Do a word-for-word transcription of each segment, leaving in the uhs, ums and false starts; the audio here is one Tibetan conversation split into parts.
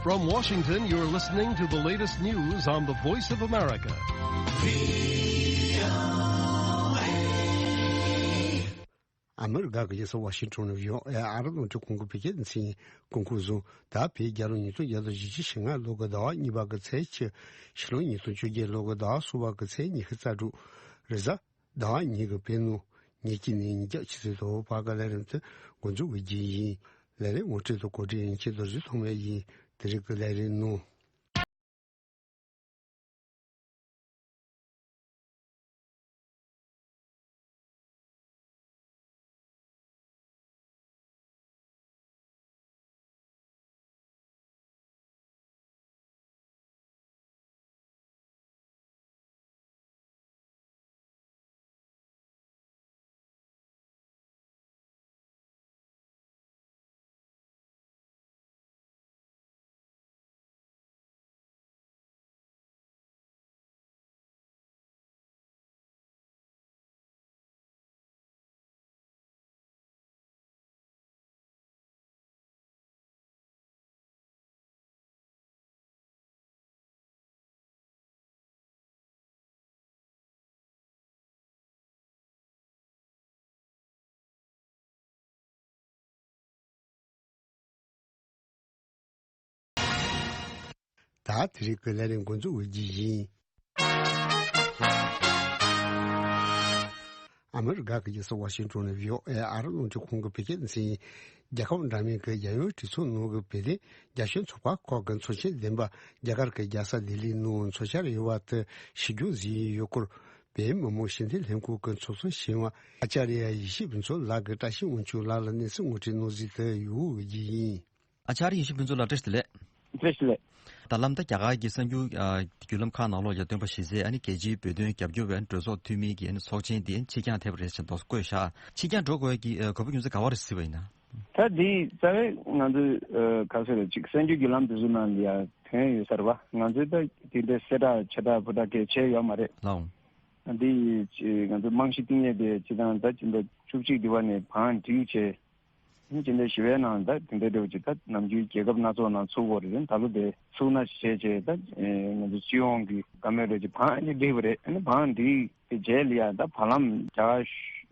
From Washington, you're listening to the latest news on the Voice of America. ཨ་མི་རི་ཀ་གི་རྒྱལ་ས་ཝ་ཤིང་ཊོན་ནས་ཝི་ཨོ་ཨེ་ཨ་རི་རླུང་འཕྲིན་ཁང་གི་བོད་སྐད་སྡེ་ཚན་གྱིས་སྐུ་འཁོར་བཟུང་། ད་བོད་རྒྱལ་ལོ་ཉིས་སྟོང་བརྒྱ་དང་བཞི་བཅུ་ཞེ་ལྔ་ལོ་གི་ཟླ་བ་གཉིས་པ་གི་ཚེས་བཅུ། ཕྱི་ལོ་ཉིས་སྟོང་བཅོ་བརྒྱད་ལོ་གི་ཟླ་བ་གསུམ་པ་གི་ཚེས་ཉི་ཤུ་རྩ་དྲུག་རེས་གཟའ་ཟླ་བ་ཉིན་གྱི་བོད་ནང་ཉིན་གཅིག་ནས་ཉིན་ཞག་ཆུ་ཚོད་དང་པོ་བར་གྱི་ལས་རིམ་དེ་འགོ་འཛུགས་ཀྱི་རྒྱུ་ཡིན། ལས་རིམ་ངོ་སྤྲོད་དང་གོ་སྒྲིག་ཡིན་ཆེད་རྡོ་རྗེ་ཐོགས་མེད་ཡིན། དེ་རིང་གི་ལས་རིམ་ནང་། ད་དེ་རིང་གི་ལས་རིམ་འགོ་འཛུགས་འོས་ཀྱི་ཡིན། ཨ་མི་རི་ཀ་གི་རྒྱལ་ས་ཝ་ཤིང་ཊོན་ནས་ཝི་ཨོ་ཨེ་ཨ་རི་རླུང་འཕྲིན་ཁང་གི་བོད་སྐད་སྡེ་ཚན་ཡིན། རྒྱལ་ཁབ་འདྲ་མིན་གྱི་རྒྱལ་ཡོངས་གྲོས་ཚོགས་ནང་གི་བོད་དོན་རྒྱབ་སྐྱོར་ཚོགས་པ་ཁག་གི་ཚོགས་ཆེན་བདུན་པ་རྒྱ་གར་གྱི་རྒྱལ་ས་ལྡི་ལིའི་ནང་འཚོགས་འཆར་ཡོད་པ་དེ་ཕྱིར་འགྱངས་བཟོས་ཡོད་སྐོར། བོད་མི་མང་སྤྱི་འཐུས་ལྷན་ཁང་གི་ཚོགས་གཙོ་གཞོན་པ་ཨ་ཅཱརྱ་ཡེ་ཤེས་ཕུན་ཚོགས་ལགས་ཀྱིས་བཀྲ་ཤིས་དབང་ཕྱུག་ལགས་ལ་གནས་ཚུལ་ངོ་སྤྲོད་གནང་གཟིགས་དེ་ཡོང་གི་ཡིན། ཨ་ཅཱརྱ་ཡེ་ཤེས་ཕུན་ཚོགས་ལགས་བཀྲ་ཤིས་བདེ་ལེགས། བཀྲ་ཤིས་བདེ་ལེགས། ད་ལམ་ད་རྒྱ་གར་གྱི་གསར་འགྱུར་ཨ་བརྒྱུད་ལམ་ཁག་ནང་ལོགས་ལ་སྟོན་པ་ཞི་བྱེད་ཨ་ནི་རྒྱལ་སྤྱིའི་བོད་དོན་རྒྱབ་སྐྱོར་བའི་གྲོས་ཚོགས་འཐུས་མིའི་གི་ཨ་ནི་ཚོགས་ཆེན་དེ་ཕྱིར་འགྱངས་ཐེབས་པ་རེད་ཟེར་འདུག་བཀོད་བཞག་ཕྱིར་འགྱངས་འགྲོ་དགོས་ཀྱི་ཨ་གོ་སྐབས་རྒྱུ་མཚན་ག་བ་རེད་སྲིད་པ་ཡིན་ན། ད་འདི་རྩ་བའི་ང་ཚོའི་ཨ་ག་ཟེར་རེད་ཅིག་གསར་འགྱུར་བརྒྱུད་ལམ་དེ་ཚོ་ནང་ལ་ཡ་ཐོན་ཡོད་ས་རེད་བ། ང་ཚོས་ད་དེ་འདྲའི་གསལ་བསྒྲགས་ཆེ་དྲགས་ཕོ་བྲང་གས་བྱས་ཡོད་མ་རེད། ལགས་འོང་། འདི་ཅི་ང་ཚོ་རྨང་གཞི་བཏིང་ཡས་དེ་སྤྱི་བཏང་ད་སྤྱི་ཟླ་བཅུ་གཅིག་འདི་བ་ནས་བང་སྒྲིག་བྱས། ཨ་ནི་སྤྱི་ཟླ་བཞི་པའི་ནང་ད་དེ་འདྲའི་འདྲ་བོ་ཅིག་ད་ནམ་རྒྱུན་རྒྱལ་ཁབ་སྣ་ཚོགས་ནང་ཚུགས་ཡོད་རེད། ད་ལོ་དེ་ཚུགས་ན་བྱས་བྱས་ད་ང་ཚོ་སྤྱི་ཡོངས་ཀྱི་བཀའ་མོལ་འདྲ་ཅིག་བང་ཨ་ནི་བསྒྲིགས་པ་རེད། ཨ་ནི་བང་འདི་དེ་རྗེས་ལ་ཡ་ད་བར་ལམ་རྒྱ་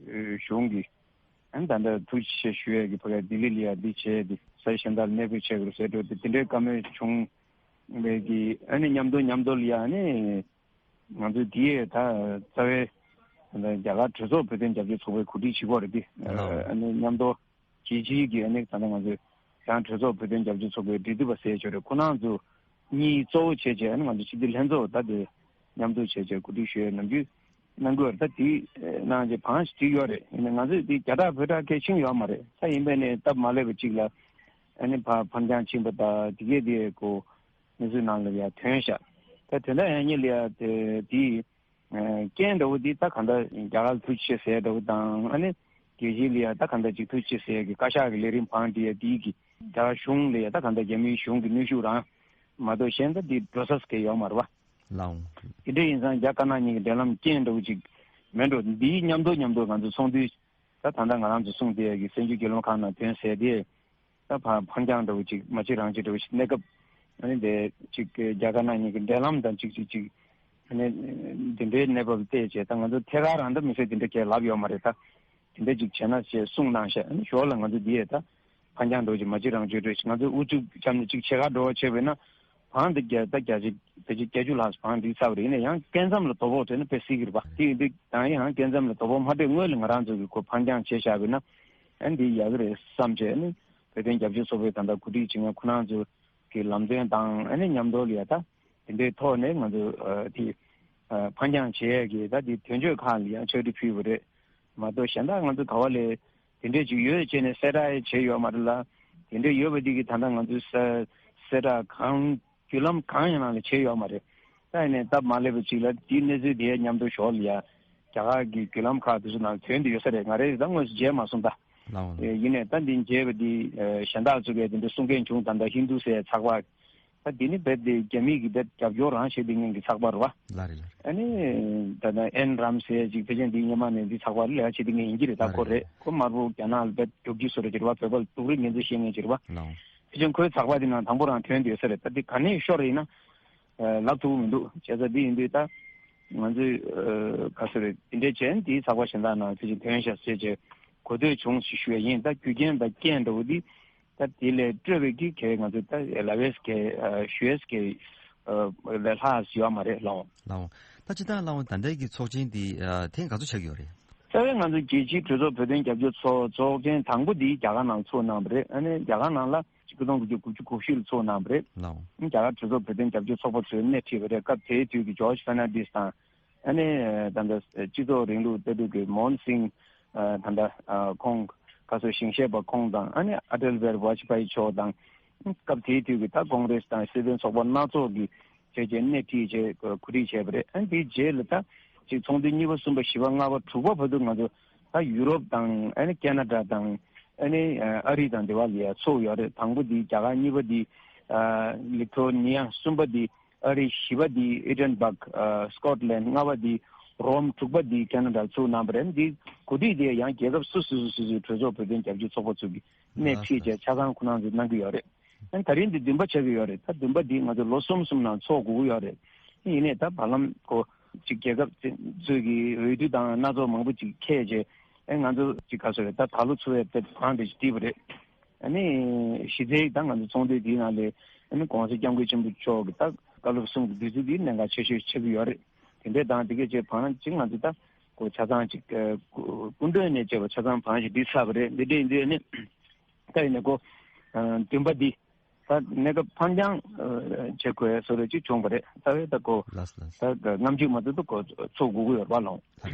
གར་གཞུང་གིས་ཨ་ནི་ད་ལྟ་ཐུགས་རྗེ་ཆེ་ཞུ་ཡས་ཀྱི་ཕ་གིར་ལྡི་ལི་ལ་ཡ་འདི་བྱས་ཏེ་ས་གཞན་དག་ལ་གནས་སྤོས་བྱས་དགོས་ཟེར་འགྲོ་དེ་དེ་འདྲའི་བཀའ་མོལ་བྱུང་བའི་གི་ཨ་ནི་མཉམ་དུ་མཉམ་དུ་ལ་ཡ་ཨ་ནི། ང་ཚོས་འདི་ཡས་ད་རྩ་བའི་རྒྱ་གར་གྲོས་ཚོགས་བོད་དོན་རྒྱབ་སྐྱོར་ཚོགས་པའི་གོ་སྒྲིག་བྱེད་དགོས་རེད་དེ། ཨ་ནི་མཉམ་དུ་རྒྱལ་སྤྱིའི་གི་ཨ་ནི་ད་ལྟ་ང་ཚོས་རང་གྲོས་ཚོགས་བོད་དོན་རྒྱབ་སྐྱོར་ཚོགས་པའི་འབྲེལ་མཐུད་པ་ཟེར་ཆོག་རེད། ཁོ་རང་ཚོ་གཉིས་གཙོ་བོ་བྱས་བྱས་ཨ་ནི་ང་ཚོ་སྤྱི་འཐུས་ལྷན་ཚོགས་ད་དེ་མཉམ་དུ་བྱས་བྱས་གོ་སྒྲིག་ཞུ་ཡས་ནམ་རྒྱུན་གནང་གི་ཡོད་རེད། ད་དེ་གནང་བྱས་བང་ཞིག་བསྒྲིགས་ཡོད་རེད། ཡིན་ནའི་ང་ཚོས་དེ་རྒྱ་གྲགས་བོད་གྲགས་གལ་ཆེན་ཡོད་མ་རེད། ད་ཡིན་པས་ནས་སྟབས་མ་ལེགས་པ་གཅིག་ལ་ཨ་ནི་ཕར་ཕར་འགྱངས་ཕྱིན་པ་དང་དེ་གས་དེ་གོ་གནས་ཚུལ་ནང་ལ་ཡ་ཐོན་ཤག་ད་དེ་འདྲ་ཡང་ཉིད་ལ་ཡ་དེ་དེའི་རྐྱེན་འདྲ་བོ་འདི་ད་གང་ལྟར་རྒྱ་གར་ལ་ཐུགས་རྗེ་ཆེ་ཟེར་འདྲ་བོ་དང་ཨ་ནི་རྒྱལ་སྤྱི་ལ་ཡ་ད་གང་ལྟར་ཅིག་ཐུགས་རྗེ་ཆེ་ཟེར་གི་བཀའ་ཤག་གི་ལས་རིམ་བང་འདི་ཡ་འདིའི་གི་རྒྱ་གར་གཞུང་ལ་ཡ་ད་གང་ལྟར་རྒྱ་མིའི་གཞུང་གི་གནོན་ཤུགས་རང་མ་གཏོགས་གཞན་ད་འདི་འགྲོ་ས་གི་ཡོད་མ་རེད་བ། ལགས་འོང་། དེ་འདྲ་ཡིན་ཙང་རྒྱ་དཀར་ནག་གཉིས་ཀྱི་འབྲེལ་ལམ་རྐྱེན་འདྲ་བོ་ཅིག་མེད་འགྲོ། འདིའི་མཉམ་དུ་མཉམ་དུ་ང་ཚོ་ཚོགས་འདུའི་ད་ད་ལྟ་ང་རང་ཚོ་གསུངས་དེ་གི་གསར་འགྱུར་བརྒྱུད་ལམ་ཁག་ནང་ཐོན་ཟེར་དེ། ད་ཕ་ཕར་འགྱངས་འདྲ་བོ་ཅིག་མ་གཅིག་རང་གཅིག་འདྲ་བོ་ཞིག་གནས་སྐབས་ཨ་ནི་དེ་ཅིག་རྒྱ་དཀར་ནག་གཉིས་ཀྱི་འབྲེལ་ལམ་དང་ཅིག་ཅིག་ཅིག་ཨ་ནི་འདི་འདྲའི་གནས་བབ་བལྟས་བྱས་ད་ང་ཚོ་ཐད་ཀར་རང་ད་མི་སེར་འདི་འདྲ་གས་ལབ་ཡོད་མ་རེད། ད་འདི་འདྲ་ཅིག་བྱས་ན་ཞེས་གསུངས་གནང་ཤག་ཨ་ནི་ཞོར་ལ་ང་ཚོ་འདི་ཡས་ད་ཕར་འགྱངས་འདྲ་བོ་ཅིག་མ་གཅིག་རང་གཅིག་འདྲ་བོ་ཞིག་ང་ཚོ་ཨུ་ཚུགས་བརྒྱབ་ནས་ཅིག་ཕྱེད་ཀ་འགྲོ་བ་བྱས་པས་ན་བང་འདི་བརྒྱ་ད་བརྒྱ་ཅིག་བརྒྱ་ཅིག་བརྒྱད་ཅུ་ལྷག་བང་འདི་ཚར་བ་རེད། ཡིན་ན་ཡང་སྐས་མཚམས་ལ་དོ་ཕོག་བྱས་ན་དཔེ་སྲིད་ཀྱི་རེད་པ། དེ་ཡིན་དུས་ད་ཡང་སྐས་མཚམས་ལ་དོ་ཕོག་མ་སྤྲད་སྔོན་ལ་ང་རང་ཚོ་གི་ཁོ་ཕར་འགྱངས་བྱས་བཞག་པས་ན་ཨ་ནི་འདི་ཡག་གི་རེད་བསམ་བྱས་ནི། བོད་དོན་རྒྱབ་སྐྱོར་ཚོགས་པའི་ད་ལྟ་གོ་སྒྲིག་བྱེད་མཁན་ཁོ་རང་ཚོ་གི་ལམ་སྟོན་དང་ཨ་ནི་མཉམ་དུ་ལ་ཡ་ད་དེ་འདྲའི་ཐོག་ནས་ང་ཚོ་ཨ་དེ་ཨ་ཕར་འགྱངས་བྱེད་ཡས་ཀྱི་ད་དེ་དོན་གཅོད་ཁག་ལ་ཡང་ཕྱག་བྲིས་ཕུལ་བ་རེད་མ་གཏོགས་གཞན་དག་ང་ཚོ་ག་བ་ལས་དེ་འདྲས་ཅིག་ཡོད་བྱས་ནས་གསལ་བསྒྲགས་བྱས་ཡོད་མ་རེད་ལ། དེ་འདྲས་ཡོད་པ་འདི་གི་ད་ལྟ་ང་ཚོས་གསལ་གསལ་བསྒྲགས་གང་བརྒྱུད་ལམ་གང་ཡང་ནང་ལ་བྱས་ཡོད་མ་རེད། ད་ཡིན་ནའི་སྟབས་མ་ལེགས་པ་ཅིག་ལ་དེའི་གནས་ཚུལ་དེའི་མཉམ་དུ་ཞོར་ལ་ཡ་རྒྱ་གར་གྱི་བརྒྱུད་ལམ་ཁག་དེ་ཚོ་ནང་ཐོན་དུ་ཡོད་ས་རེད། ང་རེ་ད་དངོས་སུ་མཇལ་མ་སོང་ད། ལགས་འོང་། ཡིན་ནའི་ད་འདི་མཇལ་བ་འདི་གཞན་དག་ཚོ་གས་དེ་འདྲ་གསུང་མཁན་བྱུང་། ད་ལྟ་ཧིན་དུ་ཟེར་ཚགས་པར་ད་འདི་ནི་རྦད་དེ་རྒྱ་མི་གི་རྦད་རྒྱབ་སྐྱོར་རང་བྱེད་བསྡད་མཁན་གྱི་ཚགས་པར་རེད་བ། ལགས་རེད་ལགས་རེད། ཨ་ནི་ད་ལྟ་ཨེན་རམ་ཟེར་ཅིག་ཕལ་ཆེར་འདི་སྔོན་མ་ནས་འདི་ཚགས་པར་ལས་ཀ་བྱེད་བསྡད་མཁན་ཡིན་གྱི་རེད། ད་ལགས་ཁོ་རེད་རེད། ཁོ་དམར་པོ་རྒྱ་ནག་ལ་རྦད་རྒྱུག་ཁྱི་བཟོ་འདྲ་ཅིག་རེད་བ། བོད་པ་ལ་སྡུག་རུས་ངན་ཚུལ་བཤད་མཁན་ཅིག་རེད་བ། ལགས་འོང་། ཕལ་ཆེར་ཁོའི་ཚགས་པར་དེ་ནང་དང་པོ་རང་ཐོན་བསྡད་ས་རེད། ད་འདི་ག་ནས་ཤོར་ཡིན་ན་ལབ་ཐུབ་ཀྱི་མི་འདུག་བྱས་ཙང་འདི་ཡིན་དུས་ད་ང་ཚོས་ག་ཚོད་རེད། འདི་འདྲའི་བྱས་ན་དེའི་ཚགས་པར་གཞན་དག་ནང་ཕལ་ཆེར་ཐོན་ཤག་ཟེར་བྱས་གོ་ཐོས་བྱུང་ཞེས་ཞུ་ཡ་ཡིན། ད་རྒྱུ་རྐྱེན་དང་རྐྱེན་འདྲ་བོ་འདི་ད་དེ་ལས་སྤྲོས་པའི་གི་གལ་ང་ཚོས་ད་ལབ་ཡས་གལ་ཞུ་ཡས་གལ་ལས་ལྷག་ཡོད་མ་རེད་ལགས། ལགས། ད་སྤྱིར་བཏང་ལགས་ད་ལྟའི་གི་ཚོགས་ཆེན་འདི་ཐེངས་ག་ཚོད་ཆགས་ཀྱི་ཡོད་རེད། རྩ་བའི་ང་ཚོ་རྒྱལ་སྤྱིའི་གྲོས་ཚོགས་བོད་དོན་རྒྱབ་སྐྱོར་ཚོགས་ཚོགས་ཆེན་དང་པོ་འདི་རྒྱ་གར་ནང་ཚུགས་གནང་བ་རེད། ཨ་ནི་རྒྱ་གར་ནང་ལ་ཆིག་སྟོང་དགུ་བརྒྱ་དགུ་བཅུ་གོ་བཞི་ལ་ཚུགས་གནང་བ་རེད། ལགས། རྒྱ་གར་གྲོས་ཚོགས་བོད་དོན་རྒྱབ་སྐྱོར་ཚོགས་པ་ཚོས་སྣེ་ཁྲིད་པ་རེད། སྐབས་དེའི་དུས་ཀྱི་ཇོརྗ་ཕེར་ནན་ཌིས་དང་། ཨ་ནི་ད་ལྟ་སྤྱི་ཚོགས་རིང་ལུགས་ལྟ་གྲུབ་ཀྱི་མོ་ཧན་སིང་། ད་ལྟ་ཁོང་ག་ཚོད་ཞིང་གཤེགས་པ་ཁོང་དང་། ཨ་ནི་ཨ་ཏལ་བྷེར་ཝ་ཇ་པ་ཡི་མཆོག་དང་། སྐབས་དེའི་དུས་ཀྱི་ད་ཀོང་རེས་དང་སྲིད་དོན་ཚོགས་པ་སྣ་ཚོགས་ཀྱི་བྱས་རྗེས་སྣེ་ཁྲིད་བྱས་གོ་སྒྲིག་བྱས་པ་རེད། ཨ་ནི་དེའི་རྗེས་ལ་ད་ཅིག་ཚོགས་འདུ་གཉིས་པ་གསུམ་པ་བཞི་པ་ལྔ་པ་དྲུག་པ་བར་དུ་ང་ཚོ་ད་ཡུ་རོབ་དང་། ཨ་ནི་ཁེ་ན་ཌ་དང་། ཨ་ནི་ཨ་རི་དང་དེ་བ་ལ་ཡ་ཚུགས་ཡོད་རེད། དང་པོ་འདི་རྒྱ་གར། གཉིས་པ་འདི་ལི་ཐོ་ནི་ཡ། གསུམ་པ་འདི་ཨ་རི། བཞི་པ་འདི་ཨེ་ཌིན་སྦག་སི་ཀོཊ་ལན། ལྔ་པ་འདི་རོམ། དྲུག་པ་འདི་ཁེ་ན་ཌར་ཚུགས་གནང་བ་རེད། འདི་གོ་སྒྲིག་དེ་ཡང་རྒྱལ་ཁབ་སོ་སོ་སོ་སོའི་གྲོས་ཚོགས་བོད་དོན་རྒྱབ་སྐྱོར་ཚོགས་པ་ཚོ་གིས་སྣེ་ཁྲིད་བྱས་ཆ་ཚང་ཁོ་རང་ཚོས་གནང་གི་ཡོད་རེད། ཨ་ནི་ད་རིང་འདི་བདུན་པ་ཆགས་ཀྱི་ཡོད་རེད། ད་བདུན་པ་འདི་ང་ཚོ་ལོ་གསུམ་གསུམ་ནང་ཚོགས་དགོས་ཀྱི་ཡོད་རེད། ཡིན་ནའི་ད་བར་ལམ་གོ་ཅིག་རྒྱལ་ཁབ་ཚོས་ཀྱི་འོས་བསྡུ་དང་སྣ་ཚོགས་མང་པོ་ཅིག་འཁེལ་བྱས། ཨེ་ང་ཚོ་ཅིག་ག་ཚོད་རེད། ད་ད་ལོ་ཚུགས་པའི་དཔེ་གང་དེ་ཅིག་བྲིས་པ་རེད། ཨ་ནི་གཞི་རྩའི་ད་ང་ཚོ་ཚོགས་འདུ་འདིའི་ནང་ལ་ཨ་ནི་༸གོང་ས་༸སྐྱབས་མགོན་ཆེན་པོ་མཆོག་གི་ད་བཀའ་སློབ་གསུམ་གྱི་བསྡུས་ཚིག་འདི་གནད་འགག་ཆེ་ཤོས་ཆགས་ཀྱི་ཡོད་རེད། དེ་འདྲའི་དང་དེ་གས་བྱས་བར་ཅིག་ང་ཚོ་ད་གོ་ཆ་ཚང་ཅིག་སྐུ་མགྲོན་ནས་བྱས་པ་ཆ་ཚང་བང་ཞིག་འདི་ཚར་བ་རེད། འདི་འདྲ་ཡིན་དུས་ནི་ད་ཡིན་ནའི་གོ་བདུན་པ་འདི་ད་གནས་སྐབས་ཕར་འགྱངས་བྱེད་དགོས་བཟོ་འདྲ་ཅིག་བྱུང་བ་རེད། རྩ་བའི་ད་གོ་ལགས་ལགས། ད་ལྔ་བཅུ་མ་ཐུབ་ད་གོ་ཚོགས་དགོས་ཀྱི་ཡོད་རེད་པ་ལགས།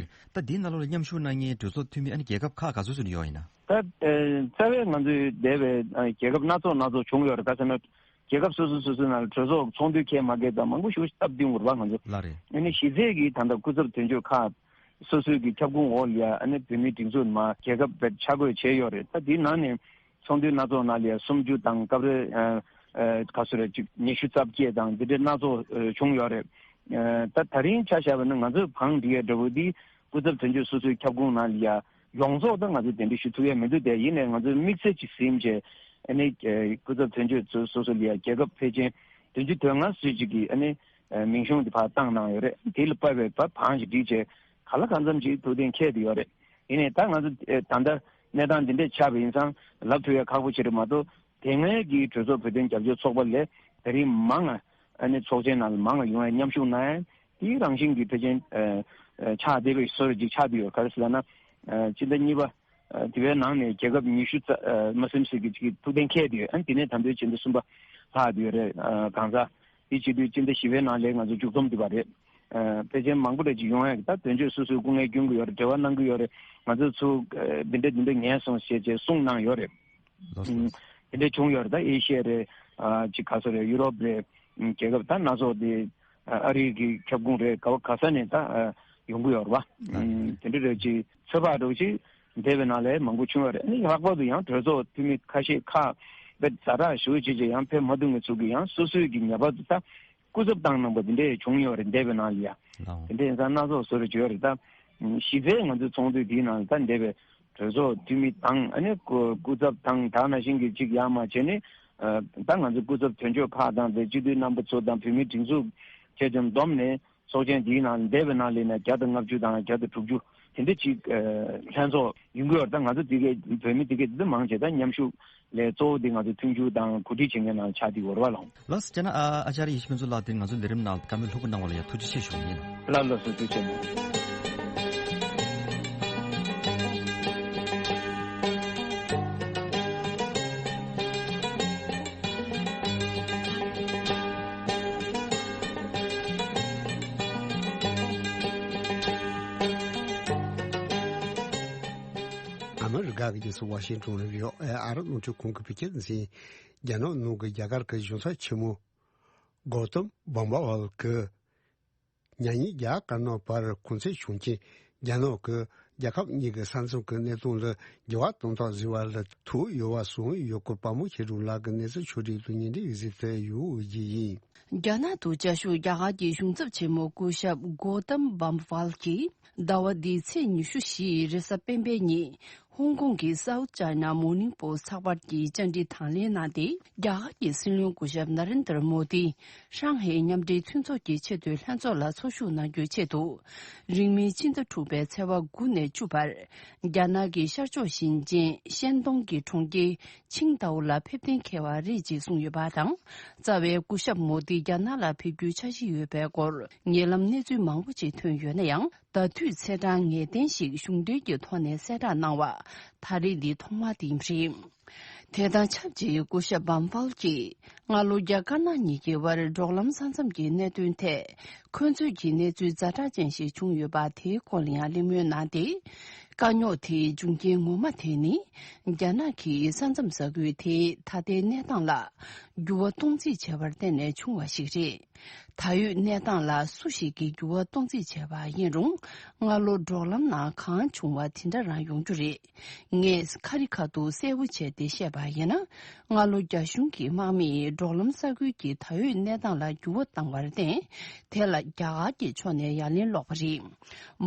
ད་འདིའི་ནང་ལོགས་ལ་མཉམ་ཞུགས་གནང་མཁན་གྲོས་ཚོགས་འཐུས་མི་ཨ་ནི་རྒྱལ་ཁབ་ཁག་ག་ཚོད་ཙམ་ཡོད་ཡིན་ན། ད་རྩ་བའི་ང་ཚོའི་འདས་པའི་རྒྱལ་ཁབ་སྣ་ཚོགས་སྣ་ཚོགས་བྱུང་ཡོད་རེད། ག་ཟེར་ན། རྒྱལ་ཁབ་སོ་སོ་སོ་སོའི་ནང་ལ་གྲོས་ཚོགས་ཚོགས་འདུ་འཁེལ་མ་འཁེལ་དང་མང་པོ་ཞིག་སྟབས་བསྟུན་དགོས་རེད་པ་ང་ཚོ། ལགས་རེད། ཨ་ནི་གཞི་རྩའི་གི་ད་ལྟ་སྐུ་ཚབ་དོན་གཅོད་ཁག་སོ་སོའི་གི་ཁྱབ་ཁོངས་འོག་ལ་ཡ་ཨ་ནི་བོད་མིའི་སྒྲིག་འཛུགས་མ་རྒྱལ་ཁབ་བེད་ཆ་བགོས་བྱས་ཡོད་རེད། ད་དེའི་ནང་ནས་ཚོགས་འདུ་སྣ་ཚོགས་ནང་ལ་ཡ་སུམ་ཅུ་དང་སྐབས་རེ་ཨ་ཨ་ག་ཚོད་རེད་ཅིག་ཉི་ཤུ་རྩ་བརྒྱད་དང་འདི་འདྲའི་སྣ་ཚོགས་ཨ་བྱུང་ཡོད་རེད། ཨ་ད་ད་རིང་ཆ་བཞག་པ་ན་ང་ཚོའི་བང་སྒྲིག་ཡ་འདྲ་བོ་འདི་སྐུ་ཚབ་དོན་གཅོད་སོ་སོའི་ཁྱབ་ཁོངས་ནང་ལ་ཡ་ཡོངས་རྫོགས་ད་ང་ཚོས་གདན་འདྲེན་ཞུ་ཐུབ་ཡ་མི་འདུག་དེ་ཡིན་ནའི་ང་ཚོས་དམིགས་བསལ་ཅིག་ཟིན་བྱས་ཨ་ནི་སྐུ་ཚབ་དོན་གཅོད་ཚོ་སོ་སོ་ལ་ཡ་རྒྱལ་ཁབ་ཕལ་ཆེར་བདུན་ཅུ་དོན་ལྔ་ཙམ་ཅིག་གི་ཨ་ནི་མིང་གཞུང་དེ་ཕར་བཏང་གནང་ཡོད་རེད། དེ་ལ་དཔག་པའི་བ་བང་ཞིག་བསྒྲིགས་བྱས་ག་ལ་གང་འཚམ་ཅིག་ཐུགས་གཏན་འཁེལ་བསྡད་ཡོད་རེད། ཡིན་ནའི་ད་ང་ཚོ་ད་ལྟ་གནས་སྟངས་འདི་འདྲས་ཆགས་པ་ཡིན་ཙང་ལབ་ཐུབ་ཡ་ཁག་པོ་ཅིག་རེད་མ་གཏོགས། དེ་སྔའི་གི་གྲོས་ཚོགས་བོད་དོན་རྒྱབ་སྐྱོར་ཚོགས་པ་ལས་ད་རིང་མང་ང་ཨ་ནི་ཚོགས་ཆེན་ནང་ལ་མང་ང་ཡོང་ཡ་མཉམ་ཞུགས་གནང་ཡ་དེའི་རང་བཞིན་གྱི་ཕལ་ཆེར་ཨ་ཨ་ཆགས་བསྡད་པའི་བཟོ་འདྲ་ཅིག་ཆགས་བསྡད་ཡོད། ག་རེ་ཟེར་ལབ་ན་ཨ་སྤྱི་ཟླ་གཉིས་པ་ཨ་དེ་བའི་ནང་ནས་རྒྱལ་ཁབ་ཉི་ཤུ་རྩ་ཨ་མ་ཟིན་ཙམ་གྱི་ཅིག་ཐུགས་གཏན་འཁེལ་བསྡད་ཡོད། ཨ་ནི་དེ་ནས་ད་ལྟའི་སྤྱི་ཟླ་གསུམ་པ་ལྷག་བསྡད་ཡོད་རེད། ཨ་གང་ཟག་དེ་བྱེད་དུས་སྤྱི་ཟླ་བཞི་པའི་ནང་ལ་ང་ཚོ་མཇུག་བསྡོམས་བསྡད་པ་རེད། ཨ་ཕལ་ཆེར་མང་པོ་རེ་ཅིག་ཡོང་ཡ་གི་ད་དོན་གཅོད་སོ་སོའི་སྐུ་ངལ་སྐྱོན་གྱི་ཡོད་རེད། འབྲེལ་བ་གནང་གི་ཡོད་རེད། ང་ཚོ་ཚུར་ཨ་འདི་འདྲ་འདི་འདྲ་ཉན་སོང་ཞེས་བྱས་གསུངས་གནང་ཡོད་རེད། ལགས་སོ། ཨུམ། དེ་འདྲ་བྱུང་ཡོད་རེད། ད་ཨེ་ཤི་ཡ་རེད། ཨ་ཅིག་ག་ཚོད་རེད། ཡུ་རོབ་རེད། ཨུམ་རྒྱལ་ཁབ་ད་སྣ་ཚོགས་དེ་ཨ་ཨ་རི་གི་ཁྱབ་ཁོངས་རེད། ག་བ་ག་ས་ནས་ད་ཨ་ཡོང་གི་ཡོད་རེད་པ། ཨུམ་དེ་འདྲ་རེད། ཅིག་ཚོད་དཔག་འདྲ་བོ་ཅིག་འདས་པའི་ནང་ལ་མང་པོ་བྱུང་ཡོད་རེད། ཨ་ནི་ལྷག་པར་དུ་ཡང་གྲོས་ཚོགས་འཐུས་མི་ཁ་ཤས་ཁག་དཔེ་ཛ་དྲག་ཞེ་པོ་བྱས་བྱས་ཡང་ཕེབས་མ་ཐུབ་མཁན་ཚོ་གིས་ཡང་སོ་སོའི་གི་ངེས་པར་དུ་ད་སྐུ་ཚབ་བཏང་གནང་པ་འདི་འདྲས་བྱུང་ཡོད་རེད། འདས་པའི་ནང་ལ་ཡ། ལགས། དེ་འདྲས་ཡིན་ཙང་སྣ་ཚོགས་བཟོ་འདྲ་བྱས་ཡོད་རེད། ད་གཞི་རྩའི་ང་ཚོའི་ཚོགས་འདུ་འདིའི་ནང་ལ་ད་འདས་པའི་གྲོས་ཚོགས་འཐུས་མི་དང་ཨ་ནི་སྐུ་སྐུ་ཚབ་དང་དེ་ནང་བཞིན་གྱི་ཅིག་ཡར་མར་བྱས་ནས་ཨ་ད་ང་ཚོའི་སྐུ་ཚབ་དོན་གཅོད་ཁག་དང་དེ་སྤྱི་འཐུས་རྣམ་པ་ཚོ་དང་བོད་མིའི་སྒྲིག་འཛུགས་བྱས་ཙང་བསྡོམས་ནས་ཚོགས་ཆེན་འདིའི་ནང་འདས་པའི་ནང་ལ་ཡིན་ན་བརྒྱ་དང་ལྔ་བཅུ་དང་བརྒྱ་དང་དྲུག་ཅུ་དེ་འདྲ་ཅིག་ཨ་ལྷན་ཚོགས་ཡོང་གི་ཡོད་རེད། ད་ང་ཚོ་འདི་གའི་བོད་མི་འདི་གའི་འདི་མང་ཆེ་ད་མཉམ་ཞུགས་ལས་གཙོ་བོ་འདི་ང་ཚོ་མཐུན་འགྱུར་དང་གོ་སྒྲིག་བྱེད་མཁན་ནང་ཆགས་བསྡད་ཡོད་རེད་པ་ལགས། ལགས་སོ། བྱས་ན་ཨ་ཨ་ཅཱརྱ་ཡེ་ཤེས་ཕུན་ཚོགས་ལགས་དེ་ང་ཚོ་ལས་རིམ་ནང་བཀའ་མོལ་ལྷུག་པོ་གནང་བ་ལ་ཡང་ཐུགས་རྗེ་ཆེ་ཞུ་གི་ཡིན། ལགས་ལགས་སོ། ཐུགས་རྗེ་ཆེ། ཨ་མི་རི་ཀ་གི་རྒྱལ་ས་ཝ་ཤིང་ཊོན་ལ་ཡོད་ཨ་རི་རླུང་འཕྲིན་ཁང་གི་བོད་སྐད་སྡེ་ཚན་རྒྱ་ནག་ནང་གི་རྒྱ་གར་གྱི་གཞུང་ཚབ་ཆེན་མོ་གོ་ཏམ་བམ་བ་ཝལ་གྱིས། མྱ་ངན་རྒྱ་དཀར་ནག་བར་གོང་ཚད་བྱུང་རྐྱེན། རྒྱ་ནག་གིས་རྒྱལ་ཁབ་གཉིས་ཀྱི་ས་མཚམས་ཀྱི་གནད་དོན་ལ་འགྱུར་བ་གཏོང་ཐབས་བཟོས་པ་ལ་ཐུག་ཡོད་པ་གསུངས་ཡོད་སྐོར་པ་མོ་ཆེ་སྒྲོན་ལགས་ཀྱིས་གནས་ཚུལ་ཕྱོགས་སྒྲིག་ཏུ་སྙན་སྒྲོན་ཡོད་ཟེར་དེ་ཡོད་ཀྱི་ཡིན། རྒྱ་ནག་ཏུ་བཅའ་བཞུགས་རྒྱ་གར་གྱི་གཞུང་ཚབ་ཆེན་མོ་སྐུ་ཞབས་གོ་ཏམ་བམ་ཝལ་གྱིས་ཟླ་བ་འདིའི་ཚེས་ཉི་ཤུ་བཞི་རེས་གཟའ་སྤེན་པའི་ཉིན། ཧོང་ཀོང་གི་South China Morning Post་ཚགས་པར་གྱིས་བཅར་འདྲི་དང་ལེན་གནང་སྟེ། རྒྱ་གར་གྱི་སྲིད་བློན་སྐུ་ཞབས་ན་རེན་དར་མོ་དི་ཧྲང་ཧེ་མཉམ་འབྲེལ་མཐུན་ཚོགས་ཀྱི་ཆེས་མཐོའི་ལྷན་ཚོགས་ལ་ཚོགས་ཞུགས་གནང་རྒྱུའི་ཆེད་དུ། རིང་མིན་ཕྱི་ཟླ་དྲུག་པའི་ཚེས་པ་དགུ་ནས་བཅུ་བར། རྒྱ་ནག་གི་ཤར་ཕྱོགས་ཞིང་ཆེན་ཤན་ཏུང་གི་གྲོང་ཁྱེར་ཆིང་ཏའོ་ལ་ཕེབས་གཏན་འཁེལ་བ་རེད་ཅེས་གསུངས་ཡོད་པ་དང་། རྩ་བའི་སྐུ་ཞབས་མོ་དི་རྒྱ་ནག་ལ་ཕེབས་རྒྱུའི་འཆར་གཞི་ཡོད་པའི་སྐོར་ཉེ་ལམ་གནས་ཚུལ་མང་པོ་ཞིག་ཐོན་ཡོད་ན་ཡང་། ཟླ་དུས་ཚེས་གྲངས་ངེས་གཏན་ཞིག་གཞུང་འབྲེལ་གྱི་ཐོག་ནས་གསལ་བསྒྲགས་གནང་བ་ད་རེས་འདི་ཐོག་མ་དེ་ཡིན་པ་རེད། དེ་དང་ཆབས་ཅིག་སྐུ་ཞབས་བམ་ཕལ་གྱིས་སྔ་ལོ་རྒྱ་དཀར་ནག་གཉིས་ཀྱི་དབར་འབྲོག་ལམ་ས་མཚམས་ཀྱི་གནད་དོན་ཐད་འཁོན་རྩོད་ཀྱི་གནས་ཚུལ་ཛ་དྲག་ཅན་ཞིག་བྱུང་ཡོད་པ་དེའི་སྐོར་ལ་ཡང་གླེང་མོལ་གནང་སྟེ། དཀའ་རྙོག་དེའི་འབྱུང་རྐྱེན་ངོ་མ་དེ་ནི་རྒྱ་ནག་གིས་ས་མཚམས་ས་ཁུལ་དེའི་ད་ལྟའི་གནས་སྟངས་ལ་འགྱུར་བ་གཏོང་རྩིས་བྱས་པར་བརྟེན་ནས་བྱུང་བ་ཞིག་རེད། ད་ཡོད་གནས་སྟངས་ལ་སུ་ཞིག་གིས་འགྱུར་བ་གཏོང་རྩིས་བྱས་པ་ཡིན་རུང་། སྔ་ལོ་འབྲོག་ལམ་ནང་གང་བྱུང་བ་དེ་འདྲ་རང་ཡོང་རྒྱུ་རེད། ངས་ཁ་རི་ཁ་ཐུག་གསལ་པོ་བྱས་ཏེ་བཤད་པ་ཡིན་ན། སྔ་ལོ་རྒྱ་གཞུང་གི་དམག་མིས་འབྲོག་ལམ་ས་ཁུལ་གྱི་ད་ཡོད་གནས་སྟངས་ལ་འགྱུར་བ་བཏང་བར་བརྟེན། དེ་ལ་རྒྱ་གར་གྱི་ཕྱོགས་ནས་ཡ་ལན་སློག་པ་རེད།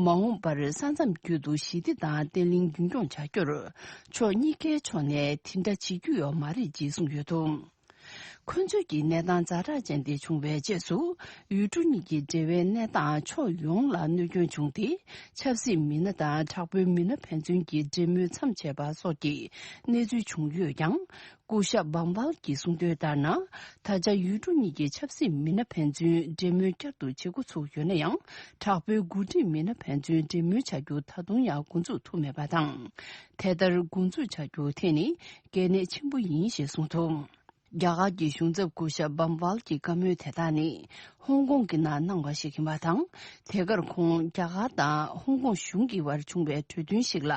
མ་འོངས་པར་ས་མཚམས་བརྒྱུད་དུ་ཞི་བདེ་དང་བརྟན་ལྷིང་རྒྱུན་འཁྱོངས་བྱ་རྒྱུར། ཕྱོགས་གཉིས་ཀའི་ཕྱོགས་ནས་དེ་འདྲ་བྱེད་རྒྱུ་ཡོད་མ་རེད་ཅེས་གསུངས་ཡོད་འདུག་འཁོན་རྩོད་ཀྱི་གནས་སྟངས་ཛ་དྲག་ཅན་དེ་བྱུང་བའི་རྗེས་སུ། ཡུལ་གྲུ་གཉིས་ཀྱི་འབྲེལ་བའི་གནས་སྟངས་ཕྱོགས་ཡོངས་ལ་གནོད་སྐྱོན་བྱུང་སྟེ། ཆབ་སྲིད་མི་སྣ་དང་དྲག་པོའི་མི་སྣ་ཕན་ཚུན་གྱི་འབྲེལ་མོལ་མཚམས་ཆད་པ་སོགས་ཀྱི་གནས་ཚུལ་བྱུང་ཡོད་ཀྱང་། སྐུ་ཞབས་བམ་བལ་གྱིས་གསུངས་དོན་ལྟར་ན། ད་ཆ་ཡུལ་གྲུ་གཉིས་ཀྱི་ཆབ་སྲིད་མི་སྣ་ཕན་ཚུན་འབྲེལ་མོལ་བསྐྱར་དུ་བྱེད་འགོ་ཚུགས་ཡོད་ན་ཡང་། དྲག་པོའི་འགོ་ཁྲིད་མི་སྣ་ཕན་ཚུན་འབྲེལ་མོལ་བྱ་རྒྱུ་ད་དུང་ཡང་འགོ་འཛུགས་ཐུབ་མེད་པ་དང་། དེ་ལྟར་འགོ་འཛུགས་བྱ་རྒྱུ་དེ་ནི་གལ་གནད་ཆེན་པོ་ཡིན་ཞེས་གསུངས་འདུག་རྒྱ་གར་གྱི་གཞུང་ཚབ་སྐུ་ཞབས་བམ་ཝལ་གྱི་བཀའ་མོལ་དེ་དག་ནི་ཧོང་ཀོང་གི་ནང་གནང་བ་ཞིག་ཡིན་པ་དང་། དེ་གར་ཁོང་རྒྱ་གར་དང་ཧོང་ཀོང་གཞུང་གི་དབར་བྱུང་བའི་གྲོས་མཐུན་ཞིག་ལ་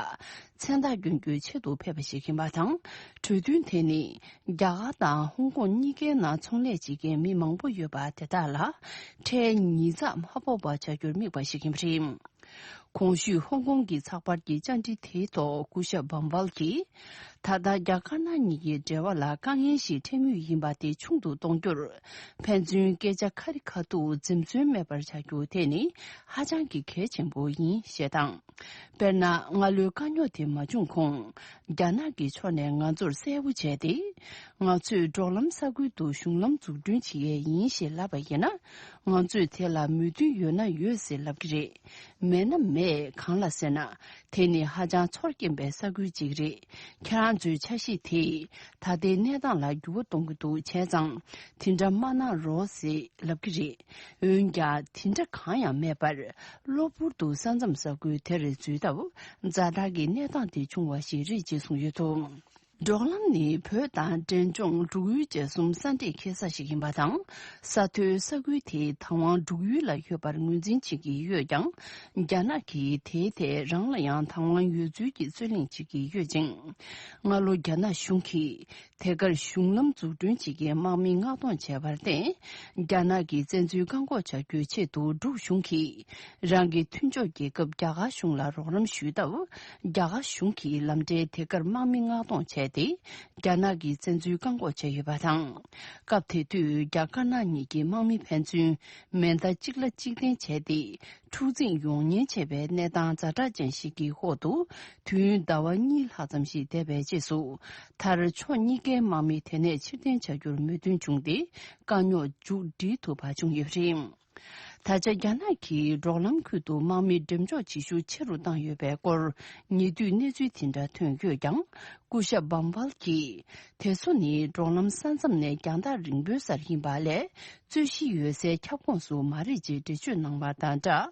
མཚན་རྟགས་སྐྱོན་རྒྱུའི་ཆེད་དུ་ཕེབས་པ་ཞིག་ཡིན་པ་དང་། གྲོས་མཐུན་དེ་ནི་རྒྱ་གར་དང་ཧོང་ཀོང་གཉིས་ཀའི་ནང་ཚོང་ལས་བྱེད་མཁན་མི་མང་པོ་ཡོད་པ་དེ་དག་ལ་ཁྲལ་ཉིས་བརྩེགས་མ་ཕོག་པ་བྱ་རྒྱུར་དམིགས་པ་ཞིག་ཡིན་པ་རེད། གོང་ཞུས་ཧོང་ཀོང་གི་ཚགས་པར་གྱི་བཅར་འདྲི་དེའི་ཐོག་སྐུ་ཞབས་བམ་ཝལ་གྱིས། ད་ལྟ་རྒྱ་དཀར་ནག་གཉིས་ཀྱི་འབྲེལ་བ་ལ་དཀའ་ངལ་ཞིག་འཕྲད་མུས་ཡིན་པ་དེ་ཆུང་དུ་གཏོང་རྒྱུར། ཕན་ཚུན་སྐད་ཆ་ཁ་རི་ཁ་ཐུག་འཛེམ་ཟོན་མེད་པར་བྱ་རྒྱུ་དེ་ནི་ཧ་ཅང་གི་གལ་ཆེན་པོ་ཡིན་ཞེས་དང་། དཔེར་ན། སྔ་ལོའི་དཀའ་རྙོག་དེ་མ་བྱུང་གོང་། རྒྱ་ནག་གི་ཕྱོགས་ནས་ང་ཚོར་གསལ་པོ་བྱས་ཏེ། ང་ཚོས་འབྲོག་ལམ་ས་ཁུལ་དུ་གཞུང་ལམ་འཛུགས་སྐྲུན་བྱེད་ཡས་ཡིན་ཞེས་ལབ་པ་ཡིན་ན། ང་ཚོས་དེ་ལ་མོས་མཐུན་ཡོད་ན་ཡོད་ཟེར་ལབ་ཀྱི་རེད། མེད་ན་མེད། གང་ལ་ཟེར་ན། དེ་ནི་ཧ་ཅང་ཚོར་སྐྱེན་པའི་ས་ཁུལ་ཅིག་རེད། ཁྱེད་རང་ཚོའི་འཆར་གཞི་དེས་ད་ལྟའི་གནས་སྟངས་ལ་འགྱུར་བ་གཏོང་གི་འདུག་བྱས་ཙང་དེ་འདྲ་མ་གནང་རོགས་ཟེར་ལབ་ཀྱི་རེད། འོན་ཀྱང་དེ་འདྲ་གང་ཡང་མེད་པར། གློ་བུར་དུ་ས་མཚམས་ས་ཁུལ་དེར་འཛུལ་སྟབས། ཛ་དྲག་གི་གནས་སྟངས་དེ་བྱུང་བ་ཞིག་རེད་ཅེས་གསུངས་ཡོད་འདུག་འབྲོག་ལམ་ནི་བོད་དང་འབྲས་ལྗོངས་འབྲུག་ཡུལ་བཅས་གསུམ་ས་འདྲེས་འཁེལ་ས་ཞིག་ཡིན་པ་དང་། ས་མཐོའི་ས་ཁུལ་དེ་དང་ཝང་འབྲུག་ཡུལ་ལ་ཡོད་པར་ངོས་འཛིན་བྱེད་ཀྱི་ཡོད་ཀྱང་། རྒྱ་ནག་གིས་དེའི་ཐད་རང་ལ་ཡང་དང་ཝང་ཡོད་ཚུལ་གྱི་རྩོད་གླེང་བྱེད་ཀྱི་ཡོད་ཅིང་། སྔ་ལོ་རྒྱ་ནག་གཞུང་གིས་དེ་གར་གཞུང་ལམ་འཛུགས་སྐྲུན་བྱེད་མཁན་དམག་མི་མངགས་གཏོང་བྱས་པར་བརྟེན། རྒྱ་ནག་གིས་བཙན་འཛུལ་བཀག་འགོག་བྱ་རྒྱུའི་ཆེད་དུ་འབྲུག་གཞུང་གིས་རང་གི་མཐུན་ཕྱོགས་རྒྱལ་ཁབ་རྒྱ་གར་གཞུང་ལ་རོགས་རམ་ཞུས་སྟབས། རྒྱ་གར་གཞུང་གིས་ལམ་འབྲས་དེ་གར་དམག་མི་མངགས་གཏོང་བྱས་ཏེ། རྒྱ་ནག་གིས་བཙན་འཛུལ་བཀག་འགོག་བྱས་ཡོད་པ་དང་། སྐབས་དེ་དུས་རྒྱ་དཀར་ནག་གཉིས་ཀྱི་དམག་མི་ཕན་ཚུན་མེ་མདའ་གཅིག་ལ་གཅིག་འཐེན་བྱས་ཏེ། འཁྲུག་འཛིང་ཡོང་ཉེན་ཆེ་བའི་གནས་སྟངས་ཛ་དྲག་ཅན་ཞིག་གི་འོག་ཏུ། དུས་ཡུན་ཟླ་བ་གཉིས་ལྷག་ཙམ་ཞིག་འདས་པའི་རྗེས་སུ། མཐར་ཕྱོགས་གཉིས་ཀའི་དམག་མི་དེ་ནས་ཕྱིར་འཐེན་བྱ་རྒྱུར་མོས་མཐུན་བྱུང་སྟེ། དཀའ་རྙོག་མཇུག་སྒྲིལ་ཐུབ་པ་བྱུང་ཡོད་པ་རེད། ད་ཆ་རྒྱ་ནག་གིས་འབྲོག་ལམ་ཁུལ་དུ་དམག་མི་འགྲེམས་འཇོག་བྱེད་ཤུགས་ཆེ་རུ་བཏང་ཡོད་པའི་སྐོར། ཉེ་དུས་གནས་ཚུལ་དེ་འདྲ་ཐོན་ཡོད་ཀྱང་། སྐུ་ཞབས་བམ་ཝལ་གྱིས། དེ་ཚོ་ནི་འབྲོག་ལམ་ས་མཚམས་ནས་རྒྱང་ཐག་རིང་པོའི་སར་ཡིན་པ་ལས། རྩོད་གཞི་ཡོད་སའི་ཁྱབ་ཁོངས་སུ་མ་རེད་ཅེས་འགྲེལ་བརྗོད་གནང་བ་དང་སྦྲགས།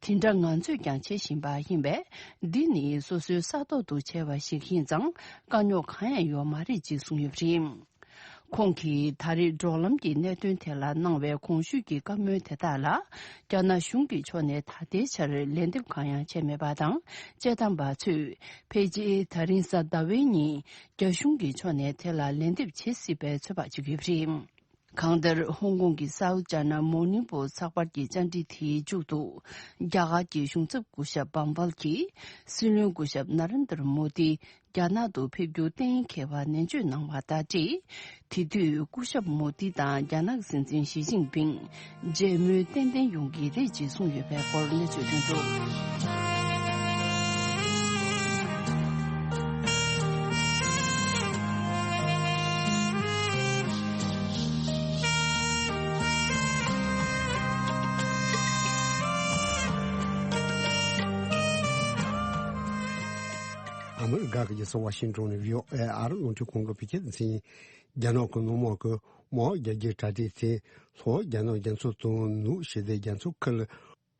དེ་འདྲ་ང་ཚོས་ཀྱང་བྱེད་བཞིན་པ་ཡིན་པས། འདི་ནི་སོ་སོའི་ས་ཐོག་ཏུ་བྱས་པ་ཞིག་ཡིན་ཙང་། དཀའ་རྙོག་གང་ཡང་ཡོད་མ་རེད་ཅེས་གསུངས་ཡོད་པ་རེད། ཁོང་གིས་ད་རེས་འབྲོག་ལམ་གྱི་གནད་དོན་ཐད་ལ་གནང་བའི་གོང་ཞུས་ཀྱི་བཀའ་མོལ་དེ་དག་ལ། རྒྱ་ནག་གཞུང་གི་ཕྱོགས་ནས་ད་ལྟའི་ཆར་ལན་འདེབས་གང་ཡང་བྱས་མེད་པ་དང་། དཔྱད་གཏམ་པ་ཚོས་ཕལ་ཆེར་ད་རིང་གཟའ་ཟླ་བའི་ཉིན་རྒྱ་གཞུང་གི་ཕྱོགས་ནས་དེ་ལ་ལན་འདེབས་བྱེད་སྲིད་པའི་ཚོད་དཔག་བྱེད་ཀྱི་ཡོད་པ་རེད། གང་ལྟར། ཧོང་ཀོང་གི་South China Morning Post་ཚགས་པར་གྱི་བཅར་འདྲི་དེའི་མཇུག་ཏུ། རྒྱ་གར་གྱི་གཞུང་ཚབ་སྐུ་ཞབས་བམ་བལ་གྱིས། སྲིད་བློན་སྐུ་ཞབས་ན་རེན་དར་མོ་དི་རྒྱ་ནག་ཏུ་ཕེབས་རྒྱུ་གཏན་འཁེལ་བ་ནན་བརྗོད་གནང་བ་དང་འབྲེལ། དེ་དུས་སྐུ་ཞབས་མོ་དི་དང་རྒྱ་ནག་སྲིད་འཛིན་ཞི་ཅིན་ཕིང་མཇལ་མོལ་ཏན་ཏན་ཡོང་གི་རེད་ཅེས་གསུངས་ཡོད་པའི་སྐོར་གནས་ཚུལ་ཐོན་འདུག་ག་གི་རྒྱལ་ས་ཝ་ཤིང་ཊོན་ནས་བྷི་ཨོ་ཨེ་ཨར་རླུང་འཕྲིན་ཁང་གི་བོད་སྐད་སྡེ་ཚན་ཡིན། རྒྱ་ནག་གི་སྣུམ་འཁོར་གྱི་དམག་རྒྱག་རྒྱུའི་གྲ་སྒྲིག་དེ་ལྷོ་རྒྱ་ནག་རྒྱ་མཚོ་དང་ནུབ་ཞི་བདེ་རྒྱ་མཚོ་ཁུལ་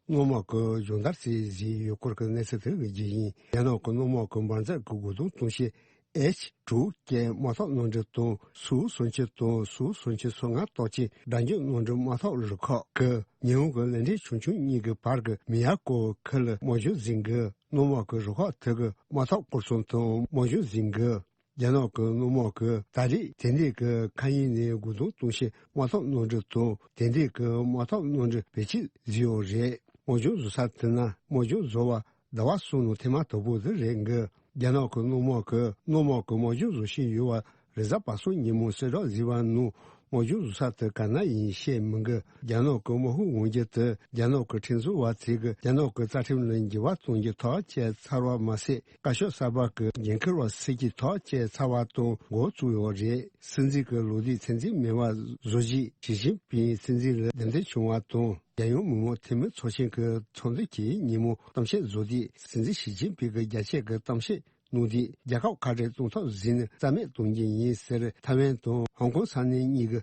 སྣུམ་འཁོར་གྱི་སྦྱོང་བརྡར་བྱས་བཞིན་ཡོད་སྐོར་གྱི་གནས་ཚུལ་དེ་གི་རྒྱུ་ཡིན། རྒྱ་ནག་གི་སྣུམ་འཁོར་གྱི་འབར་འཛིང་གི་འགོག་སྡོམ་གཏོང་ཆེད་ཨེཆ་དྲུག་ཅན་དམག་ཐག་སྣོན་འདྲེན་དང་སུ་སུམ་ཅུ་དང་སུ་སུམ་ཅུ་སོ་ལྔ་གཏོགས་ཀྱི་དྲག་འཇུག་སྣོན་འདྲེན་དམག་ཐག་རུ་ཁག་གིས་ཉི་ཧོང་གི་གླིང་ཕྲན་ཆུང་ཆུང་གཉིས་ཀྱི་བར་གྱི་མི་ཡ་ཀོ་ཁུལ་དམག་སྦྱོང་བྱེད་མཁན་གྱི་སྣུམ་འཁོར་གྱི་རུ་ཁག་དེ་གི་དམག་ཐག་སྐོར་སྲུང་དང་དམག་སྦྱོང་བྱེད་མཁན་རྒྱ་ནག་གི་སྣུམ་འཁོར་གྱིས་ད་རེས་དེ་འདྲའི་གི་མཁའ་དབྱིངས་ནས་འགོག་སྡོམ་གཏོང་ཆེད་དམག་ཐག་སྣོན་འདྲེན་དང་དེ་འདྲའི་གི་དམག་ཐག་སྣོན་འདྲེན་བེད་སྤྱོད་བྱས་ཡོད་རེད། དམག་སྦྱོང་བཟོ་ས་དེ་ན་དམག་སྦྱོང་བཟོ་བར་ཟླ་བ་གསུམ་ནང་ཐེངས་མ་དང་པོ་དེ་རེད་འདུག་རྒྱ་ནག་གི་སྣུམ་འཁོར་གྱིས་སྣུམ་འཁོར་གྱི་དམག་སྦྱོང་བཟོ་བཞིན་ཡོད་པ་རེས་གཟའ་པ་སངས་ཉིན་མོ་གསལ་བསྒྲགས་བྱས་པ་ནང་དམག་སྦྱོང་བཟོ་ས་དེ་ག་ན་ཡིན་བཤད་མི་འདུག་རྒྱ་ནག་གི་དམག་དཔུང་འོང་རྒྱུ་དེ་རྒྱ་ནག་གི་ཁྲིམས་བཟོ་བ་ཚོས་ཀྱིས་རྒྱ་ནག་གི་རྩ་ཁྲིམས་ལ་འགྱུར་བ་གཏོང་རྒྱུ་ཐག་བཅད་ཚར་བ་མ་ཟད། བཀའ་ཤག་གསར་པ་གི་འགན་འཁུར་བ་ཟུར་གྱིས་ཐག་བཅད་ཚར་བ་དང་འགོ་བཙུགས་ཡོད་རེད། སྲིད་འཛིན་གྱི་ལོ་དུས་ཚད་འཛིན་མེད་པ་བཟོ་རྗེས་ཞི་ཅིན་ཕིང་སྲིད་འཛིན་ལ་འདེམས་ཐོན་བྱུང་བ་དང་། རྒྱལ་ཡོངས་མི་དམངས་འཐུས་མི་ཚོགས་ཆེན་གྱི་ཚོགས་འདུ་གྱི་ཉིན་མོ་གཏམ་བཤད་བཟོ་དུས་སྲིད་འཛིན་ཞི་ཅིན་ཕིང་གིས་རྒྱ་ཆེ་གི་གཏམ་བཤད་གནང་དུས་རྒྱལ་ཁབ་ཁ་བྲལ་གཏོང་ཐབས་ཟིན་ནས་རྩ་མེད་གཏོང་རྒྱུ་ཡིན་ཟེར། ཐའེ་ཝན་དང་ཧོང་ཀོང་ས་གནས་གཉིས་ཀྱི་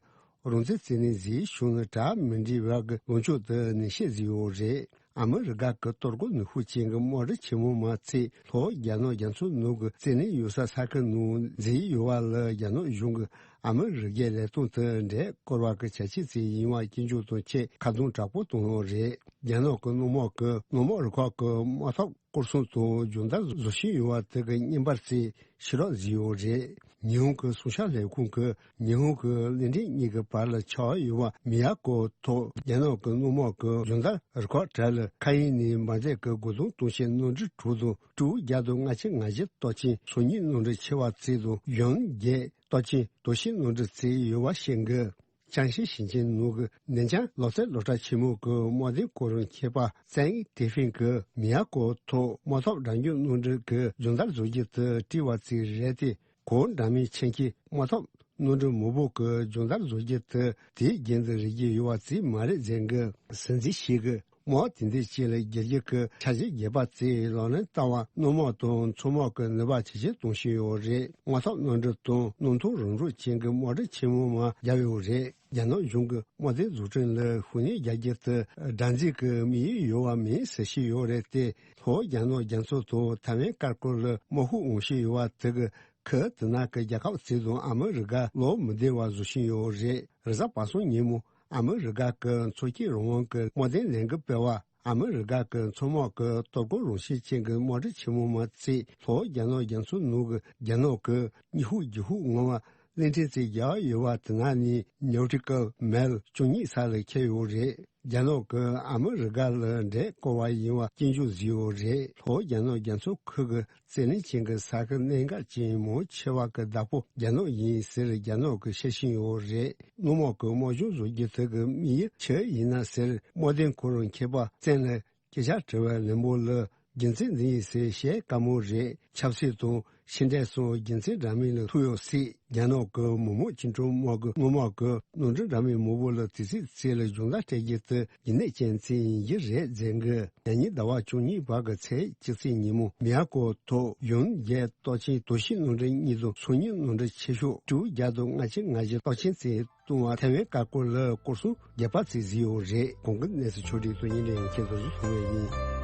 རང་བཙན་རྩིས་ལེན་བྱེད་བཞིན་གྲ་མི་འགྲིག་པ་གི་ལངས་ཕྱོགས་དེ་ནན་བཤད་བཟོས་ཡོད་རེད། ཨ་མི་རི་ཀ་གི་གཏོར་རྒོལ་ནུས་ཤུགས་ཅན་གྱི་དམག་གྲུ་ཆེན་མོ་མ་ཚད་ལྷོ་རྒྱ་ནག་རྒྱ་མཚོ་ནང་གི་རྩིས་ལེན་ཡོད་ས་ས་ཁུལ་ནང་འཛུལ་ཡོད་པ་ལ་རྒྱ་ནག་གཞུང་གིས་ཨ་མི་རི་ཀའི་ལས་དོན་དེ་འདྲེས་སྐོར་བ་གི་བྱ་སྤྱོད་ཅིག་ཡིན་པ་སྐྱོན་བརྗོད་དང་བཅས་ཁ་རྡུང་དྲག་པོ་བཏང་ཡོད་རེད། རྒྱ་ནག་གི་སྣུམ་འཁོར་གྱིས་སྣུམ་འཁོར་རུ་ཁག་གི་དམག་ཐག་སྐོར་སྲུང་དང་སྦྱོང་བརྡར་བཟོ་བཞིན་ཡོད་པ་དེ་གི་བརྙན་པར་ཅིག་ཕྱིར་སློག་བཟོས་ཡོད་རེད། ཉི་ཧོང་གི་སྲུང་སྐྱོབ་ལས་ཁུངས་ཀྱིས་ཉི་ཧོང་གི་གླིང་ཕྲན་གཉིས་ཀྱི་བར་ལ་ཆགས་ཡོད་པ་མི་ཡ་ཀོ་ཐོག་རྒྱ་ནག་གི་སྣུམ་འཁོར་གྱི་སྦྱོང་བརྡར་རུ་ཁག་གྲས་ལ་མཁའ་དབྱིངས་ནས་འབར་འཛིང་གི་འགོག་སྡོམ་གཏོང་ཆེད་སྣོན་འཕྲུལ་དྲུག་དང་སྤྲེའུ་བརྒྱ་དང་ལྔ་བཅུ་ང་བཞི་གཏོགས་ཅན་སོ་གཉིས་སྣོན་འཕྲུལ་ཆེ་བ་བརྩེགས་དང་ཡོན་བརྒྱད་གཏོགས་ཅན་དོ་ཤིང་སྣོན་འཕྲུལ་བརྩེགས་ཡོད་པ་བཤད་འདུག་ཅང་ཤིང་ཞིང་ཆེན་ནང་གི་ནན་ཅང་ལོ་ཙཱའི་སློབ་གྲྭ་ཆེན་མོ་གི་དམག་དོན་སྐོར་མཁས་པ་ཙན་ཏེ་ཧྥིན་གྱིས་མི་ཡ་ཀོ་ཐོག་དམག་ཐག་དྲག་འཇུག་སྣོན་འཕྲུལ་གྱི་སྦྱོང་བརྡར་བཟོ་རྒྱུ་དེ་བྲིས་པ་ཅིག་རེད་དེ། གོང་འདྲ་མིན་ཆེན་གྱི་དམག་ཐག་སྣོན་འཕྲུལ་མང་པོ་གི་སྦྱོང་བརྡར་བཟོ་རྒྱུ་དེ་དེའི་རྒྱུན་དུ་རིག་རྒྱུ་ཡོད་པ་ཅིག་མ་རེད་ཟེར་གི། སྲིད་འཛིན་ཞིག་གིས་དམག་དེ་འདྲ་ཅིག་ལ་བསྒྱུར་རྒྱུ་གི་འཆར་གཞི་རྒྱས་པ་ཅིག་ལག་ལེན་བསྟར་བ་སྣུམ་འཁོར་དང་མཚོ་དམག་གི་ནུས་པ་ཇེ་ཆེར་གཏོང་བཞིན་ཡོད་རེད། དམག་ཐག་སྣོན་འཕྲུལ་དང་སྣུམ་ཐོག་རང་འཇགས་ཅན་གྱི་དམག་གྲུ་ཆེན་མོ་མར་བརྒྱབ་ཡོད་རེད། རྒྱ་ནག་གཞུང་གིས་དམག་དོན་འཛུགས་སྐྲུན་ལ་ཤུགས་སྣོན་རྒྱག་རྒྱུ་དེ་སྒྲིག་འཛུགས་ཀྱི་དམིགས་ཡུལ་ཡོད་པ་མིན་ཟེར་བཞིན་ཡོད་རེད་དེ། ལྷོ་རྒྱ་ནག་རྒྱ་མཚོ་དང་ཐའེ་ཝན་དཀར་སྐོར་ལ་དམག་དཔུང་འོང་བཞིན་ཡོད་པ་དེ་གིས་ཁུལ་དེ་ནང་གི་རྒྱལ་ཁབ་ཚོ་དང་ཨ་མི་རི་ཀ་བློ་མི་བདེ་བ་བཟོ་བཞིན་ཡོད་རེད། རེས་གཟའ་པ་སངས་ཉིན་མོ་ཨ་མི་རི་ཀ་གི་མཚོ་སྐྱོད་རང་དབང་གི་དམག་དོན་ལས་འགུལ་སྤེལ་བ། ཨ་མི་རི་ཀ་གི་མཚོ་དམག་གི་གཏོར་རྒོལ་རང་བཞིན་ཅན་གྱི་དམག་གྲུ་ཆེན་མོ་མ་ཚད་ལྷོ་རྒྱ་ནག་རྒྱ་མཚོ་ནང་གི་རྒྱ་ནག་གི་ཉི་ཧོང་རྒྱུ་ཧོང་ངང་བ་གླིང་ཕྲན་ཅིག་བརྒྱབ་ཡོད་པ་དེ་ནང་ནས་ནོ་ཊི་ཀལ་མའིལ་བཅུ་གཉིས་ས་ལ་འཁེལ་ཡོད་རེད། རྒྱ་ནག་གིས་ཨ་མི་རི་ཀ་ལ་འདྲེས་སྐོར་བ་ཡིན་པ་སྐྱོན་བརྗོད་བཟོས་ཡོད་རེད། ལྷོ་རྒྱ་ནག་རྒྱ་མཚོ་ཁུལ་གྱི་རྩིས་ལེན་ཅན་གྱི་ས་ཁུལ་གནད་འགག་ཅན་མང་ཆེ་བ་གི་བདག་པོ་རྒྱ་ནག་ཡིན་ཟེར་རྒྱ་ནག་གིས་བཤད་བཞིན་ཡོད་རེད། སྣུམ་འཁོར་གྱི་དམག་སྦྱོང་བཟོ་རྒྱུ་དེ་གི་དམིགས་ཡུལ་ཆི་ཡིན་ན་ཟེར་དམག་དོན་སྐོར་མཁས་པ་ཙན་ལ་སྐད་ཆ་དྲི་བའི་ལན་པོ་ལ། རྒྱུ་མཚན་འདི་ཡིན་ཟེར་བཤད་དཀའ་མོ་རེད། ཆབ་སྲིད་དང་ཕྱི་འབྲེལ་སོགས་རྒྱུ་མཚན་འདྲ་མིན་ལ་ཐུག་ཡོད་སྲིད། རྒྱ་ནག་གི་མི་དམངས་བཅིངས་འགྲོལ་དམག་གི་དངུལ་དམག་གི་སྣོན་འཕྲུལ་འདྲ་མིན་མང་པོ་ལ་དུས་ཚོད་ཚད་ལ་སྦྱོང་བརྡར་སྤྲད་རྒྱུ་དེ་ཡིན་གནད་ཅན་ཅིག་ཡིན་རྒྱུ་རེད་ཟེར་གི། ཉེ་ཉིན་ཟླ་བ་བཅུ་གཉིས་བར་གྱི་ཚེས་བཅུ་གཅིག་ཉིན་མོ་མི་ཡ་ཀོ་ཐོག་ཡོན་བརྒྱད་གཏོགས་ཆེན་དོ་ཤིང་སྣོན་འཕྲུལ་གཉིས་དང་སོ་གཉིས་སྣོན་འཕྲུལ་ཆེ་ཤོས་སྤྲེའུ་བརྒྱ་དང་ལྔ་བཅུ་ང་བཞི་གཏོགས་ཆེན་ཅིག་བཏང་བ་ཐའེ་ཝན་དཀར་སྐོར་ལ་སྐོར་སྲུང་རྒྱག་པ་ཚོས་བཟོས་ཡོད་རེད། གོང་གི་གནས་ཚུལ་ཕྱོགས་སྒྲིག་ཏུ་ཡིན་རིང་ཁྱེད་ཚོར་གསུང་བ་ཡིན།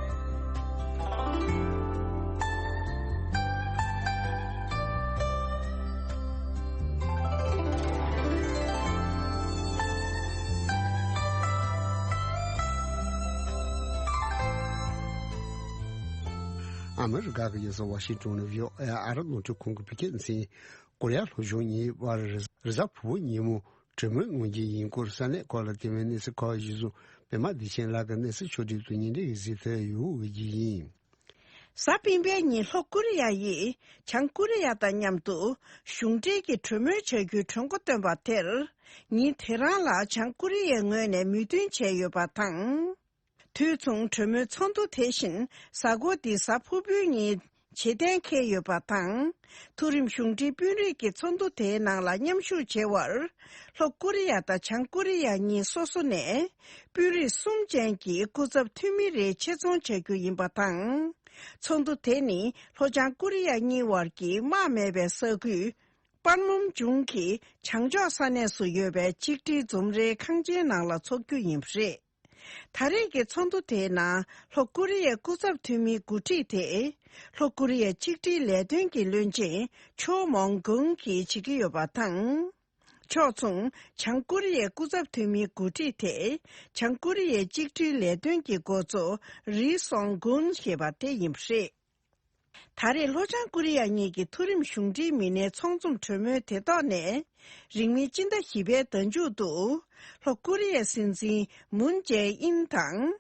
ཨ་མི་རི་ཀ་གི་རྒྱལ་ས་ཝ་ཤིང་ཏོན་ནས་བྷི་ཨོ་ཨེ་ཨ་རི་རླུང་འཕྲིན་ཁང་གི་བོད་སྐད་སྡེ་ཚན། ཀོ་རི་ཡ་ལྷོ་ཕྱོགས་གཉིས་བར་རེས་གཟའ་ཕུར་བུ་ཉིན་མོ་གྲོས་མོལ་གནང་རྒྱུ་ཡིན་སྐོར་ས་གནས་ཁག་ལ་བསྟན་པའི་གནས་ཚུལ་ཁག་གཞིར་བཟུང་པད་མ་བདེ་ཆེན་ལགས་ཀྱི་གནས་ཚུལ་ཕྱོགས་སྒྲིག་ཏུ་ཉིན་རེའི་གཟིགས་ཚུལ་ཡོད་འོས་ཀྱི་ཡིན། གཟའ་སྤེན་པའི་ཉིན་ལྷོ་ཀོ་རི་ཡ་ཡིས་བྱང་ཀོ་རི་ཡ་དང་མཉམ་དུ་གཞུང་འབྲེལ་གྱི་གྲོས་མོལ་བྱ་རྒྱུའི་གྲོས་འགོ་བཏོན་པ་དེར་ཉིན་དེ་རང་ལ་བྱང་ཀོ་རི་ཡའི་ངོས་ནས་མོས་མཐུན་བྱས་ཡོད་པ་དང་། དུས་མཚུངས་གྲོས་མོལ་ཚོགས་འདུ་དེ་བཞིན་གཟའ་འཁོར་འདིའི་གཟའ་ཕུར་བུའི་ཉིན་བྱེད་གཏན་འཁེལ་ཡོད་པ་དང་། མཐོ་རིམ་གཞུང་འབྲེལ་དཔོན་རིགས་ཀྱི་ཚོགས་འདུ་དེའི་ནང་ལ་མཉམ་ཞུགས་བྱེད་པར་ལྷོ་ཀོ་རི་ཡ་དང་བྱང་ཀོ་རི་ཡ་གཉིས་སོ་སོ་ནས་དཔོན་རིགས་གསུམ་ཅན་གྱི་སྐུ་ཚབ་འཐུས་མི་རེ་ཆེད་ཚོང་བྱ་རྒྱུ་ཡིན་པ་དང་ ཚོགས་འདུ་དེ་ནི་ལྷོ་བྱང་ཀོ་རི་ཡ་གཉིས་དབར་གྱི་དམག་མེད་པའི་ས་ཁུལ་པན་མུམ་ཇུང་གི་བྱང་ཕྱོགས་ས་གནས་སུ་ཡོད་པའི་གཅིག་སྒྲིལ་འཛོམས་རའི་ཁང་ཆེན་ནང་ལ་འཚོགས་རྒྱུ་ཡིན་པ་རེད། ད་རེས་ཀྱི་ཚོགས་འདུ་དེའི་ནང་ལྷོ་ཀོ་རི་ཡའི་སྐུ་ཚབ་འཐུས་མིའི་འགོ་ཁྲིད་དེ། ལྷོ་ཀོ་རི་ཡའི་གཅིག་སྒྲིལ་ལས་དོན་གྱི་བློན་ཆེན་ཆོ་མོང་གུང་གིས་བྱེད་ཀྱི་ཡོད་པ་དང་། ཕྱོགས་མཚུངས་བྱང་ཀོ་རི་ཡའི་སྐུ་ཚབ་འཐུས་མིའི་འགོ་ཁྲིད་དེ། བྱང་ཀོ་རི་ཡའི་གཅིག་སྒྲིལ་ལས་དོན་གྱི་འགོ་གཙོ་རི་སོང་གུན་ཞེས་པ་དེ་ཡིན་པ་རེད། ད་རེས་ལྷོ་བྱང་ཀོ་རི་ཡ་གཉིས་ཀྱི་མཐོ་རིམ་གཞུང་འབྲེལ་མི་སྣའི་ཚོགས་འཛོམས་གྲོས་མོལ་དེ་ཐོག་ནས། རིང་མིན་སྤྱི་ཟླ་བཞི་པའི་ཟླ་མཇུག་ཏུ། ལྷོ་ཀོ་རི་ཡའི་སྲིད་འཛིན་མུན་ཇེ་ཨིན་དང་།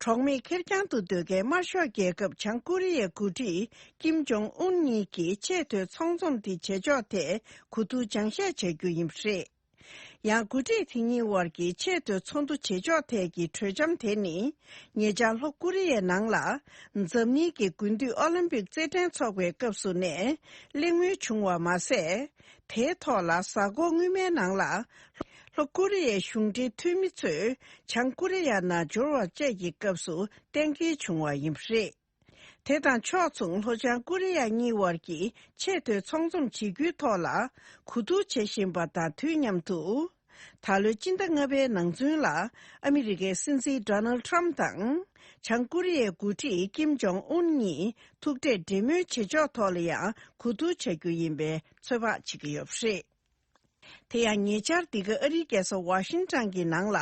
གྲོགས་མེད་ཁེར་རྐྱང་དུ་སྡོད་མཁན་དམར་ཤོག་རྒྱལ་ཁབ་བྱང་ཀོ་རི་ཡའི་འགོ་ཁྲིད་ཀིམ་ཇོང་ཨུན་གཉིས་ཀྱིས་ཆེས་མཐོའི་ཚོགས་འཛོམས་དེ་བྱེད་ཕྱོགས་ཐད་གོ་བསྡུར་སྦྱང་བཤད་བྱ་རྒྱུ་ཡིན་པ་རེད། ཡང་འགོ་ཁྲིད་དེ་གཉིས་དབར་གྱི་ཆེས་མཐོའི་ཚོགས་འདུ་བྱེད་ཕྱོགས་ཐད་ཀྱི་གྲོས་འཆམ་དེ་ནི། ཉེ་ཆར་ལྷོ་ཀོ་རི་ཡའི་ནང་ལ། འཛམ་གླིང་གི་དགུན་དུས་ཨོ་ལིམ་པིག་རྩེད་འགྲན་འཚོགས་པའི་སྐབས་སུ་ནས་གླེང་མོལ་བྱུང་བ་མ་ཟད། དེའི་ཐོག་ལ་གཟའ་འཁོར་སྔོན་མའི་ནང་ལ། ལྷོ་ཀོ་རི་ཡའི་གཞུང་འབྲེལ་འཐུས་མི་ཚོས་བྱང་ཀོ་རི་ཡ་ནང་འབྱོར་བ་བཅས་ཀྱི་སྐབས་སུ་གཏན་འཁེལ་བྱུང་བ་ཡིན་པ་རེད། དེ་དང་ཕྱོགས་མཚུངས་ལྷོ་བྱང་ཀོ་རི་ཡ་གཉིས་དབར་གྱི་ཆེས་མཐོའི་ཚོགས་འཛོམས་བྱེད་རྒྱུའི་ཐོག་ལ་གོ་བསྡུར་བྱེད་བཞིན་པ་དང་དུས་མཉམ་དུ། ད་ལོའི་སྤྱི་ཟླ་ལྔ་པའི་ནང་ཚུན་ལ་ཨ་མི་རི་ཀའི་སྲིད་འཛིན་ཌོ་ནལ་ཌི་ཊརམ་ཕི་དང་། བྱང་ཀོ་རི་ཡའི་འགོ་ཁྲིད་ཀིམ་ཇོང་ཨུན་གཉིས་ཐུག་འཕྲད་འབྲེལ་མོལ་བྱེད་ཕྱོགས་ཐོག་ལ་ཡང་གོ་བསྡུར་བྱ་རྒྱུ་ཡིན་པའི་ཚོད་དཔག་བྱེད་ཀྱི་ཡོད་པ་རེད། དེ་ཡང་ཉེ་ཆར་འདི་ག་ཨ་རིའི་རྒྱལ་ས་ཝ་ཤིང་ཊོན་གྱི་ནང་ལ་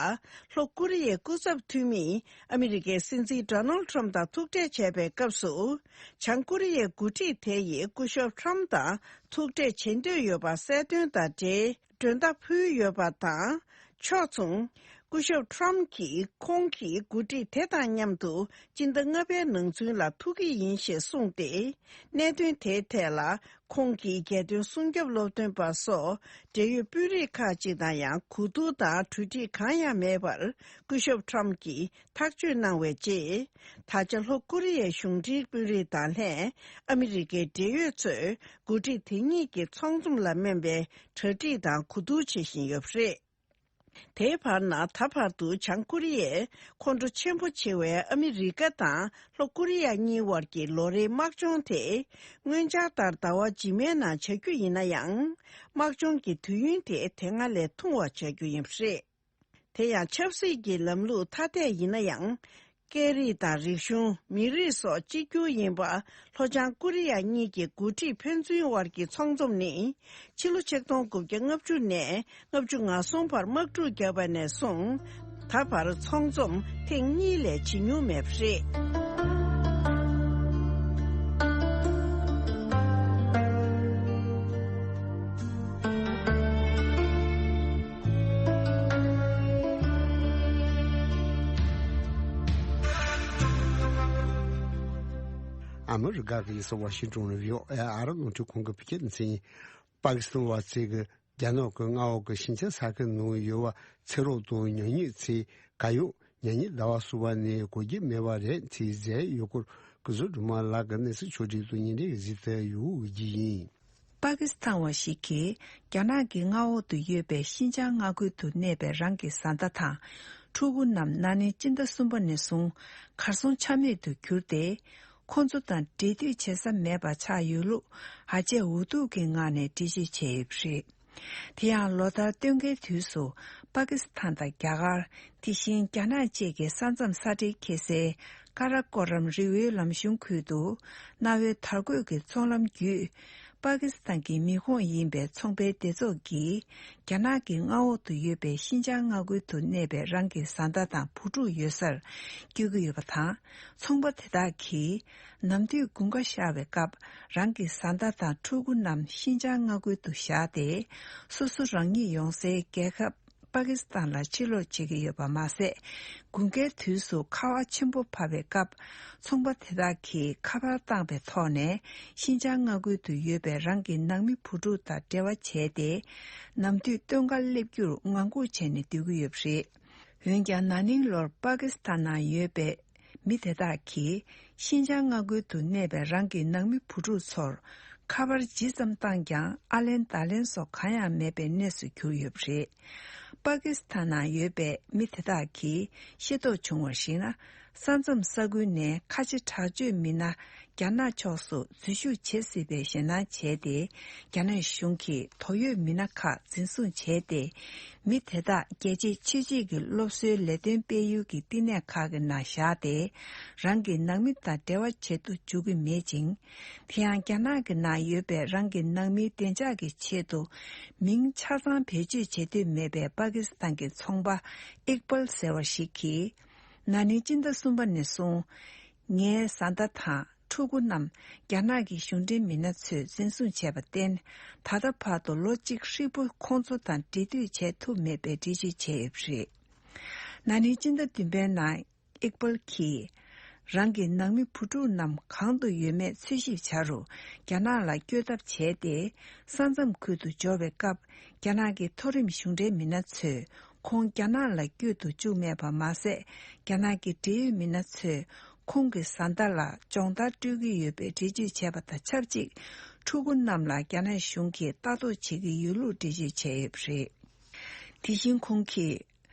ལྷོ་ཀོ་རི་ཡའི་སྐུ་ཚབ་འཐུས་མིས་ཨ་མི་རི་ཀའི་སྲིད་འཛིན་ཌོ་ནལ་ཌི་ཊརམ་ཕི་དང་ཐུག་འཕྲད་བྱས་པའི་སྐབས་སུ། བྱང་ཀོ་རི་ཡའི་འགོ་ཁྲིད་དེ་ཡིས་སྐུ་ཞབས་ཊརམ་ཕི་དང་ཐུག་འཕྲད་བྱེད་འདོད་ཡོད་པ་གསལ་སྟོན་དང་འབྲེལ་མགྲོན་བརྡ་ཕུལ་ཡོད་པ་དང་། ཕྱོགས་མཚུངས། སྐུ་ཞབས་ཊརམ་ཕི་གྱིས་ཁོང་གི་འགོ་ཁྲིད་དེ་དང་མཉམ་དུ་སྤྱི་ཟླ་ལྔ་པའི་ནང་ཚུན་ལ་ཐུག་གི་ཡིན་ཞེས་གསུངས་ཏེ། གནད་དོན་དེའི་ཐད་ལ་ཁོང་གིས་རྒྱལ་དོན་སྲུང་སྐྱོབ་སློབ་སྟོན་པ་སོགས་འབྲེལ་ཡོད་དཔོན་རིགས་ཁག་ཅིག་དང་ཡང་གོ་བསྡུར་དང་གྲོས་འགྲིག་གང་ཡང་མེད་པར་སྐུ་ཞབས་ཊརམ་ཕི་གྱིས་ཐག་གཅོད་གནང་བའི་རྗེས། ད་ཆ་ལྷོ་ཀོ་རི་ཡའི་གཞུང་འབྲེལ་དཔོན་རིགས་དང་ལྷན་ཨ་མི་རི་ཀའི་འབྲེལ་ཡོད་ཚོས་འགོ་ཁྲིད་དེ་གཉིས་ཀྱི་ཚོགས་འཛོམས་ལ་སྨན་པའི་གྲ་སྒྲིག་དང་གོ་བསྡུར་བྱེད་བཞིན་ཡོད་པ་རེད། དེའི་བར་ན་ད་བར་དུ་བྱང་ཀོ་རི་ཡས་ཁོང་ཁྲོ་ཆེན་པོ་ཆེ་བའི་ཨ་མི་རི་ཀ་དང་ལྷོ་ཀོ་རི་ཡ་གཉིས་དབར་གྱི་ལོ་རེའི་དམག་སྦྱོང་དེ། སྔོན་འཆར་ལྟར་ཟླ་བ་རྗེས་མའི་ནང་བྱ་རྒྱུ་ཡིན་ན་ཡང་། དམག་སྦྱོང་གི་དུས་ཡུན་དེ་དེ་སྔ་ལས་ཐུང་བ་བྱ་རྒྱུ་ཡིན་པ་རེད། དེ་ཡང་ཆབ་སྲིད་ཀྱི་ལམ་ལུགས་ཐ་དད་ཡིན་ན་ཡང་། སྐད་རིགས་དང་རིག་གཞུང་། མི་རིགས་སོགས་གཅིག་གྱུར་ཡིན་པ། ལྷོ་བྱང་ཀོ་རི་ཡ་གཉིས་ཀྱི་འགོ་ཁྲིད་ཕན་ཚུན་དབར་གྱི་ཚོགས་འཛོམས་ནི། ཕྱི་ལོ་ཆིག་སྟོང་དགུ་བརྒྱ་ལྔ་བཅུ་ནས་ལྔ་བཅུ་ང་གསུམ་བར་དམག་འཁྲུག་བརྒྱབ་པ་ནས་བཟུང་། ད་བར་ཚོགས་འཛོམས་ཐེངས་གཉིས་ལས་བྱེད་མྱོང་མེད་པ་རེད། ཨ་མི་རི་ཀ་གི་ཡུལ་ས་ཝ་ཤིང་ཏོན་ནས་བྷི་ཨོ་ཨེ་ཨ་རི་རླུང་འཕྲིན་ཁང་གི་བོད་སྐད་སྡེ་ཚན་ཡིན། པ་ཀི་སི་ཐན་བ་ཚིག་གི་རྒྱ་ནག་གི་མངའ་འོག་གི་ཤིན་ཅང་ས་ཁུལ་ནང་ཡོད་པ་ཚེ་རོགས་དང་ཉ་ཉིན་ཚེ་ག་ཡོད། ཉ་ཉིན་ཟླ་བ་གསུམ་པ་ནས་གོ་རྒྱུ་མེད་པ་རེད་ཚེ་ཟད་ཡོད་སྐོར་སྐུ་གཟུགས་སྒྲོལ་མ་ལགས་ཀྱི་གནས་ཚུལ་ཕྱོགས་སྒྲིག་ཏུ་ཉིན་རེ་གཟིགས་ཏེ་ཡོད་རྒྱུ་ཡིན། པ་ཀི་སི་ཐན་བ་ཞིག་གིས་རྒྱ་ནག་གི་མངའ་འོག་ཏུ་ཡོད་པའི་ཤིན་ཅང་མངའ་ཁུལ་དུ་གནས་པའི་རང་གི་བཟའ་ཟླ་དང་ཕྲུ་གུ་རྣམས་ན་ནིང་སྤྱི་ཟླ་གསུམ་པ་ནས་བཟུང་གར་སོང་ཆ་མེད་དུ་གྱུར་ཏེ། ཁོང་ཚོ་དང་འབྲེལ་མཐུད་བྱེད་ས་མེད་པ་ཆགས་ཡོད་ལུགས་ཧ་ཅང་འུ་ཐུག་གི་ངང་ནས་འགྲེལ་བརྗོད་བྱས་ཡོད་པ་རེད། དེ་ཡང་ལོ་ལྟར་སྟོན་ཁའི་དུས་སུ་པ་ཀི་སི་ཐན་དང་རྒྱ་གར། དེ་བཞིན་རྒྱ་ནག་བཅས་ཀྱི་ས་མཚམས་ས་འབྲེལ་ཁེལ་སའི་ཀ་ར་ཀོ་རམ་རི་བོའི་ལམ་གཞུང་ཁུལ་དུ་གནའ་བོའི་དར་གོས་ཀྱི་ཚོང་ལམ་བརྒྱུད། པ་ཀི་སི་ཐན་གྱི་མི་ཁོངས་ཡིན་པའི་ཚོང་པའི་སྡེ་ཚོགས་ཀྱིས་རྒྱ་ནག་གི་མངའ་འོག་ཏུ་ཡོད་པའི་ཤིན་ཅང་མངའ་ཁུལ་དུ་གནས་པའི་རང་གི་བཟའ་ཟླ་དང་བུ་ཕྲུག་ཡོད་སར་བསྐྱོད་ཀྱི་ཡོད་པ་དང་། ཚོང་པ་དེ་དག་གིས་ནམ་དུས་དགུན་ཁ་ཤར་བའི་སྐབས་རང་གི་བཟའ་ཟླ་དང་ཕྲུ་གུ་རྣམས་ཤིན་ཅང་མངའ་ཁུལ་དུ་བཞག་སྟེ། སོ་སོ་རང་ཉིད་ཡོང་སའི་རྒྱལ་ཁབ། པ་ཀི་སི་ཐན་ལ་ཕྱིར་ལོག་བྱེད་ཀྱི་ཡོད་པ་མ་ཟད། དགུན་ཁའི་དུས་སུ་ཁ་བ་ཆེན་པོ་བབས་པའི་སྐབས། ཚོང་པ་དེ་དག་གིས་ཁ་པར་བཏང་པའི་ཐོག་ནས་ཤིན་ཅང་མངའ་ཁུལ་དུ་ཡོད་པའི་རང་གི་ནང་མི་བུ་ཕྲུག་དང་འབྲེལ་བ་བྱས་ཏེ། ནམ་དུས་སྟོན་ཁ་སླེབས་རྒྱུར་ངང་སྒུག་བྱས་ནས་སྡོད་ཀྱི་ཡོད་པ་རེད། འོན་ཀྱང་ན་ནིང་ལོར་པ་ཀི་སི་ཐན་ནང་ཡོད་པའི་མི་དེ་དག་གིས་ཤིན་ཅང་མངའ་ཁུལ་དུ་གནས་པའི་རང་གི་ནང་མི་བུ་ཕྲུག་ཚོར་ཁ་པར་ཇི་ཙམ་བཏང་ཀྱང་ཨ་ལན་བརྡ་ལན་སོགས་གང་ཡང་མེད་པའི་གནས་སུ་གྱུར་ཡོད་པ་རེད། པ་ཀི་སི་ཐན་ནང་ཡོད་པའི་མི་དེ་དག་གིས་ཤེས་རྟོགས་བྱུང་བར་གཞིགས་ན། ས་མཚམས་ས་ཁུལ་ནས་ཁ་ཆེ་དྲག་སྤྱོད་མི་སྣ་རྒྱ་ནག་ཕྱོགས་སུ་འཛུལ་ཞུགས་བྱེད་སྲིད་པའི་ཞེད་སྣང་བྱས་ཏེ། རྒྱ་ནག་གཞུང་གིས་དོགས་ཡོད་མི་སྣ་ཁག་འཛིན་བཟུང་བྱས་ཏེ། མི་དེ་དག་རྒྱལ་སྤྱིའི་ཆོས་བྱེད་ཀྱི་སློབ་གསོའི་ལས་དོན་སྤེལ་ཡུལ་གྱི་བསྟི་གནས་ཁག་གི་ནང་བཞག་སྟེ། རང་གི་ནང་མི་དང་འབྲེལ་བ་བྱེད་དུ་འཇུག་གི་མེད་ཅིང་། དེ་ཡང་རྒྱ་ནག་གི་ནང་ཡོད་པའི་རང་གི་ནང་མིའི་བདེ་འཇགས་ཀྱི་ཆེད་དུ། མིང་ཆ་ཚང་བེད་སྤྱོད་བྱེད་འདོད་མེད་པའི་པ་ཀི་སི་ཐན་གྱི་ཚོང་པ་ཨིག་པལ་ཟེར་བ་ཞིག་གིས། ན་ནིང་སྤྱི་ཟླ་གསུམ་པ་ནས་བཟུང་། ངའི་བཟའ་ཟླ་དང་ཕྲུ་གུ་རྣམས་རྒྱ་ནག་གི་གཞུང་འབྲེལ་མི་སྣ་ཚོས་འཛིན་བཟུང་བྱས་པར་བརྟེན། ད་ལྟ་བར་དུ་ལོ་གཅིག་ཧྲིལ་པོ་ཁོང་ཚོ་དང་འབྲེལ་མཐུད་བྱེད་ཐུབ་མེད་པའི་འགྲེལ་བརྗོད་བྱས་ཡོད་པ་རེད། ན་ནིང་སྤྱི་ཟླ་བདུན་པའི་ནང་། ཨིག་པལ་གྱིས། རང་གི་ནང་མི་བུ་ཕྲུག་རྣམས་གང་དུ་ཡོད་མེད་འཚོལ་ཞིབ་བྱ་རུ་རྒྱ་ནག་ལ་བསྐྱོད་ཐབས་བྱས་ཏེ། ས་མཚམས་ཁུལ་དུ་འབྱོར་བའི་སྐབས། རྒྱ་ནག་གི་མཐོ་རིམ་གཞུང་འབྲེལ་མི་སྣ་ཚོས་ཁོང་རྒྱ་ནག་ལ་བསྐྱོད་དུ་བཅུག་མེད་པ་མ་ཟད། རྒྱ་ནག་གི་འབྲེལ་ཡོད་མི་སྣ་ཚོས་ཁོང་གི་བཟའ་ཟླ་ལ་སྦྱོང་བརྡར་སྤྲོད་ཀྱི་ཡོད་པའི་འགྲེལ་བརྗོད་བྱས་པ་དང་ཆབས་ཅིག་ཕྲུ་གུ་རྣམས་ལ་རྒྱ་ནག་གཞུང་གིས་ལྟ་རྟོག་བྱེད་ཀྱི་ཡོད་ལུགས་འགྲེལ་བརྗོད་བྱས་ཡོད་པ་རེད། དེ་བཞིན་ཁོང་གིས།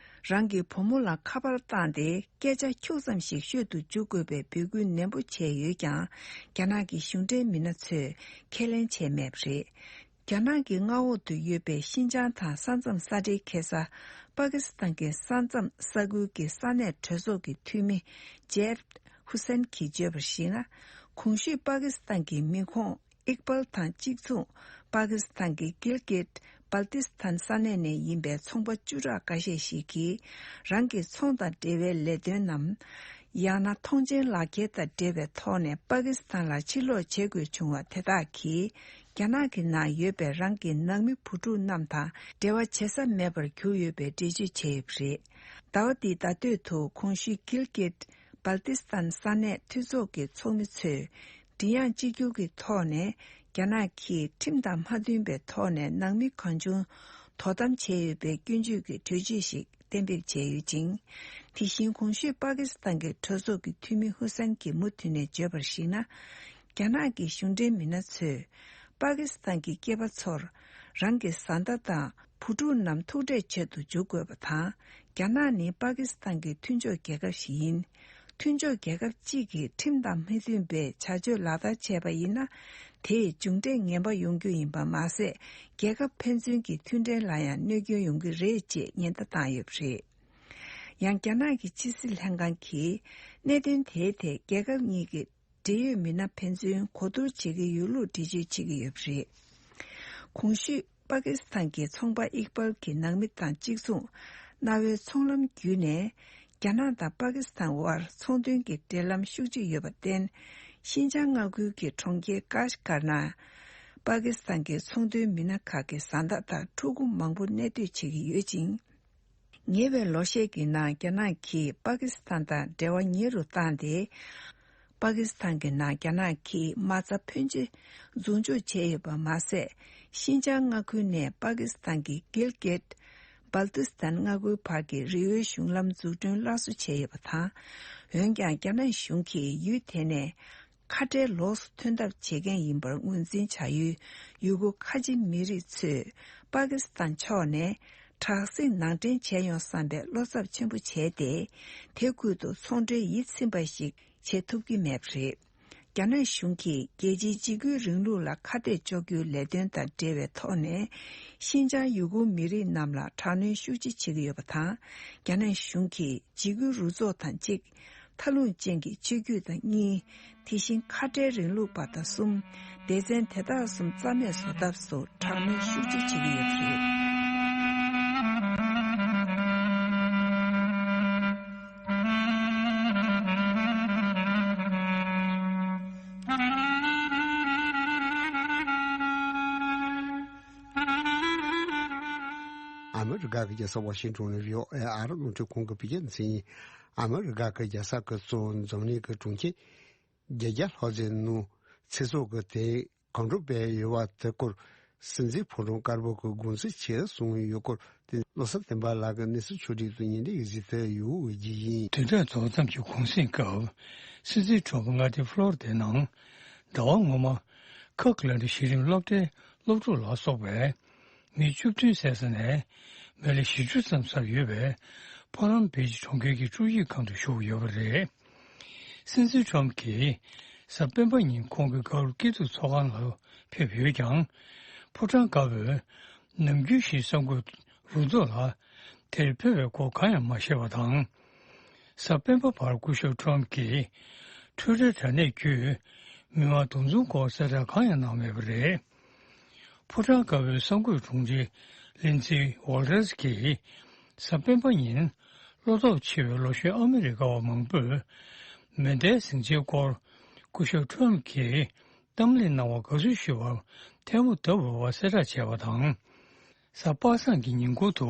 རང་གི་བུ་མོ་ལ་ཁ་པར་བཏང་སྟེ་སྐད་ཆ་ཁྱུག་ཙམ་ཞིག་ཤོད་དུ་འཇུག་དགོས་པའི་འབོད་སྐུལ་ནན་པོ་བྱས་ཡོད་ཀྱང་། རྒྱ་ནག་གི་གཞུང་འབྲེལ་མི་སྣ་ཚོས་ཁས་ལེན་བྱས་མེད་པ་རེད། རྒྱ་ནག་གི་མངའ་འོག་ཏུ་ཡོད་པའི་ཤིན་ཅང་དང་ས་མཚམས་ས་འབྲེལ་ཁེ་ས། པ་ཀི་སི་ཐན་གྱི་ས་མཚམས་ས་ཁུལ་གྱི་ས་གནས་གྲོས་ཚོགས་ཀྱི་འཐུས་མི་ཇེབ་ཧུ་སན་གྱིས་བརྗོད་པར་གཞིགས་ན། གོང་ཞུས་པ་ཀི་སི་ཐན་གྱི་མི་ཁོངས། ཨིག་པལ་དང་གཅིག་མཚུངས། པ་ཀི་སི་ཐན་གྱི་གིལ་གིད་སྦལ་ཏི་སི་ཐན་ས་གནས་ནས་ཡིན་པའི་ཚོང་པ་བཅུ་ཕྲག་འགའ་ཤས་ཤིག་གིས། རང་གི་ཚོང་དང་འབྲེལ་བའི་ལས་དོན་ནམ། ཡང་ན་མཐོང་མཆན་ལག་འཁྱེར་དང་འབྲེལ་བའི་ཐོག་ནས་པ་ཀི་སི་ཐན་ལ་ཕྱིར་ལོག་བྱེད་དགོས་བྱུང་བ་དེ་དག་གིས། རྒྱ་ནག་གི་ནང་ཡོད་པའི་རང་གི་ནང་མི་བུ་ཕྲུག་རྣམས་དང་འབྲེལ་བ་བྱེད་ས་མེད་པར་གྱུར་ཡོད་པའི་འགྲེལ་བརྗོད་བྱས་ཡོད་པ་རེད། ཟླ་བ་འདིའི་ཟླ་སྟོད་དུ་གོང་ཞུས་གིལ་གིད་སྦལ་ཏི་སི་ཐན་ས་གནས་འཐུས་ཚོགས་ཀྱི་ཚོགས་མི་ཚོས། མགྲིན་དབྱངས་གཅིག་གྱུར་གྱི་ཐོག་ནས། རྒྱ་ནག་གིས་ཁྲིམས་དང་མ་མཐུན་པའི་ཐོག་ནས་ནང་མི་གང་བྱུང་དོ་དམ་བྱས་ཡོད་པའི་སྐྱོན་བརྗོད་ཀྱི་གྲོས་ཆོད་ཞིག་གཏན་འབེབས་བྱས་ཡོད་ཅིང་། དེ་བཞིན་གོང་ཞུས་པ་ཀི་སི་ཐན་གྱི་གྲོས་ཚོགས་ཀྱི་འཐུས་མི་ཧུ་སན་གྱིས་མུ་མཐུད་ནས་བརྗོད་པར་གཞིགས་ན། རྒྱ་ནག་གི་གཞུང་འབྲེལ་མི་སྣ་ཚོས། པ་ཀི་སི་ཐན་གྱི་སྐྱེས་པ་ཚོར། རང་གི་བཟའ་ཟླ་དང་བུ་ཕྲུག་རྣམས་ཐུག་འཕྲད་བྱེད་དུ་འཇུག་དགོས་པ་དང་། རྒྱ་ནག་ནི་པ་ཀི་སི་ཐན་གྱི་མཐུན་ཕྱོགས་རྒྱལ་ཁབ་ཞིག་ཡིན། མཐུན་ཕྱོགས་རྒྱལ་ཁབ་གཅིག་གིས་ཁྲིམས་དང་མི་མཐུན་པའི་བྱ་སྤྱོད་ལག་བསྟར་བྱས་པ་ཡིན་ན། དེས་མཇུག་འབྲས་ངན་པ་ཡོང་རྒྱུ་ཡིན་པ་མ་ཟད། རྒྱལ་ཁབ་ཕན་ཚུན་གྱི་མཐུན་འབྲེལ་ལ་ཡང་གནོད་སྐྱོན་ཡོང་གི་རེད་ཅེས་ཉེན་བརྡ་བཏང་ཡོད་པ་རེད། ཡང་། རྒྱ་ནག་གི་ཕྱི་སྲིད་ལྷན་ཁང་གིས། གནད་དོན་དེའི་ཐད་རྒྱལ་ཁབ་གཉིས་ཀྱི་འབྲེལ་ཡོད་མི་སྣ་ཕན་ཚུན་གོ་བསྡུར་བྱེད་ཀྱི་ཡོད་ལུགས་འགྲེལ་བརྗོད་བྱེད་ཀྱི་ཡོད་པ་རེད། གོང་ཞུས་པ་ཀི་སི་ཐན་གྱི་ཚོང་པ་ཨིག་པལ་གྱི་ནང་མི་དང་གཅིག་མཚུངས། གནའ་བོའི་ཚོང་ལམ་བརྒྱུད་ནས། རྒྱ་ནག་དང་པ་ཀི་སི་ཐན་དབར་ཚོང་དོན་གྱི་འབྲེལ་ལམ་ཤུགས་ཆེ་ཡོད་པར་བརྟེན། ཤིན་ཅང་མངའ་ཁུལ་གྱི་གྲོང་ཁྱེར་ཀཱཤ་གར་ན། པ་ཀི་སི་ཐན་གྱི་ཚོང་དོན་མི་སྣ་ཁག་གི་བཟའ་ཟླ་དང་ཕྲུ་གུ་མང་པོ་གནས་སྡོད་བྱེད་ཀྱི་ཡོད་ཅིང་། ཉེ་བའི་ལོ་ཤས་ཀྱི་ནང་རྒྱ་ནག་གིས་པ་ཀི་སི་ཐན་དང་འབྲེལ་བ་ཉེ་རུ་བཏང་སྟེ། པ་ཀི་སི་ཐན་གྱི་ནང་རྒྱ་ནག་གིས་མ་རྩ་ཕོན་ཆེ་རྫོང་འཇུག་བྱས་ཡོད་པ་མ་ཟད། ཤིན་ཅང་མངའ་ཁུལ་ནས་པ་ཀི་སི་ཐན་གྱི་གིལ་གེད་སྦལ་ཏི་སི་ཐན་མངའ་ཁུལ་བར་གྱི་རི་བོའི་གཞུང་ལམ་འཛུགས་སྐྲུན་སླར་གསོ་བྱས་ཡོད་པ་དང་། འོན་ཀྱང་། རྒྱ་ནག་གཞུང་གིས་ཡུལ་དེ་ནས། ཁ་བྲལ་ལོགས་སུ་ཐོན་ཐབས་བྱེད་མཁན་ཡིན་པར་ངོས་འཛིན་བྱ་ཡུལ་ཡུ་གུར་ཁ་ཆེ་མི་རིགས་ཚོས་པ་ཀི་སི་ཐན་ཕྱོགས་ནས་དྲག་ཟིང་ནང་འདྲེན་བྱས་ཡོང་བསམ་པའི་བློ་འཚབ་ཆེན་པོ་བྱས་ཏེ། དེ་ཁུལ་དུ་ཚོང་འབྲེལ་ཡིད་ཚིམ་པ་ཞིག་བྱེད་ཐུབ་ཀྱི་མེད་པ་རེད། རྒྱ་ནག་གཞུང་གིས་རྒྱལ་སྤྱིའི་འཇིགས་སྐུལ་རིང་ལུགས་ལ་ཁ་གཏད་གཅོག་རྒྱུའི་ལས་དོན་དང་འབྲེལ་བའི་ཐོག་ནས། ཤིན་ཅང་ཡུ་གུར་མི་རིགས་རྣམས་ལ་དྲག་གནོན་ཤུགས་ཆེ་བྱེད་ཀྱི་ཡོད་པ་དང་། རྒྱ་ནག་གཞུང་གིས་འཇིགས་སྐུལ་རུ་ཚོགས་དང་གཅིག་མཐའ་ལྷུང་ཅན་གྱི་ཆོས་བརྒྱུད་དང་གཉིས། དེ་བཞིན་ཁ་བྲལ་རིང་ལུགས་པ་དང་གསུམ། སྡེ་ཚན་དེ་དག་གསུམ་རྩ་མེད་བཟོ་ཐབས་སུ་དྲག་གནོན་ཤུགས་ཆེ་བྱེད་ཀྱི་ཡོད་པ་རེད། ཨ་མི་རི་ཀ་གི་རྒྱལ་ས་ཝ་ཤིང་ཊོན་ནས་བྷི་ཨོ་ཨེ་ཨ་རི་རླུང་འཕྲིན་ཁང་གི་བོད་སྐད་སྡེ་ཚན་ཡིན། ཨ་མི་རི་ཀ་གི་རྒྱལ་ས་ཀུ་ཙོ་འཛམ་གླིང་གི་གྲོང་ཁྱེར་བརྒྱད་བརྒྱ་ལྷག་ཙམ་ནང་ཚེ་སྲོག་གི་དེ་གང་འགྲོ་སྤེལ་ཡོད་པ་དེ་སྐོར་སྲིད་འཛིན་ཕོ་བྲང་དཀར་པོ་གི་དགོངས་ཚུལ་ཆེད་གསུངས་ཡོད་སྐོར་དེ་བློ་བཟང་བསྟན་པ་ལགས་ཀྱིས་གནས་ཚུལ་ཕྱོགས་སྒྲིག་ཏུ་ཉན་འདི་གཟིགས་ཏེ་ཡོད་ཀྱི་ཡིན། བདུན་ཕྲག་རྫོགས་མཚམས་ཀྱི་གུང་གསེང་སྐབས་སྲིད་འཛིན་ཁྲོམ་མངའ་སྡེ་ཕློ་རི་དའི་ནང་ཟླ་བ་སྔོན་མ་ཁག་ལ་འདྲ་གཞི་རིམ་སློབ་གྲྭའི་སློབ་ཕྲུག་ལ་སོགས་པའི་མི་བཅུ་བདུན་བསད་ས་ནས་ མི་ལོ་བཞི་བཅུ་ཙམ་ཟིན་ཡོད་པའི་ཕོ་ལམ་བྷེལ་ཇི་གྲོང་ཁྱེར་གྱི་དཀྲུག་ཡིག་ཁང་དུ་བཞུགས་ཡོད་པ་རེད། སྲིད་འཛིན་ཁྲོམ་གྱིས་གཟའ་སྤེན་པ་ཉིན་ཁོང་གི་དགའ་སྐྱིད་སྡུག་ཚོགས་ཁང་ལ་ཕེབས་ཡོད་ཀྱང་། ཕོ་བྲང་དཀར་པོས་ནམ་རྒྱུན་བཞིན་གསར་འགོད་རུ་ཚོགས་ལ་དེར་ཕེབས་པའི་སྐོར་གང་ཡང་མ་བཤད་པ་དང་། གཟའ་སྤེན་པ་བར་སྐུ་ཞབས་ཁྲོམ་གྱིས་ཊུའི་ཊར་དྲ་གནས་བརྒྱུད་མི་མང་འདུ་འཛོམས་སྐོར་གསལ་བསྒྲགས་གང་ཡང་གནང་མེད་པ་རེད། ཕོ་བྲང་དཀར་པོའི་གསར་འགོད་དྲུང་ཆེ་ལིན་ཛི་ཝོལ་ཊར་གྱིས་གཟའ་སྤེན་པ་ཉིན་བློ་སྟོབས་ཆེ་བའི་ལོ་གཞོན་ཨ་མི་རི་ཀ་བ་མང་པོས་མེ་མདའི་ཟིང་ཆའི་སྐོར་སྐུ་ཞབས་ཁྲོམ་གྱིས་གཏམ་གླེང་གནང་བར་དགའ་བསུ་ཞུ་བར་ཐལ་མོ་བརྡབས་ཡོད་པ་གསལ་བསྒྲགས་བྱས་པ་དང་། གཟའ་པ་སངས་ཀྱི་ཉིན་གུང་དུ་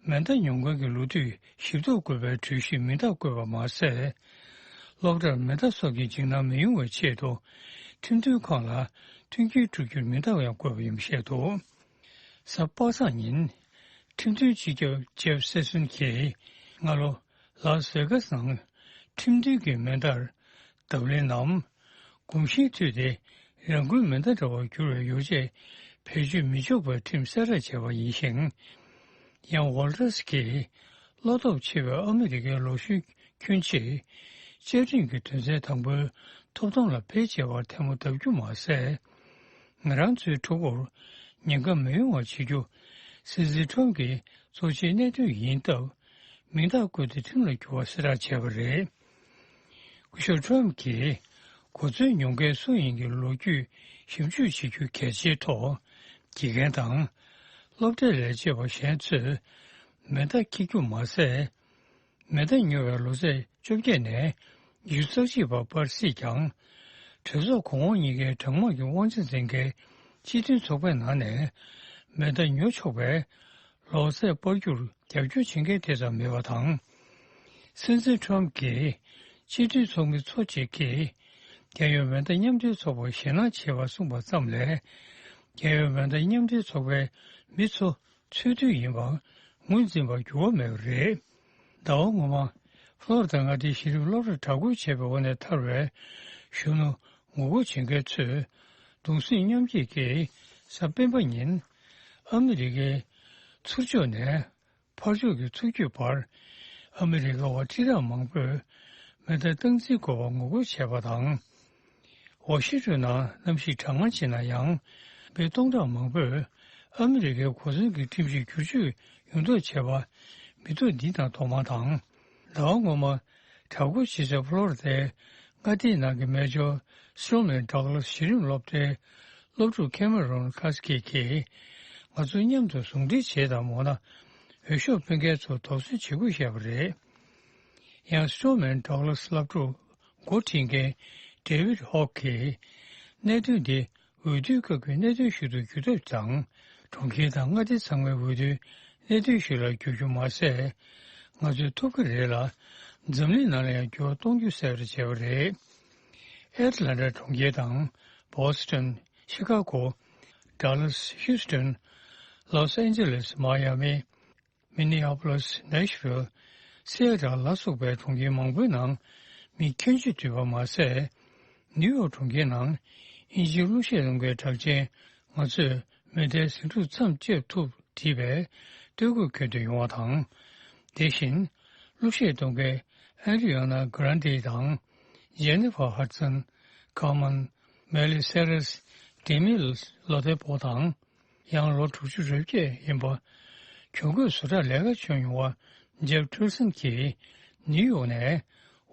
མེ་མདའ་ཉོ་མཁན་གྱི་ལོ་དུས་ཞིབ་ཏུ་བཀོད་པའི་གྲོས་གཞིའི་མིང་རྟགས་བཀོད་པ་མ་ཟད། སློབ་གྲྭར་མེ་མདའ་སོགས་ཀྱི་འཇིགས་སྣང་མི་ཡོང་བའི་ཆེད་དུ་ཁྲིམས་མཐུན་ཁང་ལ་མཐུན་རྐྱེན་སྤྲོད་རྒྱུར་མིང་རྟགས་ཡང་བཀོད་པ་ཡིན་པ་བཤད་འདུག་གཟའ་པ་སངས་ཉིན་ཁྲིམས་མཐུན་སྤྱི་ཁྱབ་ཇེབ་སེ་སོན་གྱིས་སྔ་ལོ་ལཱས་ཝེ་གྷ་སི་ནང་ཁྲིམས་མཐུན་གྱི་མེ་མདའ་བརྡབ་ལེན་ནམ་གོམས་གཤིས་བཏུད་དེ་རང་འགུལ་མེ་མདའ་འདྲ་བར་འགྱུར་བའི་ཡོ་བྱད་བེད་སྤྱོད་མི་ཆོག་པའི་ཁྲིམས་གསལ་བསྒྲགས་བྱས་པ་ཡིན་ཞིང་། ཡང་ཝོལ་ཊར་སི་ཀྱིས་བློ་སྟོབས་ཆེ་བའི་ཨ་མི་རི་ཀའི་ལོ་གཞོན་ཁྱོན་ཆེས་བཅའ་ཁྲིམས་ཀྱི་དོན་ཚན་དང་པོའི་ཐོབ་ཐང་ལ་བེད་སྤྱད་པར་ཐལ་མོ་བརྡབ་རྒྱུ་མ་ཟད། ང་རང་ཚོའི་ཕྲུ་གུར་ཉེན་ཁ་མི་ཡོང་བ་བྱེད་རྒྱུ་སྲིད་འཛིན་ཁྲོམ་གྱི་གཙོ་ཆེའི་གནད་དོན་ཡིན་སྟབས། མིང་རྟགས་བཀོད་དེ་ཁྲིམས་ལ་འགྱུར་བ་གསལ་བསྒྲགས་བྱས་པ་རེད། སྐུ་ཞབས་ཁྲོམ་གྱིས་གོ་མཚོན་ཉོ་མཁན་སུ་ཡིན་གྱི་ལོ་རྒྱུས་ཞིབ་འཇུག་བྱེད་རྒྱུ་གལ་ཆེའི་ཐོག་དགེ་རྒན་དང་། སློབ་གྲྭའི་ལས་བྱེད་པ་གཞན་ཚོས་མེ་མདའ་འཁྱེར་རྒྱུ་མ་ཟད། མེ་མདའ་ཉོ་བའི་ལོ་ཚད་བཅོ་བརྒྱད་ནས་ཉི་ཤུ་རྩ་གཅིག་བར་སྤར་སྲིད་ཀྱང་། གྲོས་ཚོགས་གོང་འོག་གཉིས་ཀའི་གྲངས་མང་གི་དབང་ཆ་འཛིན་མཁན་སྤྱི་མཐུན་ཚོགས་པའི་ནང་ནས་མེ་མདའ་ཉོ་ཆོག་པའི་ལོ་ཚད་སྤར་རྒྱུར་རྒྱབ་སྐྱོར་བྱེད་མཁན་དེ་ཙམ་མེད་པ་དང་། སྲིད་འཛིན་ཁྲོམ་གྱིས་སྤྱི་མཐུན་ཚོགས་མི་ཚོ་གཅིག་གིས་རྒྱལ་ཡོངས་མེ་མདའ་མཉམ་འབྲེལ་ཚོགས་པར་ཞེད་སྣང་བྱེད་པར་གསུངས་པ་ཙམ་ལས། རྒྱལ་ཡོངས་མེ་མདའ་མཉམ་འབྲེལ་ཚོགས་པའི་མི་ཚོ་འཚོལ་སྡུད་ཡིན་པར་ངོས་འཛིན་པར་འགྱུར་བ་མེད་པ་རེད། ཟླ་བ་སྔོན་མ། ཧྥ་ལོ་རི་ད་མངའ་སྡེའི་གཞི་རིམ་སློབ་གྲྭར་གྲྭ་རྒོལ་བྱས་པའི་འོག་ནས་ཐར་བའི་གཞོན་ནུ་ངོ་རྒོལ་བྱེད་མཁན་ཚོས་གདུང་སེམས་མཉམ་སྐྱེད་ཀྱིས་གཟའ་སྤེན་པ་ཉིན་ཨ་མི་རི་ཀའི་ཚུར་ཕྱོགས་ནས་ཕར་ཕྱོགས་ཀྱི་ཚུར་རྒྱུད་བར་ཨ་མི་རི་ཀ་བ་ཁྲི་ཕྲག་མང་པོས་མེ་མདའ་སྟངས་འཛིན་དགོས་པར་ངོ་རྒོལ་བྱས་པ་དང་། ཝ་ཤིང་ཏོན་ནང་གནམ་གཤིས་གྲང་ངར་ཅན་ན་ཡང་། མི་སྟོང་ཕྲག་མང་པོས་ཨ་མི་རི་ཀའི་གོ་མཚོན་གྱི་ཁྲིམས་གཞི་བསྒྱུར་བཅོས་ཡོང་ཐབས་བྱས་པ་མི་ཐོག་འདི་དང་ཐོག་མ་དང་། ཟླ་བ་སྔོན་མ་དྲག་རྒོལ་བྱེད་སའི་ཕློ་རི་དའི་མངའ་སྡེའི་ནང་གི་མེ་ཇོར་སི་ཊོ་མན་ཌག་ལཱ་སི་གཞི་རིམ་སློབ་གྲྭའི་སློབ་ཕྲུག་ཁེ་མེ་རོན་ཁ་སི་ཀི་གིས། ང་ཚོ་མཉམ་དུ་ཟུང་འབྲེལ་བྱེད་དང་། འོ་ན་འོས་ཤོག་སྤུངས་མཁན་ཚོར་དོགས་ཟོན་བྱེད་དགོས་བཤད་པ་རེད། ཡང་སི་ཊོ་མན་ཌག་ལཱ་སི་སློབ་ཕྲུག་འགོ་ཁྲིད་མཁན་ཌེ་ཝིད་ཧོག་གིས། གནད་དོན་འདི་འོས་བསྡུའི་སྐབས་ཀྱི་གནད་དོན་ཞིག་ཏུ་འགྱུར་ཐབས་དང་། གྲོང་ཁྱེར་དང་མངའ་སྡེ་ཚང་མའི་འོས་བསྡུའི་གནད་དོན་ཞིག་ལ་འགྱུར་རྒྱུ་མ་ཟད། ང་ཚོས་ཐུབ་ཀྱི་རེད་ལ། འཛམ་གླིང་ནང་ལ་ཡང་འགྱུར་བ་གཏོང་རྒྱུ་གསལ་པོ་བྱས་པ་རེད། ཨེ་ཊ་ལན་ཊ་གྲོང་ཁྱེར་དང་། བོ་སི་ཊོན། ཤི་ཀ་གོ། ཌ་ལཱ་སི། ཧིའུ་སི་ཊོན། ལོས་ཨེན་ཇེ་ལིས། མ་ཡ་མི། མི་ནི་ཨ་པོ་ལིས། ནེ་ཤི་ཝིལ། སི་ཨེ་ཊལ་ལ་སོགས་པའི་གྲོང་ཁྱེར་མང་པོའི་ནང་མི་ཁྱོན་ཆེ་འདུས་པ་མ་ཟད། ནིའུ་ཡོག་གྲོང་ཁྱེར་ནང་དབྱིན་ཇིའི་གླུ་གཞས་གཏོང་མཁན་གྲགས་ཅན། ང་ཚོས་མེ་མདའི་ཟིང་འཁྲུག་མཚམས་གཅོད་ཐུབ། བྲིས་པའི་སྟོད་གོས་གྱོན་དུ་ཡོང་བ་དང་། དེ་བཞིན་གླུ་གཞས་གཏོང་མཁན་ཨེ་རི་ཡ་ན་གྷ་རན་ཏི་དང་། ཇེ་ནི་ཧྥར་ཧ་ཌི་སན། ཁར་མན། མེ་ལི་སེ་རེས། ཌེ་མི་ལོ་ཏེ་པོ་དང་། ཡང་ལོ་དྲུག་ཅུ་རེ་བརྒྱད་ཡིན་པ། གྱོན་གོས་བཟོ་གྲྭར་ལས་ཀ་བྱོན་མྱོང་བ་ཇེབ་ཁྲེར་སན་གྱིས་ནིའུ་ཡོག་ནས་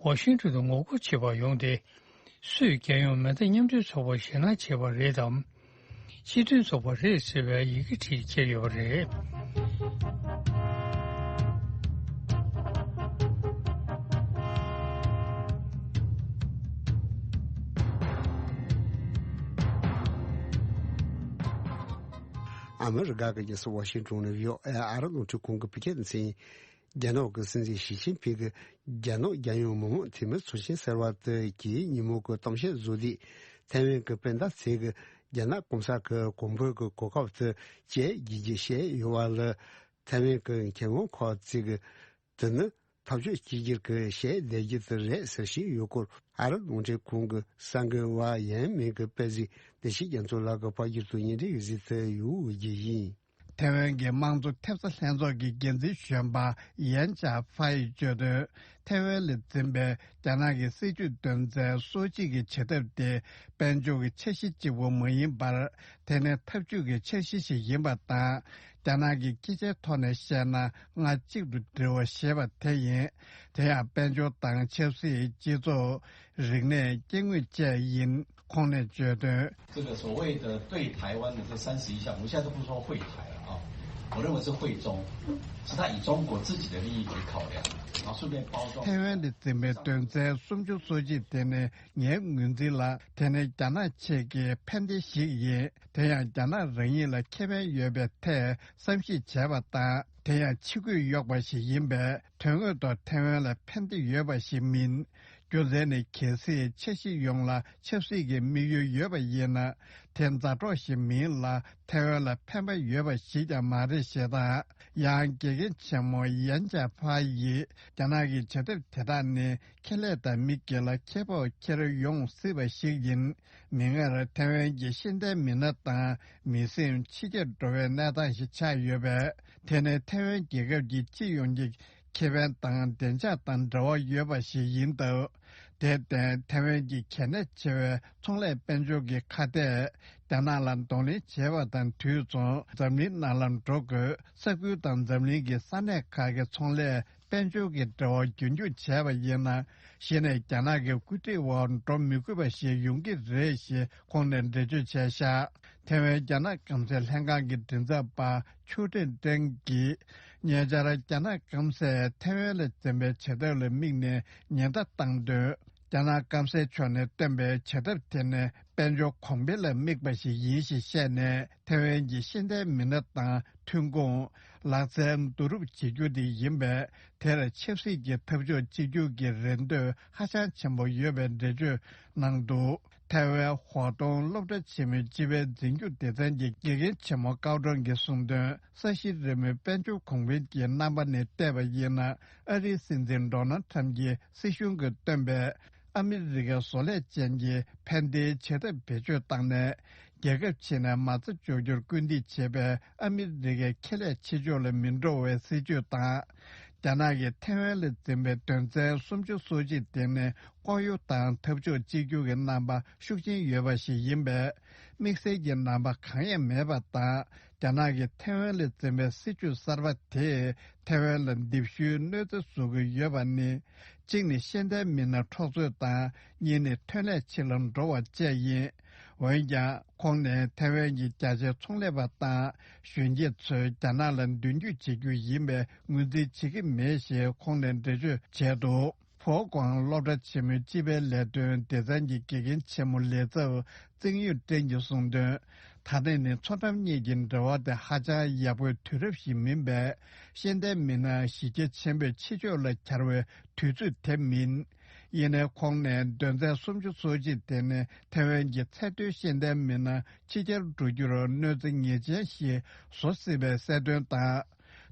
ཝ་ཤིང་ཏོན་དུ་ངོ་རྒོལ་བྱེད་པར་ཡོང་སྟེ། སུས་རྒྱལ་ཡོངས་མེ་མདའ་མཉམ་འབྲེལ་ཚོགས་པར་ཞེད་སྣང་བྱེད་པ་རེད་དམ། སྤྱི་མཐུན་ཚོགས་པ་རེད་ཟེར་བའི་ཡི་གེ་བྲིས་ཁྱེར་ཡོད་པ་རེད། ཨ་མི་རི་ཀ་གི་རྒྱལ་ས་ཝ་ཤིང་ཏོན་ནས་བྷི་ཨོ་ཨེ་ཨ་རི་རླུང་འཕྲིན་ཁང་གི་བོད་སྐད་སྡེ་ཚན། རྒྱ་ནག་གི་སྲིད་འཛིན་ཞི་ཅིན་ཕིང་གིས་རྒྱ་ནག་རྒྱལ་ཡོངས་མི་དམངས་འཐུས་མི་ཚོགས་ཆེན་ཟེར་བ་དེ་གི་ཉིན་མོ་གི་གཏམ་བཤད་བཟོ་དུས། ཐའེ་ཝན་གྱི་དཔལ་འབྱོར་ཚད་ཀྱིས་རྒྱ་ནག་གོང་ས་གི་གོང་བུ་གི་གོ་སྐབས་དེ་བཅད་རྒྱུ་བྱས་ཡོད་པ་ལ། ཐའེ་ཝན་གྱི་མཁས་དབང་ཁག་ཅིག་གིས་དེ་ནི་འཐབ་ཕྱོགས་གཅིག་གྱུར་གྱི་ཞལ་འདེབས་རྒྱུ་དེ་རེད་ཟེར་བཞིན་ཡོད་སྐོར། ཨ་རི་རླུང་འཕྲིན་ཁང་གི་གསར་འགོད་པ་ཡན་མིན་གྱི་དཔེ་གཟིགས་བདེ་ཆེན་རྒྱ་མཚོ་ལགས་ཀྱིས་ཕབ་བསྒྱུར་དུ་སྙན་སྒྲོན་ཞུ་གསལ་དུ་ཡོད་རྒྱུ་ཡིན། ཐེ་ཝན་གྱི་དམངས་གཙོ་ཐེབས་རྩ་ལྷན་ཚོགས་ཀྱི་འགན་འཛིན་གཞོན་པ་ཡན་ཅཱ་ཕ་ཡིས་བརྗོད་དོན། ཐེ་ཝན་ལ་འཛིན་པའི་རྒྱ་ནག་གི་སྲིད་ཇུས་དོན་ཚན་སོ་གཅིག་གི་བྱེད་ཐབས་དེ་དཔལ་འབྱོར་གྱི་འཆར་གཞི་གཅིག་པུ་མ་ཡིན་པར། དེ་ནི་འཐབ་ཇུས་ཀྱི་འཆར་གཞི་ཞིག་ཡིན་པ་དང་། རྒྱ་ནག་གི་སྐད་ཆའི་ཐོག་ནས་བཤད་ན། ལྔ་གཅིག་ཏུ་སྒྲིལ་བ་ཞེས་པ་དེ་ཡིན། དེ་ཡང་དཔལ་འབྱོར་དང་ཆབ་སྲིད། སྤྱི་ཚོགས། རིག་གནས། སྐྱེ་དངོས་བཅས་ཡིན། ཁོང་ནས་བརྗོད་དོན། 这个所谓的对台湾的这三十一项，我们现在都不说惠台了啊，我认为是惠中，是他以中国自己的利益为考量，然后顺便包装。 ཐའེ་ཝན་དུ་འཛིན་པའི་དོན་ཚན་སུམ་ཅུ་སོ་གཅིག་དེ་ནི་ངའི་ངོས་འཛིན་ལ། དེ་ནི་རྒྱ་ནག་ཆེད་ཀྱི་ཕན་བདེ་ཞིག་ཡིན། དེ་ཡང་རྒྱ་ནག་རང་ཉིད་ལ་ཁེ་ཕན་ཡོད་པའི་ཐད་བསམ་གཞིག་བྱས་པ་དང་། དེ་ཡང་ཕྱི་གོས་གཡོགས་པ་ཞིག་ཡིན་པས། དོན་དངོས་ཐོག་ཐའེ་ཝན་ལ་ཕན་བདེ་ཡོད་པ་ཞིག་མིན། རྒྱུ་མཚན་ནི། གལ་སྲིད་འཆར་གཞི་ཡོངས་ལ་ཆབ་སྲིད་ཀྱི་དམིགས་ཡུལ་ཡོད་པ་ཡིན་ན། དེ་མཛའ་གྲོགས་ཤིག་མིན་ལ། ཐའེ་ཝན་ལ་ཕན་པ་ཡོད་པ་ཞིག་ཀྱང་མ་རེད་ཞེས་དང་། ཡང་། དགེ་རྒན་ཆེན་མོ་ཡན་ཅཱ་ཕ་ཡིས། རྒྱ་ནག་གི་བྱ་ཐབས་དེ་དག་ནི། ཁེ་ལས་དང་མི་སྒེར་ལ་ཁེ་སྤོགས་འཁྱེར་ཡོང་སྲིད་པ་ཞིག་ཡིན། མིག་སྔར་ཐའེ་ཝན་གྱི་ཤེས་ལྡན་མི་སྣ་དང་མི་སེམས་ཕྱི་གྱར་འགྲོ་བའི་གནས་སྟངས་ཤིག་ཆགས་ཡོད་པས། དེ་ནི་ཐའེ་ཝན་རྒྱལ་ཁབ་ཀྱི་སྤྱི་ཡོངས་ཀྱི་ཁེ་ཕན་དང་བདེ་འཇགས་དང་འབྲེལ་བ་ཡོད་པ་ཞིག་ཡིན་སྟབས། དེར་བརྟེན། ཐའེ་ཝན་གྱི་གལ་གནད་ཆེ་བའི་ཚོང་ལས་དཔལ་འབྱོར་གྱི་ཁ་གཏད། རྒྱ་ནག་ལ་གདོང་ལེན་བྱས་པ་དང་དུས་མཚུངས། འཛམ་གླིང་ནང་ལ་འགྲོ་དགོས། ས་ཁུལ་དང་འཛམ་གླིང་གི་ས་གནས་ཁག་གི་ཚོང་ལས། དཔལ་འབྱོར་གྱི་འབྲེལ་བ་རྒྱུན་འཁྱོངས་བྱས་པ་ཡིན་ན། གཞི་ནས་རྒྱ་ནག་གི་སྐུལ་ཁྲིད་འོག་འགྲོ་མི་དགོས་པ་ཞིག་ཡོང་གི་རེད་ཞེས་ཁོང་ནས་འགྲེལ་བརྗོད་བྱས་ཤག་ཐེ་ཝན་རྒྱ་ནག་སྐམ་སའི་ལྷན་ཁང་གི་མགྲིན་ཚབ་པ་ཆུའུ་ཀྲེང་ཀྲེང་གིས། ཉེ་ཆར་རྒྱ་ནག་སྐམ་སས་ཐེ་ཝན་ལ་འཛིན་པའི་བྱེད་ཐབས་ལ་དམིགས་ནས་ཉེན་བརྡ་བཏང་དོན། རྒྱ་ནག་སྐམ་སའི་ཕྱོགས་ནས་བཏོན་པའི་བྱེད་ཐབས་དེ་ནི་དཔལ་འབྱོར་གོང་འཕེལ་ལ་དམིགས་པ་ཞིག་ཡིན་ཞེས་བཤད་ནས། ཐེ་ཝན་གྱི་ཤེས་ལྡན་མི་སྣ་དང་ཐོན་ཁུངས། ལག་རྩལ་བསྡུ་རུབ་བྱེད་རྒྱུ་དེ་ཡིན་པས། དེར་ཆབ་སྲིད་ཀྱི་འཐབ་ཕྱོགས་གཅིག་གྱུར་གྱི་རེ་འདོད་ཧ་ཅང་ཆེན་པོ་ཡོད་པའི་འགྲེལ་བརྗོད་གནང་འདུག་ཐེ་ཝན་ཧོ་ཏུང་སློབ་གྲྭ་ཆེན་མོའི་སྤྱི་པའི་འཛིན་སྐྱོང་སྡེ་ཚན་གྱི་དགེ་རྒན་ཆེན་མོ་ཀའོ་ཀྲང་གིས་གསུངས་དོན། ས་གཞི་རི་མོའི་དཔལ་འབྱོར་གོང་འཕེལ་གྱི་རྣམ་པ་ནས་བལྟས་པ་ཡིན་ན། ཨ་རིའི་སྲིད་འཛིན་ཌོ་ནལ་ཁྲམ་གྱི་སྲིད་གཞུང་གིས་བཏོན་པའི་ཨ་མི་རི་ཀའི་བཟོ་ལས་ཅན་གྱི་ཕན་བདེའི་བྱེད་ཐབས་བེད་སྤྱོད་བཏང་ནས། རྒྱལ་ཁབ་ཕྱི་ནས་མ་རྩ་འཇོག་རྒྱུར་སྐུལ་འདེད་བྱེད་པའི་ཨ་མི་རི་ཀའི་ཁེ་ལས་ཕྱི་ཕྱོགས་ལ་མི་འགྲོ་བའི་སྲིད་ཇུས་དང་། རྒྱ་ནག་གིས་ཐེ་ཝན་ལ་འཛིན་པའི་དོན་ཚན་སུམ་ཅུ་སོ་གཅིག་དེ་ནི་ལྐོག་གཡོ་དང་འཐབ་ཕྱོགས་གཅིག་གྱུར་གྱི་རྣམ་པ་ཤུགས་ཆེན་ཡོད་པ་ཞིག་ཡིན་པས། དམིགས་བསལ་གྱི་རྣམ་པ་གང་ཡང་མེད་པ་དང་། རྒྱ་ནག་གིས་ཐེ་ཝན་ལ་འཛིན་པའི་སྲིད་ཇུས་གསར་པ་དེས་ཐེ་ཝན་ལ་རྡིབ་ཤུལ་གནོད་འཚེ་བཟོ་གི་ཡོད་པ་ནི། གཅིག་ནི་ཤེས་ལྡན་མི་སྣ་འཕྲོག་རྩོད་དང་། གཉིས་ནི་ཐོན་ལས་ཕྱི་ལ་འགྲོ་བ་བཅས་ཡིན། འོན་ཀྱང་། ཁོང་ནས་ཐེ་ཝན་གྱི་རྒྱ་ཆེའི་ཚོང་ལས་པ་དང་གཞོན་སྐྱེས་ཚོས་རྒྱ་ནག་ལ་མདུན་སྐྱོད་བྱེད་རྒྱུ་ཡིན་པའི་ངོས་འཛིན་བྱེད་ཀྱི་མེད་ཞེས་ཁོང་ནས་འགྲེལ་བརྗོད་བྱས་འདུག་ཧྥོ་ཀོང་སློབ་གྲྭ་ཆེན་མོའི་སྤྱི་པའི་ལས་དོན་སྡེ་ཚན་གྱི་དགེ་རྒན་ཆེན་མོ་ལས་ཚབ་ཙིང་ཡུན་ཀྲེང་གིས་གསུངས་དོན། ད་ཐེངས་ནི་མཚོ་འགྲམ་གཉིས་ཀྱི་འབྲེལ་བ་དེ་ཧ་ཅང་ཡག་པོའི་དུས་རབས་ཤིག་མིན་པས། ཤེས་ལྡན་མི་སྣ་གཞི་རྒྱ་ཆེན་པོས་ཕྱི་ཕྱོགས་ལ་གྱར་བའི་དུས་ཚོད་དེ་མིན། ཡིན་ནའི་ཁོང་ནས་དོན་ཚན་སུམ་ཅུ་སོ་གཅིག་དེ་ནི་ཐེ་ཝན་གྱི་ཚད་མཐོའི་ཤེས་ལྡན་མི་སྣ་ཕྱི་གྱར་འགྲོ་རྒྱུར་གནོད་འཚེ་ངེས་ཅན་ཞིག་བཟོ་སྲིད་པའི་གསལ་སྟོན་དང་།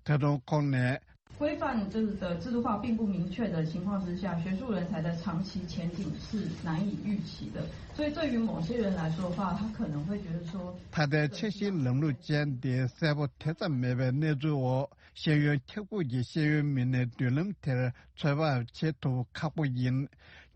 ད་དུང་ཁོང་ནས། 规范这个制度化并不明确的情况之下，学术人才的长期前景是难以预期的，所以对于某些人来说的话，他可能会觉得说， ད་ལྟའི་འཆར་གཞིའི་ལམ་ལུགས་ཅན་དེ་གསལ་པོ་དེ་ཙམ་མེད་པའི་གནས་ཚུལ་འོག་ཤེས་ཡོན་ཁྱབ་ཁོངས་ཀྱི་ཤེས་ཡོན་མི་སྣའི་མདུན་ལམ་དེར་ཚོད་དཔག་བྱེད་ཐུབ་ཁག་པོ་ཡིན།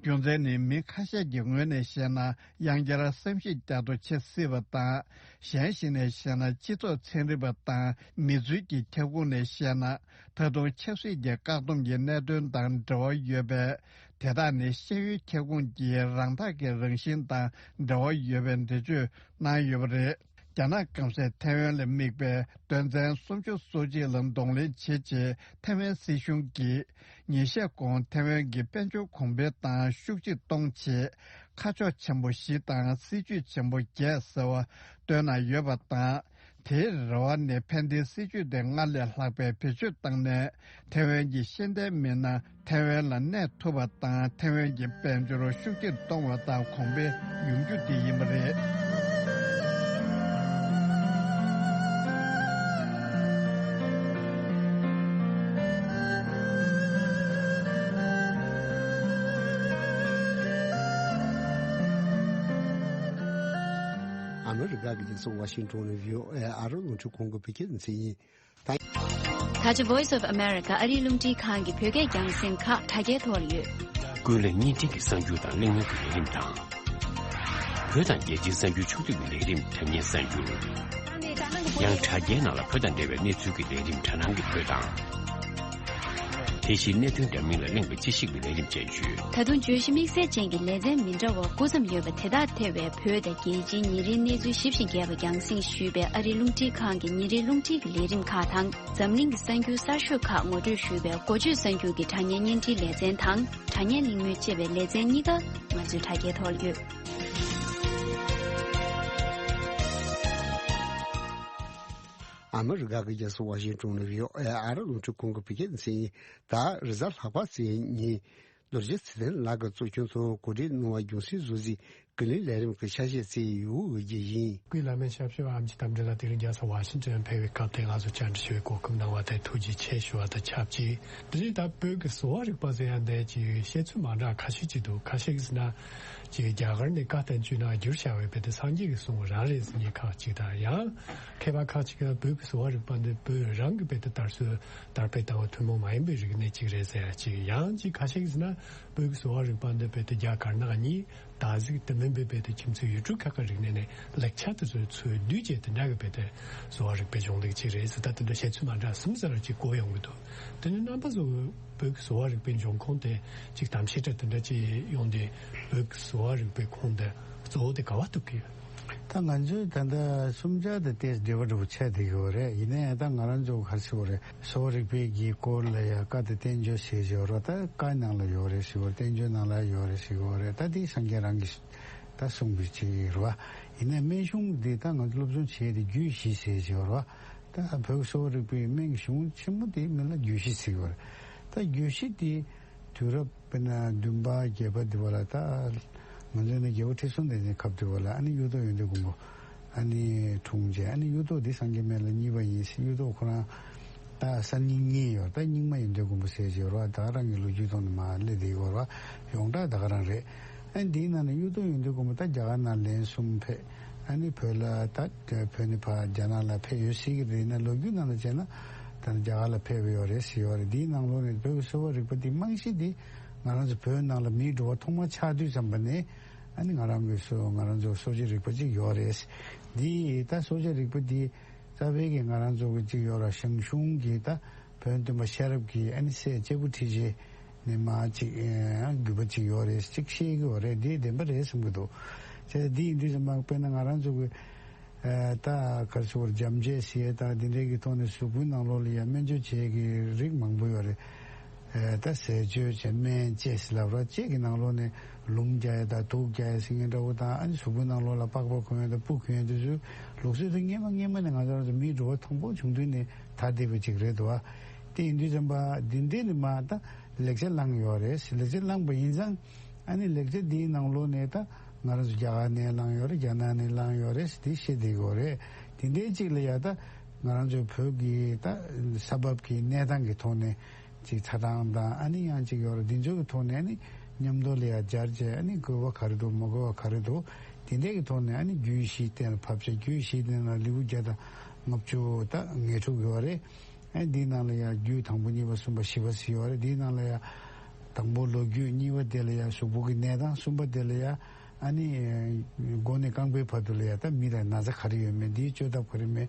རྒྱུ་མཚན་ནི་མི་ཁ་ཤས་ཀྱི་ངོས་ནས་བཤད་ན་ཡང་བསྐྱར་བསམ་གཞིག་བསྐྱར་དུ་བྱེད་སྲིད་པ་དང་། གཞན་ཞིག་ནས་བཤད་ན་སྤྱི་ཚོགས་ཚན་རིག་པ་དང་མི་ཚུལ་གྱི་ཁྱབ་ཁོངས་ནས་བཤད་ན། ད་དུང་ཆབ་སྲིད་ཀྱི་བཀག་སྡོམ་གྱི་གནད་དོན་དང་འབྲེལ་བ་ཡོད་པས། དེ་དག་ནི་ཤེས་ཡོན་ཁྱབ་ཁོངས་ཀྱི་རང་རྟགས་ཀྱི་རང་བཞིན་དང་འབྲེལ་བ་ཡོད་པའི་འགྲེལ་བརྗོད་གནང་ཡོད་པ་རེད། རྒྱ་ནག་སྐམ་སས་ཐེ་ཝན་ལ་དམིགས་པའི་དོན་ཚན་སུམ་ཅུ་སོ་གཅིག་ལ་གདོང་ལེན་བྱེད་ཆེད་ཐེ་ཝན་སྲིད་གཞུང་གིས་ཉིན་ཤས་གོང་ཐེ་ཝན་གྱི་དཔལ་འབྱོར་གོང་འཕེལ་དང་ཤུགས་ཆེ་གཏོང་ཆེད་ཁ་ཕྱོགས་ཆེན་པོ་བཞི་དང་སྲིད་ཇུས་ཆེན་པོ་བརྒྱད་ཟེར་བ་བཏོན་གནང་ཡོད་པ་དང་། དེའི་རེ་བ་ནི་ཕན་བདེའི་སྲིད་ཇུས་དེ་སྔར་ལས་ལྷག་པའི་བེད་སྤྱོད་བཏང་ནས་ཐེ་ཝན་གྱི་ཤེས་ལྡན་མི་སྣ་ཐེ་ཝན་ལ་གནས་ཐུབ་པ་དང་། ཐེ་ཝན་གྱི་དཔལ་འབྱོར་ཤུགས་ཆེར་གཏོང་བ་དང་གོང་འཕེལ་ཡོང་རྒྱུ་དེ་ཡིན་པ་རེད། ཨ་མི་རི་ཀ་གི་རྒྱལ་ས་ཝ་ཤིང་ཊོན་ནས་བྷི་ཨོ་ཨེ་ཨ་རོ་རླུང་འཕྲིན་ཁང་གི་བོད་སྐད་སྡེ་ཚན་ཡིན། ད་ཆ་Voice of America ཨ་རིའི་རླུང་འཕྲིན་ཁང་གི་བོད་སྐད་རྒྱང་སྲིང་ཁག་དྲ་རྒྱའི་ཐོག་ལ་ཡོད། ཀུན་གླེང་བརྙན་འཕྲིན་གྱི་གསར་འགྱུར་དང་གླེང་མོལ་གྱི་ལས་རིམ་དང་། བོད་དང་རྒྱལ་སྤྱིའི་གསར་འགྱུར་ཕྱོགས་བསྡུས་ཀྱི་ལས་རིམ་དྲ་བརྙན་གསར་འགྱུར། ཡང་དྲ་རྒྱའི་ནང་ལ་བོད་དང་འབྲེལ་བའི་གནས་ཚུལ་གྱི་ལས་རིམ་དྲ་སྣང་གི་བོད་དང་། དེ་བཞིན་གནད་དོན་འདྲ་མིན་ལ་གླེང་བའི་དཔྱད་ཞིབ་ཀྱི་ལས་རིམ་བཅས་ཡོད། ད་དུང་བརྗོད་གཞི་དམིགས་བསལ་ཅན་གྱི་ལེ་ཚན་མི་འདྲ་བ་དགུ་ཙམ་ཡོད་པ་དེ་དག་ཐེ་བའི་བོད་དང་རྒྱལ་སྤྱིའི་ཉིན་རེའི་གནས་ཚུལ་ཞིབ་ཅིང་རྒྱས་པ་རྒྱང་སྲིང་ཞུས་པའི་ཨ་རིའི་རླུང་འཕྲིན་ཁང་གི་ཉིན་རེའི་རླུང་འཕྲིན་གྱི་ལས་རིམ་ཁག་དང་། འཛམ་གླིང་གི་གསར་འགྱུར་གསར་ཤོས་ཁག་ངོ་སྤྲོད་ཞུས་པའི་འགོ་བརྗོད་གསར་འགྱུར་གྱི་དྲ་བརྙན་བརྙན་འཕྲིན་ལེ་ཚན་དང་། དྲ་བརྙན་གླེང་མོལ་བཅས་པའི་ལེ་ཚན་གཉིས་ཀ་ང་ཚོའི་དྲ་རྒྱའི་ཐོག་ལ་ཡོད། ཨ་མི་རི་ཀ་གི་རྒྱལ་ས་ཝ་ཤིང་ཊོན་ནས་བྷི་ཨོ་ཨེ་ཨ་རོ་རླུང་འཕྲིན་ཁང་གི་བོད་སྐད་སྡེ་ཚན་ཡིན། ད་རེས་གཟའ་ལྷག་པ་ཚེས་གཉིས། རྡོ་རྗེ་ཚེ་བརྟན་ལགས་ཀྱིས་གཙོ་སྐྱོང་དུ་གོ་སྒྲིག་གནང་བ་རྒྱང་སྲིང་བཟོ་རྩིས་ཀུན་གླེང་ལས་རིམ་གྱི་ཆ་ཤས་བསྩལ་ཡོད་པ་ཡིན། སྐུའི་བླ་མའི་ཞབས་ཞུ་བ་ཨེམ་ཆི་རྟ་མགྲིན་ལགས་དེ་རིང་རྒྱལ་ས་ཝ་ཤིང་ཊོན་ཕེབས་པའི་སྐབས་དེ་ང་ཚོ་བཅར་འདྲི་ཞུ་བའི་གོ་སྐབས་གནང་བ་དེ་ཐུགས་རྗེ་ཆེ་ཞུ་བ་དང་ཆབས་ཅིག་དེ་རིང་ད་བོད་ཀྱི་གསོ་བ་རིག་པ་ཟེར་ཡ་འདི་ཅིག་བཤད་ཚུལ་མ་འདྲ་ཁ་ཤས་ཅིག་འདུག་ཁ་ཤས་ཀྱིས་ཟེར་ན་ཅིག་རྒྱ་གར་ནས་བཀའ་བསྟན་བཅོས་ནང་བསྒྱུར་བྱ་བའི་བོད་དེ་སངས་རྒྱས་ཀྱི་གསུང་རང་རེད་ཟེར་མཁན་ཁག་ཅིག་དང་། ཡང་མཁས་པ་ཁག་ཅིག་གིས་བོད་ཀྱི་གསོ་བ་རིག་པ་འདི་བོད་རང་གི་བོད་དེ་དར་སྲོལ་དར་སྤེལ་བཏང་བ་ཐུན་མོང་མ་ཡིན་པའི་རིག་གནས་ཅིག་རེད་ཟེར་ཡ་ཅིག་ཡང་ཅིག་ཁ་ཤས་ཀྱིས་ཟེར་ན་བོད་ཀྱི་གསོ་བ་རིག་པ་འདི་བོད་དེ་རྒྱ་དཀར་ནག་གཉིས། སྟག་གཟིག་དེ་མིན་པའི་བོད་དེ་ཁྱིམ་མཚེས་ཡུལ་གྲུ་ཁག་གི་རིག་གནས་ནས་ལེགས་ཆ་དེ་ཚོའི་ཚུར་བསྡུས་བྱས་དེ་འདྲ་གི་བོད་དེ་གསོ་བ་རིག་པའི་སྦྱོང་ལུགས་ཅིག་རེད་ཟེར། ད་དེ་འདྲ་བཤད་ཚུལ་མ་འདྲ་གསུམ་ཙམ་ཅིག་གོ་ཡོང་གི་འདུག་དེ་ནི་རྣམ་པ་ཚོ་བོད་ཀྱི་གསོ་བ་རིག་པའི་འབྱུང་ཁུངས་དེ་ཅིག་གཏམ་བཤད་འདྲ་དེ་འདྲ་ཅིག་ཡོང་དུས་བོད་ཀྱི་གསོ་བ་རིག་པའི་ཁུངས་དེ་གཙོ་བོ་དེ་ག་བ་ཐུག་གི་ཡོད། ད་ང་ཚོས་ད་ལྟ་གསུམ་ཆར་དང་ཏོག་ཙམ་འབྲེལ་བ་འདྲ་པོ་ཆགས་བསྡད་ཀྱི་ཡོད་རེད། ཡིན་ནའི་ད་ང་རང་ཚོ་ག་རེ་ཟེར་དགོས་རེད། གསོ་བ་རིག་པའི་གི་སྐོར་ལ་ཡ་བཀའ་དང་བསྟན་བཅོས་ཟེར་གྱི་ཡོད་རེད། ད་བཀའ་ནང་ལ་ཡོད་རེད་ཟེར་གྱི་ཡོད་རེད། བསྟན་བཅོས་ནང་ལ་ཡོད་རེད་ཟེར་གྱི་ཡོད་རེད། ད་དེ་སངས་རྒྱས་རང་གིས་ད་གསུངས་པའི་ཅིག་རེད་བ། ཡིན་ནའི་སྨན་གཞུང་འདི་ད་ང་ཚོ་སློབ་སྦྱོང་བྱས་ཏེ་རྒྱུད་བཞི་ཟེར་གྱི་ཡོད་རེད་བ། ད་བོད་གསོ་བ་རིག་པའི་སྨན་གཞུང་ཆེན་མོ་དེ་མིང་ལ་རྒྱུད་བཞི་ཟེར་གྱི་ཡོད་རེད། ད་རྒྱུད་བཞི་དེ་དུས་རབས་དཔེར་ན་བདུན་པ་བརྒྱད་པ་འདི་བ་ལ། ད་ང་ཚོ་ནི་རྒྱལ་པོ་ཁྲི་སྲོང་ལྡེ་བཙན་སྐབས་འདི་བ་ལ་ཨ་ནི་གཡུ་ཐོག་ཡོན་ཏན་མགོན་པོ་ཨ་ནི་འཁྲུངས་རྗེས་ཨ་ནི་གཡུ་ཐོག་འདི་སངས་རྒྱས་སྨན་བླ་གཉིས་པ་ཡིན་ཟེར། གཡུ་ཐོག་ཁོ་རང་ད་གསར་རྙིང་གཉིས་ཡོད། ད་རྙིང་མ་ཡོན་ཏན་མགོན་པོ་ཟེར་གྱི་ཡོད་རེད་བ། ད་རང་གི་ལོ་རྒྱུས་ཐོག་ནས་མར་སླེབས་བསྡད་ཡོད་རེད་བ། ཡོངས་གྲགས་ད་ག་རང་རེད། ཨ་ནི་འདིའི་ནང་ནས་གཡུ་ཐོག་ཡོན་ཏན་མགོན་པོ་ད་རྒྱ་གར་ནང་ལན་གསུམ་ཕེབས། ཨ་ནི་བོད་ལ་ད་བོད་ནས་ཕར་རྒྱ་ནག་ལ་ཕེབས་ཡོད་ཟེར་གྱི་རེད། ཡིན་ནའི་ལོ་རྒྱུས་ནང་ལ་བྱས་ན་ད་རྒྱ་གར་ལ་ཕེབས་ཡོད་རེད་ཟེར་ཡོད་རེད། འདིའི་ནང་ལོགས་ནས་བོད་ཀྱི་གསོ་བ་རིག་པ་འདི་རྨང་གཞི་འདི་ང་རང་ཚོ་བོད་ནང་ལ་མིའི་འགྲོ་བ་ཐོག་མ་ཆགས་དུས་ཙམ་པ་ནས་ཨ་ནི་ང་རང་གི་གསོ་ང་རང་ཚོ་གསོ་བྱ་རིག་པ་ཅིག་ཡོད་རེད། འདི་ད་གསོ་བྱ་རིག་པ་འདི་རྩ་བའི་གི་ང་རང་ཚོ་གི་ཅིག་ཡོད་ར། ཞང་ཞུང་གི་ད་བོན་སྟོན་པ་ཤེས་རབ་ཀྱི་ཨ་ནི་སྲས་སྐྱེས་བུ་ཁྲི་ཆེན་ནས་མར་ཅིག་ཨ་བརྒྱུད་པ་ཅིག་ཡོད་རེད་ཅིག་བཤད་གི་ཡོད་རེད། འདི་བདེན་པ་རེད་བསམ་གི་འདུག་བྱས་ཙང་འདི་ཡིན་དུས་ཙམ་པ་དཔེར་ན་ང་རང་ཚོ་གི་ཨ་ད་ག་རེ་ཟེར་དགོས་རེད། འཇམ་དཔྱད་ཟེར་ཡས་ད་འདི་འདྲའི་གི་ཐོག་ནས་གཟུགས་པོའི་ནང་ལོགས་ལ་ཡ་སྨན་བཅོས་བྱེད་ཀྱི་རིགས་མང་པོ་ཡོད་རེད། ཨ་ད་ཟས་སྤྱོད་བྱས་སྨན་དཔྱད་ཟེར་ལབ་ར། དཔྱད་ཀྱི་ནང་ལོགས་ནས་ལུམས་རྒྱག་ཡས་དང་དུགས་རྒྱག་ཡས་ཟེར་མཁན་འདྲ་བོ་དང་། ཨ་ནི་གཟུགས་པོའི་ནང་ལོགས་ལ་པགས་པ་གོན་ཡས་དང་སྤུ་གོན་ཡས་དེ་ཚོའི་ལུགས་སྲོལ་དེ་སྔན་མ་སྔན་མ་ནས་ང་ཚོ་རང་ཚོ་མིའི་འགྲོ་བ་ཐང་པོ་བྱུང་དུས་ནས་དར་བསྡད་པ་ཅིག་རེད་འདུག་བ། དེ་ཡིན་དུས་ཙམ་པ་འདི་འདྲས་ནས་མར་ད་ལེགས་ཆ་བླངས་ཡོད་རེད། ལེགས་ཆ་བླངས་པ་ཡིན་ཙང་ཨ་ནི་ལེགས་ཆ་འདིའི་ནང་ལོགས་ནས་ད་ང་རང་ཚོ་རྒྱ་གར་ནས་བླངས་ཡོད་རེད། རྒྱ་ནག་ནས་བླངས་ཡོད་རེད། དེ་བཤད་བསྡད་ཡོད་རེད། དེ་འདྲའི་ཅིག་ལ་ཡ་ད་ང་རང་ཚོའི་བོད་ཀྱི་ད་ས་བབ་ཀྱི་གནས་སྟངས་ཀྱི་ཐོག་ནས་ཅིག་ཆ་ཚང་དང་ཨ་ནི་ཡང་ཅིག་ཡོད་རེད། འདི་ཚོ་གི་ཐོག་ནས་ཨ་ནི་མཉམ་དུ་ལ་ཡ་སྦྱར་བྱས་ཨ་ནི་དགོས་པ་ག་རེ་འདུག་མ་དགོས་པ་ག་རེ་འདུག་དེ་འདྲས་ཀྱི་ཐོག་ནས་ཨ་ནི་རྒྱུད་བཞི་གཏན་ལ་ཕབ་བྱས། རྒྱུད་བཞི་དེ་ནང་ལེའུ་བརྒྱ་དང་ལྔ་བཅུ་ད་ངེས་འཁྲུག་ཡོད་རེད། ཨ་འདིའི་ནང་ལ་ཡ་རྒྱུད་དང་པོ་གཉིས་པ་གསུམ་པ་བཞི་པ་ཟེར་ཡོད་རེད། འདིའི་ནང་ལ་ཡ་དང་པོ་ལོ་རྒྱུས། གཉིས་པ་དེ་ལ་ཡ་གཟུགས་པོ་གི་གནས་སྟངས། གསུམ་པ་དེ་ལ་ཡ་ཨ་ནི་མགོ་ནས་རྐང་པའི་བར་དུ་ལ་ཡ་ད་མི་ལ་ན་ཚ་ག་རེ་ཡོད་མེད། འདིའི་བཅོས་ཐབས་ག་རེ་མེད།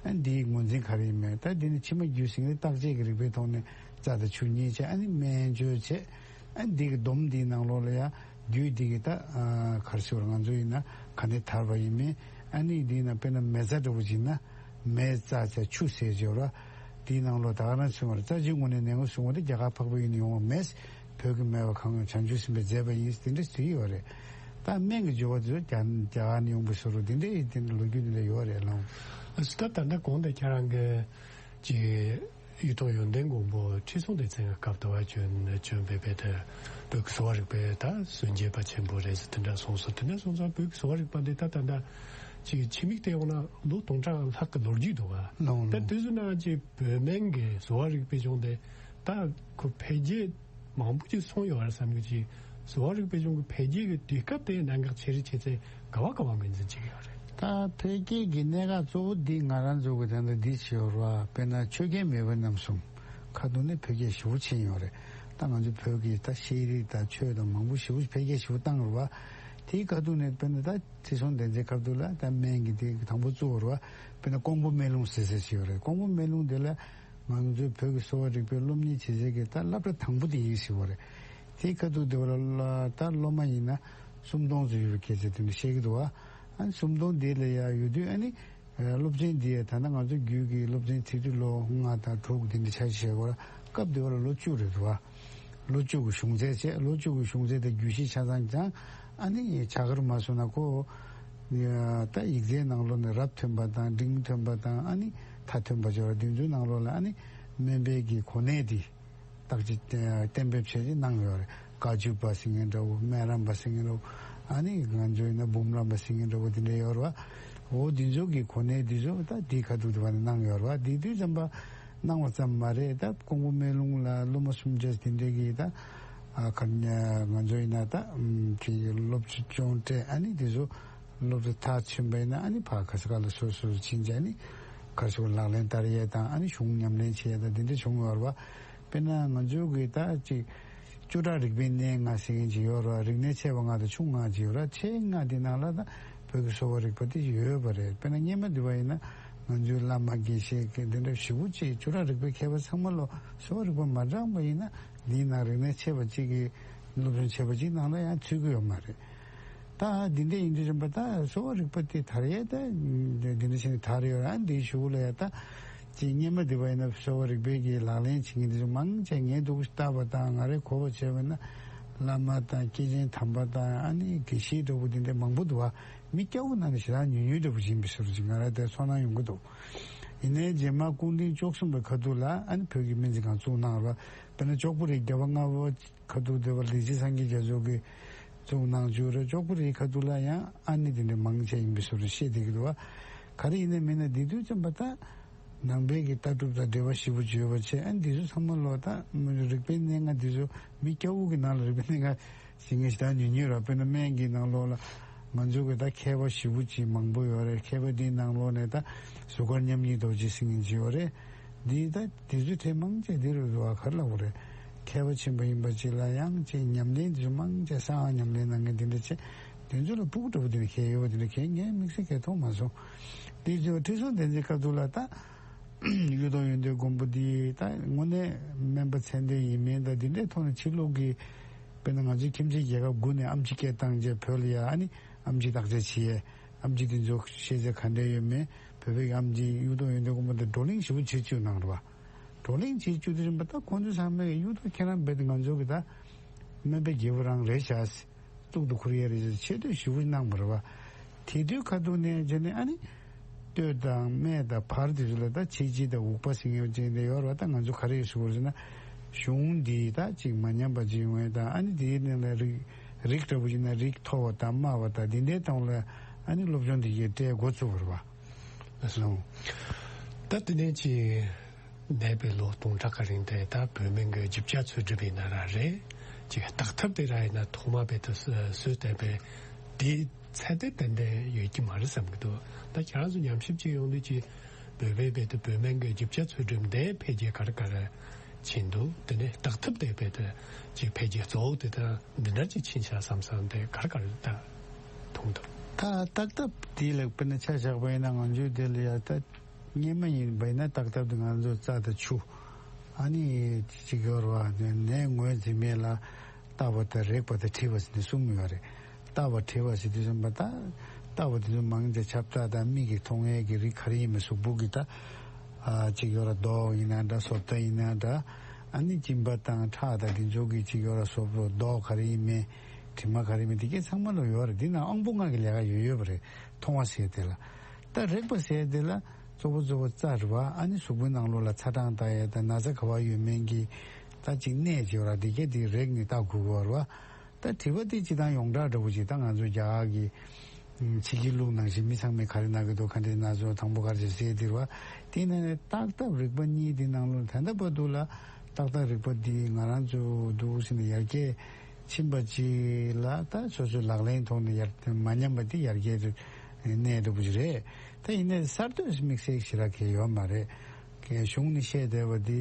ཨ་འདིའི་ངོས་འཛིན་ག་རེ་ཡིན་མེད། ད་འདི་ནི་ཕྱི་མ་རྒྱུད་ཟིང་རིགས་བརྟག་དཔྱད་ཀྱི་རིག་པའི་ཐོག་ནས་རྩ་དང་ཆུ་གཉིས་བྱས། ཨ་ནི་སྨན་བཅོས་བྱས། ཨ་འདི་གི་སྡོམ་འདིའི་ནང་ལོགས་ལ་ཡ་རྒྱུད་འདི་གི་ད་ག་རེ་ཟེར་བ། ང་ཚོ་ཡིན་ན་ག་ནས་དར་བ་ཡིན་མེད། ཨ་ནི་འདི་ན་དཔེར་ན་མེ་བཙའ་འདྲ་བོ་ཅིག་ན་མེ་བཙའ་བྱས་ཆུ་ཟེར་བྱས་ར། དེའི་ནང་ལོགས་ད་ག་རང་ཚོས་རྩ་ཆུའི་ངོས་ནས་ནད་ངོ་བཟུང་བ་དེ་རྒྱ་གར་འཕགས་པའི་ཡུལ་ནས་ཡོང་བ་མེད། བོད་ཀྱི་སྨན་པ་གང་ཡང་བྱང་ཆུབ་སེམས་དཔའི་མཛད་པ་ཡིན་དེ་འདྲ་ཞིག་ཡོད་རེད། ད་སྨན་གྱི་སྦྱོར་བ་དེ་ཚོ་རྒྱ་རྒྱ་གར་ནས་ཡོང་པའི་བཟོ་འདྲ་དེ་འདྲ་ཡིན། དེ་འདྲ་ལོ་རྒྱུས་དེ་འདྲ་ཡོད་རེད་ལགས། ཨ་ད་ད་ལྟ་གོང་དུ་ཁྱེད་རང་གིས་ཅིག་གཡུ་ཐོག་ཡོན་ཏན་མགོན་པོ་ཁྲི་སྲོང་ལྡེ་བཙན་གྱི་སྐབས་དུ་བ་བྱོན་བྱོན་པའི་བོད་དེ་བོད་ཀྱི་གསོ་བ་རིག་པའི་ད་སྲོལ་འབྱེད་པ་ཆེན་པོ་རེད་ཟེར་དེ་འདྲ་གསུངས་སོང་། དེ་འདྲ་སོང་ཙང་བོད་ཀྱི་གསོ་བ་རིག་པ་འདི་ད་ད་ལྟ་ཅིག་ཕྱི་མིག་བལྟས་ཡོང་ན་ལོ་སྟོང་ཕྲག་ལྷག་གི་ལོ་རྒྱུས་འདུག་ག་ལགས། ད་དེ་ཚོ་ནང་ཅིག་བོད་སྨན་གྱི་གསོ་བ་རིག་པའི་གཞུང་དེ་ད་ཁོ་འཕེལ་རྒྱས་མང་པོ་ཅིག་སོང་ཡོད་རེད་བསམ་གི། ཅིག་གསོ་བ་རིག་པའི་གཞུང་གི་འཕེལ་རྒྱས་ཀྱི་དུས་སྐབས་དེ་གནད་འགག་ཆེ་རུ་ཆེ་ཚད་ག་བ་ག་བ་ངོས་འཛིན་བྱེད་ཀྱི་ཡོད་རེད། ད་འཕེལ་རྒྱས་ཀྱི་གནད་འགག་གཙོ་བོ་འདི་ང་རང་ཚོ་གི་ད་ལྟ་འདི་བྱེད་ཡོད་རེད་བ། དཔེར་ན་ཆོས་རྒྱལ་མེས་དབོན་རྣམ་གསུམ་ཁ་ཐུག་ནས་འཕེལ་རྒྱས་ཞེ་པོ་ཕྱིན་ཡོད་རེད། ད་ང་ཚོ་བོད་ཀྱི་ད་ཤེས་རིག་དང་ཆོས་དང་མང་པོ་ཞེ་པོ་འཕེལ་རྒྱས་ཞེ་པོ་བཏང་ཡོད་རེད་བ། དེའི་ཁ་ཐུག་ནས་དཔེར་ན་ད་ཁྲི་སྲོང་ལྡེ་བཙན་ཁ་ཐུག་ལ་ད་སྨན་གྱི་དེ་དང་པོ་བཙུགས་ཡོད་རེད་བ། དཔེར་ན་ཀོང་པོ་སྨན་ལུང་ཟེར་ཟེར་ཞིག་ཡོད་རེད། ཀོང་པོ་སྨན་ལུང་དེ་ལ་ང་ཚོའི་བོད་ཀྱི་གསོ་བ་རིག་པའི་སློབ་གཉེར་བྱེད་སའི་གི་ད་སློབ་གྲྭ་དང་པོ་དེ་ཡིན་ཟེར་བ་རེད། དེའི་ཁ་ཐུག་དེ་བ་ལ་ད་སློབ་མ་ཡིན་ན་སུམ་སྟོང་ཙམ་ཡོད་པའི་སྐད་ཆ་དེ་འདྲ་བཤད་ཀྱི་འདུག་བ། ཨ་ནི་སུམ་སྟོང་དེ་ལ་ཡ་ཡོད་དུས་ཨ་ནི་སློབ་ཚན་འདི་ཡ་ད་ལྟ་ང་ཚོ་རྒྱུད་ཀྱི་སློབ་ཚན་ཁྲིད་དུས་ལོ་ལྔ་དང་དྲུག་དེ་འདྲ་ཆ་བཞག་བ་ལ་སྐབས་དེ་བ་ལ་ལོ་བཅུ་རེད་འདུག་བ། ལོ་བཅུ་གི་གཞུང་ཚད་བྱས། ལོ་བཅུ་གི་གཞུང་ཚད་དེ་རྒྱུད་བཞི་ཆ་ཚང་ཀྱང་ཨ་ནི་བྱ་དགར་མ་སོང་ན་ཁོ་ད་ཡིག་ཚད་ནང་ལོགས་ནས་རབ་ཐོན་པ་དང་འབྲིང་ཐོན་པ་དང་ཨ་ནི་མཐའ་ཐོན་པ་བྱ་བ་དེ་ཚོའི་ནང་ལོགས་ལ་ཨ་ནི་སྨན་པའི་གི་གོ་གནས་དེ་བརྟག་དཔྱད་གཏན་འབེབས་བྱས་ཏེ་གནང་ཡོད་རེད། བཀའ་བཅུ་པ་ཟེར་མཁན་འདྲ་བོ། སྨན་རམས་པ་ཟེར་མཁན་འདྲ་བོ། ཨ་ནི་ང་ཚོ་ཡིན་ན་འབུམ་རམས་པ་ཟེར་མཁན་འདྲ་བོ་དེ་འདྲ་ཡོད་རེད་བ། འོ་དེ་ཚོ་གི་གོ་གནས་དེ་ཚོ་ད་དེའི་ཁ་ཐུག་དེ་བ་ནས་གནང་ཡོད་རེད་བ། དེ་དུས་ཙམ་པ་གནང་བ་ཙམ་མ་རེད། ད་ཀོང་པོ་སྨན་ལུང་ལ་སློབ་མ་སུམ་བརྒྱ་དེ་འདྲས་ཀྱིས་ད་ཨ་ཁ་ང་ཚོ་ཡིན་ན་ད་ཨམ་དེ་སློབ་སྦྱོང་སྤྲད། ཨ་ནི་དེ་ཚོ་སློབ་གྲྭ་མཐར་ཕྱིན་པ་ཡིན་ན་ཨ་ནི་ཕར་ག་ས་ག་ལ་སོ་སོ་ཕྱིན་བྱས་ཨ་ནི་ག་ཚོད་ལག་ལེན་བསྟར་ཡས་དང་ཨ་ནི་གཞུང་ཉམས་ལེན་བྱེད་ཡས་དང་དེ་འདྲ་བྱུང་ཡོད་རེད་བ། དཔེར་ན་ང་ཚོའི་གི་ད་ཅིག་བཅུ་ཕྲག་རིག་པའི་གནས་ལྔ་ཟེར་མཁན་ཅིག་ཡོད་རེད་བ། རིག་གནས་ཆེ་བ་ལྔ་དང་ཆུང་ལྔ་ཅིག་ཡོད་རེད། ཆེ་ལྔ་དེ་ནང་ལ་ད་བོད་ཀྱི་གསོ་བ་རིག་པ་དེ་ཡོད་པ་རེད། དཔེར་ན་སྔོན་མ་དེ་བ་ཡིན་ན་ང་ཚོའི་བླ་མ་དགེ་བཤེས་ཀྱི་དེ་འདྲ་ཞེ་པོ་ཅིག་བཅུ་ཕྲག་རིག་པའི་མཁས་པ་ཚང་མ་ལོ་གསོ་བ་རིག་པ་མ་སྦྱངས་པ་ཡིན་ན་འདིའི་ནང་རིག་གནས་ཆེ་བ་ཅིག་གི་སློབ་སྦྱོང་བྱས་པ་ཅིག་ནང་ལ་ཡང་ཚུད་ཀྱི་ཡོད་མ་རེད། ད་འདི་འདྲ་ཡིན་དུས་ཙམ་པ་ད་གསོ་བ་རིག་པ་དེ་དར་ཡས་ད་འདི་འདྲ་བྱས་ནས་དར་ཡོད་ར། འདིའི་གཞུག་ལ་ཡ་ད་ཅིག་སྔོན་མ་དེ་བ་ཡིན་ན་གསོ་བ་རིག་པའི་གི་ལག་ལེན་བྱེད་མཁན་དེ་ཚོ་མང་ཆེ་ངས་འདུག་ལྟ་བ་དང་ང་རའི་གོ་བ་བྱས་པ་ན་བླ་མ་དང་སྐྱེས་ཆེན་དམ་པ་དང་ཨ་ནི་དགེ་བཤེས་འདྲ་བོ་དེ་འདྲ་མང་པོ་འདུག་བ། མི་སྐྱ་བོ་ནང་ནས་ཞེ་དྲག་ཉུང་ཉུང་འདྲ་བོ་ཡིན་པའི་བཟོ་འདྲ་ཅིག་ང་ར་དེ་ཚོར་སྣང་ཡོང་གི་འདུག་ཡིན་ནའི་རྗེས་མ་སྐུ་ཕྲེང་བཅུ་གསུམ་པའི་ཁ་ཐུག་ལ་ཨ་ནི་བོད་ཀྱི་སྨན་རྩིས་ཁང་བཙུགས་གནང་བ། དཔེར་ན་ལྕོག་པོ་རི་རྒྱལ་བ་ལྔ་པ་ཁ་ཐུག་དེ་བ་ལི་ཙི་སངས་རྒྱས་རྒྱ་མཚོ་གིས་བཙུགས་གནང་བཅུག་རེད། ལྕོག་པོ་རིའི་ཁ་ཐུག་ལ་ཡང་ཨ་ནི་དེ་འདྲ་མང་ཆེ་ཡིན་པའི་བཟོ་འདྲ་བཤད་བསྡད་ཀྱི་འདུག་བ། ག་རེ་ཡིན་ན་མིན་ན་འདི་དུས་ཙམ་པ་ད་ནང་པའི་གི་ལྟ་གྲུབ་དང་འབྲེལ་བ་ཞེ་པོ་ཡོད་པ་བྱས། ཨ་ནི་འདི་ཚོ་ཚང་མ་ལོ་ད་རིག་པའི་གནས་ལྔ་འདི་ཚོ་མི་སྐྱ་བོ་གི་ནང་ལ་རིག་པའི་གནས་ལྔ་ཟེར་མཁན་ཞེ་དྲག་ཉུང་ཉུང་རེད། དཔེར་ན་སྨན་གྱི་ནང་ལོགས་ལ་ང་ཚོ་གི་ད་མཁས་པ་ཞེ་པོ་ཅིག་མང་པོ་ཡོད་རེད། མཁས་པ་འདིའི་ནང་ལོགས་ནས་ད་གཟུགས་དཀར་མཉམ་ཉིད་རྡོ་རྗེ་ཟེར་མཁན་ཅིག་ཡོད་རེད། འདི་ད་དེ་ཚོའི་གྲས་མང་ཆེ་འདི་རུ་འགྲོ་བ་ག་རེ་ལབ་དགོས་རེད། མཁས་པ་ཆེན་པོ་ཡིན་པ་ཅིག་ལ་ཡང་ཅིག་ཉམས་ལེན་འདི་ཚོ་མང་ཆེ་གསང་བ་ཉམས་ལེན་གནང་མཁན་འདི་འདྲ་ཆེ། དེ་ཚོ་ལ་ཕྲུ་གུ་འདྲ་པོ་འདི་འདྲ་མཁས་ཡོད་པ་འདི་འདྲ་མཁས་ངས་དམིགས་བསལ་མཁས་མཐོང་མ་སོང་། དེ་ཚོ་ཁྲི་སྲོང་ལྡེ་བཙན་སྐབས་དུས་ལ་ད་གཡུ་ཐོག་ཡོན་ཏན་མགོན་པོ་འདི་ད་དངོས་གནས་སྨན་པ་ཚད་ལྡན་ཡིན་མིན་ད་འདི་འདྲའི་ཐོག་ནས་ཕྱི་ལོགས་ཀྱི་དཔེར་ན་ང་ཚོའི་ཁྱིམ་མཚེས་རྒྱལ་ཁབ་དགུ་ནས་ཨེམ་ཆི་སྐད་བཏང་རྗེས་བོད་ལ་ཡ་ཨ་ནི་ཨེམ་ཆི་བརྟག་དཔྱད་བྱེད་ཡས། ཨེམ་ཆི་དེ་ཚོ་ཤེས་ཚད་ག་འདྲ་ཡོད་མེད། བོད་པའི་ཨེམ་ཆི་གཡུ་ཐོག་ཡོན་ཏན་མགོན་པོ་དེ་བགྲོ་གླེང་ཞེ་པོ་བྱེད་བཅུག་གནང་རེད་བ། བགྲོ་གླེང་བྱེད་བཅུག་དུས་རིམ་པ་ད་ཁོང་ཚོ་ཚང་མས་གཡུ་ཐོག་ཁྱེད་རང་རྦད་དེ་ང་ཚོ་གི་ད་སྨན་པའི་རྒྱལ་པོ་རང་རེད་ཤག་གཙུག་ཏུ་ཁུར་ཡས་རེད་ཅེས་ཆེ་བསྟོད་ཞེ་པོ་གནང་བ་རེད་བ། དེ་དུས་ཁ་ཐུག་ནས་བྱས་ནས་ཨ་ནི་སྟོད་དང་སྨད་དང་བར་དེ་ཚོ་ལ་ད་ཕྱི་སྤྱི་དང་འུག་པ་ཟེར་མཁན་ཅིག་འདི་ཡོད་རེད་བ། ད་ང་ཚོ་ག་རེ་ཞུ་དགོས་ཟེར་ན་གཞུང་འདི་ད་ཅིག་མ་ཉམས་པ་ཅིག་ཡོང་ཡས་དང་ཨ་ནི་དེའི་ནང་ལ་རིགས་རིགས་འདྲ་པོ་ཅིག་ན་རིགས་མཐོ་བ་དང་དམའ་བ་དང་འདི་འདྲའི་སྟེང་ལ་ཨ་ནི་སློབ་སྦྱོང་འདི་གའི་སྤྲད་འགོ་ཚུགས་པ་རེད་བ། ལགས་སོ། ད་དེ་ནས་ཅིག་འདས་པའི་ལོ་སྟོང་ཕྲག་གི་རིང་དེ་ད་བོད་སྨན་གྱི་རྒྱུ་ཆ་འཚོལ་སྒྲུབ་ཡིན་ན་ར་རེད། ཅིག་བརྟག་ཐབས་དེ་ར་ཡིན་ན་ཐོག་མ་བེད་དུ་སོས་བསྡད་པའི་དེའི་ཚད་དེ་ཏན་ཏན་ཡོད་ཀྱི་མ་རེད་བསམ་གྱི་འདུག་ད་ཁྱེད་རང་ཚོ་ཉམས་ཞིབ་ཅིག་ཡོང་དུས་ཀྱི་བོད་པའི་བེད་དུ་བོད་སྨན་གྱི་རྒྱུ་ཆ་འཚོལ་སྒྲུབ་འདི་འཕེལ་རྒྱས་ག་རེ་ག་རེ་ཕྱིན་འདུག་དེ་ནས་བརྟག་ཐབས་དེ་བེད་དུ་ཅིག་འཕེལ་རྒྱས་གཙོ་བོ་དེ་ད་འདི་འདྲ་ཅིག་ཕྱིན་ཤག་བསམ་བསམ་དེ་ག་རེ་ག་རེ་ད་མཐོང་འདུག་ད་བརྟག་ཐབས་དེ་ལ་དཔེར་ན་ཆ་བཞག་པ་ཡིན་ན་ང་ཚོའི་དེ་ལ་ཡ་ད། སྔོན་མ་ཡིན་པ་ཡིན་ན་བརྟག་ཐབས་དེ་ང་ཚོ་རྩ་དང་ཆུ། ཨ་ནི་ཅིག་ཡོད་རེད་བ། ནད་ངོས་འཛིན་མེད་ལ་བརྟག་པ་དང་རེག་པ་དང་དྲི་བ་ཟེར་ནས་གསུམ་ཡོད་རེད། བརྟག་པ་དྲི་བ་ཟེར་དུས་ཙམ་པ་ད་བརྟག་པ་དེ་ཚོ་མང་ཆེ་ཁྱབ་བདག་དང་མིག་གིས་མཐོང་ཡས་ཀྱི་རིགས་ག་རེ་ཡིན་མིན་གཟུགས་པོ་གི་ད་ཨ་ཅིག་ཡོད་རེད། མདོག་ཡིན་ན་འདྲ། བཟོ་ལྟ་ཡིན་ན་འདྲ། ཨ་ནི་གཅིན་པ་དང་ཁྲག་དང་དེ་ཚོ་གི་ཅིག་ཡོད་རེད། བཟོ་བཟོ་མདོག་ག་རེ་ཡིན་མིན། དྲི་མ་ག་རེ་ཡིན་མིན་དེ་གས་ཚང་མ་ལ་ཡོད་རེད། འདི་ནང་དབང་པོ་ལྔ་གི་ལས་ཀ་ཡོད་ཡོད་པ་རེད། མཐོང་བ་ཟེར་དེ་ལ། ད་རེག་པ་ཟེར་དེ་ལ་གཙོ་བོ་གཙོ་བོ་རྩ་རེད་བ། ཨ་ནི་གཟུགས་པོའི་ནང་ལོགས་ལ་ཚ་གྲང་ལྟ་ཡས་དང་ན་ཚ་ག་བ་ཡོད་མེད་ཀྱི་ད་ཅིག་གནས་ཅིག་ཡོད་ར། དེ་གས་དེ་རེག་ནས་ལྟ་དགོས་ཀྱི་ཡོད་རེད་བ། ད་དྲི་བ་དེ་སྤྱིར་བཏང་ཡོངས་གྲགས་འདྲ་བོ་ཅིག་ད་ང་ཚོ་རྒྱ་གར་གྱི་ཕྱི་རྒྱལ་ལུགས་ནང་བཞིན་མི་ཚང་མས་ག་རེ་ན་གི་འདུག་ག་འདྲས་ན་ཚོ་དང་པོ་ག་རེ་ཟེར་དེ་རེད་བ། དེ་ནས་བརྟག་ཐབས་རིག་པ་གཉིས་དེ་ནང་ལོགས་ད་ལྟ་བར་དུ་ལ་བརྟག་ཐབས་རིག་པ་འདི་ང་རང་ཚོ་འདུག་ཟེར་ནས་ཡར་རྒྱས་ཕྱིན་པ་ཅིག་ལ་ད་སོ་སོའི་ལག་ལེན་ཐོག་ནས་ཡར་མ་ཉམས་པ་འདི་ཡར་རྒྱས་རེད། གནས་འདྲ་པོ་ཅིག་རེད། ད་ཡིན་ནའི་གསར་གཏོད་དམིགས་བསལ་ཞེ་དྲག་གང་ཡང་ཡོད་མ་རེད། གཞུང་ནས་བཤད་བསྡད་པ་འདི།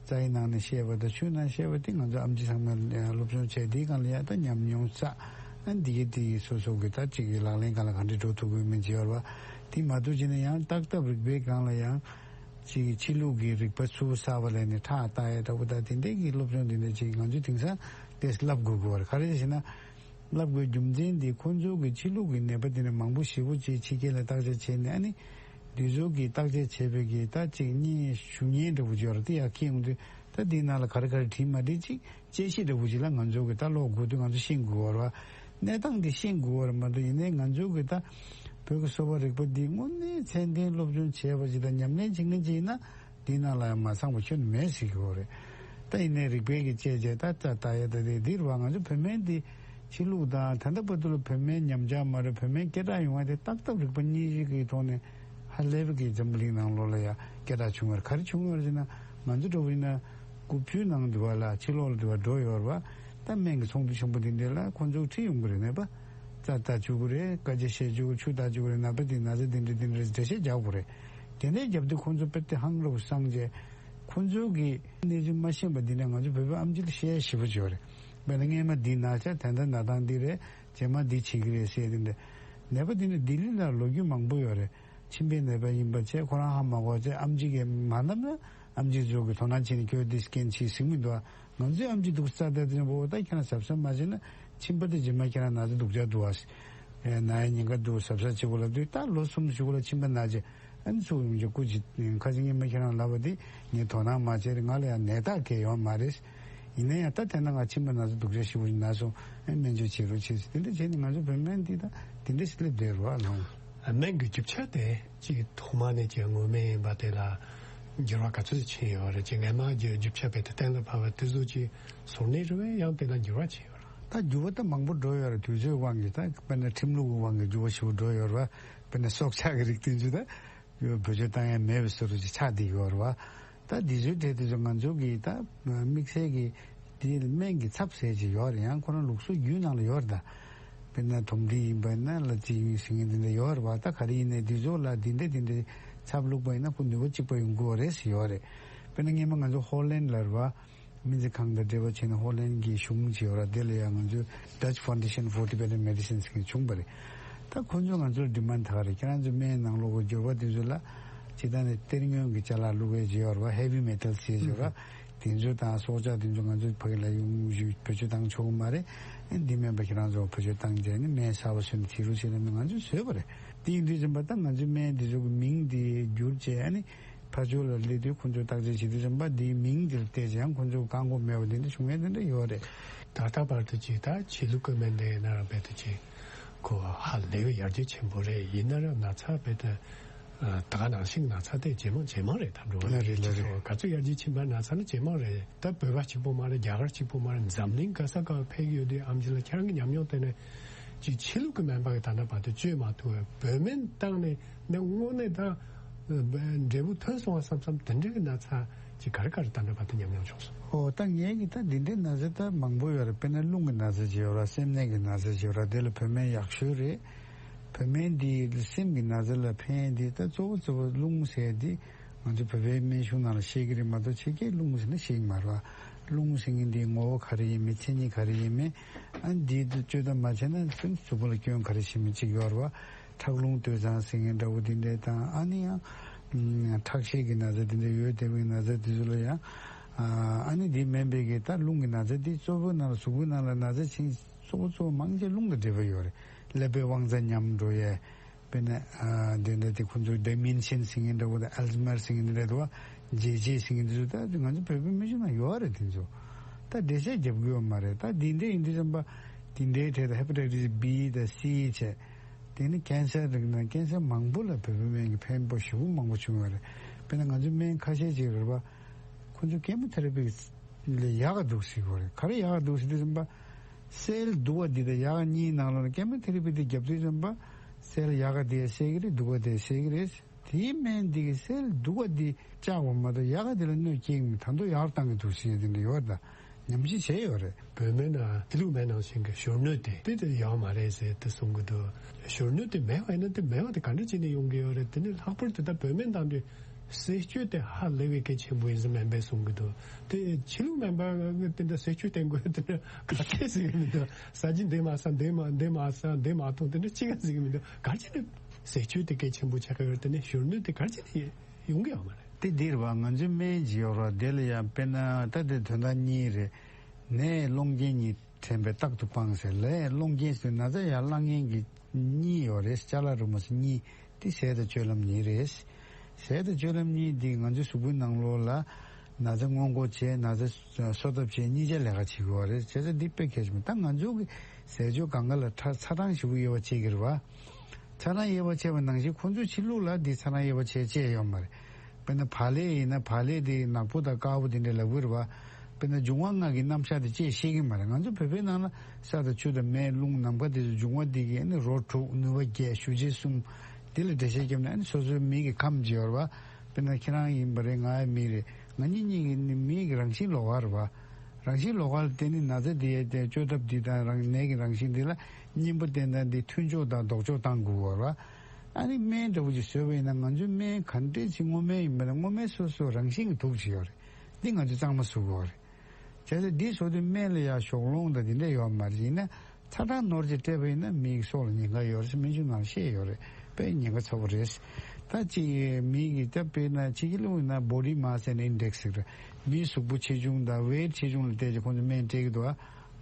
རྩ་བའི་ནང་ནས་བཤད་པ་དང་ཆོས་ནང་བཤད་པ་འདི་ང་ཚོ་ཨེམ་ཆི་ཚང་མས་སློབ་སྦྱོང་བྱས། འདིའི་སྒང་ལ་ཡང་ད་ཉམས་མྱོང་བསགས། ཨ་འདི་གི་དེ་སོ་སོ་གི་ད་གཅིག་གི་ལག་ལེན་སྒང་ལ་ག་འདྲ་འགྲོ་ཐུབ་ཀྱི་ཡོད་མེད་ཅིག་ཡོད་རེད་པ། དེ་མ་གཏོགས་བྱས་ན་ཡང་བརྟག་ཐབས་རིག་པའི་སྒང་ལ་ཡང་གཅིག་གི་ཕྱི་ལུགས་ཀྱི་རིག་པ་ཚུར་གསར་པ་ལེན་ནས་ཁྲག་བལྟ་ཡ་འདྲ་པོ། ད་དེ་འདྲའི་གི་སློབ་སྦྱོང་དེ་འདྲ་ཅིག་ང་ཚོས་དེང་སང་དེ་བསླབ་དགོས་ཀྱི་ཡོད་རེད། ག་རེ་ཟེར་ན། བསླབ་དགོས་རྒྱུ་མཚན་དེ་ཁོང་ཚོ་གི་ཕྱི་ལུགས་ཀྱི་ནད་པ་དེ་འདྲ་མང་པོ་ཞེ་པོ་ཅིག་ཕྱི་རྒྱལ་ལ་བརྟག་དཔྱད་བྱས་ནས། ཨ་ནི་དེ་ཚོ་གི་བརྟག་དཔྱད་བྱས་པའི་གི་ད་ཅིག་བརྙན་ཞུ་བརྙན་འདྲ་པོ་ཅིག་ཡོད་རེད། དེ་ཡར་འཁྱེར་ཡོང་དུས་ད་འདིའི་ནང་ལ་ག་རེ་ག་རེ་བྲིས་མ་བྲིས་ཅིག་དཔྱད་གཞི་འདྲ་པོ་ཅིག་ལ་ང་ཚོ་གི་ད་ཀློག་དགོས་དུས་ང་ཚོ་ཤེས་དགོས་པ་རེད་པ། གནས་སྟངས་དེ་ཤེས་དགོས་པ་རེད་མ་གཏོགས། ཡིན་ནའི་ང་ཚོ་གི་ད་བོད་ཀྱི་གསོ་བ་རིག་པ་འདི་དངོས་གནས་ཚད་ལྡན་སློབ་སྦྱོང་བྱས་པ་ཅིག་དང་ཉམས་ལེན་བྱེད་མཁན་ཅིག་ཡིན་ན། འདི་ནང་ལ་ཡང་མ་ཚང་བ་ཁྱོན་ནས་མེད་ཟེར་གྱི་ཡོད་རེད། ད་ཡིན་ནའི་རིག་པའི་གི་དཔྱད་བྱས་ད་ལྟ་ལྟ་ཡ་ད་དེ་འདི་རེད་པ། ང་ཚོ་བོད་སྨན་འདི་ཕྱི་ལུགས་དང་ད་ལྟ་བར་དུ་ལ་བོད་སྨན་ཉམས་ཆག་མ་རེད། བོད་སྨན་སྐད་གྲགས་ཡོང་བ་དེ་བརྟག་ཐབས་རིག་པ་གཉིས་ཀྱི་ཐོག་ནས་ཧ་ལས་པའི་གི་འཛམ་བུ་གླིང་ནང་ལོགས་ལ་ཡང་སྐད་གྲགས་བྱུང་བ་རེད། ག་རེ་བྱུང་བ་རེད་ཟེར་ན། ང་ཚོ་འདྲ་པོ་ཡིན་ན་དགུ་བཅུའི་ནང་དུ་བ་ལ་ཕྱི་ལོགས་ལ་དུ་བ་འགྲོ་ཡོད་རེད་པ། ད་སྨན་གྱི་ཚོགས་འདུ་ཆེན་པོ་དེ་འདྲ་ལ་ཁོང་ཚོ་ཁྲིད་ཡོང་གི་རེད། ནད་པ་རྩ་ལྟ་བཅུག་གི་རེད། སྐད་ཆ་བཤད་བཅུག་གི། ཆུ་ལྟ་བཅུག་གི་རེད། ནད་པ་དེ་ན་ཚ་དེ་འདྲ་དེ་འདྲ་འགྲེལ་བཤད་རྒྱག་དགོས་རེད། དེ་འདྲའི་རྒྱབ་དུས་ཁོང་ཚོ་དཔེ་དེ་ཧང་སངས་རྒྱས་སངས་རྒྱས། ཁོང་ཚོ་གི་གནས་ཚུལ་མ་ཤེས་པ་འདི་འདྲ་ང་ཚོ་བོད་པའི་ཨེམ་ཆི་ལ་བཤད་ཡ་ཞེ་པོ་ཅིག་ཡོད་རེད། དཔེར་ན་སྔས་མ་འདི་ན་ཆ་ད་ལྟ་ན་སྟངས་འདི་རེད། རྗེས་མ་འདི་བྱེད་ཀྱི་རེད་ཟེར། དེ་འདྲ་ནད་པ་དེ་འདྲ་ལྡི་ལི་ལ་ལོ་རྒྱུས་མང་པོ་ཡོད་རེད། མཆིན་པའི་ནད་པ་ཡིན་པ་བྱས་ཁོ་རང་ཧ་མ་གོ་བྱས་ཨེམ་ཆི་གིས་མ་བསྣམས་ན། ཨེམ་ཆི་ཚོ་གི་དོ་སྣང་བྱས་ནས་ཁྱོད་འདི་སི་ཀེན་བྱེད་ཟེར་མི་འདུག་ཨ། ང་ཚོའི་ཨེམ་ཆི་འདུག་རྩ་བལྟས་དུས་ཙམ་པ། འོ་ད་ཁྱེད་རང་གཟབ་གཟབ་མ་བྱས་ན་མཆིན་པ་དེ་རྗེས་མ་ཁྱེད་རང་ན་ཚ་སྡུག་ཅག་འདུག་ཨ། ན་ཡ་ཉེན་ཁ་འདུག་གཟབ་གཟབ་བྱེད་དགོས་ལབ་དུས། ད་ལོ་གསུམ་བཞི་གོང་ལ་མཆིན་པ་ན་བྱས། ཨ་ནི་ཚུར་ཡོང་རྗེས་སྐུ་མཁྱེན། ཁ་སང་ཉི་མ་ཁྱེད་རང་ལབ་པ་དེ་ངས་དོ་སྣང་མ་བྱས་རེད། ང་ལ་ཡང་ནད་རྟགས་གང་ཡང་ཡོད་མ་རེད། ཡིན་ན་ཡང་ད་དེ་ན་ང་མཆིན་པ་ན་ཚ་སྡུག་ཅག་ཞེ་པོ་ཅིག་ན་སོང་། ཨ་སྨན་བཅོས་བྱེད་རོགས་བྱེད་ཟེར། དེ་འདྲ་བྱས་ནས་ང་ཚོ་བོད་སྨན་འདི་ད་དེ་འདྲ་ཞིག་སླེབས་བསྡད་རེད་པ། ལགས། སྨན་གྱི་རྒྱུ་ཆ་དེ་ཅིག་ཐོག་མ་ནས་ཀྱི་དངོས་སྨན་ཡིན་པ་དེ་ལ་འགྱུར་བ་ག་ཚོད་ཕྱིན་ཡོད་རེད། ཅིག་སྔས་མ་གི་རྒྱུ་ཆ་རྦད་དེ་གཏན་ལ་ཕབ་པ་དེ་ཚོ་ཅིག་བཟོ་གནས་རེད་པས། ཡང་དེ་ལ་འགྱུར་བ་ཕྱིན་ཡོད་རེད། ད་འགྱུར་བ་ད་མང་པོ་འགྲོ་ཡོད་རེད། དུས་ཚོད་དབང་གིས། ད་དཔེར་ན་ཁྲིམས་ལུགས་ཀྱི་དབང་གིས་འགྱུར་བ་ཞེ་པོ་འགྲོ་ཡོད་རེད་པ། དཔེར་ན་སྲོག་ཆགས་ཀྱི་རིགས་དེ་ཚོ་ད་བེད་སྤྱོད་བཏང་ཡ་མེད་པའི་བཟོ་འདྲ་ཅིག་ཆགས་བསྡད་ཡོད་རེད་པ། ད་འདི་ཚོའི་གྲས་དེ་ཚོ་ང་ཚོ་གི་ད་དམིགས་བསལ་གྱི་དེ་སྨན་གྱི་ཚབ་ཟེར་ཅིག་ཡོད་རེད། ཡང་ཁོ་རང་ལུགས་སྲོལ་རྒྱུན་ནང་ལ་ཡོད་རེད་ད། དཔེར་ན་དོམ་མཁྲིས་ཡིན་པ་ན་ལ་ཅིག་ཡིན་ཟེར་མཁན་དེ་འདྲ་ཡོད་རེད་པ། ད་ག་རེ་ཡིན་ནའི་འདི་ཚོ་ལ་འདི་འདྲ་འདི་འདྲ་ཚབ་བླུགས་པ་ཡིན་ན་ཁོ་ནུས་པ་གཅིག་པ་ཡོང་གི་ཡོད་རེད་ཟེར་ཡོད་རེད། དཔེར་ན་སྔས་མ་ང་ཚོ་ཧོ་ལན་ལ་རེད་པ། སྨན་རྩིས་ཁང་དང་འབྲེལ་བ་བྱས་ནས་ཧོ་ལན་གྱི་གཞུང་ཅིག་ཡོད་རེད། དེ་ལ་ཡང་ང་ཚོས་Dutch Foundation for Tibetan Medicine ཟེར་མཁན་བྱུང་བ་རེད། ད་ཁོ་ཚོས་ང་ཚོར་ཌི་མན་ཌི་ད་ག་རེ། ཁྱེད་རང་ཚོའི་སྨན་ནང་ལོགས་ཀྱི་འགྱུར་བ་དེ་ཚོ་ལ་སྤྱིར་བཏང་ནས་གཏེར་སྔོན་གྱི་ཅ་ལག་བླུགས་པའི་ཅིག་ཡོད་རེད་པ། heavy metals ཟེར་ཅིག་ཡོད་རེད་པ། དེ་ཚོ་དང་སྲོག་ཆགས་དེ་ཚོ་ང་ཚོས་ཕ་གི་ལ་ཡོང་བཞིན་བེད་སྤྱོད་བཏང་ཆོག་གི་མ་རེད། ཨ་འདི་མིན་པ་ཁྱེད་རང་ཚོ་བེད་སྤྱོད་བཏང་བྱས་ནས་སྨན་གསར་པ་བཟོས་ནས་བྱེད་རོགས་བྱེད་ལབ་ནས་ང་ཚོས་བཟོས་པ་རེད། དེ་ཡིན་དུས་ཙམ་པ་ད་ང་ཚོའི་སྨན་དེ་ཚོ་གི་མིང་དེ་བསྒྱུར་བྱས། ཨ་ནི་ཕར་ཕྱོགས་ལ་སླེབས་དུས་ཁོ་ཚོས་བརྟག་དཔྱད་བྱེད་དུས་ཙམ་པ་དེའི་མིང་དེ་ལ་བལྟས་ཙང་ཁོ་ཚོ་བཀག་འགོག་མེད་པ་དེ་འདྲ་བྱུང་ཡས་དེ་འདྲ་ཡོད་རེད། ད་ལྟ་བར་དུ་ཅིག་ད་ཕྱི་ལུགས་ཀྱི་སྨན་དེ་ཡིན་ན་རང་རྦད་དེ་ཅིག་ཁོ་ཧ་ལས་པའི་ཡར་རྒྱས་ཆེན་པོ་རེད། ཡིན་ན་རང་ན་ཚ་རྦད་དེ་ད་ག་ནང་བཞིན་ན་ཚ་དེ་ཇེ་མང་ཇེ་མང་རེད། ད་འགྲོ་བ་རེད། ལགས་རེད། ཅིག་ཁོ་ག་ཚོད་ཡར་རྒྱས་ཕྱིན་པ་ན་ཚ་ནི་ཇེ་མང་རེད། ད་བོད་པ་གཅིག་པོ་མ་རེད། རྒྱ་གར་གཅིག་པོ་མ་རེད། འཛམ་གླིང་ག་ས་ག་ཕེབས་ཀྱི་ཡོད་དུས་ཨེམ་ཆི་ལགས་ཁྱེད་རང་གི་ཉམས་མྱོང་དེ་ནས་ཅིག་ཕྱི་ལུགས་ཀྱི་སྨན་པ་གིས་ད་ལྟ་བར་དུ་བཅོས་མ་ཐུབ་པའི་བོད་སྨན་བཏང་ནས་ནས་དངོས་གནས་ད་འབྲས་བུ་ཐོན་སོང་བ་བསམ་བསམ་དེ་འདྲའི་གི་ན་ཚ་ཅིག་ག་རེ་ག་རེ་ད་ལྟ་བར་དུ་ཉམས་མྱོང་བྱུང་སོང་། ཨོ་ད་ངས་གི་ད་འདི་འདྲའི་ན་ཚ་ད་མང་པོ་ཡོད་རེད། དཔེར་ན་རླུང་གི་ན་ཚ་ཅིག་ཡོད་རེད། སེམས་ནད་ཀྱི་ན་ཚ་ཅིག་ཡོད་རེད། དེ་ལ་བོད་སྨན་ཡག་ཤོས་རེད། བོད་སྨན་འདི་སེམས་ཀྱི་ན་ཚ་ལ་ཕན་ཡས་འདི་ད་གཙོ་བོ་གཙོ་བོ་རླུང་ཟེར་འདི། ང་ཚོ་བོད་པའི་སྨན་གཞུང་ནང་ལ་བཤད་ཀྱི་རེད་མ་གཏོགས་ཕྱི་རྒྱལ་རླུང་ཟེར་ན་བཤད་ཀྱི་མ་རེད་པ། རླུང་ཟེར་མཁན་འདིའི་ངོ་བོ་ག་རེ་ཡིན་མིན། མཚན་ཉིད་ག་རེ་ཡིན་མིན། ཨ་འདིའི་དུ་བཅོས་ཐབས་མ་བྱས་ན་སེམས་གཟུགས་པོ་ལ་སྐྱོན་ག་རེ་ཞིག་མིན་ཅིག་ཡོད་རེད་པ། ཁྲག་རླུང་སྟོད་འཚངས་ཟེར་མཁན་འདྲ་བོ་འདི་འདྲ་དང་། ཨ་ནི་ཡང་ཁྲག་ཤེད་ཀྱི་ན་ཚ་འདི་འདྲ་ཡོད། དེ་བའི་ན་ཚ་འདི་ཚོ་ལ་ཡང་ཨ་ནི་འདི་སྨན་པས་ཀྱི་ད་རླུང་གི་ན་ཚ་འདི་གཙོ་བོ་ནང་ལ་གཟུགས་པོའི་ནང་ལ་ན་ཚ་ཕྱིན་གཙོ་བོ་གཙོ་བོ་མང་ཆེ་རླུང་དང་འབྲེལ་བ་ཡོད་རེད། ཀླད་པའི་དབང་རྩ་ཉམས་འགྲོ་ཡས། དཔེར་ན་ཨ་དེ་འདྲ་དེ་ཁོ་ཚོ་ཌི་མེན་ཤན་ཟེར་མཁན་འདྲ་བོ་དང་ཨལ་ཛི་མར་ཟེར་མཁན་འདི་འདྲ་འདུག་པ། ཇེ་ཇེ་ཟེར་མཁན་འདི་ཚོ་ད་ང་ཚོ་བོད་པའི་སྨན་གཞུང་ནང་ཡོད་རེད། དེ་ཚོ་ད་འགྲེལ་བཤད་རྒྱབ་ཀྱི་ཡོད་མ་རེད། ད་འདི་འདྲ་ཡིན་དུས་ཙམ་པ་དེ་འདྲའི་གྲས་དང་ཧེ་པ་ཊའི་ཊི་སི་བྷི་དང་སི་བྱས། དེ་ནི་ཀན་སར་རིགས་ནང་ཀན་སར་མང་པོ་ལ་བོད་པའི་སྨན་གྱི་ཕན་པོ་ཞེ་པོ་མང་པོ་བྱུང་ཡོད་རེད། དཔེར་ན་ང་ཚོའི་སྨན་ཁ་ཤས་ཅིག་རེད་པ། ཁོ་ཚོ་ཀེ་མོ་ཐེ་ར་པི་ལས་ཡག་ག་འདུག་ཟེར་གྱི་ཡོད་རེད། ག་རེ་ཡག་ག་འདུག་ཟེར་དུས་ཙམ་པ། སེལ་སྡུག་པ་འདི་དང་ཡག་ག་གཉིས་ནང་ལོགས་ནས་ཀེ་མོ་ཐེ་ར་པི་འདི་བརྒྱབ་དུས་ཙམ་པ། སེལ་ཡག་ག་དེ་སེལ་གྱི་རེད། སྡུག་པ་དེ་སེལ་གྱི་རེད། དེའི་སྨན་འདི་གིས་སེལ་སྡུག་པ་འདི་བཅག་པ་མ་གཏོགས་ཡག་ག་དེ་ལ་གནོད་སྐྱེལ་གྱི་མེད། ད་དུང་ཡག་རུ་བཏང་གི་འདུག་ཟེར་དེ་འདྲ་ཡོད་རེད། ད་ ཉམས་ཞིབ་བྱས་ཡོད་རེད། བོད་སྨན་ནང་ཕྱི་ལུགས་སྨན་ནང་བཞིན་གྱི་གཞོན་ནུ་དེ་དེ་དེ་ཡོད་མ་རེད་ཟེར་དེ་གསུང་གི་འདུག་གཞོན་ནུ་དེ་མེད་པ་ཡིན་ན་དེ་མེད་པ་དེ་ག་འདྲ་བྱས་ནས་ཡོང་གི་ཡོད་རེད། དེ་ནི་ལྷག་པར་དུ་ད་བོད་སྨན་དང་དུས་ཟས་སྤྱོད་དེ་ཧ་ལས་པའི་གལ་ཆེན་པོ་ཡིན་ཟེར་སྨན་པས་གསུང་གི་འདུག་དེ་ཕྱི་ལུགས་སྨན་པ་དེ་འདྲ་ཟས་སྤྱོད་བསྟེན་དགོས་དེ་འདྲ་ག་གེ་ཟེར་གི་མི་འདུག་ཟ་རྒྱུ་འདི་མ་ཟ་འདི་མ་འདི་མ་ཟ་འདི་མ་འཐུང་དེ་འདྲ་ཅི་ག་ཟེར་གི་མི་འདུག་ག་རེ་བྱས་ནས་ཟས་སྤྱོད་དེ་གལ་ཆེན་པོ་ཆགས་ཀྱི་ཡོད་རེད། དེ་ནས་གཞོན་ནུ་དེ་ག་རེ་བྱས་ནས་ཡོང་གི་ཡོད་མ་རེད། དེ་འདིར་བ་ང་ཚོའི་སྨན་ཅིག་ཡོད་རེད། དེ་ལ་ཡང་དཔེར་ན་ད་དེ་དོན་དག་གཉིས་རེད། ནད་སློང་རྐྱེན་གཉིས་དྲན་པས་རྟག་ཏུ་སྤང་ཟེར་ལས་སློང་རྐྱེན་ཟེར་ན་ཚ་ཡར་བསླང་མཁན་གྱི་གཉིས་ཡོད་རེད། ཅ་ལག་རུ་མ་སོ་གཉིས་དེ་ཟས་དང་སྤྱོད་ལམ་གཉིས་རེད། ཟས་དང་སྤྱོད་ལམ་གཉིས་འདི་ང་ཚོའི་གཟུགས་པོའི་ནང་ལོགས་ལ་ན་ཚ་སྔོན་འགོག་བྱེད་ན་ཚ་གསོ་ཐབས་བྱེད་གཉིས་ཆ་ལས་ཀ་བྱེད་དགོས་པ་རེད། བྱས་ཙང་འདི་དཔེ་གལ་ཆེན་པོ། ད་ང་ཚོ་གི་ཟས་སྤྱོད་སྒང་ག་ལ་ཁྲ་ཚ་གྲང་ཞེ་པོ་དབྱེ་བ་ཕྱེ་གི་རེད་བ། ཚ་གྲང་དབྱེ་བ་ཕྱེ་བ་ནང་བཞིན་ཁོང་ཚོའི་ཕྱི་ལུགས་ལ་འདི་ཚ་གྲང་དབྱེ་བ་ཕྱེ་བྱས་ཡོད་མ་རེད། དཔེར་ན་བག་ལེབ་ཡིན་ན་བག་ལེབ་དེ་ནག་པོ་དང་དཀར་པོ་དེ་འདྲ་ལབ་ཀྱི་རེད་བ། དཔེར་ན་འབྱུང་བ་ལྔ་གི་རྣམ་གཞག་དེ་ཅིག་ཤེས་ཀྱི་མ་རེད། ང་ཚོ་བོད་པའི་ནང་ལ་ས་དང་ཆུ་དང་མེ་རླུང་ནམ་མཁའ་དེ་ཚོ་འབྱུང་བ་འདི་གི་ཨ་ནི་རོ་དྲུག་ནུས་པ་བརྒྱད་ཤུགས་ཆེན་གསུམ་དེ་ལ་འགྲེལ་བཤད་བརྒྱབ་ནས་ཨ་ནི་སོ་སོའི་མི་གི་ཁམས་ཅིག་ཡོད་རེད་བ། དཔེར་ན་ཁྱེད་རང་ཡིན་པ་རེད། ང་ཡི་མི་རེད། ང་གཉིས་གཉིས་ཀྱི་ནི་མིའི་གི་རང་བཞིན་ལོགས་ཀ་རེད་བ། རང་བཞིན་ལོགས་ཀ་ལ་བརྟེན་ནས་ན་ཚ་འདི་ཡས་དེ་བཅོས་ཐབས་འདི་དང་རང་ནད་ཀྱི་རང་བཞིན་འདི་ལ་གཉེན་པོ་བསྟེན་སྟངས་འདི་མཐུན་སྦྱོར་དང་ལྡོག་ཕྱོགས་བཏང་དགོས་པ་རེད་བ། ཨ་ནི་སྨན་འདྲ་བོ་ཅིག་བཟོས་པ་ཡིན་ན་ང་ཚོའི་སྨན་ག་འདྲས་ཅིག་སྔོ་སྨན་ཡིན་པ་ན་སྔོ་སྨན་སོ་སོ་རང་བཞིན་གྱི་དུག་ཅིག་ཡོད་རེད། འདི་ང་ཚོས་གཙང་མ་བཟོ་དགོས་རེད། བྱས་ཙང་འདི་བཟོ་དུས་སྨན་ལ་ཡང་ཞོགས་སློང་དང་འདི་འདྲས་ཡོད་མ་རེད། ཡིན་ན། ཚ་གྲང་ནོར་གྱིས་སྤྲད་པ་ཡིན་ན་མི་གི་སྲོག་ལ་ཉེན་ཁ་ཡོད་རེད་ཟེར་སྨན་གཞུང་ནང་བཤད་ཡོད་རེད། དཔེ་ཉེན་ཁ་ཚ་པོ་རེད། ད་ཅིག་མི་གི་ད་དཔེར་ན་ཕྱི་རྒྱལ་ལུགས་ཡིན་ན་body mass and index ཟེར་རེད། མིའི་གཟུགས་པོ་ཆེ་ཆུང་དང་weight ཆེ་ཆུང་ལ་བལྟས་ཀྱི་ཁོང་ཚོ་སྨན་སྤྲད་ཀྱི་འདུག་ཨ།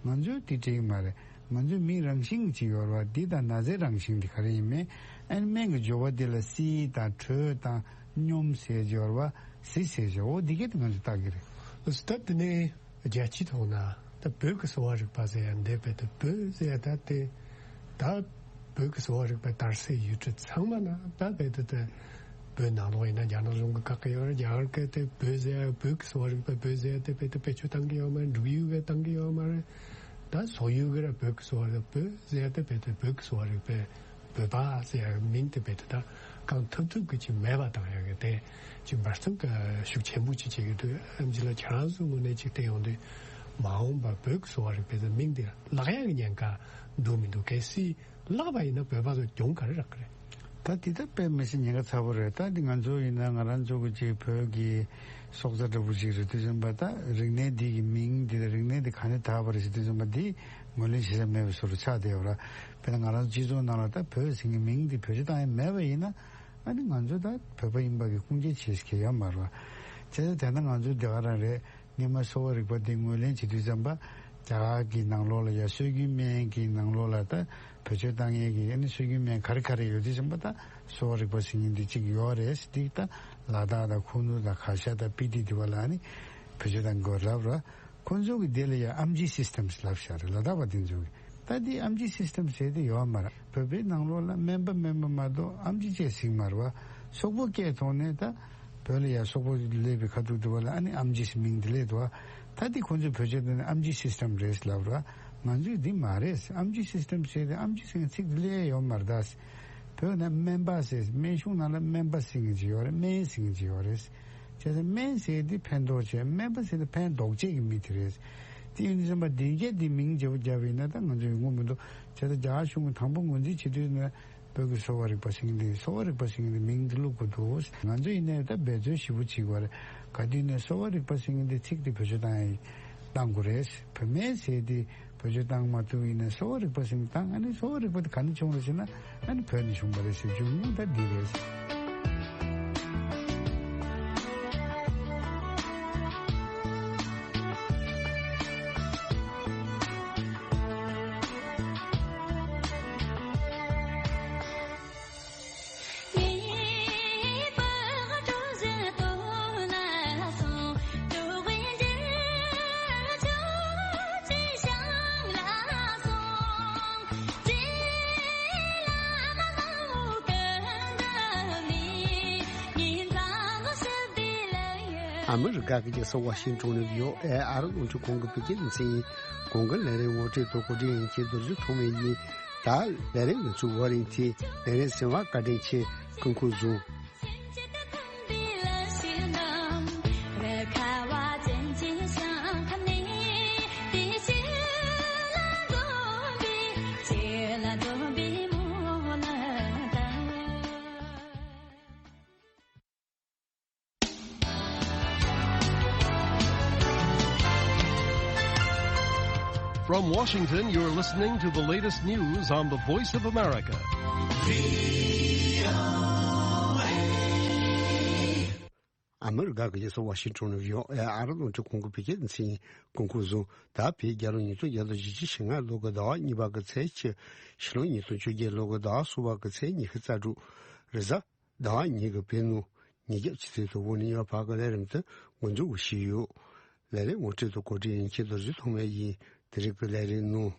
ང་ཚོས་དེ་སྤྲད་ཀྱི་མ་རེད། ང་ཚོའི་མིའི་རང་བཞིན་གྱི་ཅིག་ཡོད་རེད་བ། འདི་དང་ན་ཚའི་རང་བཞིན་དེ་ག་རེ་ཡིན་མིན། ཨ་ནི་སྨན་གྱི་སྦྱོར་བ་འདི་ལ་བསིལ་དང་དྲོད་དང་སྙོམས་ཟེར་གྱི་ཡོད་རེད་བ། བསིལ་ཟེར་གྱི་འོ་འདི་གས་དེ་ང་ཚོས་བརྟག་གི་རེད། སྟབས་དེ་ནས། རྒྱལ་སྤྱིའི་ཐོག་ན་ད་བོད་ཀྱི་གསོ་བ་རིག་པ་ཟེར་ཡ་འདི་བོད་དུ་བོད་ཟེར་ཡ་ད་དེ་ད་བོད་ཀྱི་གསོ་བ་རིག་པའི་དར་སའི་ཡུལ་གྲུ་ཚང་མ་ན་ད་བོད་དུ་དེ་བོད་ནང་ལོགས་ཡིན་ན་རྒྱ་ནག་གཞུང་གི་བཀག་གི་ཡོད་རེད། རྒྱ་གར་གྱི་དེ་བོད་ཟེར་ཡ་བོད་ཀྱི་གསོ་བ་རིག་པ་བོད་ཟེར་ཡ་དེ་བོད་དུ་བེད་སྤྱོད་བཏང་གི་ཡོད་མ་རེད། འབྲུག་ཡུལ་གྱི་བཏང་གི་ཡོད་མ་རེད། ད་སོག་ཡུལ་གྱི་ར་བོད་ཀྱི་གསོ་བ་རིག་པ་བོད་ཟེར་ཡ་དེ་བོད་དུ་བོད་ཀྱི་གསོ་བ་རིག་པའི་བོད་པ་ཟེར་ཡག་མིང་དེ་རྦད་དེ་ད་གང་ཐུབ་ཐུབ་ཀྱིས་ཅིག་མེད་པ་བཏང་ཡག་གི་དེ་ཅིག་འབད་བརྩོན་ག་ཤུགས་ཆེན་པོ་ཅིག་བྱེད་ཀྱི་འདུག་ཨེམ་ཆི་ལགས་ཁྱེད་རང་ཚོའི་ངོས་ནས་ཅིག་བལྟས་ཡོང་དུས་མ་འོངས་པ་བོད་ཀྱི་གསོ་བ་རིག་པའི་མིང་དེ་བརླག་ཡག་གི་ཉེན་ཁ་འདུག་མི་འདུག་གལ་སྲིད་བརླག་པ་ཡིན་ན་བོད་པ་ཚོ་གྱོང་ག་རེ་རག་གི་རེད། ད་འདི་ད་དཔེ་མི་སྲིད་ཉེན་ཁ་ཚ་པོ་རེད། ད་འདི་ང་ཚོ་ཡིན་ན་ང་རང་ཚོ་གི་ཅིག་བོད་ཀྱི་སྲོག་རྩ་འདྲ་པོ་ཅིག་རེད་དུས་ཙམ་པ། ད་རིག་གནས་འདི་གི་མིང་འདི་དང་རིག་གནས་འདི་ག་ནས་དར་བ་རེད་ཟེར་དུས་ཙམ་པ་འདི་ངོས་ལེན་བྱེད་ས་མེད་པའི་བཟོ་འདྲ་ཆགས་བསྡད་ཡོད་ར། དཔེར་ན་ང་རང་ཚོ་སྤྱི་ཚོགས་ནང་ལ་ད་བོད་ཟེར་མཁན་མིང་འདི་བེད་སྤྱོད་བཏང་ཡ་མེད་པ་ཡིན་ན། ཨ་ནི་ང་ཚོ་ད་བོད་པ་ཡིན་པ་གི་ཁུངས་སྐྱེལ་བྱེད་ཀྱི་ཡོད་མ་རེད་བ། བྱས་ཙང་དེ་ན་ང་ཚོ་དེ་ག་རང་རེད། སྔོན་མ་གསོ་བ་རིག་པ་འདི་ངོས་ལེན་བྱེད་དུས་ཙམ་པ། རྒྱ་གར་གྱི་ནང་ལོགས་ལ་ཡ་སྲོལ་རྒྱུན་སྨན་གྱི་ནང་ལོགས་ལ་ད་བེད་སྤྱོད་བཏང་མཁན་གྱི་ཨ་ནི་སྲོལ་རྒྱུན་སྨན་ག་རེ་ག་རེ་ཡོད་དུས་ཙམ་པ། ད་གསོ་བ་རིག་པ་ཟེར་མཁན་འདི་གཅིག་ཡོད་རེད། འདི་ད་ལ་དྭགས་དང་ཁུ་ནུ་དང་གར་ཞ་དང་སྤི་ཏི་འདི་བ་ལ་ཨ་ནི་བེད་སྤྱོད་བཏང་དགོས་ལབ་ར། ཁོང་ཚོ་གི་དེ་ལ་ཡང་ཨམ་ཆི་སིས་ཊམ་ལབ་བཞག་རེད། ལ་དྭགས་པ་དེ་ཚོ་གི། ད་དེ་ཨམ་ཆི་སིས་ཊམ་ཟེར་དེ་ཡོད་མ་རེད། བོད་པའི་ནང་ལོགས་ལ་སྨན་པ་སྨན་པ་མ་གཏོགས་ཨམ་ཆི་བཅས་ཟིན་མ་རེད་བ། སོག་པོ་སྐད་ཐོག་ནས་ད་བོད་ལ་ཡང་སོག་པོ་སླེབས་པའི་ཁ་ཐུག་དུ་བ་ལ་ཨ་ནི་ཨམ་ཆི་ཟེར་མིང་དེ་སླེབས་འདུག་བ། ད་དེ་ཁོང་ཚོས་བེད་སྤྱོད་བཏང་ནས་ཨམ་ཆི་སིས་ཊམ་རེད་ལབ་ར། ང་ཚོས་འདི་མ་རེད། ཨམ་ཆི་སིས་ཊམ་ཟེར་དེ་ཨམ་ཆི་ཟེར་མཁན་ཚིག་དེ་སླེབས་ཡོད་མ་རེད་ད། བོད་ནང་སྨན་པ་ཟེར། སྨན་གཞུང་ནང་ལ་སྨན་པ་ཟེར་མཁན་ཅིག་ཡོད་རེད། སྨན་ཟེར་མཁན་ཅིག་ཡོད་རེད། བྱས་ཙང་སྨན་ཟེར་དེ་ཕན་ཐོགས་བྱེད། སྨན་པ་ཟེར་དེ་ཕན་འདོགས་བྱེད་ཀྱི་མི་དེ་རེད། དེ་ཡིན་དུས་ཙམ་པ་འདི་གས་འདི་མིང་བརྗེ་པོ་བརྒྱབ་པ་ཡིན་ན་ད་ང་ཚོ་ཡོང་གི་མི་འདུག་བྱས་ཙང་རྒྱ་གར་གཞུང་གིས་དང་པོ་ངོས་འཛིན་བྱེད་དུས་ནས་བོད་ཀྱི་གསོ་བ་རིག་པ་ཟེར་མཁན་འདི། གསོ་བ་རིག་པ་ཟེར་མཁན་འདི་མིང་འདི་བླུག་དགོས་འདུག་ང་ཚོ་ཡིན་ནའི་ད་འབད་རྩོལ་ཞེ་པོ་བྱེད་དགོས་རེད། ག་དུས་ནས་གསོ་བ་རིག་པ་ཟེར་མཁན་འདི་ཚིག་འདི་བེད་སྤྱོད་བཏང་ཡ་བཏང་དགོས་རེད། བོད་སྨན་ཟེར་དེ་བེད་སྤྱོད་བཏང་མ་ཐུབ་ཡིན་ན་གསོ་བ་རིག་པ་ཟེར་བཏང་། ཨ་ནི་གསོ་བ་རིག་པ་དེ་ག་ནས་བྱུང་རེད་ཟེར་ན། ཨ་ནི་བོད་ནས་བྱུང་བ་རེད་ཟེར་རྒྱུ་དངོས་ད་འདི་རེད། ཨ་མི་རི་ཀ་གི་རྒྱལ་ས་ཝ་ཤིང་ཊོན་ནས་བྷི་ཨོ་ཨེ་ཨ་རི་རླུང་འཕྲིན་ཁང་གི་བོད་སྐད་སྡེ་ཚན་ཡིན། གོང་གི་ལས་རིམ་ངོ་སྤྲོད་དང་གོ་སྒྲིག་ཡིན་གྱི་རྡོ་རྗེ་ཐོགས་མེད་ཡིན། ད་ལས་རིམ་ལ་ཚུར་བ་རིན་ཚེ་ལས་རིམ་ཟིན་བ་བཀའ་དྲིན་ཆེ། སྐུ་ཁམས་བཟང་། From Washington, you're listening to the latest news on the Voice of America. ཨ་མི་རི་ཀ་གི་རྒྱལ་ས་ཝ་ཤིང་ཊོན་ནས་བྷི་ཨོ་ཨེ་ཨ་རི་རླུང་འཕྲིན་ཁང་གི་བོད་སྐད་སྡེ་ཚན་གྱིས་སྐུ་འཁོར་བཟུང་། ད་བོད་རྒྱལ་ལོ་ཉིས་སྟོང་བརྒྱ་དང་བཞི་བཅུ་ཞེ་ལྔ་ལོ་གི་ཟླ་བ་གཉིས་པ་གི་ཚེས་བཅུ། ཕྱི་ལོ་ཉིས་སྟོང་བཅོ་བརྒྱད་ལོ་གི་ཟླ་བ་གསུམ་པ་གི་ཚེས་ཉི་ཤུ་རྩ་དྲུག་རེས་གཟའ་ཟླ་བ་ཉིན་གྱི་བོད་ནང་ཉིན་རྒྱབ་ཕྱི་ཚེས་དང་པོ་ནས་ཉི་མ་བར་གྱི་ལས་རིམ་དེ་འགོ་འཛུགས་ཞུས་ཡོད། ལས་རིམ་ངོ་སྤྲོད་དང་གོ་སྒྲིག་ཡིན་ཁྱེད་རྡོ་རྗེ་ཐོགས་མེད་ཡིན། དེ་རིང་གི་ལས་རིམ་ནང་།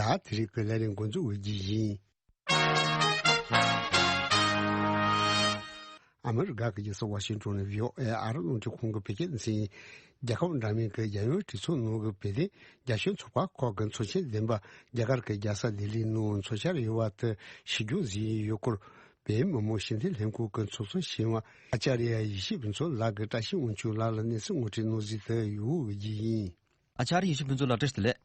ད་དེ་རིང་གི་ལས་རིམ་འགོ་འཛུགས་འོས་ཀྱི་ཡིན། ཨ་མི་རི་ཀ་གི་རྒྱལ་ས་ཝ་ཤིང་ཊོན་ནས་བྷི་ཨོ་ཨེ་ཨ་རི་རླུང་འཕྲིན་ཁང་གི་བོད་སྐད་སྡེ་ཚན་གྱིས་རྒྱལ་ཁབ་འདྲ་མིན་གྱི་རྒྱལ་ཡོངས་གྲོས་ཚོགས་ནང་གི་བོད་དོན་རྒྱ་ཁྱོན་ཚོགས་པ་ཁག་གི་ཚོགས་ཆེན་བདུན་པ་རྒྱ་གར་གྱི་རྒྱལ་ས་ལྡི་ལིའི་ནང་འཚོགས་འཆར་ཡོད་པ་དེ་ཕྱིར་འགྱངས་བཟོས་ཡོད་སྐོར། བོད་མི་མང་སྤྱི་འཐུས་ལྷན་ཁང་གི་ཚོགས་གཙོ་གཞོན་པ་ཨ་ཅཱརྱ་ཡེ་ཤེས་ཕུན་ཚོགས་ལགས་ཀྱིས་བཀྲ་ཤིས་དབང་ཕྱུག་ལགས་ལ་གནས་ཚུལ་ངོ་སྤྲོད་གནང་གཟིགས་དེ་ཡོང་གི་ཡིན། ཨ་ཅཱརྱ་ཡེ་ཤེས་ཕུན་ཚོགས་ལགས་བཀྲ་ཤིས་བདེ་ལེགས།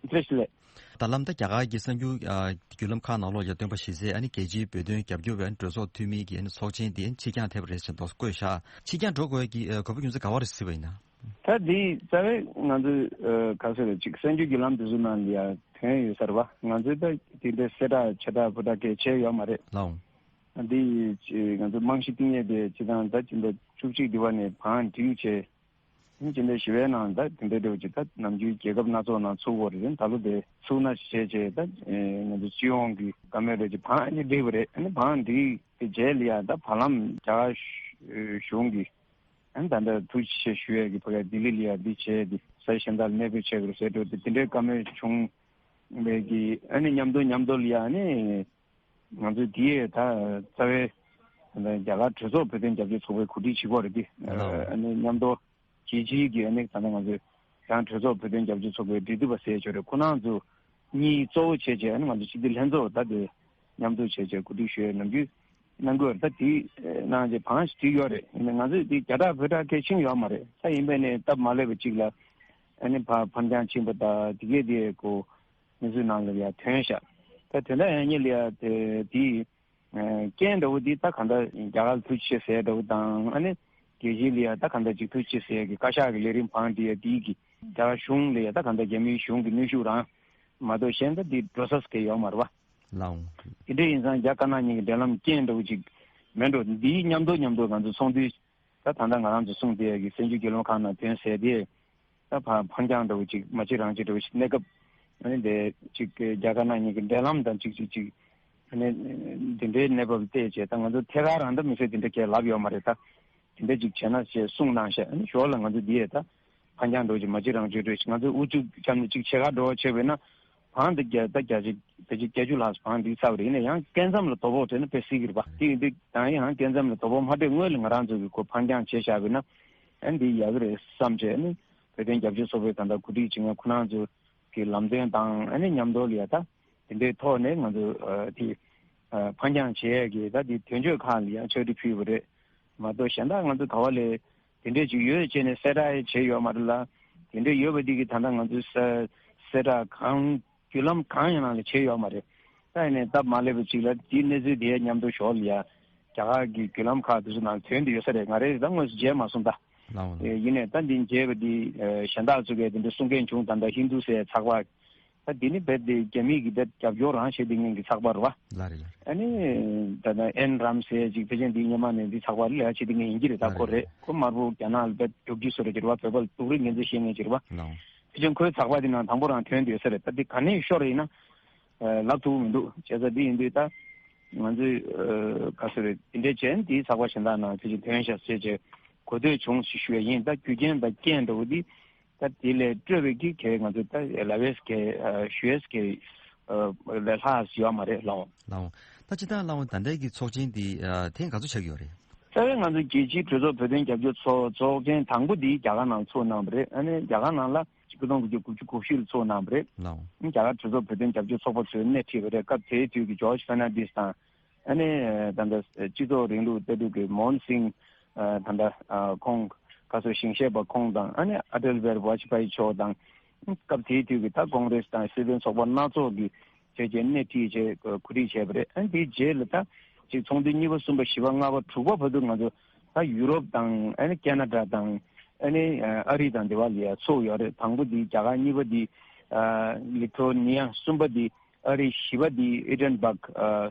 བཀྲ་ཤིས་བདེ་ལེགས། ད་ལམ་ད་རྒྱ་གར་གྱི་གསར་འགྱུར་ཨ་བརྒྱུད་ལམ་ཁག་ནང་ལོགས་ཀྱི་སྟོན་པ་ཞིག་ཟེར་ཨ་ནི་རྒྱལ་སྤྱིའི་བོད་དོན་རྒྱབ་སྐྱོར་བའི་གྲོས་ཚོགས་འཐུས་མི་གི་ཨ་ནི་ཚོགས་ཆེན་དེ་ཕྱིར་འགྱངས་ཐེབས་རེད་ཟེར་འདུག་བཀོད་བཞག་ཕྱིར་འགྱངས་འགྲོ་དགོས་ཀྱི་ཨ་དགོས་པ་རྒྱུ་མཚན་ག་བ་རེད་ཟེར་བ་ཡིན་ན། ད་འདི་རྩ་བའི་ང་ཚོའི་ཨ་ག་ཟེར་རེད་ཅིག་གསར་འགྱུར་བརྒྱུད་ལམ་དེ་ཚོ་ནང་ལ་ཡ་ཐོན་ཡོད་ས་རེད་བ། ང་ཚོས་ད་དེ་འདྲའི་གསལ་བསྒྲགས་ཆེ་དྲགས་ཕོ་བྲང་གས་བྱས་ཡོད་མ་རེད། ལགས་འོང་། འདི་ང་ཚོ་རྨང་གཞི་བཏིང་ཡས་དེ་སྤྱི་བཏང་ད་སྤྱི་ཟླ་བཅུ་གཅིག་འདི་བ་ནས་བང་སྒྲིག་བྱས། སྤྱི་ཟླ་བཞི་པའི་ནང་ད་དེ་འདྲའི་འདྲ་བོ་ཅིག་ད་ནམ་རྒྱུན་རྒྱལ་ཁབ་སྣ་ཚོགས་ནང་ཚུགས་པ་རེད། ད་ལོ་དེ་ཚུགས་ན་བྱས་བྱས་ད་ང་ཚོ་སྤྱི་ཡོངས་ཀྱི་བཀའ་མོལ་རེ་ཅིག་བང་ཨ་ནི་སྒྲིག་པ་རེད། ཨ་ནི་བང་སྒྲིག་དེ་རྗེས་ལ་ཡ་ད་བར་ལམ་རྒྱ་གར་གཞུང་གིས་ཨ་ནི་ད་ལྟ་ཐུགས་རྗེ་ཆེ་ཞུ་ཡས་ཀྱི་ཕ་གི་ལྡི་ལི་ལ་ཡ་འདི་བྱས་ཏེ་ས་གཞན་དག་ལ་གནས་སྤོས་བྱས་དགོས་ཟེར་འགྲོ་དེ་དེ་འདྲའི་བཀའ་མོལ་བྱུང་བའི་གི་ཨ་ནི་མཉམ་དུ་མཉམ་དུ་ལ་ཡ་ཨ་ནི། ང་ཚོས་འདི་ད་རྩ་བའི་རྒྱ་གར་གྲོས་ཚོགས་བོད་དོན་རྒྱབ་སྐྱོར་ཚོགས་པའི་གོ་སྒྲིག་བྱེད་དགོས་རེད་དེ། ཨ་ནི་མཉམ་དུ་རྒྱལ་སྤྱིའི་གི་ཨ་ནི་ད་ལྟ་ང་ཚོས་ཡང་གྲོས་ཚོགས་བོད་དོན་རྒྱབ་སྐྱོར་ཚོགས་པའི་འབྲེལ་མཐུད་པ་ཟེར་ཆོག་རེད། ཁོ་རང་ཚོ་གཉིས་གཙོ་བོ་བྱས་བྱས་ཨ་ནི་ང་ཚོ་སྤྱི་འཐུས་ལྷན་ཚོགས་ད་དེ་མཉམ་དུ་བྱས་བྱས་གོ་སྒྲིག་ཞུ་ཡས་ནམ་རྒྱུན་གནང་གི་ཡོད་རེད། ད་དེ་གནང་རྗེས་བང་ཞིག་བསྒྲིགས་ཡོད་རེད། ཡིན་ནའི་ང་ཚོས་དེ་རྒྱ་སྟག་བོད་སྟག་གལ་ཆེན་ཡོད་མ་རེད། ད་ཡིན་པས་ནས་སྟབས་མ་ལེགས་པ་ཅིག་ལ་ཨ་ནི་ཕར་ཕར་འགྱངས་ཕྱིན་པ་དང་དེ་གས་དེ་གོ་གནས་ཚུལ་ནང་ལ་ཡ་ཐོན་ཤག་ད་དོན་དག་ཡང་སྙིང་ལ་ཡ་དེ་དེ་རྐྱེན་འདྲ་བོ་འདི་ད་གང་ལྟར་རྒྱ་གར་ལ་ཐུགས་རྗེ་ཆེ་ཟེར་འདྲ་བོ་དང་ཨ་ནི་རྒྱལ་སྤྱི་ལ་ཡ་ད་གང་ལྟར་ཅིག་ཐུགས་རྗེ་ཆེ་ཟེར་གི་བཀའ་ཤག་གི་ལས་རིམ་བང་འདི་ཡ་འདི་གི་རྒྱ་གར་གཞུང་ལ་ཡ་ད་གང་ལྟར་རྒྱ་མིའི་གཞུང་གི་གནོན་ཤུགས་རང་མ་གཏོགས་གཞན་ད་འདི་འགྲོ་ས་གི་ཡོད་མ་རེད་བ། ལགས་འོང་། དེ་འདྲ་ཡིན་ཙང་རྒྱ་དཀར་ནག་གཉིས་ཀྱི་འབྲེལ་ལམ་རྐྱེན་འདྲ་བོ་ཅིག་མེད་འགྲོ། འདིའི་མཉམ་དུ་མཉམ་དུ་ང་ཚོ་ཚོགས་འདུའི་ད་ད་ལྟ་ང་རང་ཚོ་གསུངས་བསྡད་ཡ་གི་གསར་འགྱུར་བརྒྱུད་ལམ་ཁག་ནང་ཐོན་ཟེར་དེ། ད་ཕ་ཕར་འགྱངས་འདྲ་བོ་ཅིག་མ་གཅིག་རང་གཅིག་འདྲ་བོ་ཞིག་གནས་སྐབས་ཨ་ནི་དེ་ཅིག་རྒྱ་དཀར་ནག་གཉིས་ཀྱི་འབྲེལ་ལམ་དང་ཅིག་ཅིག་ཅིག་ཨ་ནི་འདི་འདྲའི་གནས་བབ་བལྟས་བྱས་ད་ང་ཚོ་ཐད་ཀར་རང་ད་མི་སེར་དེ་འདྲ་གས་ལབ་ཡོད་མ་རེད། ད་དེ་འདྲ་ཅིག་བྱས་ན་ཞེས་གསུངས་གནང་ཤག་ཨ་ནི་ཞོར་ལ་ང་ཚོ་འདི་ཡས་ད་ཕར་འགྱངས་འདྲ་བོ་ཅིག་མ་གཅིག་རང་གཅིག་འདྲ་བོ་ཞིག་ང་ཚོ་དབུ་ཚུགས་བརྒྱབ་ནས་ཅིག་ཕྱེད་ཀ་འགྲོ་བྱས་པས་ན་བང་འདི་བརྒྱ་ད་བརྒྱ་ཅིག་བརྒྱ་ཅིག་བརྒྱད་ཅུ་ལྷག་བང་འདི་ཚར་བ་རེད། ཡིན་ན་ཡང་སྐད་མཚམས་ལ་དོ་ཕོག་འཕྲད་ན་དཔེ་སྲིད་ཀྱི་རེད་པ། དེ་ཡིན་དུས་ད་ཡང་སྐད་མཚམས་ལ་དོ་ཕོག་མ་འཕྲད་སྔོན་ལ་ང་རང་ཚོ་གི་ཁོ་ཕར་འགྱངས་བྱས་བཞག་པས་ན་ཨ་འདི་ཡག་གི་རེད་བསམ་བྱས་ནི། བོད་དོན་རྒྱབ་སྐྱོར་ཚོགས་པའི་ད་ལྟ་གོ་སྒྲིག་བྱེད་མཁན་ཁོ་རང་ཚོ་གི་ལམ་སྟོན་དང་ཨ་ནི་མཉམ་དུ་ལ་ཡ་ད་དེ་འདྲའི་ཐོག་ནས་ང་ཚོ་ཨ་དེ་ཨ་ཕར་འགྱངས་བྱེད་ཡས་ཀྱི་ད་དེ་དོན་གཅོད་ཁག་ལ་ཡང་ཕྱག་བྲིས་ཕུལ་བ་རེད་མ་གཏོགས་གཞན་དག་ང་ཚོ་ག་བ་ལས་དེ་འདྲས་ཅིག་ཡོད་བྱས་ནས་གསལ་བསྒྲགས་བྱས་ཡོད་མ་རེད་ལ། དེ་འདྲས་ཡོད་པ་འདི་གི་ད་ལྟ་ང་ཚོས་གསལ་གསལ་བསྒྲགས་གང་བརྒྱུད་ལམ་གང་ཡང་ནང་ལ་བྱས་ཡོད་མ་རེད། ད་ཡིན་ནའི་སྟབས་མ་ལེགས་པ་ཅིག་ལ་དེའི་གནས་ཚུལ་དེའི་མཉམ་དུ་ཞོར་ལ་ཡ་རྒྱ་གར་གྱི་བརྒྱུད་ལམ་ཁག་དེ་ཚོ་ནང་ཐོན་དུ་ཡོད་ས་རེད། ང་རེ་རེ་ད་དངོས་སུ་མཇལ་མ་སོང་ད། ལགས་འོང་། ཡིན་ནའི་ད་འདི་མཇལ་བ་འདི་གཞན་དག་ཚོ་གས་དེ་འདྲ་གསུང་མཁན་བྱུང་། ད་ལྟ་ཧིན་རྡུ་ཟེར་ཚགས་པར་ད་འདི་ནི་རྦད་དེ་རྒྱ་མི་གི་ད་རྒྱབ་སྐྱོར་རང་བྱེད་དེ་ངན་གི་ཚགས་པར་རེད་བ། ལགས་རེད་ལགས་རེད། ཨ་ནི་ད་ལྟ་ཨེན་རམ་ཟེར་ཅིག་ཕལ་ཆེར་འདི་སྔོན་མ་ནས་འདི་ཚགས་པར་ལས་བྱེད་དེ་ངན་ཡིན་གྱི་རེད། ད་ལགས་ཁོ་རེད་རེད། ཁོ་དམར་པོ་རྒྱ་ནག་ལ་རྦད་རྒྱུག་རྒྱུ་བཟོ་འདྲ་ཅིག་རེད་བ། བོད་པ་ལ་སྡུག་རུས་ངན་ཚད་བཤད་མཁན་ཅིག་རེད་བ། ལགས་འོང་། ཕལ་ཆེར་ཁོའི་ཚགས་པར་དེ་ནང་དང་པོ་རང་ཐོན་བསྡད་ས་རེད། ད་འདི་ག་ནས་ཤོར་ཡིན་ན་ལབ་ཐུབ་མི་འདུག་བྱས་ཙང་འདི་ཡིན་དུས་ད་ང་ཚོས་ག་ཚོད་རེད། འདི་འདྲས་བྱས་འདིའི་ཚགས་པར་གཞན་དག་ནང་ཕལ་ཆེར་ཐོན་ཤག་ཟེར་བྱས་གོ་ཐོས་བྱུང་ཞེས་ཞུ་ཡ་ཡིན། ད་རྒྱུ་རྐྱེན་དང་རྐྱེན་འདྲ་བོ་འདི་ད་དེ་ལས་སྤྲོས་པའི་གི་གལ་ང་ཚོས་ད་ལབ་ཡས་གལ་ཞུ་ཡས་གལ་ལས་ལྷག་ཡོད་མ་རེད་ལགས། ལགས། ད་སྤྱིར་བཏང་ལགས་ད་ལྟའི་གི་ཚོགས་ཆེན་འདི་ཐེངས་ག་ཚོད་ཆགས་ཡོད་རེད། རྩ་བའི་ང་ཚོ་རྒྱལ་སྤྱིའི་གྲོས་ཚོགས་བོད་དོན་རྒྱབ་སྐྱོར་ཚོགས་ཚོགས་ཆེན་དང་པོ་འདི་རྒྱ་གར་ནང་ཚུགས་གནང་བ་རེད། ཨ་ནི་རྒྱ་གར་ནང་ལ་ཆིག་སྟོང་དགུ་བརྒྱ་དགུ་བཅུ་གོ་བཞི་ལ་ཚུགས་གནང་བ་རེད། ལགས། རྒྱ་གར་གྲོས་ཚོགས་བོད་དོན་རྒྱབ་སྐྱོར་ཚོགས་པ་ཚོས་སྣེ་ཁྲིད་པ་རེད། སྐབས་དེའི་དུས་ཀྱི་ཇོརྗ་ཕེར་ནན་ཌེས་དང་། ཨ་ནི་ད་ལྟ་སྤྱི་ཚོགས་རིང་ལུགས་ལྟ་གྲུབ་ཀྱི་མོ་ཧན་སིང་། ད་ལྟ་ཁོང་ག་ཚོད་ཞིང་གཤེགས་པ་ཁོང་དང་ཨ་ནི་ཨ་ཏལ་བྷེར་ཝ་ཇ་པ་ཡི་མཆོག་དང་། སྐབས་དེའི་དུས་ཀྱི་ད་ཀོང་རེས་དང་སྲིད་དོན་ཚོགས་པ་སྣ་ཚོགས་ཀྱི་བྱས་རྗེས་སྣེ་ཁྲིད་བྱས་གོ་སྒྲིག་བྱས་པ་རེད། ཨ་ནི་དེའི་རྗེས་ལ་ད་ཅིག་ཚོགས་འདུ་གཉིས་པ་གསུམ་པ་བཞི་པ་ལྔ་པ་དྲུག་པ་བར་དུ་ང་ཚོ་ད་ཡུ་རོབ་དང་ཨ་ནི་ཁེ་ན་ཌ་དང་ཨ་ནི་ཨ་རི་དང་དེ་བ་ལ་ཡ་ཚུགས་ཡོད་རེད། དང་པོ་འདི་རྒྱ་གར། གཉིས་པ་འདི་ལི་ཐོ་ནི་ཡ། གསུམ་པ་འདི་ཨ་རི། བཞི་པ་འདི་ཨེ་ཌིན་སྦག་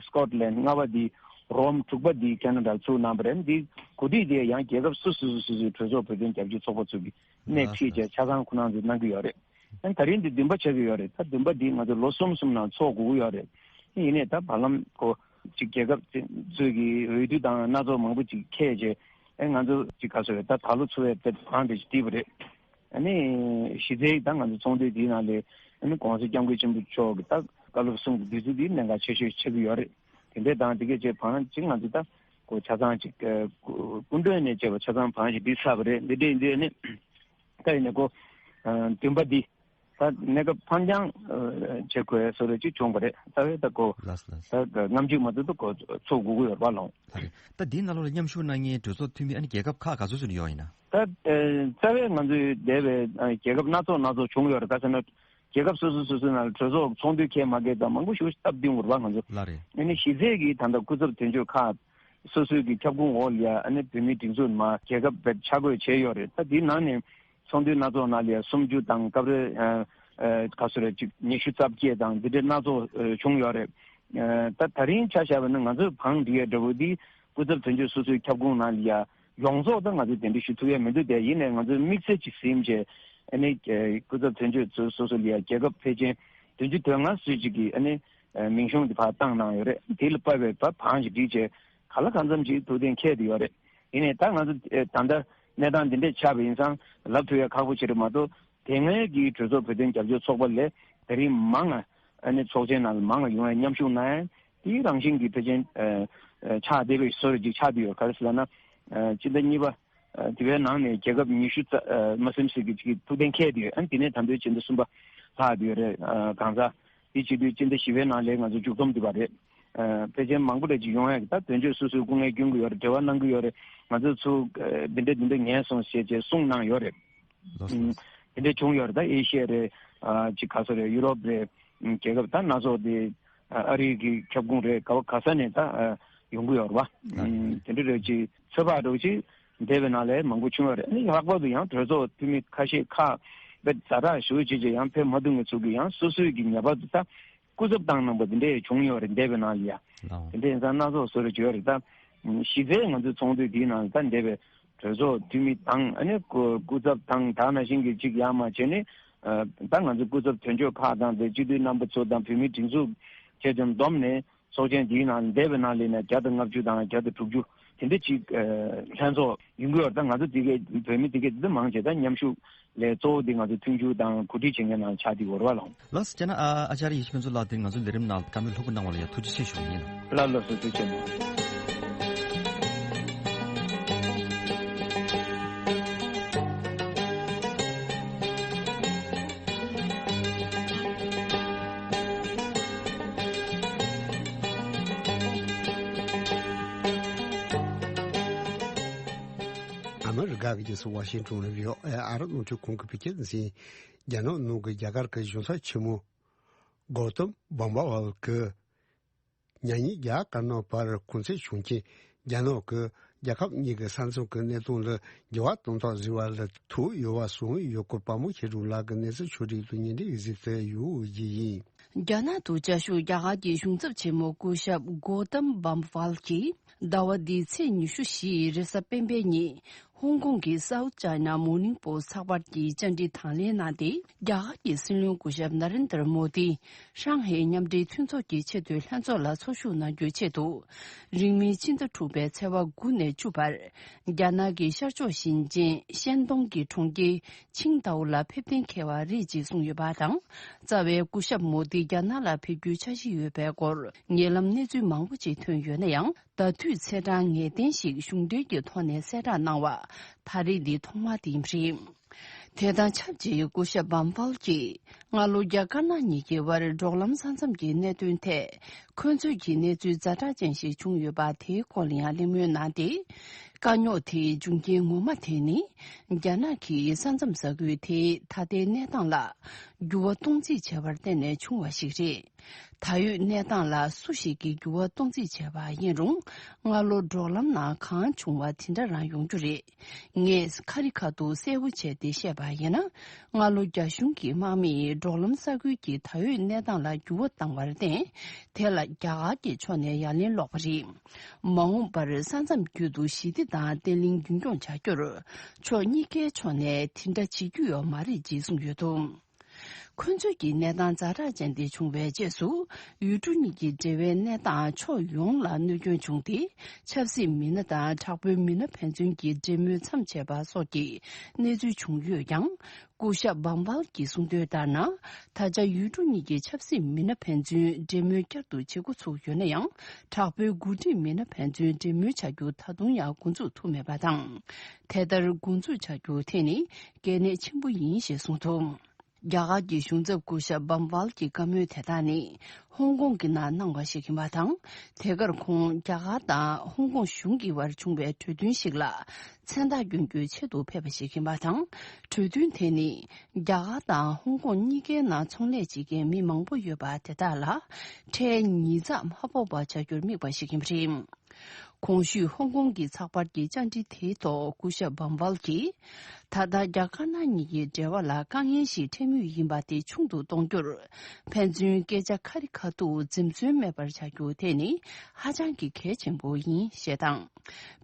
སི་ཀོཊ་ལན། ལྔ་པ་འདི་རོམ། དྲུག་པ་འདི་ཁེ་ན་ཌ་ཚུགས་གནང་བ་རེད། འདི་གོ་སྒྲིག་དེ་ཡང་རྒྱལ་ཁབ་སོ་སོ་སོ་སོའི་གྲོས་ཚོགས་བོད་དོན་རྒྱབ་སྐྱོར་ཚོགས་པ་ཚོ་གིས་སྣེ་ཁྲིད་བྱས་ཆ་ཚང་ཁོ་རང་ཚོས་གནང་གི་ཡོད་རེད། ཨ་ནི་ད་རིང་འདི་བདུན་པ་ཆགས་ཀྱི་ཡོད་རེད། ད་བདུན་པ་འདི་ང་ཚོ་ལོ་གསུམ་གསུམ་ནང་ཚོགས་དགོས་ཀྱི་ཡོད་རེད། ཡིན་ནའི་ད་བར་ལམ་ཁོ་ཅིག་རྒྱལ་ཁབ་ཚོས་ཀྱི་འོས་བསྡུ་དང་སྣ་ཚོགས་མང་པོ་ཅིག་འཁེལ་བྱས། ཨ་ང་ཚོ་ཅིག་ག་ཚོད་རེད། ད་ད་ལོ་ཚུགས་པའི་དེ་གང་དེ་ཅིག་བསྡད་པ་རེད། ཨ་ནི་གཞི་རྩའི་ད་ང་ཚོ་ཚོགས་འདུ་འདིའི་ནང་ལ་ཨ་ནི་༸གོང་ས་༸སྐྱབས་མགོན་ཆེན་པོ་མཆོག་གི་ད་བཀའ་སློབ་གསུང་གི་དུས་ཚོད་འདི་གནད་འགག་ཆེ་ཤོས་ཆགས་ཀྱི་ཡོད་རེད། དེ་འདྲས་དང་དེ་གས་བྱས་བང་ཅིག་ང་ཚོ་ད་ཁོ་ཆ་ཚང་ཅིག་སྐུ་མགྲོན་ནས་བྱས་པ་ཆ་ཚང་བང་ཞིག་བསྡུས་ཚར་བ་རེད། འདི་འདྲས་ཡིན་དུས་ཨ་ནི་ད་ཡིན་ནའི་ཁོ་བདུན་པ་འདི་ད་གནས་སྐབས་ཕར་འགྱངས་བྱེད་དགོས་བཟོ་འདྲ་ཅིག་བྱུང་བ་རེད། ད་བས་ད་ཁོ་ལགས་ལགས། ད་ལྔ་བཅུ་མ་ཐུབ་ད་ཁོ་ཚུགས་དགོས་ཀྱི་ཡོད་རེད་པ་ལགས། ད་རེད། ད་འདིའི་ནང་ལོགས་ལ་མཉམ་ཞུགས་གནང་མཁན་གྲོས་ཚོགས་འཐུས་མི་ཨ་ནི་རྒྱལ་ཁབ་ཁག་ག་ཚོད་ཙམ་ཡོད་ཡིན་ན། ད་རྩ་བའི་ང་ཚོའི་འདས་པའི་རྒྱལ་ཁབ་སྣ་ཚོགས་སྣ་ཚོགས་བྱུང་ཡོད་རེད། ག་ཟེར་ན་རྒྱལ་ཁབ་སོ་སོ་སོ་སོའི་ནང་ལ་གྲོས་ཚོགས་ཚོགས་འདུ་འཁེལ་མ་འཁེལ་དང་མང་པོ་ཞིག་སྟབས་བསྟུན་དགོས་རེད་པ་ང་ཚོ། ལགས་རེད། ཨ་ནི་གཞི་རྩའི་གི་ད་ལྟ་སྐུ་ཚབ་དོན་གཅོད་ཁག་སོ་སོའི་གི་ཁྱབ་ཁོངས་འོག་ལ་ཡ་ཨ་ནི་བོད་མིའི་སྒྲིག་འཛུགས་མ་རྒྱལ་ཁབ་བེད་ཆ་བགོས་བྱས་ཡོད་རེད། ད་འདིའི་ནང་ནས་ཚོགས་འདུ་སྣ་ཚོགས་ནང་ལ་ཡ་སུམ་ཅུ་དང་སྐབས་རེ་ཨ་ཨ་ག་ཚོད་རེད་ཅིག་ཉི་ཤུ་རྩ་བརྒྱད་དང་འདི་འདྲའི་སྣ་ཚོགས་ཨ་བྱུང་ཡོད་རེད། ཨ་ད་ད་རིང་ཆ་བཞག་པ་ན་ང་ཚོས་བང་སྒྲིག་ཡ་འདྲ་བོ་འདི་སྐུ་ཚབ་དོན་གཅོད་སོ་སོའི་ཁྱབ་ཁོངས་ནང་ལ་ཡ་ཡོངས་རྫོགས་ད་ང་ཚོས་དེ་འདྲ་ཞུ་ཐུབ་ཡ་མི་འདུག་དེ་ཡིན་ནའི་ང་ཚོས་དམིགས་བསལ་གྱི་ཟིན་བྱས་ཨ་ནི་ཨ་སྐུ་ཚབ་དོན་གཅོད་ཚོ་སོ་སོ་ལ་ཡ་རྒྱལ་ཁབ་ཕལ་ཆེར་བདུན་ཅུ་དོན་ལྔ་ཙམ་ཅིག་གི་ཨ་ནི་ཨ་མིང་གཞུང་དེ་ཕར་བཏང་གནང་ཡོད་རེད། དེ་ལ་དཔག་པའི་བ་བང་ཞིག་བསྒྲིགས་བྱས་ག་ལ་གང་འཚམ་ཅིག་ཐུགས་གཏན་འཁེལ་བསྡད་ཡོད་རེད། ཡིན་ནའི་ད་ང་ཚོ་ཨ་ད་ལྟ་གནས་སྟངས་འདི་འདྲས་ཆགས་པ་ཡིན་ཙང་ལབ་ཐུབ་ཡ་ཁག་པོ་ཅིག་རེད་མ་གཏོགས་དེ་སྔའི་གི་གྲོས་ཚོགས་བོད་དོན་རྒྱབ་སྐྱོར་ཚོགས་པ་ལས་དེ་རིང་མང་ང་ཨ་ནི་ཚོགས་ཆེན་ནང་ལ་མང་ང་ཡོང་ཡ་མཉམ་ཞུགས་གནང་ཡ་དེའི་རང་བཞིན་གྱི་ཕལ་ཆེར་ཨ་ཨ་ཆགས་བསྡད་པའི་བཟོ་འདྲ་ཅིག་ཆགས་བསྡད་ཡོད། ག་རེ་ཟེར་ལབ་ན་ཨ་སྤྱི་ཟླ་གཉིས་པ་ཨ་དེ་བའི་ནང་ནས་རྒྱལ་ཁབ་ཉི་ཤུ་རྩ་ཨ་མ་ཟིན་ཙམ་ཅིག་ཐུགས་གཏན་འཁེལ་བསྡད་ཡོད། ཨ་ནི་དེ་ནས་ད་ལྟའི་སྤྱི་ཟླ་གསུམ་པ་ལྷག་བསྡད་ཡོད་རེད། ཨ་གང་ཟག་དེ་བྱེད་དུས་སྤྱི་ཟླ་བཞི་པའི་ནང་ལ་ང་ཚོ་མཇུག་བསྡོམས་འདི་པ་རེད། ཨ་ཕལ་ཆེར་མང་པོ་རེ་ཅིག་ཡོང་ཡ་གི་ད་དོན་གཅོད་སོ་སོའི་སྐུ་ངལ་སྐྱོན་གི་ཡོད་རེད། འབྲེལ་བ་གནང་གི་ཡོད་རེད། ང་ཚོ་ཚུར་ཨ་འདི་འདྲ་འདི་འདྲ་ངལ་སོང་ཞེས་བྱས་གསུངས་གནང་ཡོད་རེད། ལགས་སོ། ཨ་དེ་འདྲ་བྱུང་ཡོད་རེད། ད་ཨེ་ཤི་ཡ་རེད། ཨ་ཅིག་ག་ཚོད་རེད། ཡུ་རོབ་རེད། ཨ་རྒྱལ་ཁབ་ད་སྣ་ཚོགས་དེ་ཨ་ཨ་རིའི་གི་ཁྱབ་ཁོངས་རེད། ག་བ་ག་ས་ནས་ད་ཨ་ཡོང་གི་ཡོད་རེད་པ། ཨ་དེ་འདྲ་རེད་ཅིག་ཚོད་དཔག་འདྲ་བོ་ཅིག་འདས་པའི་ནང་ལས་མང་པོ་བྱུང་ཡོད་རེད། ཨ་ནི་ལྷག་པར་དུ་ཡང་གྲོས་ཚོགས་འཐུས་མི་ཁ་ཤས་ཁག་དཔེ་ཛ་དྲག་ཞེ་པོ་བྱས་བྱས་ཡང་ཕེབས་མ་ཐུབ་མཁན་ཚོ་གིས་ཡང་སོ་སོའི་གི་ངེས་པར་དུ་ད་སྐུ་ཚབ་བཏང་གནང་པ་འདི་འདྲས་བྱུང་ཡོད་རེད། འདས་པའི་ནང་ལ་ཡ། ལགས། དེ་འདྲས་ཡིན་ཙང་སྣ་ཚོགས་བཟོ་འདྲ་བྱས་ཡོད་རེད། ད་གཞི་རྩའི་ང་ཚོའི་ཚོགས་འདུ་འདིའི་ནང་ལ་ད་འདས་པའི་གྲོས་ཚོགས་འཐུས་མི་དང་ཨ་ནི་སྐུ་སྐུ་ཚབ་དང་དེ་ནང་བཞིན་གྱི་གཅིག་ཡར་མར་བྱས་ནས་ཨ་ད་ང་ཚོའི་སྐུ་ཚབ་དོན་གཅོད་ཁག་དང་དེ་སྤྱི་འཐུས་རྣམ་པ་ཚོ་དང་བོད་མིའི་སྒྲིག་འཛུགས་བྱས་ཙང་བསྡོམས་ནས་ཚོགས་ཆེན་འདིའི་ནང་འདས་པའི་ནང་ལ་ཡིན་ན་བརྒྱ་དང་ལྔ་བཅུ་དང་བརྒྱ་དང་དྲུག་ཅུ་དེ་འདྲ་ཅིག་ཨ་ལྷན་ཚོགས་ཡོང་གི་ཡོད་རེད། ད་ང་ཚོ་འདི་གའི་བོད་མི་འདི་གའི་འདི་འདྲ་མང་ཆེ་ད་མཉམ་ཞུགས་ལས་གཙོ་བོ་འདི་ང་ཚོ་མཐུན་འགྱུར་དང་གོ་སྒྲིག་བྱེད་མཁན་ནང་ཆགས་བསྡད་ཡོད་རེད་པ་ལགས། ལགས་སོ། བྱས་ན་ཨ་ཨ་ཅཱརྱ་ཡེ་ཤེས་ཕུན་ཚོགས་ལགས་དེ་ང་ཚོའི་ལས་རིམ་ནང་ལ་བཀའ་མོལ་ལྷུག་པོ་གནང་བ་ལ་ཡང་ཐུགས་རྗེ་ཆེ་ཞུ་གི་ཡིན། ལགས་ལགས་སོ། ཐུགས་རྗེ་ཆེ། ཨ་མི་རི་ཀ་གི་རྒྱལ་ས་ཝ་ཤིང་ཊོན་ལ་ཡོད་ཨ་རི་རླུང་འཕྲིན་ཁང་གི་བོད་སྐད་སྡེ་ཚན་རྒྱ་ནག་ནང་གི་རྒྱ་གར་གྱི་གཞུང་ཚབ་ཆེན་མོ་གོ་ཏམ་བམ་བ་ཝལ་གྱིས། མྱ་ངན་རྒྱ་དཀར་ནག་བར་གུང་ཚིགས་བྱུང་རྐྱེན། རྒྱ་ནག་གིས་རྒྱལ་ཁབ་གཉིས་ཀྱི་ས་མཚམས་ཀྱི་གནས་སྟངས་ལ་འགྱུར་བ་གཏོང་ཐབས་བཟོས་པ་ལ་ཐུག་ཡོད་པ་གསུངས་ཡོད་སྐོར་པ་མོ་ཆེ་སྒྲོན་ལགས་ཀྱིས་གནས་ཚུལ་ཕྱོགས་སྒྲིག་དང་ཉེ་འབྲེལ་ཡོད་ཚུལ་བསྟན་ཡོད་ཅེས་ཡིན། རྒྱ་ནག་ཏུ་བཅའ་བཞུགས་རྒྱ་གར་གྱི་གཞུང་ཚབ་ཆེན་མོ་སྐུ་ཞབས་གོ་ཏམ་བམ་ཝལ་གྱིས་ཟླ་བ་འདིའི་ཚེས་ཉི་ཤུ་བཞི་རེས་གཟའ་སྤེན་པའི་ཉིན། ཧོང་ཀོང་གི་South China Morning Post་ཚགས་པར་གྱིས་བཅར་འདྲི་དང་ལེན་གནང་སྟེ། རྒྱ་གར་གྱི་སྲིད་བློན་སྐུ་ཞབས་ན་རེན་དར་མོ་དི་ཧྲང་ཧེ་མཉམ་འབྲེལ་མཐུན་ཚོགས་ཀྱི་ཆེས་མཐོའི་ལྷན་ཚོགས་ལ་ཚོགས་ཞུགས་གནང་རྒྱུའི་ཆེད་དུ། རིང་མིན་ཕྱི་ཟླ་དྲུག་པའི་ཚེས་པ་དགུ་ནས་བཅུ་བར། རྒྱ་ནག་གི་ཤར་ཕྱོགས་ཞིང་ཆེན་ཤན་ཏུང་གི་གྲོང་ཁྱེར་ཆིང་ཏའུ་ལ་ཕེབས་གཏན་འཁེལ་བ་རེད་ཅེས་གསུངས་ཡོད་པ་དང་། རྩ་བའི་སྐུ་ཞབས་མོ་དི་རྒྱ་ནག་ལ་ཕེབས་རྒྱུའི་འཆར་གཞི་ཡོད་པའི་སྐོར་ཉེ་ལམ་གནས་ཚུལ་མང་པོ་ཅིག་ཐོན་ཡོད་ན་ཡང་། ཟླ་དུས་ཚེས་གྲངས་ངེས་གཏན་ཞིག་གཞུང་འབྲེལ་གྱི་ཐོག་ནས་གསལ་བསྒྲགས་གནང་བ་ད་རེས་འདི་ཐོག་མ་དེ་ཡིན་པ་རེད། དེ་དང་ཆབས་ཅིག་སྐུ་ཞབས་བམ་ཕལ་གྱིས་སྔ་ལོ་རྒྱ་དཀར་ནག་གཉིས་ཀྱི་དབར་འབྲོག་ལམ་ས་མཚམས་ཀྱི་གནད་དོན་ཐད་འཁོན་རྩོད་ཀྱི་གནས་ཚུལ་ཛ་དྲག་ཅན་ཞིག་བྱུང་ཡོད་པ་དེའི་སྐོར་ལ་ཡང་གླེང་མོལ་གནང་སྟེ། དཀའ་རྙོག་དེའི་འབྱུང་རྐྱེན་ངོ་མ་དེ་ནི་རྒྱ་ནག་གིས་ས་མཚམས་ས་ཁུལ་དེའི་ད་ལྟའི་གནས་སྟངས་ལ་འགྱུར་བ་གཏོང་རྩིས་བྱས་པར་བརྟེན་ནས་བྱུང་བ་ཞིག་རེད། ད་ཡོད་གནས་སྟངས་ལ་སུ་ཞིག་གིས་འགྱུར་བ་གཏོང་རྩིས་བྱས་པ་ཡིན་རུང་། སྔ་ལོ་འབྲོག་ལམ་ནང་གང་བྱུང་བ་དེ་འདྲ་རང་ཡོང་རྒྱུ་རེད། ངས་ཁ་རི་ཁ་ཐུག་གསལ་པོ་བྱས་ཏེ་བཤད་པ་ཡིན་ན། སྔ་ལོ་རྒྱ་གཞུང་གི་དམག་མིས་འབྲོག་ལམ་ས་ཁུལ་གྱི་ད་ཡོད་གནས་སྟངས་ལ་འགྱུར་བ་བཏང་བར་བརྟེན། དེ་ལ་རྒྱ་གར་གྱི་ཕྱོགས་ནས་ཡ་ལན་སློག་པ་རེད། མ་འོངས་པར་ས་མཚམས་བརྒྱུད་དུ་ཞི་བདེ་དང་བརྟན་ལྷིང་རྒྱུན་འཁྱོངས་བྱ་རྒྱུར། ཕྱོགས་གཉིས་ཀའི་ཕྱོགས་ནས་དེ་འདྲ་བྱེད་རྒྱུ་ཡོད་མ་རེད་ཅེས་གསུངས་ཡོད་འདུག་འཁོན་རྩོད་ཀྱི་གནས་སྟངས་ཛ་དྲག་ཅན་དེ་བྱུང་བའི་རྗེས་སུ། ཡུལ་གྲུ་གཉིས་ཀྱི་འབྲེལ་བའི་གནས་སྟངས་ཕྱོགས་ཡོངས་ལ་གནོད་སྐྱོན་བྱུང་སྟེ། ཆབ་སྲིད་མི་སྣ་དང་དྲག་པོའི་མི་སྣ་ཕན་ཚུན་གྱི་འབྲེལ་མོལ་མཚམས་ཆད་པ་སོགས་ཀྱི་གནས་ཚུལ་བྱུང་ཡོད་ཀྱང་། སྐུ་ཞབས་བམ་བལ་གྱིས་གསུངས་དོན་ལྟར་ན། ད་ཆ་ཡུལ་གྲུ་གཉིས་ཀྱི་ཆབ་སྲིད་མི་སྣ་ཕན་ཚུན་འབྲེལ་མོལ་བསྐྱར་དུ་བྱེད་འགོ་ཚུགས་ཡོད་ན་ཡང་། དྲག་པོའི་འགོ་ཁྲིད་མི་སྣ་ཕན་ཚུན་འབྲེལ་མོལ་བྱ་རྒྱུ་ད་དུང་ཡང་འགོ་འཛུགས་ཐུབ་མེད་པ་དང་། དེ་ལྟར་འགོ་འཛུགས་བྱ་རྒྱུ་དེ་ནི་གལ་གནད་ཆེན་པོ་ཡིན་ཞེས་གསུངས་འདུག་རྒྱ་གར་གྱི་གཞུང་ཚབ་སྐུ་ཞབས་བམ་བལ་གྱི་བཀའ་མོལ་དེ་དག་ནི་ཧོང་ཀོང་གི་ནང་གནང་བ་ཞིག་ཡིན་པ་དང་། དེ་གར་ཁོང་རྒྱ་གར་དང་ཧོང་ཀོང་གཞུང་གི་དབར་བྱུང་བའི་གྲོས་མཐུན་ཞིག་ལ་མཚན་རྟགས་སྐྱོན་རྒྱུའི་ཆེད་དུ་ཕེབས་པ་ཞིག་ཡིན་པ་དང་། གྲོས་མཐུན་དེ་ནི་རྒྱ་གར་དང་ཧོང་ཀོང་གཉིས་ཀའི་ནང་ཚོང་ལས་བྱེད་མཁན་མི་མང་པོ་ཡོད་པ་དེ་དག་ལ་ཁྲལ་ཉིས་བརྩེགས་མ་ཕོག་པ་བྱ་རྒྱུར་དམིགས་པ་ཞིག་ཡིན་པ་རེད། གོང་ཞུས་ཧོང་ཀོང་གི་ཚགས་པར་གྱི་བཅར་འདྲི་དེའི་ཐོག་སྐུ་ཞབས་བམ་བལ་གྱིས། ད་ལྟ་རྒྱ་དཀར་ནག་གཉིས་ཀྱི་འབྲེལ་བ་ལ་དཀའ་ངལ་ཞིག་འཕྲད་མུས་ཡིན་པ་དེ་ཆུང་དུ་གཏོང་རྒྱུར། ཕན་ཚུན་སྐད་ཆ་ཁ་རི་ཁ་ཐུག་འཛེམ་ཟོན་མེད་པར་བྱ་རྒྱུ་དེ་ནི་ཧ་ཅང་གི་གལ་ཆེན་པོ་ཡིན་ཞེས་དང་།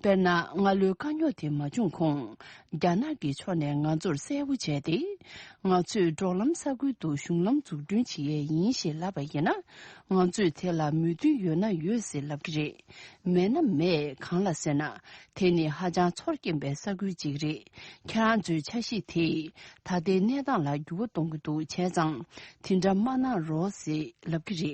དཔེར་ན། སྔ་ལོའི་དཀའ་རྙོག་དེ་མ་བྱུང་གོང་། རྒྱ་ནག་གི་ཕྱོགས་ནས་ང་ཚོར་གསལ་པོ་བྱས་ཏེ། ང་ཚོས་འབྲོག་ལམ་ས་ཁུལ་དུ་གཞུང་ལམ་འཛུགས་སྐྲུན་བྱེད་ཡས་ཡིན་ཞེས་ལབ་པ་ཡིན་ན། ང་ཚོས་དེ་ལ་མོས་མཐུན་ཡོད་ན་ཡོད་ཟེར་ལབ་ཀྱི་རེད། མེད་ན་མེད། གང་ལ་ཟེར་ན། དེ་ནི་ཧ་ཅང་ཚོར་སྐྱེན་པའི་ས་ཁུལ་ཅིག་རེད། ཁྱེད་རང་ཚོའི་འཆར་གཞི་དེས་ད་ལྟའི་གནས་སྟངས་ལ་འགྱུར་བ་གཏོང་གི་འདུག་བྱས་ཙང་དེ་འདྲ་མ་གནང་རོགས་ཟེར་ལབ་ཀྱི་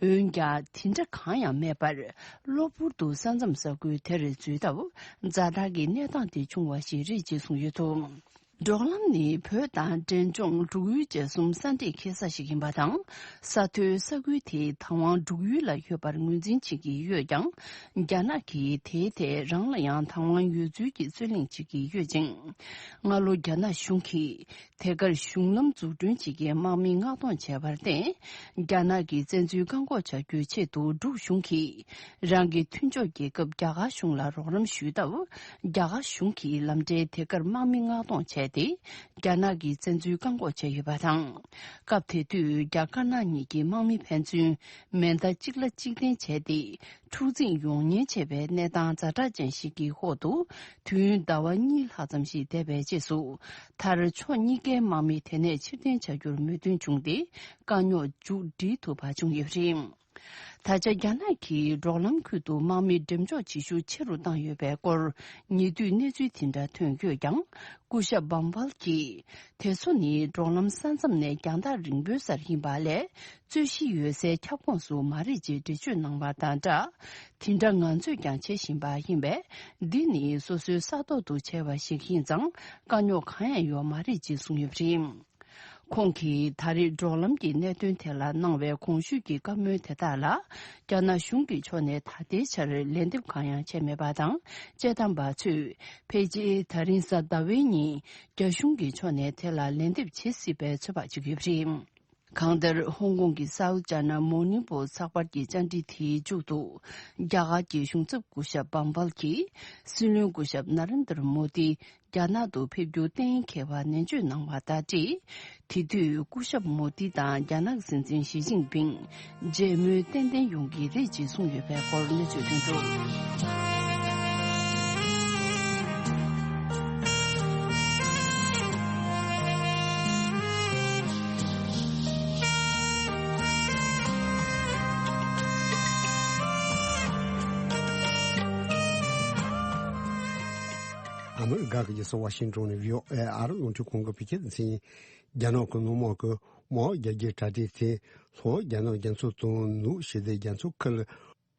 རེད། འོན་ཀྱང་དེ་འདྲ་གང་ཡང་མེད་པར། གློ་བུར་དུ་ས་མཚམས་ས་ཁུལ་དེར་འཛུལ་སྟབས་ཛ་དྲག་གི་གནས་སྟངས་དེ་བྱུང་བ་ཞིག་རེད་ཅེས་གསུངས་ཡོད་འདུག་འབྲོག་ལམ་ནི་བོད་དང་འབྲས་ལྗོངས་འབྲུག་ཡུལ་བཅས་གསུམ་ས་འདྲེས་འཁེལ་ས་ཞིག་ཡིན་པ་དང་། ས་མཐོའི་ས་ཁུལ་དེ་དང་ཝང་འབྲུག་ཡུལ་ལ་ཡོད་པར་ངོས་འཛིན་བྱེད་ཀྱི་ཡོད་ཀྱང་། རྒྱ་ནག་གིས་དེའི་ཐད་རང་ལ་ཡང་དང་ཝང་ཡོད་ཚུལ་གྱི་རྩོད་གླེང་བྱེད་ཀྱི་ཡོད་ཅིང་། སྔ་ལོ་རྒྱ་ནག་གཞུང་གིས་དེ་གར་གཞུང་ལམ་འཛུགས་སྐྲུན་བྱེད་མཁན་དམག་མི་མངགས་གཏོང་བྱས་པར་བརྟེན། རྒྱ་ནག་གི་བཙན་འཛུལ་བཀག་འགོག་བྱ་རྒྱུའི་ཆེད་དུ་འབྲུག་གཞུང་གིས་རང་གི་མཐུན་ཕྱོགས་རྒྱལ་ཁབ་རྒྱ་གར་གཞུང་ལ་རོགས་རམ་ཞུས་སྟབས། རྒྱ་གར་གཞུང་གིས་ལམ་འབྲས་དེ་གར་དམག་མི་མངགས་གཏོང་བྱས་ཏེ། རྒྱ་ནག་གི་བཙན་འཛུལ་བཀག་འགོག་བྱས་ཡོད་པ་དང་། སྐབས་དེ་དུས་རྒྱ་དཀར་ནག་གཉིས་ཀྱི་དམག་མི་ཕན་ཚུན་མེ་མདའ་གཅིག་ལ་གཅིག་འཐེན་བྱས་ཏེ། འཁྲུག་འཛིང་ཡོང་ཉེན་ཆེ་བའི་གནས་སྟངས་ཛ་དྲག་ཅན་ཞིག་གི་འོག་ཏུ། དུས་ཡུན་ཟླ་བ་གཉིས་ལྷག་ཙམ་ཞིག་འདས་པའི་རྗེས་སུ། མཐར་ཕྱོགས་གཉིས་ཀའི་དམག་མི་དེ་ནས་ཕྱིར་འཐེན་བྱ་རྒྱུར་མོས་མཐུན་བྱུང་སྟེ། དཀའ་རྙོག་མཇུག་སྒྲིལ་ཐུབ་པ་བྱུང་ཡོད་པ་རེད། ད་ཆ་རྒྱ་ནག་གིས་འབྲོག་ལམ་ཁུལ་དུ་དམག་མི་འགྲེམས་འཇོག་བྱེད་ཤུགས་ཆེ་རུ་བཏང་ཡོད་པའི་སྐོར། ཉེ་དུས་གནས་ཚུལ་དེ་འདྲ་ཐོན་ཡོད་ཀྱང་། སྐུ་ཞབས་བམ་བལ་གྱིས། དེ་ཚོ་ནི་འབྲོག་ལམ་ས་མཚམས་ནས་རྒྱང་ཐག་རིང་པོའི་སར་ཡིན་པ་ལས། རྩོད་གཞི་ཡོད་སའི་ཁྱབ་ཁོངས་སུ་མ་རེད་ཅེས་འགྲེལ་བརྗོད་གནང་བ་དང་སྦྲགས། དེ་འདྲ་ང་ཚོས་ཀྱང་བྱེད་བཞིན་པ་ཡིན་པས། འདི་ནི་སོ་སོའི་ས་ཐོག་ཏུ་བྱས་པ་ཞིག་ཡིན་ཙང་དཀའ་རྙོག་གང་ཡང་ཡོད་མ་རེད་ཅེས་གསུངས་ཡོད་པ་རེད། ཁོང་གིས་ད་རེས་འབྲོག་ལམ་གྱི་གནད་དོན་ཐད་ལ་གནང་བའི་གོང་ཞུས་ཀྱི་བཀའ་མོལ་དེ་དག་ལ། རྒྱ་ནག་གཞུང་གི་ཕྱོགས་ནས་ད་ལྟའི་ཆར་ལན་འདེབས་གང་ཡང་བྱས་མེད་པ་དང་། དཔྱད་གཏམ་པ་ཚོས་ཕལ་ཆེར་ད་རིང་གཟའ་ཟླ་བའི་ཉིན་རྒྱ་གཞུང་གི་ཕྱོགས་ནས་དེ་ལ་ལན་འདེབས་བྱེད་སྲིད་པའི་ཚོད་དཔག་བྱེད་ཀྱི་ཡོད་པ་རེད། གང་ལྟར། ཧོང་ཀོང་གི་South China Morning Post་ཚགས་པར་གྱི་བཅར་འདྲི་དེའི་མཇུག་ཏུ། རྒྱ་གར་གྱི་གཞུང་ཚབ་སྐུ་ཞབས་བམ་བལ་གྱིས། སྲིད་བློན་སྐུ་ཞབས་ན་རེན་དར་མོ་དི་རྒྱ་ནག་ཏུ་ཕེབས་རྒྱུ་གཏན་འཁེལ་བ་ནན་བརྗོད་གནང་བ་དང་འབྲེལ། དེ་དུས་སྐུ་ཞབས་མོ་དི་དང་རྒྱ་ནག་སྲིད་འཛིན་ཞི་ཅིན་ཕིང་མཇལ་མོལ་ཏན་ཏན་ཡོང་གི་རེད་ཅེས་གསུངས་ཡོད་པའི་སྐོར་གནས་ཚུལ་ཐོན་འདུག་མི་རིགས་ཁག་གི་རྒྱལ་ས་ཝ་ཤིང་ཏོན་ནས་བྷི་ཨོ་ཨེ་ཨ་རི་རླུང་འཕྲིན་ཁང་གི་བོད་སྐད་སྡེ་ཚན་ཡིན། རྒྱ་ནག་གི་སྣུམ་འཁོར་གྱི་དམག་རྒྱག་རྒྱུའི་གྲ་སྒྲིག་དེ་ལྷོ་རྒྱ་ནག་རྒྱ་མཚོ་དང་ནུབ་ཞི་བདེ་རྒྱ་མཚོ་ཁུལ་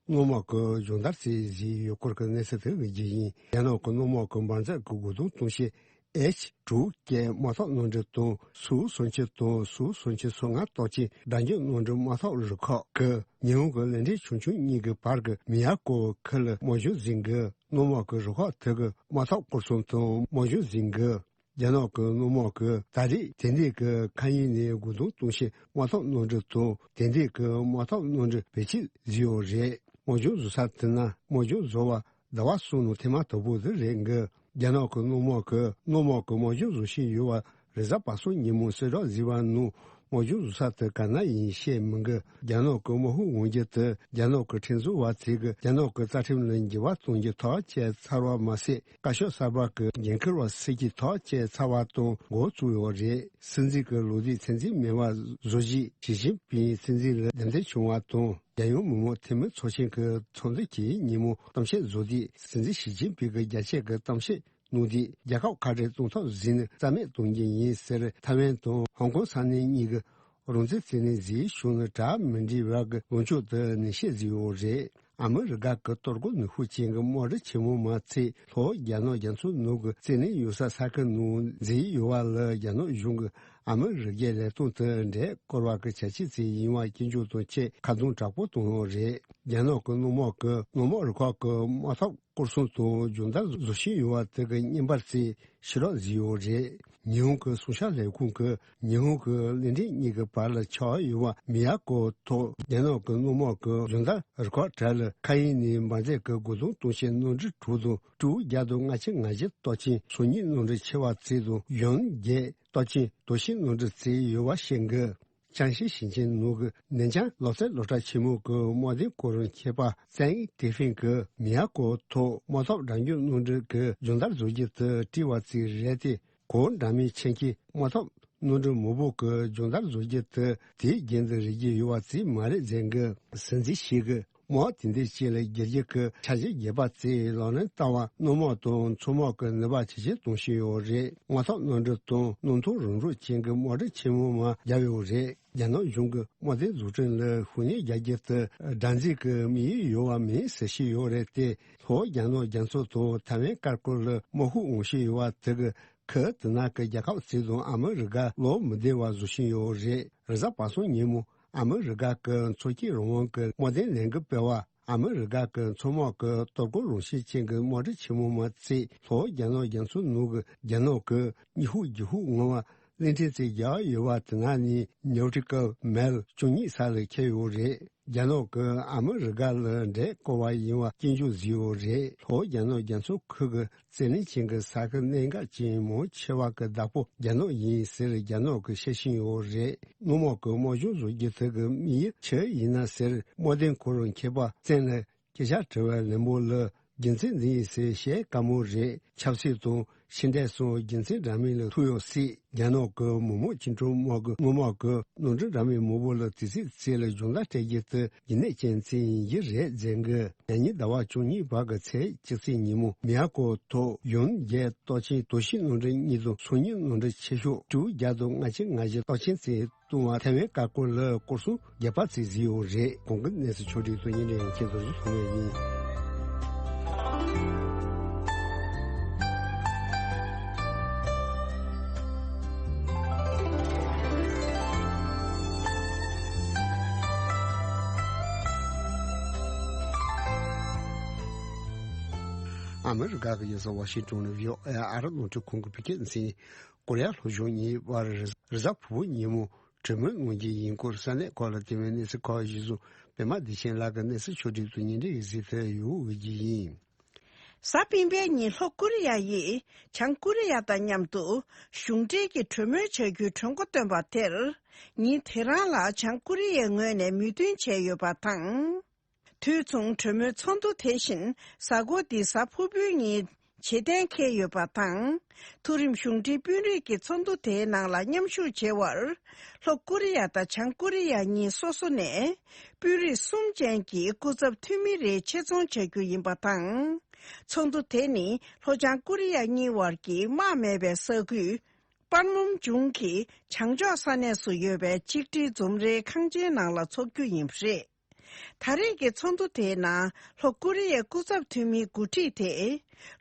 སྣུམ་འཁོར་གྱི་སྦྱོང་བརྡར་བྱས་བཞིན་ཡོད་སྐོར་གྱི་གནས་ཚུལ་དེ་ཡིན། རྒྱ་ནག་གི་སྣུམ་འཁོར་གྱི་འབར་འཛིང་གི་འགོག་སྡོམ་གཏོང་བྱེད་ཨེཆ་དྲུག་ཅེས་དམག་འཐབ་གནམ་གྲུ་དང་སུ་སུམ་ཅུ་དང་སུ་སུམ་ཅུ་སོ་ལྔ་གཏོགས་ཅན་དྲ་རྒྱ་གནམ་གྲུ་དམག་འཐབ་རུ་ཁག་གིས་ཉི་ཧོང་གི་གླིང་ཕྲན་ཆུང་ཆུང་གཉིས་ཀྱི་བར་གྱི་མི་ཡ་ཀོ་ཁུལ་དམག་སྦྱོང་བྱེད་མཁན་གྱི་སྣུམ་འཁོར་གྱི་རུ་ཁག་དེ་གི་དམག་འཐབ་སྐོར་སྲུང་དང་དམག་སྦྱོང་བྱེད་མཁན་རྒྱ་ནག་གི་སྣུམ་འཁོར་གྱིས་ད་རེས་དེ་འདྲའི་གི་མཁའ་དབྱིངས་ནས་འགོག་སྡོམ་གཏོང་བྱེད་དམག་འཐབ་གནམ་གྲུ་དང་དེ་འདྲའི་གི་དམག་འཐབ་གནམ་གྲུ་བེད་སྤྱོད་བྱས་ཡོད་རེད། དམག་སྦྱོང་བཟོ་ས་དེ་ན་དམག་སྦྱོང་བཟོ་བ་ཟླ་བ་གསུམ་ནང་ཐེངས་མ་དང་པོ་དེ་རེད་འདུག་རྒྱ་ནག་གི་སྣུམ་འཁོར་གྱིས་སྣུམ་འཁོར་གྱི་དམག་སྦྱོང་བཟོ་བཞིན་ཡོད་པ་རེས་གཟའ་པ་སངས་ཉིན་མོ་གསལ་བསྒྲགས་བྱས་པ་ནང་དམག་སྦྱོང་བཟོ་ས་དེ་ག་ན་ཡིན་བཤད་མི་འདུག་རྒྱ་ནག་གི་དམག་དཔུང་འོང་རྒྱུ་དེ་རྒྱ་ནག་གི་ཁྲིམས་བཟོ་བ་ཚོས་གི་རྒྱ་ནག་གི་རྩ་ཁྲིམས་ལ་འགྱུར་བ་གཏོང་རྒྱུ་ཐག་བཅད་ཚར་བ་མ་ཟད། བཀའ་ཤག་གསར་པ་གི་འགན་འཁུར་བ་སེལ་གྱི་ཐག་བཅད་ཚར་བ་དང་འགོ་བཙུགས་ཡོད་རེད། སྲིད་འཛིན་གྱི་ལོ་རྒྱུས་ཚད་འཛིན་མེད་པ་བཟོ་རྒྱུའི་ཞི་ཅིན་ཕིང་སྲིད་འཛིན་ལ་འདེམས་ཐོན་བྱུང་བ་དང་རྒྱལ་ཡོངས་མི་དམངས་འཐུས་མི་ཚོགས་ཆེན་གྱི་ཚོགས་འདུ་གྱི་ཉིན་མོ་གཏམ་བཤད་བཟོ་དུས་སྲིད་འཛིན་ཞི་ཅིན་ཕིང་གིས་རྒྱ་ཆེ་གི་གཏམ་བཤད་གནང་དུས་རྒྱལ་ཁབ་ཁ་བྲལ་གཏོང་ཐབས་ཟིན་ནས་རྩ་མེད་གཏོང་རྒྱུ་ཡིན་ཟེར། ཐའེ་ཝན་དང་ཧོང་ཀོང་ས་གནས་གཉིས་ཀྱི་རང་བཙན་རྩོད་ལེན་བྱེད་ཕྱོགས་ནི་གྲ་མི་འགྲིག་པ་གི་ལངས་ཕྱོགས་དེ་ནན་བཤད་བཟོས་ཡོད་རེད། ཨ་མི་རི་ཀ་གི་གཏོར་རྒོལ་ནུས་ཤུགས་ཅན་གྱི་དམག་སྒྲིག་ཆེན་མོ་མ་ཚད་ལྷོ་རྒྱ་ནག་རྒྱ་མཚོ་ནང་གི་རྩོད་ལེན་ཡོད་ས་ས་ཁུལ་ནང་འཛུལ་ཡོད་པ་ལ་རྒྱ་ནག་གཞུང་གིས་ཨ་མི་རི་ཀའི་ལས་སྟངས་དེ་འདྲེས་སྐོར་བ་གི་བྱ་སྤྱོད་ཅིག་ཡིན་པ་སྐྱོན་བརྗོད་དང་བཅས་ཁ་རྡུང་དྲག་པོ་བཏང་ཡོད་རེད། རྒྱ་ནག་གི་སྣུམ་འཁོར་གྱིས་སྣུམ་འཁོར་རུ་ཁག་གི་དམག་འཐབ་སྐོར་སྲུང་དང་སྦྱོང་བརྡར་བཟོ་བཞིན་ཡོད་པ་དེ་གི་བརྙན་པར་ཅིག་ཕྱིར་སློག་བཟོས་ཡོད་རེད། ཉི་ཧོང་གི་སྲུང་སྐྱོབ་ལས་ཁུངས་ཀྱིས་ཉི་ཧོང་གི་གླིང་ཕྲན་གཉིས་ཀྱི་བར་ལ་ཆགས་ཡོད་པ་མི་ཡ་ཀོ་ཐོག་རྒྱ་ནག་གི་སྣུམ་འཁོར་གྱི་སྦྱོང་བརྡར་རུ་ཁག་གྲས་ལ་མཁའ་དབྱིངས་ནས་འབར་འཛིང་གི་འགོག་སྡོམ་གཏོང་བྱེད་གནམ་གྲུ་དྲུག་དང་སྤྲེའུ་བརྒྱ་དང་ལྔ་བཅུ་ང་བཞི་གཏོགས་ཅན་སང་ཉིན་གནམ་གྲུ་ཆེ་བ་ཅིག་དང་ཡོན་བརྒྱད་གཏོགས་ཅན་དོ་ཤིང་གནམ་གྲུ་ཅིག་ཡོད་པ་བཤད་འདུག་ཅང་ཤིང་ཞིང་ཆེན་ནང་གི་ནན་ཅང་ལོ་ཙཱའི་སློབ་གྲྭ་ཆེན་མོ་གི་དམག་དོན་སྐོར་རམ་མཁས་པ་ཙན་ཏེ་ཧྥིན་གྱིས་མི་ཡ་ཀོ་ཐོག་དམག་འཐབ་དྲ་རྒྱ་གནམ་གྲུ་གི་སྦྱོང་བརྡར་བཟོ་རྒྱུ་དེ་བྲིས་པ་ཅིག་རེད་དེ། གོང་འདྲ་མིན་ཆེན་གྱི་དམག་འཐབ་གནམ་གྲུ་མང་པོ་གི་སྦྱོང་བརྡར་བཟོ་རྒྱུ་དེ་དེའི་རྒྱུན་དུ་རིག་རྒྱུ་ཡོད་པ་ཅིག་མ་རེད་ཟེར་གི། སྲིད་འཛིན་ཞིག་གིས་དམག་དེ་འདྲའི་ཅིག་ལ་བསྒྱུར་རྒྱུ་གི་འཆར་གཞི་རྒྱས་པ་ཅིག་ལག་ལེན་བསྟར་བ་སྣུམ་འཁོར་དང་མཚོ་དམག་གི་ནུས་པ་ཇེ་ཆེར་གཏོང་བཞིན་ཡོད་རེད། དམག་འཐབ་གནམ་གྲུ་དང་སྣུམ་འཐུང་རུ་ཁག་ཅན་གྱི་དམག་སྒྲིག་ཆེན་མོ་མར་བརྒྱབ་ཡོད་རེད། རྒྱ་ནག་གཞུང་གིས་དམག་དོན་འཛུགས་སྐྲུན་ལ་ཤུགས་སྣོན་རྒྱག་རྒྱུ་དེ་སྦྲང་རྩི་གི་དམིགས་ཡུལ་ཡོད་པ་མིན་ཟེར་བཞིན་ཡོད་རེད་དེ། ལྷོ་རྒྱ་ནག་རྒྱ་མཚོ་དང་ཐའེ་ཝན་དཀར་སྐོར་ལ་དམག་ཤུགས་འོང་བཞིན་ཡོད་པ་དེ་གིས་ཁུལ་དེ་ནང་གི་རྒྱལ་ཁབ་ཚོ་དང་ཨ་མི་རི་ཀ་བློ་མི་བདེ་བ་བཟོ་བཞིན་ཡོད་རེད། རེས་གཟའ་པ་སངས་ཉིན་མོ་ཨ་མི་རི་ཀ་གི་མཚོ་སྐྱོད་རང་དབང་གི་དམག་དོན་ལས་འགུལ་སྤེལ་བ། ཨ་མི་རི་ཀ་གི་མཚོ་དམག་གི་གཏོར་རྒོལ་རང་བཞིན་ཅན་གྱི་དམག་སྒྲིག་ཆེན་མོ་མ་ཚད་ལྷོ་རྒྱ་ནག་རྒྱ་མཚོ་ནང་གི་རྒྱ་ནག་གི་ཉི་ཧོང་རྒྱུ་ཧོང་ངོ་བ་གླིང་ཕྲན་ཅིག་བརྒྱབ་ཡོད་པ་དེ་ནང་ནས་ནེའུ་ཊི་ཀལ་མའིལ་བཅུ་གཉིས་ས་ལ་འཁེལ་ཡོད་རེད། རྒྱ་ནག་གིས་ཨ་མི་རི་ཀ་ལ་འདྲེས་སྐོར་བ་ཡིན་པ་སྐྱོན་བརྗོད་བཟོས་ཡོད་རེད། ལྷོ་རྒྱ་ནག་རྒྱ་མཚོ་ཁུལ་གྱི་རྩོད་ལེན་ཅན་གྱི་ས་ཁུལ་གནད་འགག་ཅན་མང་ཆེ་བ་གི་བདག་པོ་རྒྱ་ནག་ཡིན་ཟེར་རྒྱ་ནག་གིས་བཤད་བཞིན་ཡོད་རེད། སྣུམ་འཁོར་གྱི་དམག་སྦྱོང་བཟོ་རྒྱུ་དེ་གི་དམིགས་ཡུལ་ཆི་ཡིན་ན་ཟེར་དམག་དོན་སྐོར་མཁས་པ་ཙན་ལ་སྐད་ཆ་དྲི་བའི་ལན་པོ་ལ་རྒྱུ་མཚན་འདི་ཡིན་ཟེར་བཤད་དཀའ་མོ་རེད། ཆབ་སྲིད་དང་ཕྱི་འབྲེལ་སོགས་རྒྱུ་མཚན་འདྲ་མིན་ལ་ཐུག་ཡོད་སྲིད། རྒྱ་ནག་གི་མི་དམངས་བཅིངས་འགྲོལ་དམག་གི་སྔོན་མ་གི་གནམ་གྲུ་འདྲ་མིན་མང་པོ་ལ་དུས་ཚོད་ཚད་ལ་སྦྱོང་བརྡར་སྤྲད་རྒྱུ་དེ་རྒྱུན་གནས་ཅན་ཅིག་ཡིན་གྱི་རེད་ཟེར་གི། ཉེ་ཉིན་ཟླ་བ་བཅུ་གཉིས་པ་གི་ཚེས་བཅུ་གཅིག་ཉིན་མོ་མི་ཡ་ཀོ་ཐོག་ཡོན་བརྒྱད་གཏོགས་ཅན་དོ་ཤིང་གནམ་གྲུ་གཉིས་དང་སང་ཉིན་གནམ་གྲུ་ཆེ་ཤོས་སྤྲེའུ་བརྒྱ་དང་ལྔ་བཅུ་ང་བཞི་གཏོགས་ཅན་ཅིག་བཏང་བ་ཐའེ་ཝན་དཀར་སྐོར་ལ་སྐོར་སྲུང་རྒྱག་པ་ཅིག་བཟོས་ཡོད་རེད། གོང་གི་གནས་ཚུལ་ཕྱོགས་བསྒྲིགས་དང་བརྙན་འཕྲིན་ཡང་ཁྱེད་ཚོར་ཞུ་ཐུབ་ངེས་ཡིན། ཨ་མི་རི་ཀ་གི་རྒྱལ་ས་ཝ་ཤིང་ཏོན་ནས་བྷི་ཨོ་ཨེ་ཨ་རི་རླུང་འཕྲིན་ཁང་གི་བོད་སྐད་སྡེ་ཚན། ཀོ་རི་ཡ་ལྷོ་ཕྱོགས་གཉིས་བར་རེས་གཟའ་ཕུར་བུ་ཉིན་མོ་གྲོས་མོལ་གནང་རྒྱུ་ཡིན་སྐོར་ས་གནས་ཁག་ལ་ཐེ་བའི་གནས་ཚུལ་ཁག་གཞིར་བཟུང་པད་མ་བདེ་ཆེན་ལགས་ཀྱི་གནས་ཚུལ་ཕྱོགས་བསྒྲིགས་དང་བརྙན་འཕྲིན་གཟིགས་ཐུབ་ཡོད་འོས་ཀྱི་ཡིན། གཟའ་སྤེན་པའི་ཉིན་ལྷོ་ཀོ་རི་ཡ་ཡིས་བྱང་ཀོ་རི་ཡ་དང་མཉམ་དུ་གཞུང་འབྲེལ་གྱི་གྲོས་མོལ་བྱ་རྒྱུའི་གྲོས་འགོ་བཏོན་པ་དེར་ཉིན་དེ་རང་ལ་བྱང་ཀོ་རི་ཡའི་ངོས་ནས་མོས་མཐུན་བྱས་ཡོད་པ་དང་། དུས་མཚུངས་གྲོས་མོལ་ཚོགས་འདུ་དེ་བཞིན་གཟའ་འཁོར་འདིའི་གཟའ་ཕུར་བུའི་ཉིན་ བྱེད་གཏན་འཁེལ་ཡོད་པ་དང་། མཐོ་རིམ་གཞུང་འབྲེལ་དཔོན་རིགས་ཀྱི་ཚོགས་འདུ་དེའི་ནང་ལ་མཉམ་ཞུགས་བྱེད་པར། ལྷོ་ཀོ་རི་ཡ་དང་བྱང་ཀོ་རི་ཡ་གཉིས་སོ་སོ་ནས། དཔོན་རིགས་གསུམ་ཅན་གྱི་སྐུ་ཚབ་འཐུས་མི་རེ་ཆེད་ཚོང་བྱ་རྒྱུ་ཡིན་པ་དང་། ཚོགས་འདུ་དེ་ནི་ལྷོ་བྱང་ཀོ་རི་ཡ་གཉིས་བར་གྱི་དམག་མེད་པའི་ས་ཁུལ། པན་མུམ་ཇུང་གི་བྱང་ཕྱོགས་ས་གནས་སུ་ཡོད་པའི་ཆིག་སྒྲིལ་འཛོམས་རའི་ཁང་ཆེན་ནང་ལ་འཚོགས་རྒྱུ་ཡིན་པ་རེད། ད་རེས་ཀྱི་ཚོགས་འདུ་དེའི་ནང་ལྷོ་ཀོ་རི་ཡའི་སྐུ་ཚབ་འཐུས་མིའི་འགོ་ཁྲིད་དེ།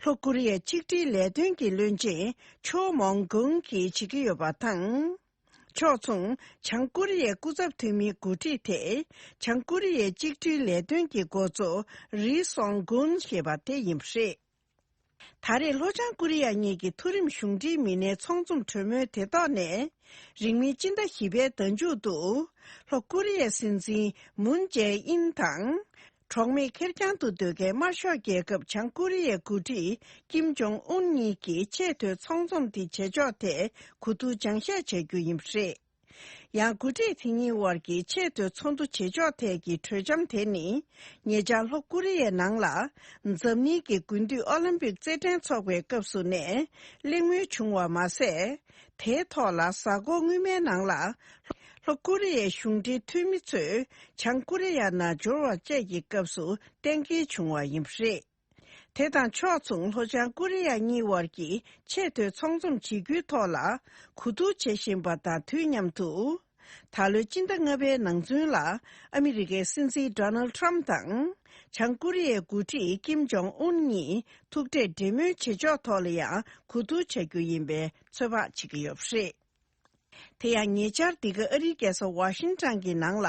ལྷོ་ཀོ་རི་ཡའི་ཆིག་སྒྲིལ་ལས་དོན་གྱི་བློན་ཆེན་ཆོ་མོང་གུང་གིས་བྱེད་ཀྱི་ཡོད་པ་དང་། ཕྱོགས་མཚུངས་བྱང་ཀོ་རི་ཡའི་སྐུ་ཚབ་འཐུས་མིའི་འགོ་ཁྲིད་དེ། བྱང་ཀོ་རི་ཡའི་གཅིག་སྒྲིལ་ལས་དོན་གྱི་འགོ་གཙོ་རི་སོང་གུན་ཞེས་པ་དེ་ཡིན་པ་རེད། ད་རེས་ལྷོ་བྱང་ཀོ་རི་ཡ་གཉིས་ཀྱི་མཐོ་རིམ་གཞུང་འབྲེལ་མི་སྣའི་ཚོགས་འཛོམས་གྲོས་མོལ་དེ་ཐོག་ནས། རིང་མིན་སྤྱི་ཟླ་བཞི་པའི་ཟླ་མཇུག་ཏུ། ལྷོ་ཀོ་རི་ཡའི་སྲིད་འཛིན་མུན་ཇེ་ཨིན་དང་། གྲོགས་མེད་ཁེར་རྐྱང་དུ་སྡོད་མཁན་དམར་ཤོག་རྒྱལ་ཁབ་བྱང་ཀོ་རི་ཡའི་འགོ་ཁྲིད་ཀིམ་ཇོང་ཨུན་གཉིས་ཀྱི་ཆེས་མཐོའི་ཚོགས་འཛོམས་དེ་བྱེད་ཕྱོགས་ཐད་གོ་བསྡུར་སྦྱང་བཤད་བྱ་རྒྱུ་ཡིན་པ་རེད། ཡང་འགོ་ཁྲིད་དེ་གཉིས་དབར་གྱི་ཆེས་མཐོའི་ཚོགས་འདུ་བྱེད་ཕྱོགས་ཐད་ཀྱི་གྲོས་འཆམ་དེ་ནི། ཉེ་ཆར་ལྷོ་ཀོ་རི་ཡའི་ནང་ལ། འཛམ་གླིང་གི་དགུན་དུས་ཨོ་ལིམ་པིག་རྩེད་འགྲན་འཚོགས་པའི་སྐབས་སུ་ནས་གླེང་མོལ་བྱུང་བ་མ་ཟད། དེའི་ཐོག་ལ་གཟའ་འཁོར་སྔོན་མའི་ནང་ལ། ལྷོ་ཀོ་རི་ཡའི་གཞུང་འབྲེལ་འཐུས་མི་ཚོས་བྱང་ཀོ་རི་ཡ་ནང་འབྱོར་བ་བཅས་ཀྱི་སྐབས་སུ་གཏན་འཁེལ་བྱུང་བ་ཡིན་པ་རེད། དེ་དང་ཕྱོགས་མཚུངས་ལྷོ་བྱང་ཀོ་རི་ཡ་གཉིས་དབར་གྱི་ཆེས་མཐོའི་ཚོགས་འཛོམས་བྱེད་རྒྱུའི་ཐོག་ལ་གོ་བསྡུར་བྱེད་བཞིན་པ་དང་དུས་མཉམ་དུ། ད་ལོའི་སྤྱི་ཟླ་ལྔ་པའི་ནང་ཚུན་ལ་ཨ་མི་རི་ཀའི་སྲིད་འཛིན་ཌོ་ནལ་ཊམ་དང་། བྱང་ཀོ་རི་ཡའི་འགོ་ཁྲིད་ཀིམ་ཇོང་ཨུན་གཉིས་ཐུག་འཕྲད་འབྲེལ་མོལ་བྱེད་ཕྱོགས་ཐོག་ལ་ཡང་གོ་བསྡུར་བྱ་རྒྱུ་ཡིན་པའི་ཚོད་དཔག་བྱེད་ཀྱི་ཡོད་པ་རེད། དེ་ཡང་ཉེ་ཆར་འདི་ག་ཨ་རིའི་རྒྱལ་ས་ཝ་ཤིང་ཊོན་གྱི་ནང་ལ་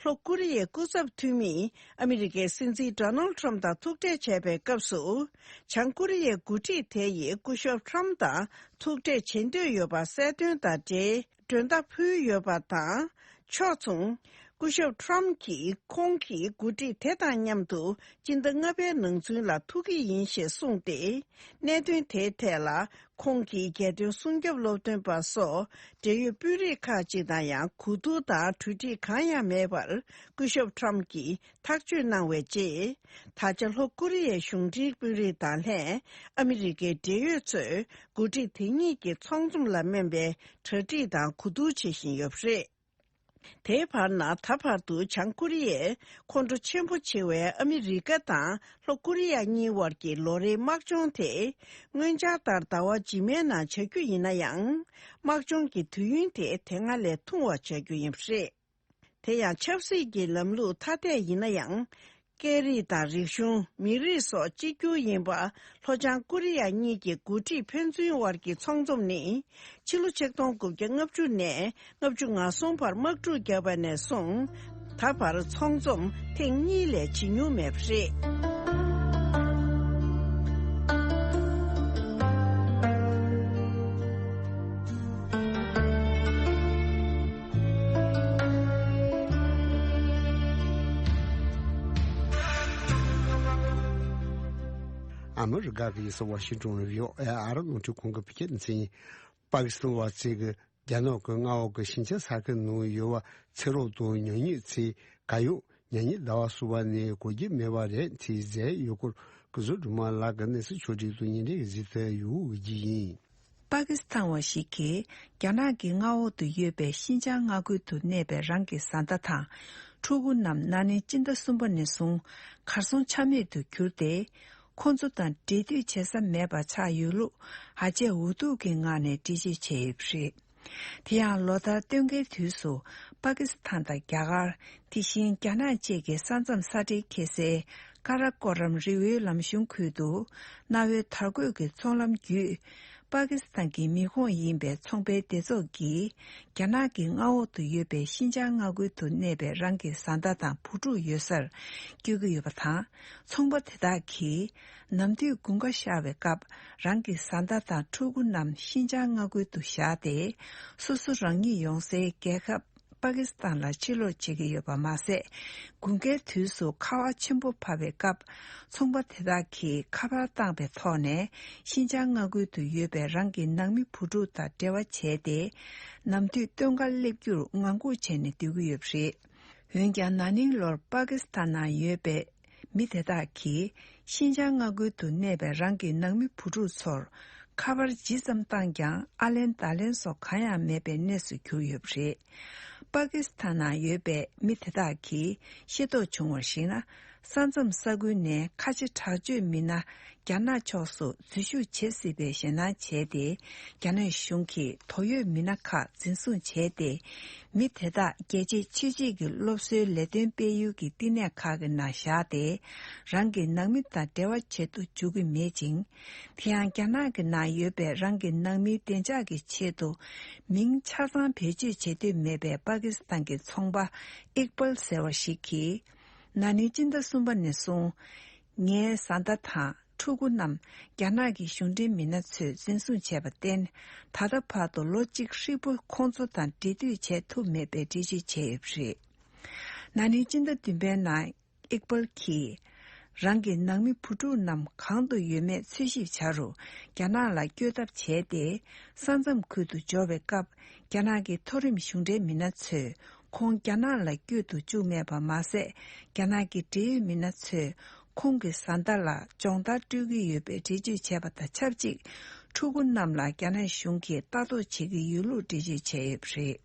ལྷོ་ཀོ་རི་ཡའི་སྐུ་ཚབ་འཐུས་མིས་ཨ་མི་རི་ཀའི་སྲིད་འཛིན་ཌོ་ནལ་ཊམ་དང་ཐུག་འཕྲད་བྱས་པའི་སྐབས་སུ། བྱང་ཀོ་རི་ཡའི་འགོ་ཁྲིད་དེ་ཡིས་སྐུ་ཞབས་ཊམ་དང་ཐུག་འཕྲད་བྱེད་འདོད་ཡོད་པ་གསལ་སྟོན་དང་འབྲེལ་མགྲོན་བརྡ་ཕུལ་ཡོད་པ་དང་། ཕྱོགས་མཚུངས། སྐུ་ཞབས་ཊམ་གྱིས་ཁོང་གི་འགོ་ཁྲིད་དེ་དང་མཉམ་དུ་སྤྱི་ཟླ་ལྔ་པའི་ནང་ཚུན་ལ་ཐུག་གི་ཡིན་ཞེས་གསུངས་ཏེ། གནད་དོན་དེའི་ཐད་ལ་ཁོང་གིས་རྒྱལ་དོན་སྲུང་སྐྱོབ་སློབ་སྟོན་པ་སོགས་འབྲེལ་ཡོད་དཔོན་རིགས་ཁག་ཅིག་དང་ཡང་གོ་བསྡུར་དང་གྲོས་འགྲིག་གང་ཡང་མེད་པར་སྐུ་ཞབས་ཊམ་གྱིས་ཐག་གཅོད་གནང་བའི་རྗེས། ད་ཆ་ལྷོ་ཀོ་རི་ཡའི་གཞུང་འབྲེལ་དཔོན་རིགས་དང་ལྷན་ཨ་མི་རི་ཀའི་འབྲེལ་ཡོད་ཚོས་འགོ་ཁྲིད་དེ་གཉིས་ཀྱི་ཚོགས་འཛོམས་ལ་སྨན་པའི་གྲ་སྒྲིག་དང་གོ་བསྡུར་བྱེད་བཞིན་ཡོད་པ་རེད། དེའི་བར་ན་ད་བར་དུ་བྱང་ཀོ་རི་ཡས་ཁོང་ཁྲོ་ཆེན་པོ་ཆེ་བའི་ཨ་མི་རི་ཀ་དང་ལྷོ་ཀོ་རི་ཡ་གཉིས་དབར་གྱི་ལོ་རེའི་དམག་སྦྱོང་དེ། སྔོན་འཆར་ལྟར་ཟླ་བ་རྗེས་མའི་ནང་བྱ་རྒྱུ་ཡིན་ན་ཡང་། དམག་སྦྱོང་གི་དུས་ཡུན་དེ་དེ་སྔ་ལས་ཐུང་བ་བྱ་རྒྱུ་ཡིན་པ་རེད། དེ་ཡང་ཆབ་སྲིད་ཀྱི་ལམ་ལུགས་ཐ་དད་ཡིན་ན་ཡང་། སྐད་རིགས་དང་རིག་གཞུང་། མི་རིགས་སོགས་གཅིག་གྱུར་ཡིན་པ། ལྷོ་བྱང་ཀོ་རི་ཡ་གཉིས་ཀྱི་འགོ་ཁྲིད་ཕན་ཚུན་དབར་གྱི་ཚོགས་འཛོམས་ནི། ཕྱི་ལོ་ཆིག་སྟོང་དགུ་བརྒྱ་ལྔ་བཅུ་ནས་ལྔ་བཅུ་ང་གསུམ་བར་དམག་འཁྲུག་བརྒྱབ་པ་ནས་བཟུང་། ད་བར་ཚོགས་འཛོམས་ཐེངས་གཉིས་ལས་བྱེད་མྱོང་མེད་པ་རེད། ཨ་མི་རི་ཀ་གི་ཡུལ་ས་ཝ་ཤིང་ཏོན་ཝི་ཨོ་ཨེ་ཨ་རི་རླུང་འཕྲིན་ཁང་གི་བོད་སྐད་སྡེ་ཚན་ཡིན། པ་ཀི་སི་ཐན་བ་ཚིག་གི་རྒྱ་ནག་གི་མངའ་འོག་གི་ཤིན་ཅང་ས་ཁུལ་ནང་ཡོད་པ་ཚེ་རོགས་དང་ཉ་ཉིད་ཚེ་ག་ཡོད་ཉ་ཉིད་ཟླ་བ་གསུམ་པ་ནས་གོ་རྒྱུ་མེད་པ་རེད་ཚེ་ཟད་ཡོད་སྐོར་གི་བཟོ་སྒྲོལ་མ་ལགས་ཀྱི་གནས་ཚུལ་ཕྱོགས་སྒྲིག་ཏུ་ཉིན་རེ་གཟིགས་ཚུལ་ཡོད་ཀྱི་ཡིན། པ་ཀི་སི་ཐན་བ་ཞིག་གིས་རྒྱ་ནག་གི་མངའ་འོག་ཏུ་ཡོད་པའི་ཤིན་ཅང་མངའ་ཁུལ་དུ་གནས་པའི་རང་གི་བཟའ་ཟླ་དང་ཕྲུ་གུ་རྣམས་ན་ནིང་སྤྱི་ཟླ་གསུམ་པ་ནས་བཟུང་གར་སོང་ཆ་མེད་དུ་གྱུར་ཏེ། ཁོང་ཚོ་དང་འབྲེལ་མཐུད་བྱེད་ས་མེད་པ་ཆགས་ཡོད་ལུགས་ཧ་ཅང་འུ་ཐུག་གི་ངང་ནས་འགྲེལ་བརྗོད་བྱས་ཡོད་པ་རེད། དེ་ཡང་ལོ་ལྟར་སྟོན་ཁའི་དུས་སུ་པ་ཀི་སི་ཐན་དང་རྒྱ་གར། དེ་བཞིན་རྒྱ་ནག་བཅས་ཀྱི་ས་མཚམས་ས་འབྲེལ་ཁེལ་སའི་ཀ་ར་ཀོ་རམ་རི་བོའི་ལམ་གཞུང་ཁུལ་དུ་གནའ་བོའི་དར་གོས་ཀྱི་ཚོང་ལམ་བརྒྱུད། པ་ཀི་སི་ཐན་གྱི་མི་ཁོངས་ཡིན་པའི་ཚོང་པའི་སྡེ་ཚོགས་ཀྱིས་རྒྱ་ནག་གི་མངའ་འོག་ཏུ་ཡོད་པའི་ཤིན་ཅང་མངའ་ཁུལ་དུ་གནས་པའི་རང་གི་བཟའ་ཟླ་དང་བུ་ཕྲུག་ཡོད་སར་བསྐྱོད་ཀྱི་ཡོད་པ་དང་། ཚོང་པ་དེ་དག་གིས་ནམ་དུས་དགུན་ཁ་ཤར་བའི་སྐབས་རང་གི་བཟའ་ཟླ་དང་ཕྲུ་གུ་རྣམས་ཤིན་ཅང་མངའ་ཁུལ་དུ་བཞག་སྟེ། སོ་སོ་རང་ཉིད་ཡོང་སའི་རྒྱལ་ཁབ་པ་ཀི་སི་ཐན་ལ་ཕྱིར་ལོག་བྱེད་ཀྱི་ཡོད་པ་མ་ཟད། དགུན་ཁའི་དུས་སུ་ཁ་བ་ཆེན་པོ་བབས་པའི་སྐབས། ཚོང་པ་དེ་དག་གིས་ཁ་པར་བཏང་པའི་ཐོག་ནས་ཤིན་ཅང་མངའ་ཁུལ་དུ་ཡོད་པའི་རང་གི་ནང་མི་བུ་ཕྲུག་དང་འབྲེལ་བ་བྱས་ཏེ། ནམ་དུས་སྟོན་ཁར་སླེབས་རྒྱུར་ངང་སྒུག་བྱས་ནས་སྡོད་ཀྱི་ཡོད་པ་རེད། འོན་ཀྱང་ན་ནིང་ལོར་པ་ཀི་སི་ཐན་ནང་ཡོད་པའི་མི་དེ་དག་གིས་ ཤིན་ཅང་མངའ་ཁུལ་དུ་གནས་པའི་རང་གི་ནང་མི་བུ་ཕྲུག་ཚོར་ཁ་པར་ཇི་ཙམ་བཏང་ཀྱང་ཨ་ལན་བརྡ་ལན་སོགས་གང་ཡང་མེད་པའི་གནས་སུ་གྱུར་ཡོད་པ་རེད། པ་ཀི་སི་ཐན་ནང་ཡོད་པའི་མི་དེ་དག་གིས་ཤེས་རྟོགས་བྱུང་བར་གཞིགས་ན། ས་མཚམས་ས་ཁུལ་ནས་ཁ་ཆེ་དྲག་སྤྱོད་མི་སྣ་རྒྱ་ནག་ཕྱོགས་སུ་འཛུལ་ཞུགས་བྱེད་སྲིད་པའི་ཞེད་སྣང་བྱས་ཏེ། རྒྱ་ནག་གཞུང་གིས་དོགས་ཡོད་མི་སྣ་ཁག་འཛིན་བཟུང་བྱས་ཏེ། མི་དེ་དག་རྒྱལ་སྤྱིའི་ཆོས་བྱེད་ཀྱི་སློབ་གསོའི་ལས་དོན་སྤེལ་ཡུལ་གྱི་བསྟི་གནས་ཁག་གི་ནང་བཞག་སྟེ། རང་གི་ནང་མི་དང་འབྲེལ་བ་བྱེད་དུ་འཇུག་གི་མེད་ཅིང་། དེ་ཡང་རྒྱ་ནག་གི་ནང་ཡོད་པའི་རང་གི་ནང་མིའི་བདེ་འཇགས་ཀྱི་ཆེད་དུ། མིང་ཆ་ཚང་བེད་སྤྱོད་བྱེད་འདོད་མེད་པའི་པ་ཀི་སི་ཐན་གྱི་ཚོང་པ་ཨིག་པལ་ཟེར་བ་ཞིག་གིས། ན་ནིང་སྤྱི་ཟླ་གསུམ་པ་ནས་བཟུང་། ངའི་བཟའ་ཟླ་དང་ཕྲུ་གུ་རྣམས་རྒྱ་ནག་གི་གཞུང་འབྲེལ་མི་སྣ་ཚོས་འཛིན་བཟུང་བྱས་པར་བརྟེན། ད་ལྟ་བར་དུ་ལོ་གཅིག་ཧྲིལ་པོ་ཁོང་ཚོ་དང་འབྲེལ་མཐུད་བྱེད་ཐུབ་མེད་པའི་འགྲེལ་བརྗོད་བྱས་ཡོད་པ་རེད། ན་ནིང་སྤྱི་ཟླ་བདུན་པའི་ནང་། ཨིག་པལ་གྱིས། རང་གི་ནང་མི་བུ་ཕྲུག་རྣམས་གང་དུ་ཡོད་མེད་འཚོལ་ཞིབ་བྱ་རུ་རྒྱ་ནག་ལ་བསྐྱོད་ཐབས་བྱས་ཏེ། ས་མཚམས་ཁུལ་དུ་འབྱོར་བའི་སྐབས། རྒྱ་ནག་གི་མཐོ་རིམ་གཞུང་འབྲེལ་མི་སྣ་ཚོས་ཁོང་རྒྱ་ནག་ལ་བསྐྱོད་དུ་བཅུག་མེད་པ་མ་ཟད། རྒྱ་ནག་གི་འབྲེལ་ཡོད་མི་སྣ་ཚོས་ཁོང་གི་བཟའ་ཟླ་ལ་སྦྱོང་བརྡར་སྤྲོད་ཀྱི་ཡོད་པའི་འགྲེལ་བརྗོད་བྱས་པ་དང་ཆབས་ཅིག་ཕྲུ་གུ་རྣམས་ལ་རྒྱ་ནག་གཞུང་གིས་ལྟ་རྟོག་བྱེད་ཀྱི་ཡོད་ལུགས་འགྲེལ་བརྗོད་བྱས་ཡོད་པ་རེད།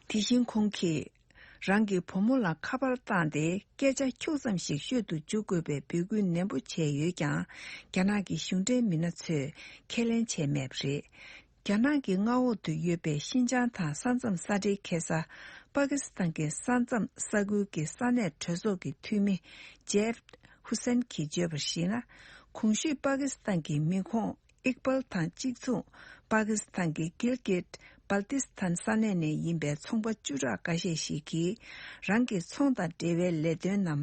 དེ་བཞིན་ཁོང་གིས། རང་གི་བུ་མོ་ལ་ཁ་པར་བཏང་སྟེ་སྐད་ཆ་ཁྱུག་ཙམ་ཞིག་ཤོད་དུ་འཇུག་དགོས་པའི་འབོད་སྐུལ་ནན་པོ་བྱས་ཡོད་ཀྱང་། རྒྱ་ནག་གི་གཞུང་འབྲེལ་མི་སྣ་ཚོས་ཁས་ལེན་བྱས་མེད་པ་རེད། རྒྱ་ནག་གི་མངའ་འོག་ཏུ་ཡོད་པའི་ཤིན་ཅང་དང་ས་མཚམས་ས་འབྲེལ་ཁེ་ས་པ་ཀི་སི་ཐན་གྱི་ས་མཚམས་ས་ཁུལ་གྱི་ས་གནས་གྲོས་ཚོགས་ཀྱི་འཐུས་མི་ཇེབ་ཧུ་སན་གྱིས་བརྗོད་པར་གཞིགས་ན། གོང་ཞུས་པ་ཀི་སི་ཐན་གྱི་མི་ཁོངས། ཨིག་པལ་དང་གཅིག་མཚུངས། པ་ཀི་སི་ཐན་གྱི་གིལ་གིད་སྦལ་ཏི་སི་ཐན་ས་གནས་ནས་ཡིན་པའི་ཚོང་པ་བཅུ་ཕྲག་འགའ་ཤས་ཤིག་གིས། རང་གི་ཚོང་དང་འབྲེལ་བའི་ལས་དོན་ནམ།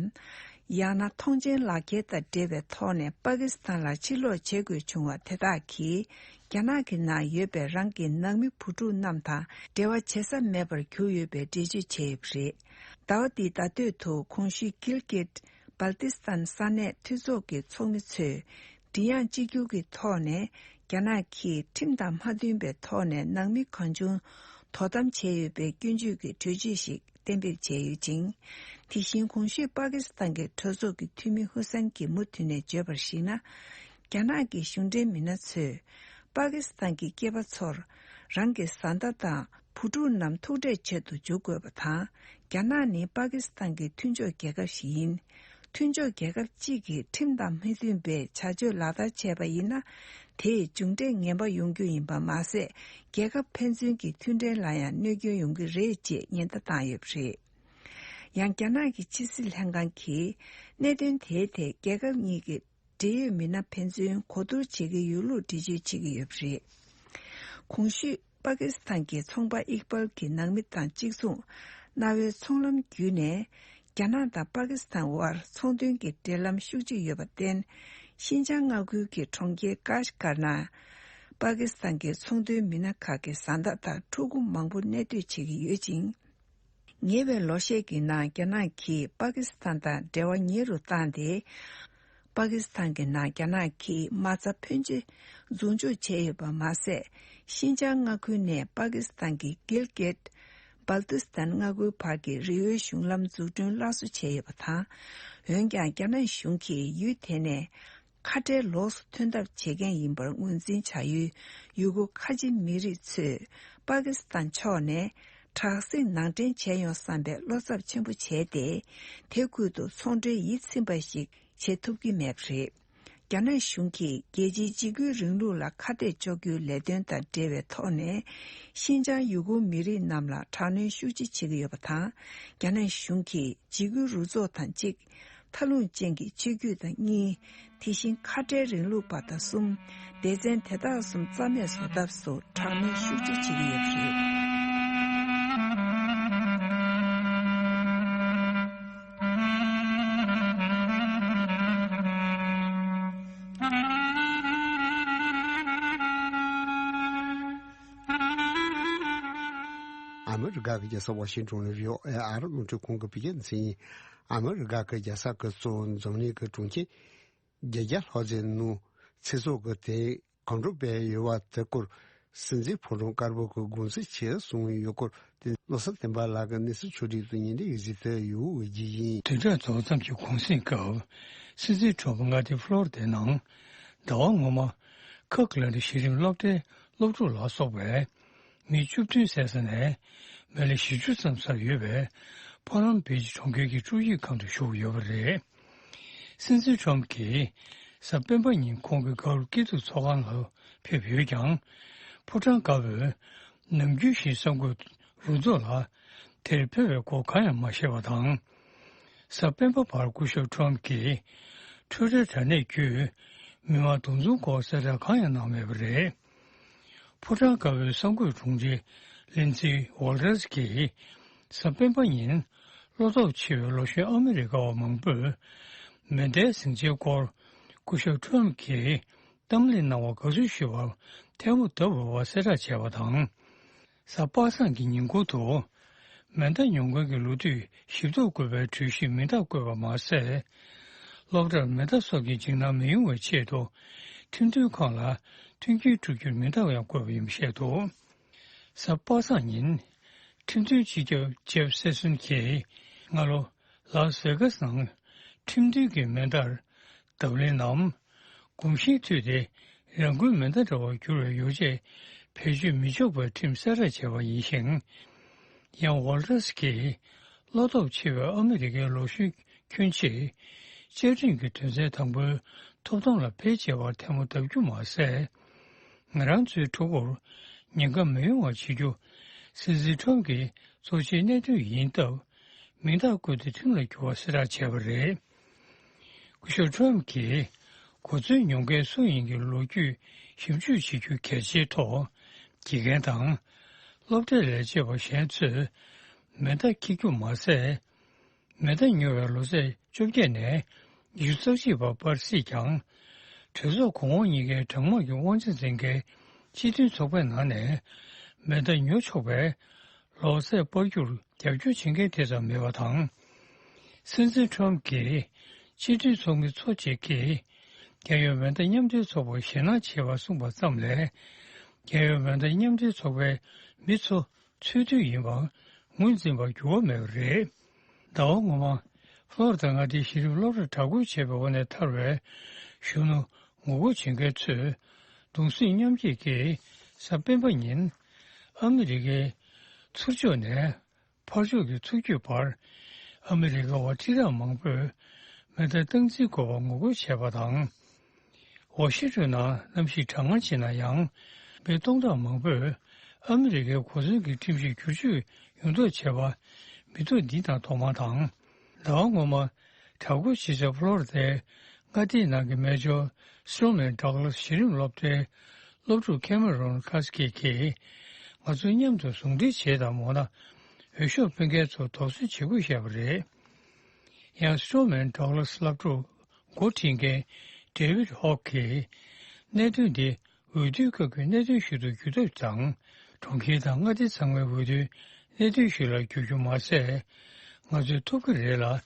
ཡང་ན་ཐོངས་མཆན་ལག་འཁྱེར་དང་འབྲེལ་བའི་ཐོག་ནས་པ་ཀི་སི་ཐན་ལ་ཕྱིར་ལོག་བྱེད་དགོས་བྱུང་བ་དེ་དག་གིས། རྒྱ་ནག་གི་ནང་ཡོད་པའི་རང་གི་ནང་མི་བུ་ཕྲུག་རྣམས་དང་འབྲེལ་བ་བྱེད་ས་མེད་པར་གྱུར་ཡོད་པའི་འགྲེལ་བརྗོད་བྱས་ཡོད་པ་རེད། ཟླ་བ་འདིའི་ཟླ་སྟོད་དུ་གོང་ཞུས་གིལ་གིད་སྦལ་ཏི་སི་ཐན་ས་གནས་འཐུས་ཚོགས་ཀྱི་ཚོགས་མི་ཚོས། མགྲིན་དབྱངས་གཅིག་གྱུར་གྱི་ཐོག་ནས། རྒྱ་ནག་གིས་ཁྲིམས་དང་མ་མཐུན་པའི་ཐོག་ནས་ནང་མི་གང་བྱུང་དོ་དམ་བྱས་ཡོད་པའི་སྐྱོན་བརྗོད་ཀྱི་གྲོས་ཆོད་ཞིག་གཏན་འབེབས་བྱས་ཡོད་ཅིང་། དེ་བཞིན་གོང་ཞུས་པ་ཀི་སི་ཐན་གྱི་གྲོས་ཚོགས་ཀྱི་འཐུས་མི་ཧུ་སན་གྱིས་མུ་མཐུད་ནས་བརྗོད་པར་གཞིགས་ན། རྒྱ་ནག་གི་གཞུང་འབྲེལ་མི་སྣ་ཚོས། པ་ཀི་སི་ཐན་གྱི་སྐྱེས་པ་ཚོར། རང་གི་བཟའ་ཟླ་དང་བུ་ཕྲུག་རྣམས་ཐུག་འཕྲད་བྱེད་དུ་འཇུག་དགོས་པ་དང་། རྒྱ་ནག་ནི་པ་ཀི་སི་ཐན་གྱི་མཐུན་ཕྱོགས་རྒྱལ་ཁབ་ཞིག་ཡིན། མཐུན་ཕྱོགས་རྒྱལ་ཁབ་གཅིག་གིས་ཁྲིམས་དང་མི་མཐུན་པའི་བྱ་སྤྱོད་ལག་བསྟར་བྱས་པ་ཡིན་ན། དེས་མཇུག་འབྲས་ངན་པ་ཡོང་རྒྱུ་ཡིན་པ་མ་ཟད། རྒྱལ་ཁབ་ཕན་ཚུན་གྱི་མཐུན་འབྲེལ་ལ་ཡང་གནོད་སྐྱོན་ཡོང་གི་རེད་ཅེས་ཉེན་བརྡ་བཏང་ཡོད་པ་རེད། ཡང་རྒྱ་ནག་གི་ཕྱི་སྲིད་ལྷན་ཁང་གིས། གནད་དོན་དེའི་ཐད་རྒྱལ་ཁབ་གཉིས་ཀྱི། འབྲེལ་ཡོད་མི་སྣ་ཕན་ཚུན་གོ་བསྡུར་བྱེད་ཀྱི་ཡོད་ལུགས་འགྲེལ་བརྗོད་བྱེད་ཀྱི་ཡོད་པ་རེད། གོང་ཞུས་པ་ཀི་སི་ཐན་གྱི་ཚོང་པ་ཨིག་པལ་གྱི་ནང་མི་དང་གཅིག་མཚུངས། གནའ་བོའི་ཚོང་ལམ་བརྒྱུད་ནས། རྒྱ་ནག་དང་པ་ཀི་སི་ཐན་དབར་ཚོང་དོན་གྱི་འབྲེལ་ལམ་ཤུགས་ཆེ་ཡོད་པར་བརྟེན། ཤིན་ཅང་མངའ་ཁུལ་གྱི་གྲོང་ཁྱེར་ཀཱཤ་གར་ནང་། པ་ཀི་སི་ཐན་གྱི་ཚོང་དོན་མི་སྣ་ཁག་གི་བཟའ་ཟླ་དང་ཕྲུ་གུ་མང་པོ་གནས་སྡོད་བྱེད་ཀྱི་ཡོད་ཅིང་། ཉེ་བའི་ལོ་ཤས་ཀྱི་ནང་རྒྱ་ནག་གིས་པ་ཀི་སི་ཐན་དང་འབྲེལ་བ་ཉེ་རུ་བཏང་སྟེ། པ་ཀི་སི་ཐན་གྱི་ནང་རྒྱ་ནག་གིས་མ་རྩ་ཕོན་ཆེ་འཛུགས་འཇུག་བྱས་ཡོད་པ་མ་ཟད། ཤིན་ཅང་མངའ་ཁུལ་ནས་པ་ཀི་སི་ཐན་གྱི་གིལ་གེད་སྦལ་ཏི་སི་ཐན་མངའ་ཁུལ་བར་གྱི་རི་བོའི་གཞུང་ལམ་འཛུགས་སྐྲུན་སླར་གསོ་བྱས་ཡོད་པ་དང་། འོན་ཀྱང་། རྒྱ་ནག་གཞུང་གིས་ཡུལ་དེ་ནས། ཁ་བྲལ་ལོགས་སུ་ཐོན་ཐབས་བྱེད་མཁན་ཡིན་པར་ངོས་འཛིན་བྱ་ཡུལ་ཡུ་གུར་ཁ་ཆེ་མི་རིགས་ཚོས་པ་ཀི་སི་ཐན་ཕྱོགས་ནས་དྲག་ཟིང་ནང་འདྲེན་བྱས་ཡོང་བསམ་པའི་བློ་འཚབ་ཆེན་པོ་བྱས་ཏེ། དེ་ཁུལ་དུ་ཚོང་འབྲེལ་ཡིད་ཚིམ་པ་ཞིག་བྱེད་ཐུབ་ཀྱི་མེད་པ་རེད། རྒྱ་ནག་གཞུང་གིས་རྒྱལ་སྤྱིའི་འཇིགས་སྐུལ་རིང་ལུགས་ལ་ཁ་གཏད་གཅོག་རྒྱུའི་ལས་དོན་དང་འབྲེལ་བའི་ཐོག་ནས། ཤིན་ཅང་ཡུ་གུར་མི་རིགས་རྣམས་ལ་དྲག་གནོན་ཤུགས་ཆེ་བྱེད་ཀྱི་ཡོད་པ་དང་། རྒྱ་ནག་གཞུང་གིས། འཇིགས་སྐུལ་རུ་ཚོགས་དང་གཅིག། མཐའ་ལྷུང་ཅན་གྱི་ཆོས་བརྒྱུད་དང་གཉིས། དེ་བཞིན་ཁ་བྲལ་རིང་ལུགས་པ་དང་གསུམ། སྡེ་ཚན་དེ་དག་གསུམ་རྩ་མེད་བཟོ་ཐབས་སུ་དྲག་གནོན་ཤུགས་ཆེ་བྱེད་ཀྱི་ཡོད་པ་རེད། ཨ་མི་རི་ཀ་གི་རྒྱལ་ས་ཝ་ཤིང་ཏོན་ནས་བྷི་ཨོ་ཨེ་ཨ་རི་རླུང་འཕྲིན་ཁང་གི་བོད་སྐད་སྡེ་ཚན་ཡིན། ཨ་མི་རི་ཀ་གི་རྒྱལ་ས་ཁག་གཙོ་བོ་འཛམ་གླིང་གི་གྲོང་ཁྱེར་བརྒྱད་བརྒྱ་ལྷག་ཙམ་ནང་ཚེ་སྲོག་གི་དེ་གང་འགྲོ་སྤེལ་ཡོད་པ་དེ་སྐོར་ སྲིད་འཛིན་ཕོ་བྲང་དཀར་པོ་གི་དགོངས་ཚུལ་ཆེད་གསུངས་ཡོད་སྐོར་དེ་བློ་བཟང་བསྟན་པ་ལགས་ཀྱིས་གནས་ཚུལ་ཕྱོགས་སྒྲིག་ཏུ་སྙན་སྒྲོན་ཡོད་ཟིན་དུ་ཡོད་རྒྱུ་ཡིན། བདུན་ཕྲག་རྫོགས་མཚམས་ཀྱི་གུང་སེང་སྐབས་སྲིད་འཛིན་ཁྲོམ་མངའ་སྡེ་ཕློ་རི་ཌའི་ནང་ཟླ་བ་སྔོན་མ་ཁག་ལ་འདྲ་གཞི་རིམ་སློབ་གྲྭའི་སློབ་ཕྲུག་ལ་སོགས་པའི་མི་བཅུ་བདུན་བསད་ས་ནས་མི་ལ་བཞི་བཅུ་ཙམ་ཚར་ཡོད་པའི་ཕོ་ལམ་བེ་ཇི་གྲོང་ཁྱེར་གྱི་ཀྲུའུ་ཡི་ཁང་དུ་བཞུགས་ཡོད་པ་རེད། སྲིད་འཛིན་ཁྲོམ་གྱིས་གཟའ་སྤེན་པ་ཉིན་ཁོང་གི་དགའ་སྐྱིད་སྡུག་ཚོགས་ཁང་ལ་ཕེབས་ཡོད་ཀྱང་། ཕོ་བྲང་དཀར་པོས་ནམ་རྒྱུན་བཞིན་གསར་འགོད་རུ་ཚོགས་ལ་དེར་ཕེབས་པའི་སྐོར་གང་ཡང་མ་བཤད་པ་དང་། གཟའ་སྤེན་པ་བར་སྐུ་ཞབས་ཁྲོམ་གྱིས་ཊུ་ཝི་ཊར་དྲ་གནས་བརྒྱུད་མི་མང་འདུ་འཛོམས་སྐོར་གསལ་བསྒྲགས་གང་ཡང་གནང་མེད་པ་རེད། ཕོ་བྲང་དཀར་པོའི་གསར་འགོད་དྲུང་ཆེ་ལིན་ཛི་ཝོལ་ཊར་སི་གིས་གཟའ་སྤེན་པ་ཉིན་བློ་སྟོབས་ཆེ་བའི་ལོ་གཞོན་ཨ་མི་རི་ཀ་བ་མང་པོས་མེ་མདའི་ཟིང་ཆའི་སྐོར་སྐུ་ཞབས་ཁྲོམ་གྱིས་གཏམ་གླེང་གནང་བར་དགའ་བསུ་ཞུ་བར་ཐལ་མོ་བརྡབས་ཡོད་པ་གསལ་བསྒྲགས་བྱས་པ་དང་། གཟའ་པ་སངས་ཀྱི་ཉིན་གུང་དུ་མེ་མདའ་ཉོ་མཁན་གྱི་ལོ་དུས་ཞིབ་ཐོར་བཀོད་པའི་གྲོས་གཞིའི་མིང་རྟགས་བཀོད་པ་མ་ཟད། སློབ་གྲྭར་མེ་མདའ་སོགས་ཀྱི་འཇིགས་སྣང་མི་ཡོང་བའི་ཆེད་དུ་ཁྲིམས་མཐུན་ཁང་ལ་མཐུན་རྐྱེན་སྤྲོད་རྒྱུར་མིང་རྟགས་ཡང་བཀོད་པ་ཡིན་པ་བཤད་འདུག་གཟའ་པ་སངས་ཉིན་ཁྲིམས་མཐུན་སྤྱི་ཁྱབ་ཇེབ་སེ་སོན་གྱིས་སྔ་ལོ་ལཱ་སི་ཝེ་གྷ་སི་ནང་ཁྲིམས་མཐུན་གྱི་མེ་མདའ་བརྡབ་ལེན་ནམ། གོམས་གཤིས་མཐུད་དེ་རང་འགུལ་མེ་མདའ་འདྲ་བར་འགྱུར་བའི་ཡོ་བྱད་བེད་སྤྱོད་མི་ཆོག་པའི་ཁྲིམས་གསལ་བསྒྲགས་བྱས་པ་ཡིན་ཞིང་། ཡང་ཝོལ་ཊར་སི་ཀྱིས་བློ་སྟོབས་ཆེ་བའི་ཨ་མི་རི་ཀའི་ལོ་གཞོན་ཁྱོན་ཆེ་བཅའ་ཁྲིམས་ཀྱི་དོན་ཚན་དང་པོའི་ཐོབ་ཐང་ལ་བེད་སྤྱད་པར་ཐལ་མོ་བརྡབ་རྒྱུ་མ་ཟད། ང་རང་ཚོའི་ཕྲུ་གུར་ཉེན་ཁ་མི་ཡོང་བ་བྱེད་རྒྱུ་སྲིད་འཛིན་ཁྲོམ་གྱི་གཙོ་ཆེའི་གནད་དོན་ཡིན་སྟབས། མིང་རྟགས་བཀོད་དེ་ཁྲིམས་ལ་འགྱུར་བ་གསལ་བསྒྲགས་བྱས་པ་རེད། སྐུ་ཞབས་ཁྲོམ་གྱིས་གོ་མཚོན་ཉོ་མཁན་སུ་ཡིན་གྱི་ལོ་རྒྱུས་ཞིབ་འཇུག་བྱེད་རྒྱུ་གལ་ཆེའི་ཐོག་དགེ་རྒན་དང་སློབ་གྲྭའི་ལས་བྱེད་པ་གཞན་ཚོས་མེ་མདའ་འཁྱེར་རྒྱུ་མ་ཟད། མེ་མདའ་ཉོ་བའི་ལོ་ཚད་བཅོ་བརྒྱད་ནས་ཉི་ཤུ་རྩ་གཅིག་བར་སྤར་སྲིད་ཀྱང་། གྲོས་ཚོགས་གོང་འོག་གཉིས་ཀའི་གྲངས་མང་གི་དབང་ཆ་འཛིན་མཁན་སྤྱི་མཐུན་ཚོགས་པའི་ནང་ནས་མེ་མདའ་ཉོ་ཆོག་པའི་ལོ་ཚད་སྤར་རྒྱུར་རྒྱབ་སྐྱོར་བྱེད་མཁན་དེ་ཙམ་མེད་པ་དང་། སྲིད་འཛིན་ཁྲོམ་གྱིས་སྤྱི་མཐུན་ཚོགས་མི་ཚོ་གཅིག་གིས་རྒྱལ་ཡོངས་མེ་མདའ་མཉམ་འབྲེལ་ཚོགས་པར་ཞེད་སྣང་བྱེད་པར་གསུངས་པ་ཙམ་ལས། རྒྱལ་ཡོངས་མེ་མདའ་མཉམ་འབྲེལ་ཚོགས་པའི་མི་ཚོ་འཚོལ་སྡུད་ཡིན་པར་ངོས་འཛིན་པར་འགྱུར་བ་མེད་པ་རེད། ཟླ་བ་སྔོན་མ་ཧྥ་ལོ་རི་ཌ་མངའ་སྡེའི་གཞི་རིམ་སློབ་གྲྭར་དྲག་རྒོལ་བྱས་པའི་འོག་ནས་ཐར་བའི་གཞོན་ནུ་ངོ་རྒོལ་བྱེད་མཁན་ཚོས་གདུང་སེམས་མཉམ་སྐྱེད་ཀྱིས་གཟའ་སྤེན་པ་ཉིན་ཨ་མི་རི་ཀའི་ཚུར་ཕྱོགས་ནས་ཕར་ཕྱོགས་ཀྱི་ཚུར་སྐྱོད་བར་ཨ་མི་རི་ཀ་བ་ཁྲི་ཕྲག་མང་པོས་མེ་མདའ་སྟངས་འཛིན་དགོས་པར་ངོ་རྒོལ་བྱས་པ་དང་། ཝ་ཤིང་ཏོན་ནང་གནམ་གཤིས་གྲང་ངར་ཆེ་ན་ཡང་། མི་སྟོང་ཕྲག་མང་པོས་ཨ་མི་རི་ཀའི་གོ་མཚོན་གྱི་ཁྲིམས་གཞི་བསྒྱུར་བཅོས་ཡོང་ཐབས་བྱས་པ་མི་ཐོག་འདི་དང་ཐོག་མ་དང་། ཟླ་བ་སྔོན་མ་དྲག་རྒོལ་བྱེད་ས་ཕློ་རི་ཌའི་མངའ་སྡེའི་ནང་གི་མེ་ཇོར་སི་ཊོར་མན་ཌག་ལཱ་སི་གཞི་རིམ་སློབ་གྲྭའི་སློབ་ཕྲུག་ཁེ་མ་རོན་ཁ་སི་ཀི་གིས། ང་ཚོ་མཉམ་དུ་ཟུང་འབྲེལ་བྱེད་དང་། མོ་ན་འོས་ཤོག་སྤུངས་མཁན་ཚོར་དོགས་ཟོན་བྱེད་དགོས་བཤད་པ་རེད། ཡང་སི་ཊོར་མན་ཌག་ལཱ་སི་སློབ་ཕྲུག་འགོ་ཁྲིད་མཁན་ཌེ་ཝིད་ཧོག་གིས། གནད་དོན་འདི་འོས་བསྡུའི་སྐབས་ཀྱི་གནད་དོན་ཞིག་ཏུ་བསྒྱུར་ཐབས་དང་། གྲོང་ཁྱེར་དང་མངའ་སྡེ་ཚང་མའི་འོས་བསྡུའི་གནད་དོན་ཞིག་ལ་བསྒྱུར་རྒྱུ་མ་ཟད། ང་ཚོས་ཐུབ་ཀྱི་རེད་ལ།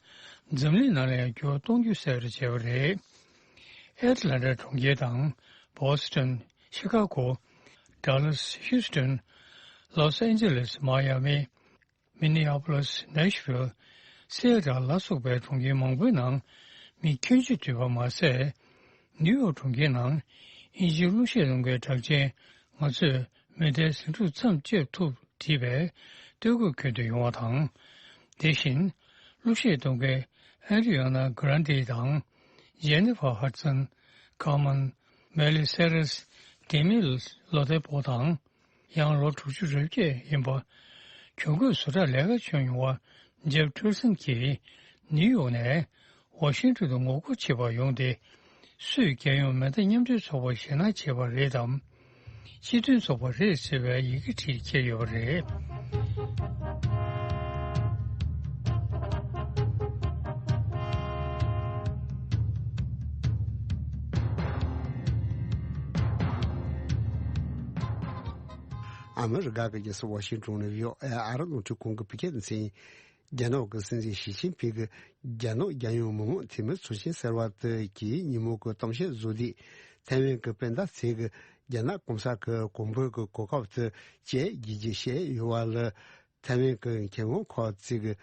འཛམ་གླིང་ནང་ལ་ཡང་འགྱུར་བ་གཏོང་རྒྱུ་གསལ་བར་བྱས་པ་རེད། ཨེ་ཊ་ལན་ཊ་གྲོང་ཁྱེར་དང་། བོ་སི་ཊོན། ཤི་ཀ་གོ། ཌ་ལཱ་སི། ཧིའུ་སི་ཊོན། ལོ་སི་ཨན་ཇེ་ལེ་སི། མ་ཡ་མི། མི་ནི་ཨ་པོ་ལི་སི། ནེ་ཤི་ཝིལ། སི་ཨེ་ཊལ་ལ་སོགས་པའི་གྲོང་ཁྱེར་མང་པོའི་ནང་མི་ཁྱོན་ཆེ་འདུས་པ་མ་ཟད། ནིའུ་ཡོག་གྲོང་ཁྱེར་ནང་དབྱིན་ཇིའི་གླུ་གཞས་གཏོང་མཁན་གྲགས་ཅན། ང་ཚོས་མེ་མདའི་ཟིང་འཁྲུག་མཚམས་གཅོད་ཐུབ། བྲིས་པའི་སྟོད་གོས་གྱོན་དུ་ཡོང་བ་དང་། དེ་བཞིན་གླུ་གཞས་གཏོང་མཁན་ཨ་རི་ཨ་ན་གྷ་རན་ཌི་དང་། ཇེ་ནི་ཕར་ཧ་ཌི་སན། ཁར་མན། མེ་ལི་སེ་རེས། ཌེ་མི་ལོ་ཏེ་པོ་དང་། ཡང་ལོ་དྲུག་ཅུ་རེ་བརྒྱད་ཡིན་པ། གྱོང་གུད་བཟོ་གྲྭར་ལས་ཀ་བྱོན་ཡོང་བ་ཇེབ་ཁྲེར་སན་གྱིས་ནིའུ་ཡོག་ནས་ཝ་ཤིང་ཏོན་དུ་ངོ་རྒོལ་བྱེད་པར་ཡོང་སྟེ། སུས་རྒྱལ་ཡོངས་མེ་མདའ་མཉམ་འབྲེལ་ཚོགས་པར་ཞེད་སྣང་བྱེད་པ་རེད་དམ། སྤྱི་མཐུན་ཚོགས་པ་རེད་ཟེར་བའི་ཡི་གེ་བྲིས་འཁྱེར་ཡོད་པ་རེད། ཨ་མི་རི་ཀ་གི་རྒྱལ་ས་ཝ་ཤིང་ཏོན་ནས་བྷི་ཨོ་ཨེ་ཨ་རི་རླུང་འཕྲིན་ཁང་གི་བོད་སྐད་སྡེ་ཚན་ཡིན། རྒྱ་ནག་གི་སྲིད་འཛིན་ཞི་ཅིན་ཕིང་གིས་རྒྱ་ནག་རྒྱལ་ཡོངས་མི་དམངས་འཐུས་མི་ཚོགས་ཆེན་ཟེར་བ་དེ་གི་ཉིན་མོ་གི་གཏམ་བཤད་བཟོ་དུས། ཐའེ་ཝན་གྱི་དཔལ་ལྡན་ཚེ་གི་ རྒྱ་ནག་གོང་ས་གི་གོང་བུ་གི་གོ་སྐབས་དེ་བཅད་རྒྱུ་ཞེས་ཡོད་པ་ལ། ཐའེ་ཝན་གྱི་མཁས་དབང་ཁོ་ཚོས་ཀྱི་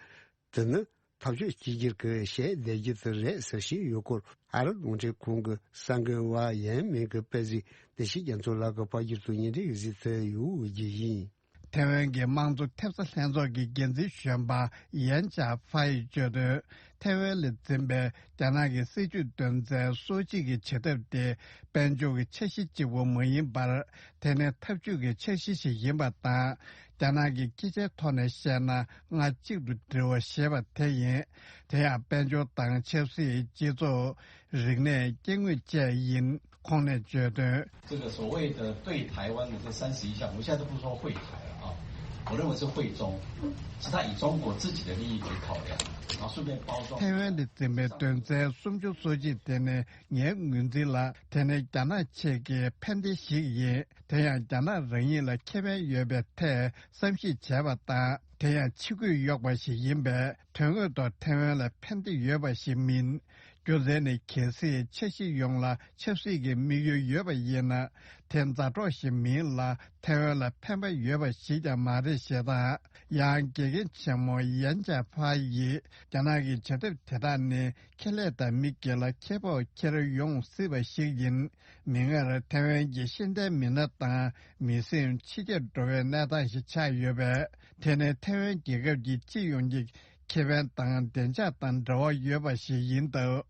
དེ་ནི་འཐབ་ཕྱོགས་གཅིག་གྱུར་གྱི་ཞལ་འདེབས་རྒྱུ་དེ་རེད་ཟེར་བཞིན་ཡོད་སྐོར། ཨ་རི་རླུང་འཕྲིན་ཁང་གི་གསར་འགོད་པ་ཡན་མིན་གྱི་དཔེ་གཟིགས་བདེ་སྐྱིད་རྒྱ་མཚོ་ལགས་ཀྱིས་ཕབ་བསྒྱུར་དུ་སྙན་སྒྲོན་གཟིགས་ཚུལ་ཡོད་རྒྱུ་ཡིན། ཐའེ་ཝན་གྱི་དམངས་གཙོ་ཐེབས་རྩ་ལྷན་ཚོགས་ཀྱི་འགན་འཛིན་གཞོན་པ་ཡན་ཅཱ་ཧྥ་ཡིས་བརྗོད་དོན། ཐའེ་ཝན་ལ་འཛིན་པའི་རྒྱ་ནག་གི་སྲིད་ཇུས་དོན་ཚན་སོ་གཅིག་གི་བྱེད་ཐབས་དེ་དཔལ་འབྱོར་གྱི་འཆར་གཞི་གཅིག་པུ་མ་ཡིན་པར། དེ་ནི་འཐབ་ཇུས་ཀྱི་འཆར་གཞི་ཞིག་ཡིན་པ་དང་། རྒྱ་ནག་གི་སྐད་ཆའི་ཐོག་ནས་བཤད་ན། ལྔ་གཅིག་ཏུ་སྒྲིལ་བ་ཞེས་པ་དེ་ཡིན། དེ་ཡང་དཔལ་འབྱོར་དང་ཆབ་སྲིད། སྤྱི་ཚོགས། རིག་གནས། སྐྱེ་དངོས་བཅས་ཡིན། ཁོང་ནས་བརྗོད་དོན། 这个所谓的对台湾的这三十一项，我现在都不说惠台了啊，我认为是惠中，是他以中国自己的利益为考量，然后顺便包装。 ཐའེ་ཝན་དུ་འཛིན་པའི་དོན་ཚན་སུམ་ཅུ་སོ་གཅིག་དེ་ནི་ངའི་ངོས་འཛིན་ལ། དེ་ནི་རྒྱ་ནག་ཆེད་ཀྱི་ཕན་བདེ་ཞིག་ཡིན། དེ་ཡང་རྒྱ་ནག་རང་ཉིད་ལ་ཁེ་ཕན་ཡོད་པའི་ཐད་བསམ་གཞིག་བྱས་པ་དང་། དེ་ཡང་ཕྱི་གོས་གཡོགས་པ་ཞིག་ཡིན་པས། དོན་དངོས་ཐོག་ཐའེ་ཝན་ལ་ཕན་བདེ་ཡོད་པ་ཞིག་མིན། རྒྱུ་མཚན་ནི། གལ་སྲིད་འཆར་གཞི་ཡོངས་ལ་ཆབ་སྲིད་ཀྱི་དམིགས་ཡུལ་ཡོད་པ་ཡིན་ན། དེ་མཛའ་གྲོགས་ཤིག་མིན་ལ། ཐའེ་ཝན་ལ་ཕན་པ་ཡོད་པ་ཞིག་ཀྱང་མ་རེད་ཞེས་དང་། ཡང་། དགེ་རྒན་ཆེན་མོ་ཡན་ཅཱ་ཕ་ཡིས། རྒྱ་ནག་གི་བྱ་ཐབས་དེ་དག་ནི། ཁེ་ལས་དང་མི་སྒེར་ལ་ཁེ་སྤོགས་འཁྱེར་ཡོང་སྲིད་པ་ཞིག་ཡིན། མིག་སྔར་ཐའེ་ཝན་གྱི་ཤེས་ལྡན་མི་སྣ་དང་མི་སེམས་ཕྱི་གྱར་འགྲོ་བའི་གནས་སྟངས་ཤིག་ཆགས་ཡོད་པས། དེ་ནི་ཐའེ་ཝན་རྒྱལ་ཁབ་ཀྱི་སྤྱི་ཡོངས་ཀྱི་ཁེ་ཕན་དང་བདེ་འཇགས་དང་འབྲེལ་བ་ཡོད་པ་ཞིག་ཡིན་སྟབས།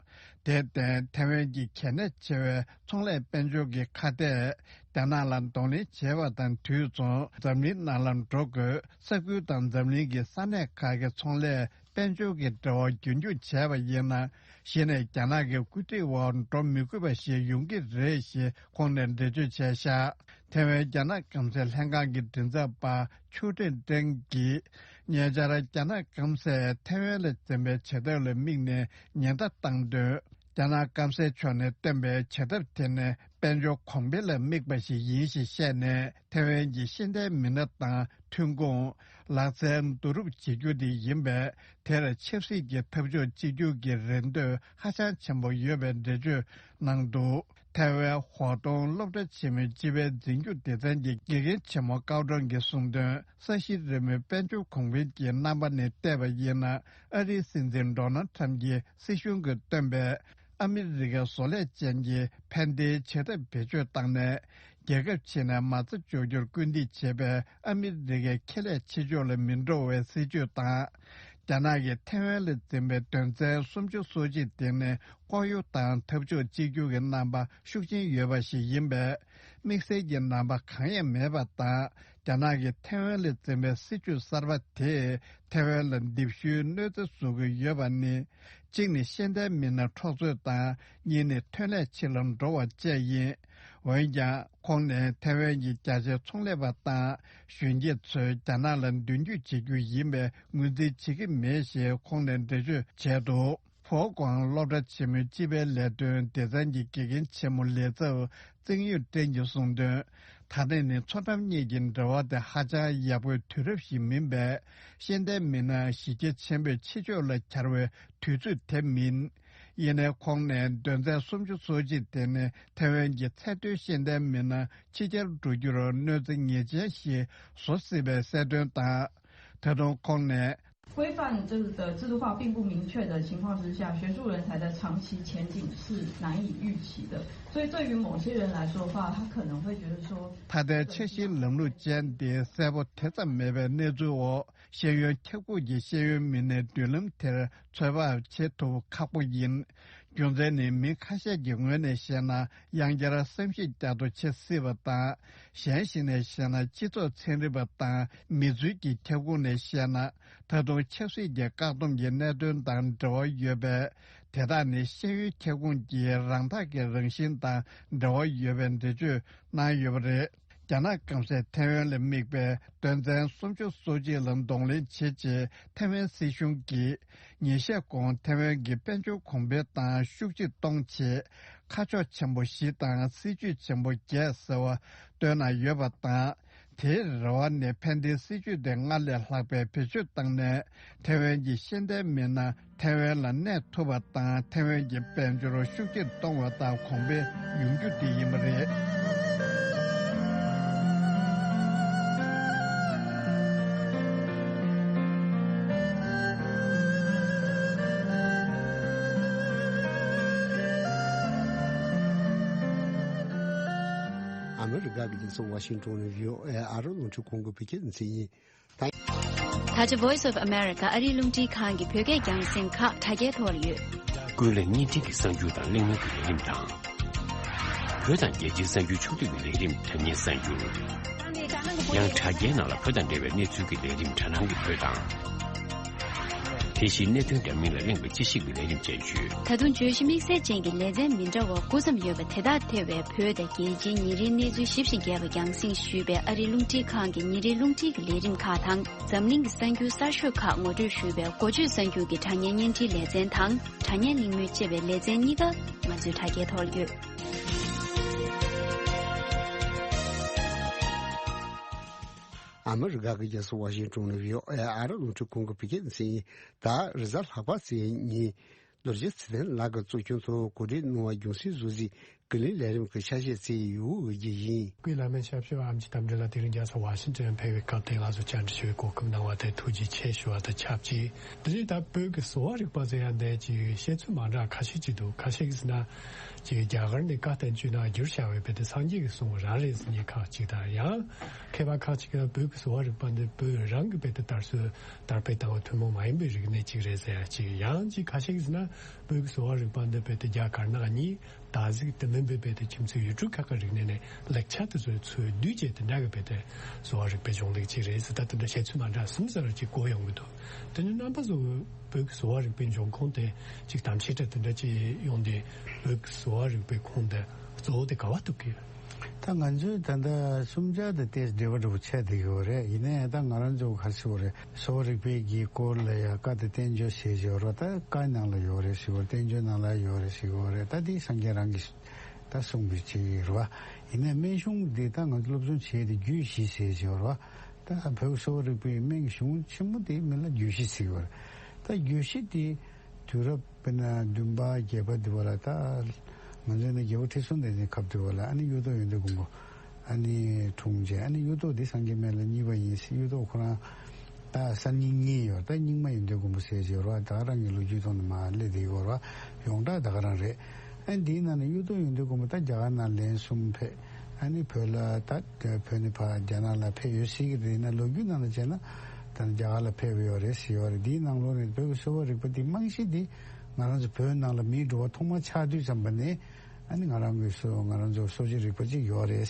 དེར་བརྟེན། ཐའེ་ཝན་གྱི་གལ་གནད་ཆེ་བའི་ཚོང་ལས་དཔལ་འབྱོར་གྱི་ཁ་གཏད། རྒྱ་ནག་ལ་གདོང་ལེན་བྱས་པ་དང་དུས་མཚུངས། འཛམ་གླིང་ནང་ལ་འགྲོ་དགོས། ས་ཁུལ་དང་འཛམ་གླིང་གི་ས་གནས་ཁག་གི་ཚོང་ལས། དཔལ་འབྱོར་གྱི་འབྲེལ་བ་རྒྱུན་འཁྱོངས་བྱས་པ་ཡིན་ན། གཞི་ནས་རྒྱ་ནག་གི་བཀོད་སྒྲིག་འོག་འགྲོ་མི་དགོས་པ་ཞིག་ཡོང་གི་རེད་ཞེས་ཁོང་ནས་འགྲེལ་བརྗོད་བྱས་བཞག་ཐའེ་ཝན་རྒྱ་ནག་སྐམ་སའི་ལྷན་ཁང་གི་མགྲིན་ཚབ་པ་ཆུའུ་ཀྲེང་ཀྲེང་གིས། ཉེ་ཆར་རྒྱ་ནག་སྐམ་སས་ཐའེ་ཝན་ལ་འཛིན་པའི་བྱེད་ཐབས་ལ་དམིགས་ནས་ཉེན་བརྡ་བཏང་དོན། རྒྱ་ནག་སྐམ་སའི་ཕྱོགས་ནས་བཏོན་པའི་བྱེད་ཐབས་དེ་ནི་དཔལ་འབྱོར་གོང་འཕེལ་ལ་དམིགས་པ་ཞིག་ཡིན་ཞེས་བཤད་ནས། ཐའེ་ཝན་གྱི་ཤེས་ལྡན་མི་སྣ་དང་ཐོན་ཁུངས། ལག་རྩལ་བསྡུ་རུབ་བྱེད་རྒྱུ་དེ་ཡིན་པས། དེར་ཆབ་སྲིད་ཀྱི་འཐབ་ཕྱོགས་གཅིག་གྱུར་གྱི་རེ་འདོད་ཧ་ཅང་ཆེན་པོ་ཡོད་པའི་འགྲེལ་བརྗོད་གནང་འདུག་ཐའེ་ཝན་ཧོ་ཏུང་སློབ་གྲྭ་ཆེན་མོའི་སྤྱི་པའི་འཛིན་སྐྱོང་སྡེ་ཚན་གྱི་དགེ་རྒན་ཆེན་མོ་ཀའོ་ཀྲང་གིས་གསུངས་དོན། ས་གཞི་རི་མོའི་དཔལ་འབྱོར་གོང་འཕེལ་གྱི་རྣམ་པ་ནས་བལྟས་པ་ཡིན་ན། ཨ་རིའི་སྲིད་འཛིན་ཌོ་ནལ་ཁྲམ་གྱི་སྲིད་གཞུང་གིས་བཏོན་པའི་ཨ་མི་རི་ཀའི་བཟོ་ལས་ཅན་གྱི་ཕན་བདེའི་བྱེད་ཐབས་བེད་སྤྱོད་བཏང་ནས། རྒྱལ་ཁབ་ཕྱི་ནས་མ་རྩ་འཇོག་རྒྱུར་སྐུལ་འདེད་བྱེད་པའི་ཨ་མི་རི་ཀའི་ཁེ་ལས་ཕྱི་ཕྱོགས་ལ་མི་འགྲོ་བའི་སྲིད་ཇུས་དང་། རྒྱ་ནག་གིས་ཐའེ་ཝན་ལ་འཛིན་པའི་དོན་ཚན་སུམ་ཅུ་སོ་གཅིག་དེ་ནི་ལྐོག་གཡོ་དང་འཐབ་ཕྱོགས་གཅིག་གྱུར་གྱི་རྣམ་པ་ཤུགས་ཆེན་ཡོད་པ་ཞིག་ཡིན་པས། དམིགས་བསལ་གྱི་རྣམ་པ་གང་ཡང་མེད་པ་དང་། རྒྱ་ནག་གིས་ཐའེ་ཝན་ལ་འཛིན་པའི་སྲིད་ཇུས་གསར་པ་དེས་ཐའེ་ཝན་ལ་རྡིབ་གཞུའི་གནོད་འཚེ་བཟོ་གི་ཡོད་པ་ནི། གཅིག་ནི་ཤེས་ལྡན་མི་སྣ་འཕྲོག་རྩོད་དང་། གཉིས་ནི་ཐོན་ལས་ཕྱིར་ལ་འགྲོ་བ་བཅས་ཡིན། འོན་ཀྱང་། ཁོང་ནས་ཐའེ་ཝན་གྱི་རྒྱ་ཆེའི་ཚོང་ལས་པ་དང་གཞོན་སྐྱེས་ཚོས་རྒྱ་ནག་ལ་མདུན་སྐྱོད་བྱེད་རྒྱུ་ཡིན་པའི་ངོས་འཛིན་བྱེད་ཀྱི་མེད་ཞེས་ཁོང་ནས་འགྲེལ་བརྗོད་བྱས་འདུག་ཧྥོ་ཀོང་སློབ་གྲྭ་ཆེན་མོའི་སྤྱི་པའི་ལས་དོན་སྡེ་ཚན་གྱི་དགེ་རྒན་ཆེན་མོ་ལས་ཚབ་ཙིང་ཡུས་ཀྲེང་གིས་གསུངས་དོན། ད་ཐེངས་ནི་མཚོ་འགྲམ་གཉིས་ཀྱི་འབྲེལ་བ་དེ་ཧ་ཅང་ཡག་པོའི་དུས་རབས་ཤིག་མིན་པས། ཤེས་ལྡན་མི་སྣ་གཞི་རྒྱ་ཆེན་པོས་ཕྱི་ཕྱོགས་ལ་གྱར་བའི་དུས་ཚོད་དེ་མིན། ཡིན་ནའི་ཁོང་ནས་དོན་ཚན་སུམ་ཅུ་སོ་གཅིག་དེ་ནི་ཐའེ་ཝན་གྱི་ཚད་མཐོའི་ཤེས་ལྡན་མི་སྣ་ཕྱི་གྱར་འགྲོ་རྒྱུར་གནོད་འཚེ་ངེས་ཅན་ཞིག་བཟོ་སྲིད་པའི་གསལ་སྟོན་དང་། ད་དུང་ཁོང་ནས། 规范这个的制度化并不明确的情况之下，学术人才的长期前景是难以预期的。所以对于某些人来说的话，他可能会觉得说，ད་ལྟའི་འཆར་གཞིའི་ལམ་ལུགས་ཅན་དེ་གསལ་པོ་དེ་ཙམ་མེད་པའི་གནས་ཚུལ་འོག་ཤེས་ཡོན་ཁྱབ་ཁོངས་ཀྱི་ཤེས་ཡོན་མི་སྣའི་མདུན་ལམ་དེར་ཚོད་དཔག་བྱེད་ཐུབ་ཁག་པོ་ཡིན། རྒྱུ་མཚན་ནི་མི་ཁ་ཤས་ཀྱི་ངོས་ནས་བཤད་ན་ཡང་བསྐྱར་བསམ་གཞིག་བསྐྱར་དུ་བྱེད་སྲིད་པ་དང་། གཞན་ཞིག་ནས་བཤད་ན་སྤྱི་ཚོགས་ཚན་རིག་པ་དང་མི་ཚུལ་གྱི་ཁྱབ་ཁོངས་ནས་བཤད་ན། ད་དུང་ཆབ་སྲིད་ཀྱི་བཀག་སྡོམ་གྱི་གནད་དོན་དང་འབྲེལ་བ་ཡོད་པས། དེ་དག་ནི་ཤེས་ཡོན་ཁྱབ་ཁོངས་ཀྱི་རང་རྟགས་ཀྱི་རང་བཞིན་དང་འབྲེལ་བ་ཡོད་པའི་འགྲེལ་བརྗོད་གནང་ཡོད་པ་རེད། རྒྱ་ནག་སྐམ་སས་ཐའེ་ཝན་ལ་དམིགས་པའི་དོན་ཚན་སུམ་ཅུ་སོ་གཅིག་ལ་གདོང་ལེན་བྱེད་ཆེད་ཐའེ་ཝན་སྲིད་གཞུང་གིས་ཉིན་ཤས་གོང་ཐའེ་ཝན་གྱི་དཔལ་འབྱོར་གོང་འཕེལ་དང་ཤུགས་ཆེ་གཏོང་ཆེད་ཁ་ཕྱོགས་ཆེན་པོ་བཞི་དང་སྲིད་ཇུས་ཆེན་པོ་བརྒྱད་ཟེར་བ་བཏོན་གནང་ཡོད་པ་དང་། དེའི་རེ་བ་ནི་ཕན་བདེའི་སྲིད་ཇུས་དེ་སྔར་ལས་ལྷག་པའི་བེད་སྤྱོད་བཏང་ནས་ཐའེ་ཝན་གྱི་ཤེས་ལྡན་མི་སྣ་ཐའེ་ཝན་ལ་གནས་ཐུབ་པ་དང་ཐའེ་ཝན་གྱི་དཔལ་འབྱོར་ཤུགས་ཆེར་གཏོང་བ་དང་གོང་འཕེལ་ཡོང་རྒྱུ་དེ་ཡིན་པ་རེད། མི་རིགས་ཁག་གི་རྒྱལ་ས་ཝ་ཤིང་ཊོན་ནས་བྷི་ཨོ་ཨེ་ཨ་རོ་རླུང་འཕྲིན་ཁང་གི་བོད་སྐད་སྡེ་ཚན་ཡིན། ད་ཆ་Voice of America ཨ་རིའི་རླུང་འཕྲིན་ཁང་གི་བོད་སྐད་རྒྱང་སྲིང་ཁག་དྲ་རྒྱའི་ཐོག་ལ་ཡོད། ཀུན་གླེང་བརྙན་འཕྲིན་གྱི་གསར་འགྱུར་དང་གླེང་མོལ་གྱི་ལས་རིམ་དང་། བོད་དང་རྒྱལ་སྤྱིའི་གསར་འགྱུར་ཕྱོགས་བསྡུས་ཀྱི་ལས་རིམ་དྲ་བརྙན་གསར་འགྱུར། ཡང་དྲ་རྒྱའི་ནང་ལ་བོད་དང་འབྲེལ་བའི་གནས་ཚུལ་གྱི་ལས་རིམ་དྲ་སྣང་གི་བོད་དང་། དེ་བཞིན་གནད་དོན་འདྲ་མིན་ལ་གླེང་བའི་དཔྱད་ཞིབ་ཀྱི་ལས་རིམ་བཅས་ཡོད། ད་དུང་བརྗོད་གཞི་དམིགས་བསལ་ཅན་གྱི་ལེ་ཚན་མི་འདྲ་བ་དགུ་ཙམ་ཡོད་པ་དེ་དག་ཐེ་བའི་བོད་དང་རྒྱལ་སྤྱིའི་ཉིན་རེའི་གནས་ཚུལ་ཞིབ་ཅིང་རྒྱས་པ་རྒྱང་སྲིང་ཞུས་པའི་ཨ་རིའི་རླུང་འཕྲིན་ཁང་གི་ཉིན་རེའི་རླུང་འཕྲིན་གྱི་ལས་རིམ་ཁག་དང་། འཛམ་གླིང་གི་གསར་འགྱུར་གསར་ཤོས་ཁག་ངོ་སྤྲོད་ཞུས་པའི་འགོ་བརྗོད་གསར་འགྱུར་གྱི་དྲ་བརྙན་བརྙན་འཕྲིན་ལེ་ཚན་དང་། དྲ་བརྙན་གླེང་མོལ་ཅེས་པའི་ལེ་ཚན་གཉིས་ཀ་ང་ཚོའི་དྲ་རྒྱའི་ཐོག་ཡོད། ཨ་མི་རི་ཀ་གི་རྒྱལ་ས་ཝ་ཤིང་ཊོན་ནས་བྷི་ཨོ་ཨེ་ཨ་རོ་རླུང་འཕྲིན་ཁང་གི་བོད་སྐད་སྡེ་ཚན་ཡིན། ད་རེས་གཟའ་ལྷག་པ་ཚེས་གཉིས། རྡོ་རྗེ་ཚེ་བརྟན་ལགས་ཀྱིས་གཙོ་སྐྱོང་དུ་གོ་སྒྲིག་གནང་བ་རྒྱང་སྲིང་བཟོ་རྩིས་ཀུན་གླེང་ལས་རིམ་གྱི་ཆ་ཤས་བཅས་ཡོད་ཀྱི་ཡིན། སྐུའི་བླ་སྨན་ཞབས་ཞུ་བ་ཨེམ་ཆི་རྟ་མགྲིན་ལགས་དེ་རིང་རྒྱལ་ས་ཝ་ཤིང་ཊོན་ཕེབས་པའི་སྐབས་དེ་ང་ཚོ་བཅར་འདྲི་ཞུ་བའི་གོ་སྐབས་གནང་བ་དེ་ཐུགས་རྗེ་ཆེ་ཞུ་བ་དང་ཆབས་ཅིག་དེ་རིང་ད་བོད་ཀྱི་གསོ་བ་རིག་པ་ཟེར་ཡ་འདི་ཅིག་བཤད་ཚུལ་མ་འདྲ་ཁ་ཤས་ཅིག་འདུག་ཁ་ཤས་ཀྱིས་ཟེར་ན་ཅིག་རྒྱ་གར་ནས་བཀའ་བསྟན་བཅོས་ནང་བསྒྱུར་བྱ་བའི་བོད་དེ་སངས་རྒྱས་ཀྱི་གསུང་རང་རེད་ཟེར་མཁན་ཁག་ཅིག་དང་། ཡང་མཁས་པ་ཁག་ཅིག་གིས་བོད་ཀྱི་གསོ་བ་རིག་པ་འདི་བོད་རང་གི་བོད་དེ་དར་སྲོལ་དར་སྤེལ་བཏང་བའི་ཐུན་མོང་མ་ཡིན་པའི་རིག་གནས་ཅིག་རེད་ཟེར་ཡ་ཅིག་ཡང་ཅིག་ཁ་ཤས་ཀྱིས་ཟེར་ན་བོད་ཀྱི་གསོ་བ་རིག་པ་འདི་བོད་དེ་རྒྱ་གར་ནག་གཉིས། སྟག་གཟིག་དེ་མིན་པའི་བོད་དེ་ཁྱིམ་མཚེས་ཡུལ་གྲུ་ཁག་གི་རིག་གནས་ནས་ལེགས་ཆ་དེ་ཚོའི་ཚུལ་བསྡུས་བྱས་དེ་འདྲ་གི་བོད་དེ་གསོ་བ་རིག་པའི་གཞུང་ལུགས་ཅིག་རེད་ཟེར། ད་དེ་འདྲ་བཤད་ཚུལ་མ་འདྲ་གསུམ་ཙམ་ཅིག་གོ་ཡོང་གི་འདུག་དེ་ནི་རྣམ་པ་ཚོ་བོད་ཀྱི་གསོ་བ་རིག་པའི་འབྱུང་ཁུངས་དེ་ཅིག་གཏམ་བཤད་འདྲ་དེ་འདྲ་ཅིག་ཡོང་དུས་བོད་ཀྱི་གསོ་བ་རིག་པའི་ཁུངས་དེ་གཙོ་བོ་དེ་ག་བ་ཐུག་གི་ཡོད། ད་ང་ཚོའི་ད་ལྟ་གསུམ་ཆར་དང་ཏོག་ཙམ་འབྲེལ་བ་འདྲ་པོ་ཆགས་བསྡད་ཀྱི་ཡོད་རེད། ཡིན་ནའི་ད་ང་རང་ཚོ་ག་རེ་ཟེར་དགོས་རེད། གསོ་བ་རིག་པའི་གི་སྐོར་ལ་ཡ་བཀའ་དང་བསྟན་བཅོས་ཟེར་གྱི་ཡོད་རེད། ད་བཀའ་ནང་ལ་ཡོད་རེད་ཟེར་གྱི་ཡོད་རེད། བསྟན་བཅོས་ནང་ལ་ཡོད་རེད་ཟེར་གྱི་ཡོད་རེད། ད་དེ་སངས་རྒྱས་རང་གིས་ད་གསུངས་པའི་ཅིག་རེད་བ། ཡིན་ནའི་སྨན་གཞུང་འདི་ད་ང་ཚོ་སློབ་སྦྱོང་བྱས་ཏེ་རྒྱུད་བཞི་ཟེར་གྱི་ཡོད་རེད་བ། ད་བོད་གསོ་བ་རིག་པའི་སྨན་གཞུང་ཆེན་མོ་དེ་མིང་ལ་རྒྱུད་བཞི་ཟེར་གྱི་ཡོད་རེད། ད་རྒྱུད་བཞི་དེ་དུས་རབས་དཔེར་ན་བདུན་པ་བརྒྱད་པ་དེ་བ་ལ། ད་ང་ཚོའི་ནི་རྒྱལ་པོ་ཁྲི་སྲོང་ལྡེ་བཙན་སྐབས་དེ་བ་ལ་ཨ་ནི་གཡུ་ཐོག་ཡོན་ཏན་མགོན་པོ་ཨ་ནི་འཁྲུངས་རྗེས་ཨ་ནི་གཡུ་ཐོག་དེ་སངས་རྒྱས་སྨན་བླ་གཉིས་པ་ཡིན་ཟེར། གཡུ་ཐོག་ཁོ་རང་ད་གསར་རྙིང་གཉིས་ཡོད། ད་རྙིང་མ་ཡོན་ཏན་མགོན་པོ་ཟེར་གྱི་ཡོད་རེད་བ། ད་ག་རང་གི་ལོ་རྒྱུས་ཐོག་ནས་མར་སླེབས་བསྡད་ཡོད་རེད་བ། ཡོངས་གྲགས་ད་ག་རང་རེད། ཨ་ནི་དེའི་ནང་ནས་གཡུ་ཐོག་ཡོན་ཏན་མགོན་པོ་ད་རྒྱ་གར་ནང་ལན་གསུམ་ཕེབས། ཨ་ནི་བོད་ལ་ད་བོད་ནས་ཕར་རྒྱ་ནག་ལ་ཕེབས་ཡོད་ཟེར་གྱི་རེད། ཡིན་ན་ལོ་རྒྱུས་ནང་ལ་བྱས་ན་ད་རྒྱ་གར་ལ་ཕེབས་ཡོད་རེད་ཟེར་ཡོད་རེད། དེའི་ནང་ལོགས་ནས་བོད་ཀྱི་གསོ་བ་རིག་པ་འདི་རྨང་གཞི་འདི་ང་རང་ཚོ་བོད་ནང་ལ་མིའི་འགྲོ་བ་ཐོག་མ་ཆགས་དུས་ཙམ་པ་ནས་ཨ་ནི་ང་རང་གི་གསོ་ང་རང་ཚོ་གསོ་བྱེད་རིག་པ་ཅིག་ཡོད་རེད།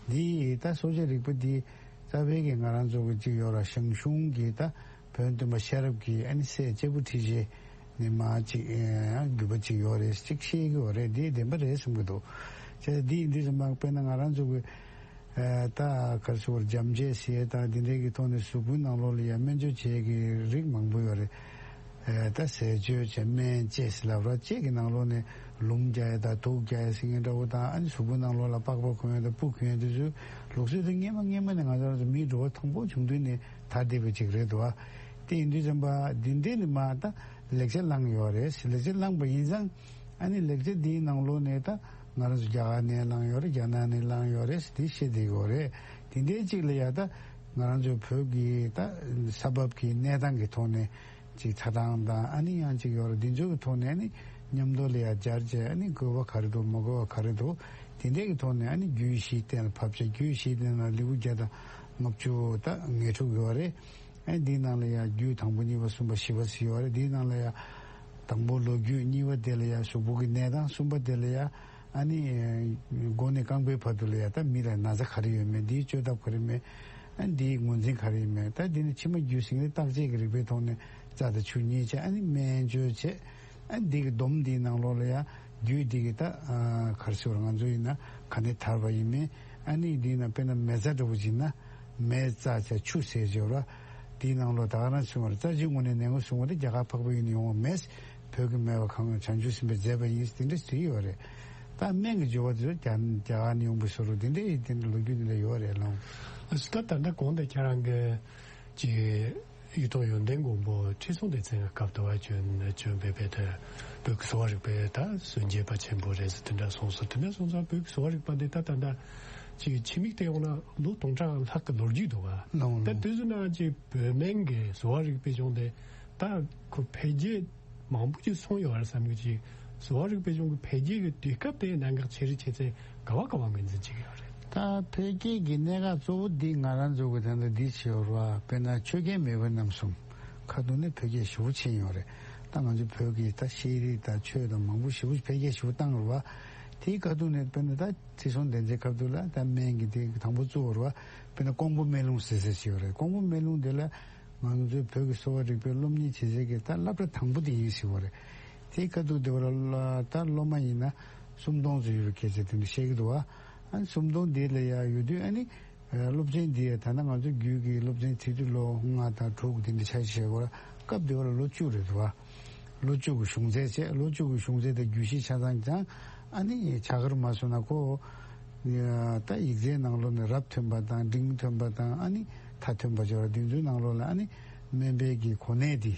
འདི་ད་གསོ་བྱེད་རིག་པ་འདི་རྩ་བའི་གི་ང་རང་ཚོ་གི་ཅིག་ཡོད་ར། ཞང་ཞུང་གི་ད་བོན་སྟོན་པ་ཤེས་རབ་ཀྱི་ཨ་ནི་སྲས་སྐྱེས་བུ་ཁྲི་ཆེན་ནས་མར་ཅིག་ཨ་བརྒྱུད་པ་ཅིག་ཡོད་རེད་ཅིག་བཤད་ཀྱི་ཡོད་རེད། འདི་བདེན་པ་རེད་བསམ་གྱི་འདུག་བྱས་ཙང་འདི་འདི་ཙམ་པ་དཔེར་ན་ང་རང་ཚོ་གི་ཨ་ད་ག་རེ་ཟེར་དགོས་རེད། འཇམ་དཔྱད་ཟེར་ཡས་དང་འདི་འདྲའི་གི་ཐོག་ནས་གཟུགས་པོའི་ནང་ལོགས་ལ་ཡང་སྨན་བཅོས་བྱེད་ཀྱི་རིགས་མང་པོ་ཡོད་རེད། ཨ་ད་ཟས་སྤྱོད་བྱས་སྨན་བཅས་ཟེར་ལབ་ར། བཅས་ཀྱི་ནང་ལོགས་ནས་ལུམས་རྒྱག་ཡས་དང་དུགས་རྒྱག་ཡས་ཟེར་མཁན་འདྲ་བོ་དང་། ཨ་ནི་གཟུགས་པོའི་ནང་ལོགས་ལ་པགས་པ་གོན་ཡས་དང་སྤུ་གོན་ཡས་དེ་ཚོའི་ལུགས་སྲོལ་དེ་སྔས་མ་སྔས་མ་ནས་ང་ཚོ་རང་ཚོ་མིའི་འགྲོ་བ་དང་པོ་བྱུང་དུས་ནས་དར་བསྡད་པ་ཅིག་རེད་འདུག་བ། དེ་ཡིན་དུས་ཙམ་པ་འདི་འདྲའི་ནས་མར་ད་ལེགས་ཆ་བླངས་ཡོད་རེད། ལེགས་ཆ་བླངས་པ་ཡིན་ཙང་ཨ་ནི་ལེགས་ཆ་འདིའི་ནང་ལོགས་ནས་ད་ང་རང་ཚོ་རྒྱ་གར་ནས་བླངས་ཡོད་རེད། རྒྱ་ནག་ནས་བླངས་ཡོད་རེད། དེ་བཤད་བསྡད་ཡོད་རེད། དེ་འདྲའི་ཅིག་ལ་ཡ་ད་ང་རང་ཚོའི་བོད་ཀྱི་ད་ས་བབ་ཀྱི་གནས་སྟངས་ཀྱི་ཐོག་ནས་ཅིག་ཆ་ཚང་དང་ཨ་ནི་ཡང་ཅིག་ཡོད་རེད། འདི་ཚོའི་ཐོག་ནས་ཨ་ནི་མཉམ་དུ་ལ་ཡ་སྦྱར་བྱས་ཨ་ནི་དགོས་པ་ག་རེ་འདུག་མ་དགོས་པ་ག་རེ་འདུག་དེ་འདྲའི་གི་ཐོག་ནས་ཨ་ནི་རྒྱུད་བཞི་གཏན་ལ་ཕབ་བྱས། རྒྱུད་བཞི་དེ་ནང་ལེའུ་བརྒྱ་དང་ལྔ་བཅུ་ད་ངེས་འཁྲུག་ཡོད་རེད། ཨ་ནི་འདིའི་ནང་ལ་ཡ་རྒྱུད་དང་པོ་གཉིས་པ་གསུམ་པ་བཞི་པ་ཟེར་ཡོད་རེད། འདིའི་ནང་ལ་ཡ་དང་པོ་ལོ་རྒྱུས། གཉིས་པ་དེ་ལ་ཡ་གཟུགས་པོ་གི་གནས་སྟངས། གསུམ་པ་དེ་ལ་ཡ་ཨ་ནི་མགོ་ནས་རྐང་པའི་བར་དུ་ལ་ཡ་ད་མི་ལ་ན་ཚ་ག་རེ་ཡོད་མེད། འདིའི་བཅོས་ཐབས་ག་རེ་མེད། ཨ་ནི་འདིའི་ངོས་འཛིན་ག་རེ་ཡོད་མེད། ད་འདི་ནི་ཕྱི་མ་རྒྱུད་ཟིང་ལ་བརྟག་དཔྱད་ཀྱི་རིག་པའི་ཐོག་ནས་རྩ་དང་ཆུ་གཉིས་བྱས། ཨ་ནི་སྨན་བཅོས་བྱས། ཨ་ནི་འདི་གི་སྡོམ་འདིའི་ནང་ལོགས་ལ་ཡ་རྒྱུད་འདི་གི་ད་ག་རེ་ཟེར་བ། ང་ཚོ་ཡིན་ན་ག་ནས་དར་བ་ཡིན་མིན། ཨ་ནི་འདི་ན་དཔེར་ན་མེ་བཙའ་འདྲ་བོ་ཅིག་ན་མེ་བཙའ་བྱས་ཆུ་ཟེར་བྱས་ར། དེའི་ནང་ལོགས་ད་ག་རང་བྱུང་བ་རེད། རྩ་ཆེའི་ངོས་ནས་ནད་ངོ་བྱུང་བ་དེ་རྒྱ་གར་འཕགས་པའི་ཡུལ་ནས་ཡོང་བ་མེད། བོད་ཀྱི་སྨན་པ་གང་བྱང་ཆུབ་སེམས་དཔའི་མཛད་པ་ཡིན། དེ་འདྲ་ཞིག་ཡོད་རེད། ད་སྨན་གྱི་སྦྱོར་བ་དེ་ཚོ་རྒྱ་རྒྱ་གར་ནས་ཡོང་བའི་བཟོ་འདྲ་དེ་འདྲའི་དེ་འདྲ་ལོ་རྒྱུས་དེ་འདྲ་ཡོད་རེད་ལགས། ཨ་ད་ད་ལྟ་གོང་དུ་ཁྱེད་རང་གིས་ཅིག་གཡུ་ཐོག་ཡོན་ཏན་མགོན་པོ་ཁྲི་སྲོང་ལྡེ་བཙན་གྱི་སྐབས་དུ་བ་བྱོན་བྱོན་པའི་བོད་དུ་བོད་ཀྱི་གསོ་བ་རིག་པའི་ད་སྲོལ་འབྱེད་པ་ཆེན་པོ་རེད་ཟེར་དེ་འདྲ་གསུངས་སོང་། དེ་འདྲ་སོང་ཙང་བོད་ཀྱི་གསོ་བ་རིག་པ་འདི་ད་ད་ལྟ་ཅིག་ཕྱི་མིག་ལྟ་ཡོང་ན་ལོ་སྟོང་ཕྲག་ལྷག་གི་ལོ་རྒྱུས་འདུག་ག་ལགས། ད་དེ་ཚོའི་ནང་ཅིག་བོད་སྨན་གྱི་གསོ་བ་རིག་པའི་གཞུང་དེ་ད་ཁོ་འཕེལ་རྒྱས་མང་པོ་ཅིག་སོང་ཡོད་རེད་བསམ་གི། ཅིག་གསོ་བ་རིག་པའི་གཞུང་གི་འཕེལ་རྒྱས་ཀྱི་དུས་སྐབས་དེ་གནད་འགག་ཆེ་རུ་ཆེ་ཚད་ག་བ་ག་བ་ངོས་འཛིན་བྱེད་ཀྱི་ཡོད་རེད། ད་འཕེལ་རྒྱས་ཀྱི་གནད་འགག་གཙོ་བོ་འདི་ང་རང་ཚོ་གི་ད་ལྟ་འདི་བྱེད་ཡོད་རེད་བ། དཔེར་ན་ཆོས་རྒྱལ་མེས་དབོན་རྣམ་གསུམ་ཁ་ཐུག་ནས་འཕེལ་རྒྱས་ཞེ་པོ་ཕྱིན་ཡོད་རེད། ད་ང་ཚོ་བོད་ཀྱི་ད་ཤེས་རིག་དང་ཆོས་དང་མང་པོ་ཞེ་པོ་འཕེལ་རྒྱས་ཞེ་པོ་བཏང་རེད་བ། དེའི་ཁ་ཐུག་ནས་དཔེར་ན་ད་ཁྲི་སྲོང་ལྡེ་བཙན་ཁ་ཐུག་ལ་ད་སྨན་གྱི་དེ་དང་པོ་བཙུགས་ཡོད་རེད་བ། དཔེར་ན་ཀོང་པོ་སྨན་ལུང་ཟེར་ཟེར་ཞིག་ཡོད་རེད། ཀོང་པོ་སྨན་ལུང་དེ་ལ་ང་ཚོའི་བོད་ཀྱི་གསོ་བ་རིག་པའི་སློབ་གཉེར་བྱེད་སའི་གི་ད་སློབ་གྲྭ་དང་པོ་དེ་ཡིན་ཟེར་བ་རེད། དེའི་ཁ་ཐུག་དེ་བ་ལ་ད་སློབ་མ་ཡིན་ན་སུམ་སྟོང་ཙམ་ཡོད་པའི་སྐད་ཆ་དེ་འདྲ་བཤད་ཀྱི་འདུག་བ། ཨ་ནི་སུམ་སྟོང་དེ་ལ་ཡ་ཡོད་དུས་ཨ་ནི་སློབ་ཚན་འདི་ཡ་ད་ལྟ་ང་ཚོ་རྒྱུད་ཀྱི་སློབ་ཚན་ཚིག་འབྲུ་ལོ་ལྔ་དང་དྲུག་དེ་འདྲ་ཆ་བཞག་པ་ལ་སྐབས་དེ་བ་ལ་ལོ་བཅུ་རེད་འདུག་བ། ལོ་བཅུ་གི་གཞུང་ཚད་བྱས། ལོ་བཅུ་གི་གཞུང་ཚད་དེ་རྒྱུད་བཞི་ཆ་ཚང་ཀྱང་ཨ་ནི་བྱ་དགར་མ་སོང་ན་ཁོ་ད་ཡིག་ཚད་ནང་ལོགས་ནས་རབ་ཐོན་པ་དང་འབྲིང་ཐོན་པ་དང་ཨ་ནི་མཐའ་ཐོན་པ་བྱས་པ་འདི་ཚོའི་ནང་ལོགས་ལ་ཨ་ནི་སྨན་པའི་གི་གོ་གནས་འདི་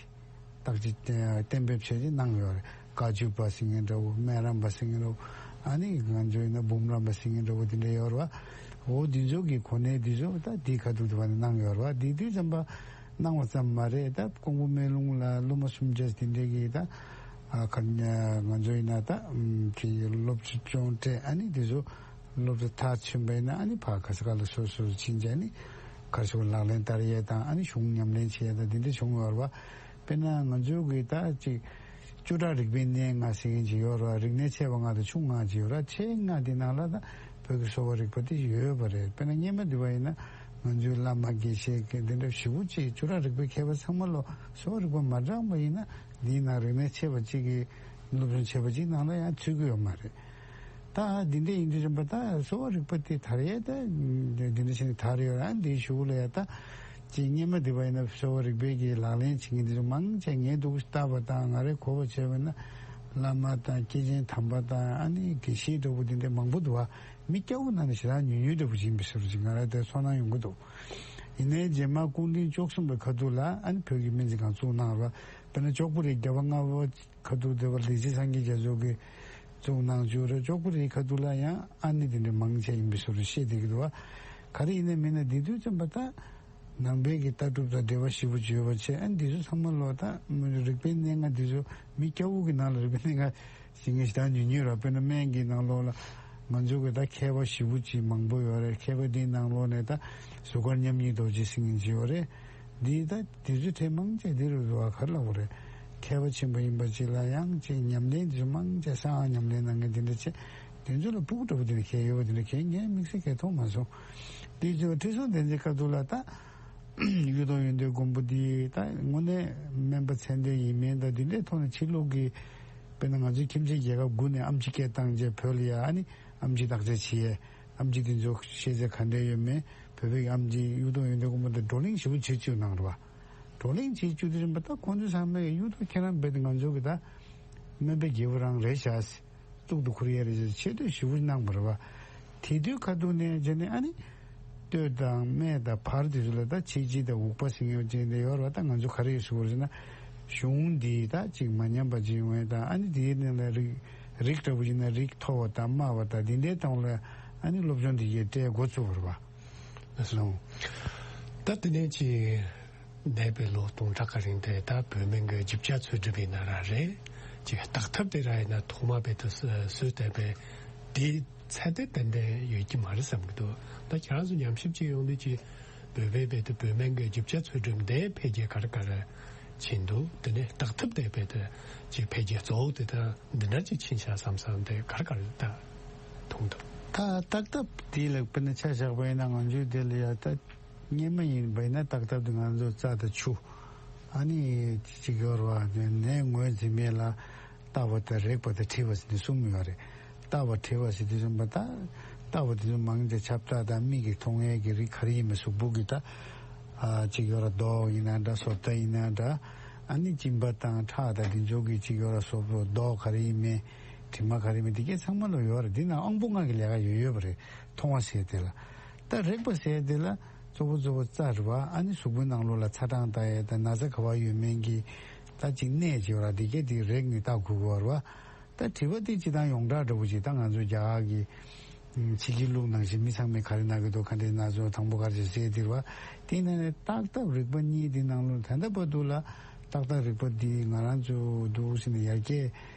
བརྟག་དཔྱད་གཏན་འབེབས་བྱས་ཏེ་གནང་ཡོད་རེད། བཀའ་བརྒྱུད་པ་ཟེར་མཁན་འདྲ་བོ། སྨན་རམས་པ་ཟེར་མཁན་འདྲ་བོ། ཨ་ནི་ང་ཚོའི་ན་འབུམ་རམས་པ་ཟེར་མཁན་འདྲ་བོ་དེ་འདྲ་ཡོད་རེད་བ། འོ་འདི་ཚོ་གི་གོ་གནས་འདི་ཚོ་ད་འདི་ཁ་ཐུག་དུ་བ་ནས་གནང་ཡོད་རེད་བ། འདི་དུས་ཙམ་པ་གནང་བ་ཙམ་མ་རེད། ད་ཀོང་པོ་སྨན་ལུང་ལ་སློབ་མ་སུམ་བརྒྱ་དེ་འདྲ་གི་ད་ཨ་ཁ་ང་ཚོ་ཡིན་ན་ད་ཨམ་ཅིག་སློབ་སྦྱོང་སྤྲད། ཨ་ནི་འདི་ཚོ་སློབ་གྲྭ་མཐར་ཕྱིན་པ་ཡིན་ན་ཨ་ནི་ཕར་ག་ས་ག་ལ་སོ་སོ་ཕྱིན་བྱས་ནི་ག་རེ་ཟེར་ལག་ལེན་བསྟར་ཡས་དང་ཨ་ནི་གཞུང་ཉམས་ལེན་བྱེད་ཡས་དང་འདི་འདྲ་བྱུང་ཡོད་རེད་བ། དཔེར་ན་ང་ཚོའི་གི་ད་ཅིག་བཅུ་ཕྲག་རིག་པའི་གནས་ལྔ་ཟེར་མཁན་ཅིག་ཡོད་རེད་བ། རིག་གནས་ཆེ་བ་ལྔ་དང་ཆུང་ལྔ་ཅིག་ཡོད་རེད། ཆེ་ལྔ་འདི་ནང་ལ་ད་བོད་ཀྱི་གསོ་བ་རིག་པ་དེ་ཡོད་པ་རེད། དཔེར་ན་སྔོན་མ་འདི་བ་ཡིན་ན་ང་ཚོའི་བླ་མ་དགེ་བཤེས་ཀྱི་འདི་འདྲ་ཞེ་པོ་ཅིག་བཅུ་ཕྲག་རིག་པའི་མཁས་པ་ཚང་མ་ལོ་གསོ་བ་རིག་པ་མ་དྲངས་པ་ཡིན་ན་འདིའི་ནང་རིག་གནས་ཆེ་བ་ཅིག་གི་སློབ་སྦྱོང་བྱས་པ་ཅིག་ནང་ལ་ཡང་ཚུད་ཀྱི་ཡོད་མ་རེད། ད་འདི་འདྲ་ཡིན་དུས་ཙམ་པ་ད་གསོ་བ་རིག་པ་དེ་དར་ཡས་ད་འདི་འདྲ་བྱས་ནས་དར་ཡོད་ར། འདིའི་གཞུག་ལ་ཡ་ད་ཅིག་སྔོན་མ་འདི་བ་ཡིན་ན་གསོ་བ་རིག་པའི་གི་ལག་ལེན་བྱེད་མཁན་འདི་ཚོ་མང་ཆེ་ངས་འདུག་ལྟ་བ་དང་ང་རའི་གོ་བ་བྱས་པ་ན་བླ་མ་དང་སྐྱེས་ཆེན་དམ་པ་དང་ཨ་ནི་དགེ་བཤེས་འདྲ་བོ་འདི་འདྲ་མང་པོ་འདུག་བ། མི་སྐྱ་བོ་ནང་ནས་ཞེ་དྲག་ཉུང་ཉུང་འདྲ་བོ་ཡིན་པའི་ཕྱིར་ཅིག་ང་ར་དེ་ཚོར་སྣང་ཡོང་གི་འདུག་ཡིན་ནའི་རྗེས་མ་སྐུ་ཕྲེང་བཅུ་གསུམ་པའི་ཁ་ཐུག་ལ་ཨ་ནི་བོད་ཀྱི་སྨན་རྩིས་ཁང་བཙུགས་གནང་བ། དཔེར་ན་ལྕོག་པོ་རི་རྒྱལ་བ་ལྔ་པ་ཁ་ཐུག་དེ་བ་ལི་ཙི་སངས་རྒྱས་རྒྱ་མཚོ་གིས་བཙུགས་གནང་བཅུག་རེད། ལྕོག་པོ་རིའི་ཁ་ཐུག་ལ་ཡང་ཨ་ནི་དེ་འདྲ་མང་ཆེ་ཡིན་པའི་བཟོ་འདྲ་བཤད་བསྡད་ཀྱི་འདུག་བ། ག་རེ་ཡིན་ན་མིན་ན་འདི་དུས་ཙམ་པ་ད་ནང་པའི་གི་ལྟ་གྲུབ་དང་འབྲེལ་བ་ཞེ་པོ་ཅིག་ཡོད་པ་བྱས། ཨ་ནི་འདི་ཚོ་ཚང་མ་ལོ་ད་རིག་པའི་གནས་ལྔ་འདི་ཚོ་མི་སྐྱ་བོ་གི་ནང་ལ་རིག་པའི་གནས་ལྔ་ཞིག་ངས་ཞེ་དྲག་ཉུང་ཉུང་ར། དཔེར་ན་སྨན་གྱི་ནང་ལོགས་ལ་ང་ཚོ་གི་ད་མཁས་པ་ཞེ་པོ་ཅིག་མང་པོ་ཡོད་རེད། མཁས་པ་འདིའི་ནང་ལོགས་ནས་ད་ཟུར་མཁར་མཉམ་ཉིད་རྡོ་རྗེ་ཟེར་མཁན་ཅིག་ཡོད་རེད། འདི་ད་དེ་ཚོའི་གྲས་མང་ཆེ་འདི་རུ་འགྲོ་བ་ག་རེ་ལབ་དགོས་རེད། མཁས་པ་ཆེན་པོ་ཡིན་པ་ཅིག་ལ་ཡང་ཅིག་ཉམས་ལེན་འདི་ཚོ་མང་ཆེ་གསང་སྔགས་ཉམས་ལེན་གནང་མཁན་དེ་འདྲ་ཆེ། དེ་ཚོ་ལ་ཕྲུ་གུ་འདྲ་པོ་དེ་འདྲ་གས་ཡོད་པ་དེ་འདྲ་གས་ངས་དམིགས་བསལ་གས་མཐོང་མ་སོང་། དེ་ཚོ་ཁྲི་སྲོང་ལྡེ་བཙན་ཁ་ཐུག་ལ་ད་གཡུ་ཐོག་ཡོན་ཏན་མགོན་པོ་འདི་ད་དངོས་གནས་སྨན་པ་མཚན་ལྡན་ཡིན་མིན་དང་འདི་འདྲའི་ཐོག་ནས་ཕྱི་ལོགས་ཀྱི་དཔེར་ན་ང་ཚོའི་ཁྱིམ་མཚེས་རྒྱལ་ཁབ་དགུ་ནས་ཨེམ་ཆི་སྐད་བཏང་རྗེས་བོད་ལ་ཡ་ཨ་ནི་ཨེམ་ཆི་བརྟག་དཔྱད་བྱེད་ཡས། ཨེམ་ཆི་དེ་ཚོ་ཤེས་ཚད་ག་འདྲ་ཡོད་མེད། བོད་པའི་ཨེམ་ཆི་གཡུ་ཐོག་ཡོན་ཏན་མགོན་པོ་དེ་བགྲོ་གླེང་ཞེ་པོ་བྱེད་བཅུག་གནང་རེད་བ། བགྲོ་གླེང་བྱེད་བཅུག་དུས་རིམ་པ་ད་ཁོང་ཚོ་ཚང་མས་གཡུ་ཐོག་ཁྱེད་རང་རྦད་དེ་ང་ཚོ་གི་ད་སྨན་པའི་རྒྱལ་པོ་རང་རེད་ཤག་ཟེར། གཙུག་ཏུ་ཁུར་ཡས་རེད་ཟེར་ཆེ་བསྟོད་ཞེ་པོ་གནང་བ་རེད་བ། དེ་དུས་ཁ་ཐུག་ནས་བྱས་ནས་ཨ་ནི་སྟོད་དང་སྨད་དང་བར་དེ་ཚོ་ལ་ད་ཕྱི་སྤྱི་དང་འུག་པ་ཟེར་མཁན་ཅིག་འདི་ཡོད་རེད་བ། ད་ང་ཚོ་ག་རེ་ཡོད་ཟེར་བ་རེད་ཟེར་ན་གཞུང་འདི་ད་ཅིག་མ་ཉམས་པ་ཅིག་ཡོང་ཡས་དང་ཨ་ནི་དེའི་ནང་ལ་རིགས་རིགས་འདྲ་པོ་ཡིན་ན་རིགས་མཐོ་བ་དང་དམའ་བ་དང་དེ་འདྲའི་སྟེང་ལ་ཨ་ནི་སློབ་སྦྱོང་འདི་གའི་སྤྲད་འགོ་བཙུགས་པ་རེད་བ། ལགས་སོ། ད་དེ་ནས་ཅིག་འདས་པའི་ལོ་སྟོང་ཕྲག་ག་རིང་དེ་ད་བོད་སྨན་གྱི་རྒྱུ་ཆ་འཚོལ་སྒྲུབ་ཡིན་ན་ར་རེད། ཅིག་བརྟག་ཐབས་དེ་ར་ཡིན་ན་ཐོག་མ་བེད་དུ་སོས་བསྡད་པའི་དེའི་ཚད་དེ་ཏན་ཏན་ཡོད་ཀྱི་མ་རེད་བསམ་གྱི་འདུག་ད་ཁྱེད་རང་ཚོ་ཉམས་ཞིབ་བྱེད་ཡོང་དུས་ཀྱི་བོད་པའི་བེད་དུ་བོད་སྨན་གྱི་རྒྱུ་ཆ་འཚོལ་སྒྲུབ་འདི་འཕེལ་རྒྱས་ག་རེ་ག་རེ་ཕྱིན་འདུག་དེ་ནས་བརྟག་ཐབས་དེ་བེད་དུ་ཅིག་འཕེལ་རྒྱས་གཙོ་བོ་དེ་ད་འདི་འདྲ་ཅིག་ཕྱིན་ཤག་བསམ་བསམ་དེ་ག་རེ་ག་རེ་ད་མཐོང་འདུག་ད་བརྟག་ཐབས་དེ་ལ་དཔེར་ན་ཆ་བཞག་པ་ཡིན་ན་ང་ཚོའི་དེ་ལ་ཡ་ད། སྔོན་མ་ཡིན་པ་ཡིན་ན་བརྟག་ཐབས་དེ་ང་ཚོ་རྩྭ་དང་ཆུ། ཨ་ནི་གཅིག་ཡོད་རེད་བ། ནས་ངོས་འཛིན་མེད་ལ་བརྟག་པ་དང་རེག་པ་དང་དྲི་བ་ཟེར་ནས་གསུམ་ཡོད་རེད། བརྟག་པ་དྲི་བ་ཟེར་དུས་ཙམ་པ་ད་བརྟག་པ་དེ་ཚོ་མང་ཆེ་ཆབ་བརྟག་དང་མིག་གིས་མཐོང་ཡས་ཀྱི་རིགས་ག་རེ་ཡིན་མིན་གཟུགས་པོ་གི་ད་ཨ་གཅིག་ཡོད་རེད། མདོག་ཡིན་ན་འདྲ། བཟོ་ལྟ་ཡིན་ན་འདྲ། ཨ་ནི་གཅིན་པ་དང་ཁྲག་དང་དེ་ཚོ་གི་གཅིག་ཡོད་རེད། གཟུགས་པོ་མདོག་ག་རེ་ཡིན་མིན། དྲི་མ་ག་རེ་ཡིན་མིན་དེ་གས་ཚང་མ་ལ་ཡོད་རེད། འདི་ནང་དབང་པོ་ལྔ་གི་ལས་ཀ་ཡོད་ཡོད་པ་རེད། མཐོང་བ་ཟེར་དེ་ལ། ད་རེག་པ་ཟེར་དེ་ལ། གཙོ་བོ་གཙོ་བོ་རྩ་རེད་བ། ཨ་ནི་གཟུགས་པོའི་ནང་ལོགས་ལ་ཚ་གྲང་ལྟ་ཡས་དང་ན་ཚ་ག་བ་ཡོད་མེད་ཀྱི་ད་ཅིག་གནས་ཅིག་ཡོད་ར། དེ་གས་དེ་རེག་ནས་བལྟ་དགོས་ཀྱི་ཡོད་རེད་བ། ད་དྲི་བ་དེ་སྤྱིར་བཏང་ཡོངས་གྲགས་འདྲ་བོ་ཅིག་ད་ང་ཚོ་རྒྱ་གར་གྱི་ཕྱི་རྒྱལ་ལུགས་ནང་བཞིན་མི་ཚང་མས་ག་རེ་ན་གི་འདུག་ག་འདྲས་ན་ཚོ་དང་པོ་ག་རེ་ཟེར་དེ་རེད་བ། དེ་ནས་བརྟག་ཐབས་རིག་པ་གཉིས་དེ་ནང་ལོགས་ད་ལྟ་བར་དུ་ལ་བརྟག་ཐབས་རིག་པ་འདི་ང་རང་ཚོ་འདུག་ཟེར་ནས་ཡར་རྒྱས་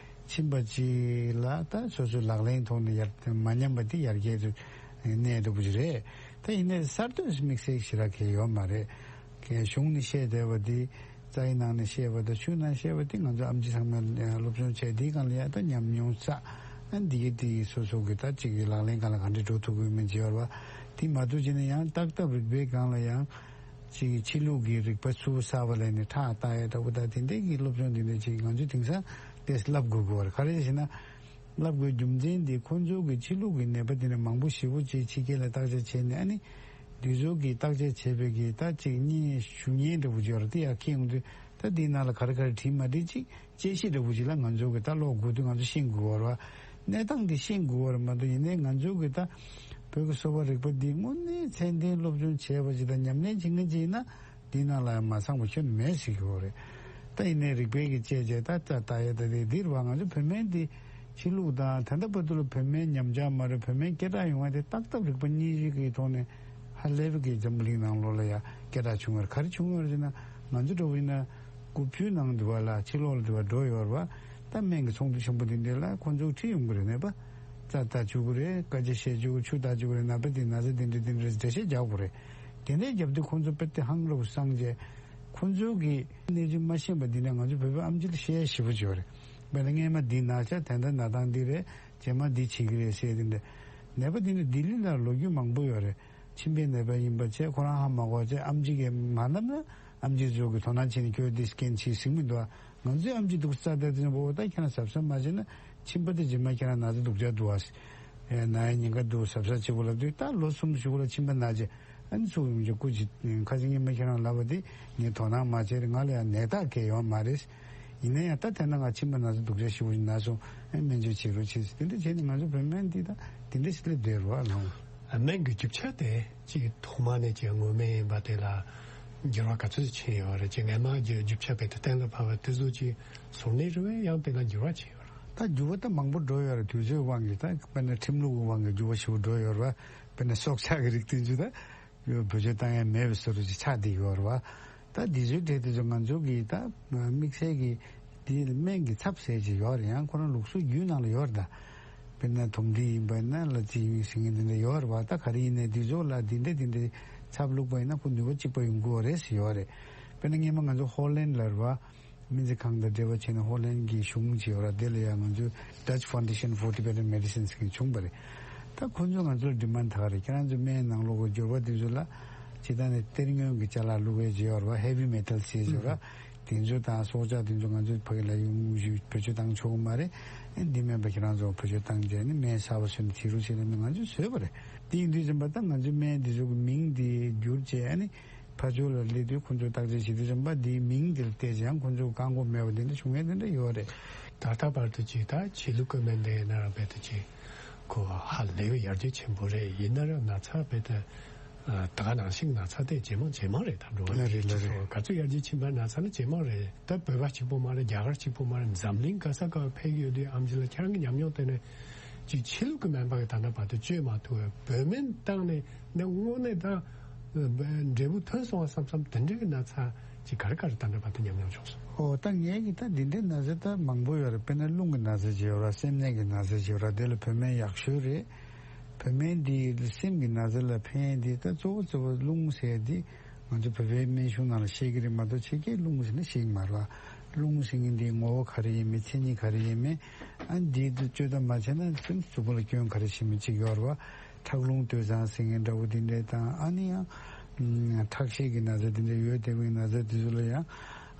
ཕྱིན་པ་ཅིག་ལ་ད་སོ་སོའི་ལག་ལེན་ཐོག་ནས་ཡར་མ་ཉམས་པ་དེ་ཡར་རྒྱས་ཚུལ་ གནས་འདྲ་པོ་ཅིག་རེད། ད་ཡིན་ནའི་གསར་གཏོད་དམིགས་བསལ་ཞེ་དྲག་གང་ཡང་ཡོད་མ་རེད། གཞུང་ནས་བཤད་བསྡད་པ་འདི། རྩ་བའི་ནང་ནས་བཤད་པ་དང་ཆོས་ནང་བཤད་པ་འདི་ང་ཚོ་ཨེམ་ཆི་ཚང་མས་སློབ་སྦྱོང་བྱས། འདིའི་སྒང་ལ་ཡང་ད་ཉམས་མྱོང་བསགས། ཨ་འདི་གི་དེ་སོ་སོ་གི་ད་ཅིག་གི་ལག་ལེན་སྒང་ལ་ག་འདྲ་འགྲོ་ཐུབ་ཀྱི་ཡོད་མེད་བྱས་པ་རེད་པ། དེ་མ་གཏོགས་བྱས་ན་ཡང་བརྟག་ཐབས་རིག་པའི་སྒང་ལ་ཡང་ཅིག་གི་ཕྱི་ལུགས་ཀྱི་རིག་པ་ཚུར་གསར་པ་ལེན་ནས་ཁྲག་བལྟ་ཡ་འདྲ་པོ་དང་དེ་འདྲའི་གི་སློབ་སྦྱོང་དེ་འདྲ་ཅིག་ང་ཚོས་དེང་སང་དེ་བསླབ་དགོས་ཀྱི་ཡོད་རེད། ག་རེ་ཟེར་ན། བསླབ་དགོས་རྒྱུ་མཚན་དེ་ཁོ་ཚོ་གི་ཕྱི་ལུགས་ཀྱི་ནད་པ་དེ་འདྲ་མང་པོ་ཞེ་པོ་ཅིག་ཕྱི་རྒྱལ་ལ་བརྟག་དཔྱད་བྱས་ནས། ཨ་ནི་དེ་ཚོ་གི་བརྟག་དཔྱད་བྱས་པའི་གི་ད་ཅིག་སྙན་ཞུ་སྙན་འདྲ་པོ་ཅིག་ཡོད་རེད། དེ་ཡར་འཁྱེར་ཡོང་དུས་ད་དེའི་ནང་ལ་ག་རེ་ག་རེ་བྲིས་མ་བྲིས་ཅིག་དཔྱད་གཞི་འདྲ་པོ་ཅིག་ལ་ང་ཚོ་གི་ད་ཀློག་དགོས་དུས་ང་ཚོ་ཤེས་དགོས་པ་རེད་པ། གནས་སྟངས་དེ་ཤེས་དགོས་པ་རེད་མ་གཏོགས། ཡིན་ནའི་ང་ཚོ་གི་ད་བོད་ཀྱི་གསོ་བ་རིག་པ་འདི་དངོས་གནས་ཚད་ལྡན་སློབ་སྦྱོང་བྱས་པ་ཅིག་དང་ཉམས་ལེན་བྱེད་མཁན་ཅིག་ཡིན་ན། འདི་ནང་ལ་ཡང་མ་ཚང་བ་ཁྱོན་མེད་ཟེར་གྱི་ཡོད་རེད། ད་ཡིན་ནའི་རིག་པའི་གི་དཔྱད་བྱས་ད་ལྟ་ལྟ་ཡ་ད་དེ་འདིར་བ་ང་ཚོ་བོད་སྨན་འདི་ཕྱི་ལུགས་དང་ད་ལྟ་བར་དུ་ལ་བོད་སྨན་ཉམས་ཆག་མ་རེད། བོད་སྨན་སྐད་གྲགས་ཡོང་བ་དེ་བརྟག་ཐབས་རིག་པ་གཉིས་ཀྱི་ཐོག་ནས་ཧ་ལས་པའི་གི་འཛམ་བུ་གླིང་ནང་ལོགས་ལ་ཡ་སྐད་གྲགས་བྱུང་བ་རེད། ག་རེ་བྱུང་བ་རེད་ཟེར་ན། ང་ཚོ་འགྲོ་བ་ཡིན་ན་དགུ་བཅུའི་ནང་དུ་བ་ལ་ཕྱི་ལོགས་ལ་དུ་བ་འགྲོ་ཡོད་རེད་བ། ད་སྨན་གྱི་ཚོགས་འདུ་ཆེན་པོ་དེ་འདྲ་ལ་ཁོང་ཚོ་ཁྲིད་ཡོང་གི་རེད། ནད་པ་རྩ་ལྟ་བཅུག་གི་རེད། སྐད་ཆ་བཤད་བཅུག་གི། ཆུ་ལྟ་བཅུག་གི་རེད། ནད་པ་དེ་ན་ཚ་དེ་འདྲ་དེ་འདྲ་འགྲེལ་བཤད་རྒྱག་དགོས་རེད། དེ་འདྲའི་རྒྱབ་དུས་ཁོང་ཚོ་དཔེ་དེ་ཧང་སློབ་སངས་རྒྱས། ཁོང་ཚོ་གིས་གནས་ཚུལ་མ་ཤེས་པ་འདི་ནས་ང་ཚོ་བོད་པའི་ཨམ་ཆི་ལ་བཤད་ཞིབ་པོ་བྱོས་རེད། དཔེར་ན་སྔས་མ་འདི་ན་ཆ་དེ་འདྲ་ན་སྟངས་འདི་རེད། རྗེས་མ་འདི་བྱེད་ཀྱི་རེད་ཟེར། དེ་འདྲ་ནད་པ་འདི་ནི་ལྡི་ལི་ལ་ལོ་རྒྱུས་མང་པོ་ཡོད་རེད། མཆིན་པའི་ནད་པ་ཡིན་པ་བྱས་ཁོ་རང་ཧ་མ་གོ་བྱས་ཨམ་ཆི་གིས་མ་བསྣམས་ན་ཨམ་ཆི་ཚོ་གི་དོ་སྣང་བྱས་ནས་ཁྱོད་འདི་སྐྱེན་བྱེད་ཟིན་མི་འདུག་ང་ཚོའི་ཨམ་ཆི་འདུག་རྩ་དེ་དེ་འདྲ་པོ། ད་ཁྱེད་རང་གཟབ་གཟབ་མ་བྱས་ན་མཆིན་པ་དེ་རྗེས་མ་ཁྱེད་རང་ན་ཚ་སྡུག་ཅག་འདུག་ཨ། ན་ཡ་ཉེན་ཁ་འདུག་གཟབ་གཟབ་བྱེད་དགོས་ལབ་དུས་ད་ལོ་གསུམ་གཞུག་ལ་མཆིན་པ་ན་བྱས། ཨ་ནི་ཚུར་ཡོང་རྒྱུ་སྐུ་མཁྱེན། ཁ་སང་ཉི་མ་ཁྱེད་རང་ལབ་པ་དེ་ངས་དོ་སྣང་མ་བྱས་རེད། ང་ལ་ཡང་ནད་རྟགས་གང་ཡང་ཡོད་མ་རེད། ཡིན་ན་ཡང་ད་དེ་ན་ང་མཆིན་པ་ན་ཚ་སྡུག་ཅག་ཞེ་པོ་ཅིག་ན་སོང་། ཨ་སྨན་བཅོས་བྱེད་རོགས་བྱེད་ཟེར། དེ་འདྲ་བྱས་ནས་ང་ཚོ་བོད་སྨན་འདི་ད་དེ་འདྲ་ཞིག་སླེབས་བསྡད་རེད་བ་ལགས། སྨན་གྱི་རྒྱུ་ཆ་དེ་ཅིག་ཐོག་མ་ནས་ཅིག་དངོས་སྨན་ཡིན་པ་དེ་ལ་འགྱུར་བ་ག་ཚོད་ཕྱིན་ཡོད་རེད། ཅིག་སྔས་མ་རྒྱུ་རྒྱུ་ཆ་རྦད་དེ་གཏན་ལ་ཕབ་པ་དེ་ཚོ་ཅིག་ཟུར་ནས་རེད་པས། ཡང་དེ་ལ་འགྱུར་བ་ཕྱིན་ཡོད་རེད། ད་འགྱུར་བ་ད་མང་པོ་འགྲོ་ཡོད་རེད། དུས་ཚོད་དབང་གིས། ད་དཔེར་ན་ཁྲིམས་ལུགས་ཀྱི་དབང་གིས་འགྱུར་བ་ཞེ་པོ་འགྲོ་ཡོད་རེད་བ། དཔེར་ན་སྲོག་ཆགས་ཀྱི་རིགས་དེ་ཚོ་ད་བེད་སྤྱོད་བཏང་ཡ་མེད་པའི་བཟོ་འདྲ་ཅིག་ཆགས་བསྡད་ཡོད་རེད་བ། ད་འདི་ཚོའི་གྲས་དེ་ཚོ་ང་ཚོ་གི་ད་དམིགས་བསལ་གྱི་འདི་སྨན་གྱི་ཚབ་ཟེར་ཅིག་ཡོད་རེད། ཡང་ཁོ་རང་ལུགས་སྲོལ་རྒྱུན་ནང་ལ་ཡོད་རེད་ད། དཔེར་ན་དོམ་མཁྲིས་ཡིན་པ་ན་ལ་རྩི་ཡུན་ཟེར་མཁན་དེ་འདྲ་ཡོད་རེད་བ། ད་ག་རེ་ཡིན་ནའི་འདི་ཚོ་ལ་འདི་འདྲ་འདི་འདྲའི་ཚབ་བླུགས་པ་ཡིན་ན་ཁོ་ནུས་པ་གཅིག་པ་ཡོང་གི་ཡོད་རེད་ཟེར་ཡོད་རེད། དཔེར་ན་སྔས་མ་ང་ཚོ་ཧོ་ལན་ལ་རེད་བ། སྨན་རྩིས་ཁང་དང་འབྲེལ་བ་བྱས་ནས་ཧོ་ལན་གྱི་གཞུང་ཅིག་ཡོད་ར། དེ་ལ་ཡང་ང་ཚོས་Dutch Foundation for Tibetan Medicine ཟེར་མཁན་བྱུང་བ་རེད། ད་ཁོ་ཚོས་ང་ཚོར་ཌི་མན་ཌི་བཏང་རེད། ཁྱེད་རང་ཚོའི་སྨན་ནང་ལོགས་ཀྱི་འགྱུར་བ་དེ་ཚོ་ལ་སྤྱིར་བཏང་ནས་གཏེར་སྔོན་གྱི་ཅ་ལག་བླུགས་ཡས་ཅིག་ཡོད་ར་བ། Heavy Metals ཟེར་ཅིག་ཡོད་ར། དེ་ཚོ་དང་སྲོག་ཆགས་དེ་ཚོ་ང་ཚོས་ཕ་གི་ལ་ཡོང་བཞིན་བེད་སྤྱོད་བཏང་ཆོག་གི་མ་རེད། ཨེ་འདི་མིན་པ་ཁྱེད་རང་ཚོ་བེད་སྤྱོད་བཏང་བྱས་ནས་སྨན་གསར་པ་བཟོས་ནས་བྱེད་རོགས་བྱེད་ལབ་ནས་ང་ཚོས་བཟོས་པ་རེད། དེ་ཡིན་དུས་ཙམ་པ་ད་ང་ཚོའི་སྨན་འདི་ཚོ་གི་མིང་འདི་བསྒྱུར་བྱས། ཨ་ནི་ཕར་ཕྱོགས་ལ་སླེབས་དུས་ཁོང་ཚོས་བརྟག་དཔྱད་བྱེད་དུས་ཙམ་པ་འདིའི་མིང་འདིར་བལྟས་ཀྱང་ཁོང་ཚོ་བཀག་འགོག་མེད་པ་དེ་འདྲ་བྱུང་ཡས་དེ་འདྲ་ཡོད་རེད། ད་ལྟ་བར་དུ་ཅིག་ད་ཕྱི་ལུགས་ཀྱི་སྨན་དེ་ཡིན་ན་རང་རྦད་དེ་ཅིག་ཁོ་ཧ་ལས་པའི་ཡར་རྒྱས་ཆེན་པོ་རེད། ཡིན་ན་རང་ན་ཚ་རྦད་དེ་ད་ག་ནང་བཞིན་ན་ཚ་དེ་ཇེ་མང་ཇེ་མང་རེད། ད་འགྲོ་བ་ལ་རེད་ལ་རེད། ཅིག་སོགས་ག་ཚོད་ཡར་རྒྱས་ཕྱིན་པ་ན་ཚ་ནི་ཇེ་མང་རེད། ད་བོད་པ་གཅིག་པོ་མ་རེད། རྒྱ་གར་གཅིག་པོ་མ་རེད། འཛམ་གླིང་ག་ས་ག་བ་ཕེབས་ཡོད་དུས་ཨམ་ཆི་ལ་ཁྱེད་རང་གི་ཉམས་མྱོང་དེ་ནས་ཅིག་ཕྱི་ལུགས་ཀྱི་སྨན་པ་གི་ད་ལྟ་བར་དུ་བཅོས་མ་ཐུབ་པའི་བོད་སྨན་བཏང་ནས་འདི་དངོས་གནས་ད་འབྲས་བུ་ཐོན་སོང་བ་བསམ་བསམ་དེ་འདྲའི་གི་ན་ཚ་ཅིག་ག་རེ་ག་རེ་ད་ལྟ་བར་དུ་ཉམས་མྱོང་བྱུང་སོང་། ཨོ་ད་ངས་གི་ད་འདི་འདྲའི་ན་ཚ་ད་མང་པོ་ཡོད་རེད། དཔེར་ན་རླུང་གི་ན་ཚ་ཅིག་ཡོད་ར། སེམས་ནད་ཀྱི་ན་ཚ་ཅིག་ཡོད་ར། དེ་ལ་བོད་སྨན་ཡག་ཤོས་རེད། བོད་སྨན་འདི་སེམས་ཀྱི་ན་ཚ་ལ་ཕན་ཡས་འདི་ད་གཙོ་བོ་གཙོ་བོ་རླུང་ཟེར་ཡས་འདི། ང་ཚོ་བོད་པའི་སྨན་གཞུང་ནང་ལ་བཤད་ཀྱི་རེད་མ་གཏོགས་ཕྱི་རྒྱལ་རླུང་ཟེར་ན་ཤེས་ཀྱི་མ་རེད་བ། རླུང་ཟེར་མཁན་འདིའི་ངོ་བོ་ག་རེ་ཡིན་མིན། མཚན་ཉིད་ག་རེ་ཡིན་མིན། ཨ་འདིའི་དུ་བཅོས་ཐབས་མ་བྱས་ན་སེམས་གཟུགས་པོ་ལ་སྐྱོན་ག་རེ་ཞིག་མིན་ཅིག་ཡོད་རེད་བ། ཁྲག་རླུང་སྟོད་འཚངས་ཟེར་མཁན་འདྲ་བོ་འདི་འདྲས་དང་། ཨ་ནི་ཡང་ཁྲག་ཤེད་ཀྱི་ན་ཚ་འདི་འདྲས་ཡོད། དེ་བའི་ན་ཚ་འདི་ཚོ་ལ་ཡང་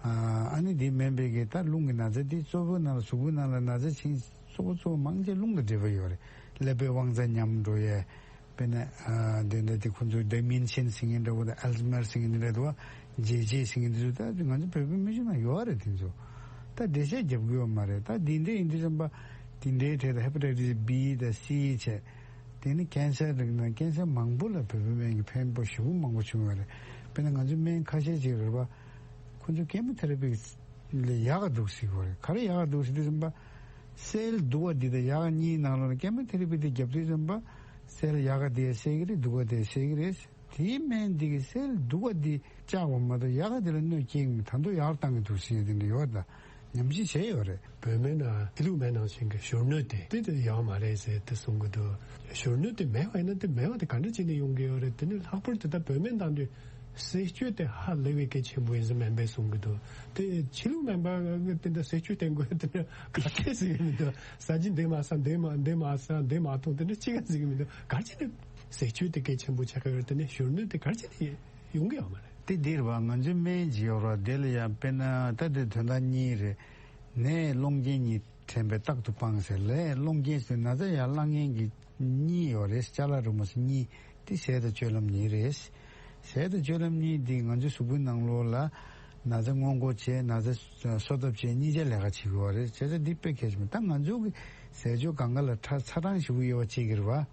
ཨ་ནི་འདི་མིན་པའི་གི་ད་རླུང་གི་ན་ཚ་འདི་གཙོ་བོ་ནང་ལ་གཟུགས་པོའི་ནང་ལ་ན་ཚ་ཕྱིན། གཙོ་བོ་གཙོ་བོ་མང་ཆེ་རླུང་དང་འབྲེལ་བ་ཡོད་རེད། ཀླད་པའི་དབང་རྩ་ཉམས་འགྲོ་ཡས། དཔེར་ན་ཨ་འདི་འདྲ་དེ་ཁོ་ཚོས་ཌི་མེན་ཤན་ཟེར་མཁན་འདྲ་བོ་དང་ཨལ་ཛི་མར་ཟེར་མཁན་འདི་འདྲ་འདུག་བ། ཇེ་ཇེ་ཟེར་མཁན་འདི་ཚོ་ད་ང་ཚོ་བོད་པའི་སྨན་གཞུང་ནང་ཡོད་རེད། དེ་ཚོ་ད་འགྲེལ་བཤད་རྒྱབ་ཀྱི་ཡོད་མ་རེད། ད་འདི་འདྲ་ཡིན་དུས་ཙམ་པ་འདི་འདྲའི་གྲས་ད་ཧེ་པ་ཊའི་ཊི་སི་བྷི་དང་སི་བྱས། དེ་ནི་ཀན་སར་རིགས་ནང་ཀན་སར་མང་པོ་ལ་བོད་པའི་སྨན་གྱི་ཕན་པ་ཞེ་པོ་མང་པོ་བྱུང་ཡོད་རེད། དཔེར་ན་ང་ཚོའི་སྨན་ཁ་ཤས་ཅིག་རེད་བ། ཁོ་ཚོ་ཀེ་མོ་ཐེ་ར་པི་ལས་ཡག་ག་འདུག་ཟེར་གྱི་ཡོད་རེད། ག་རེ་ཡག་ག་འདུག་ཟེར་དུས་ཙམ་པ། སེལ་སྡུག་པ་འདི་དང་ཡག་ག་གཉིས་ནང་ལོགས་ནས་ཀེ་མོ་ཐེ་ར་པི་དེ་རྒྱབ་དུས་ཙམ་པ། སེལ་ཡག་ག་དེ་སེལ་གྱི་རེད། སྡུག་པ་དེ་སེལ་གྱི་རེད། དེའི་སྨན་འདི་གིས་སེལ་སྡུག་པ་འདི་བཅག་པ་མ་གཏོགས་ཡག་ག་དེ་ལ་གནོད་སྐྱེལ་གྱི་མེད། ད་དུང་ཡག་བཏང་གི་འདུག་ཟེར་དེ་འདྲ་ཡོད་རེད། ད་ ཉམས་ཞིབ་བྱས་ཡོད་རེད། བོད་སྨན་ནང་ཕྱི་ལུགས་སྨན་ནང་བཞིན་གྱི་གཞོན་ནུ་དེ་དེ་དེ་ཡོད་མ་རེད་ཟེར་དེ་གསུང་གི་འདུག་གཞོན་ནུ་དེ་མེད་པ་ཡིན་ན་དེ་མེད་པ་དེ་ག་འདྲ་བྱས་ནས་ཡོང་གི་ཡོད་རེད། དེ་ནི་ལྷག་པར་དུ་ད་བོད་སྨན་བཏང་དུས་ཟས་སྤྱོད་དེ་ཧ་ལས་པའི་གལ་ཆེན་པོ་ཡིན་ཟེར་སྨན་པས་གསུང་གི་འདུག་དེ་ཕྱི་ལུགས་སྨན་པ་དེ་འདྲ་ཟས་སྤྱོད་དེ་དགོས་དེ་འདྲ་ག་གེ་ཟེར་གི་མི་འདུག་ཟ་རྒྱུ་འདི་མ་ཟ་འདི་མ་འདི་མ་ཟ་འདི་མ་འཐུང་དེ་འདྲ་ཅི་ག་ཟེར་གི་མི་འདུག་ག་རེ་བྱས་ནས་ཟས་སྤྱོད་དེ་གལ་ཆེན་པོ་ཆགས་ཀྱི་ཡོད་རེད། དེ་ནས་གཞོན་ནུ་དེ་ག་རེ་བྱས་ནས་ཡོང་གི་ཡོད་མ་རེད། དེ་འདིར་བ་ང་ཚོའི་སྨན་ཅིག་ཡོད་ར། དེ་ལ་ཡང་དཔེར་ན་ད་དེ་དོན་དག་གཉིས་རེད། ནད་སློང་རྐྱེན་གཉིས་དྲན་པས་རྟག་ཏུ་སྤང་ཟེར་ལས། སློང་རྐྱེན་ཟེར་ན་ཚ་ཡང་བླང་ངན་གྱི་གཉིས་ཡོད་རེད། ཅ་ལག་རུ་མ་སོ་གཉིས་དེ་ཟས་དང་སྤྱོད་ལམ་གཉིས་རེད། ཟས་དང་སྤྱོད་ལམ་གཉིས་འདི་ང་ཚོའི་གཟུགས་པོའི་ནང་ལོགས་ལ་ན་ཚ་སྔོན་འགོག་བྱེད་ན་ཚ་གསོ་ཐབས་བྱེད་གཉིས་ཆ་ལས་ཀ་བྱེད་དགོས་པ་རེད། བྱས་ཙང་འདི་དཔེ་གལ་ཆེན་པོ། ད་ང་ཚོ་གི་ཟས་སྤྱོད་སྒང་ག་ལ་ཁྲ་ཚ་གྲང་ཞེ་པོ་དབྱེ་བ་ཕྱེ་གི་རེད་བ།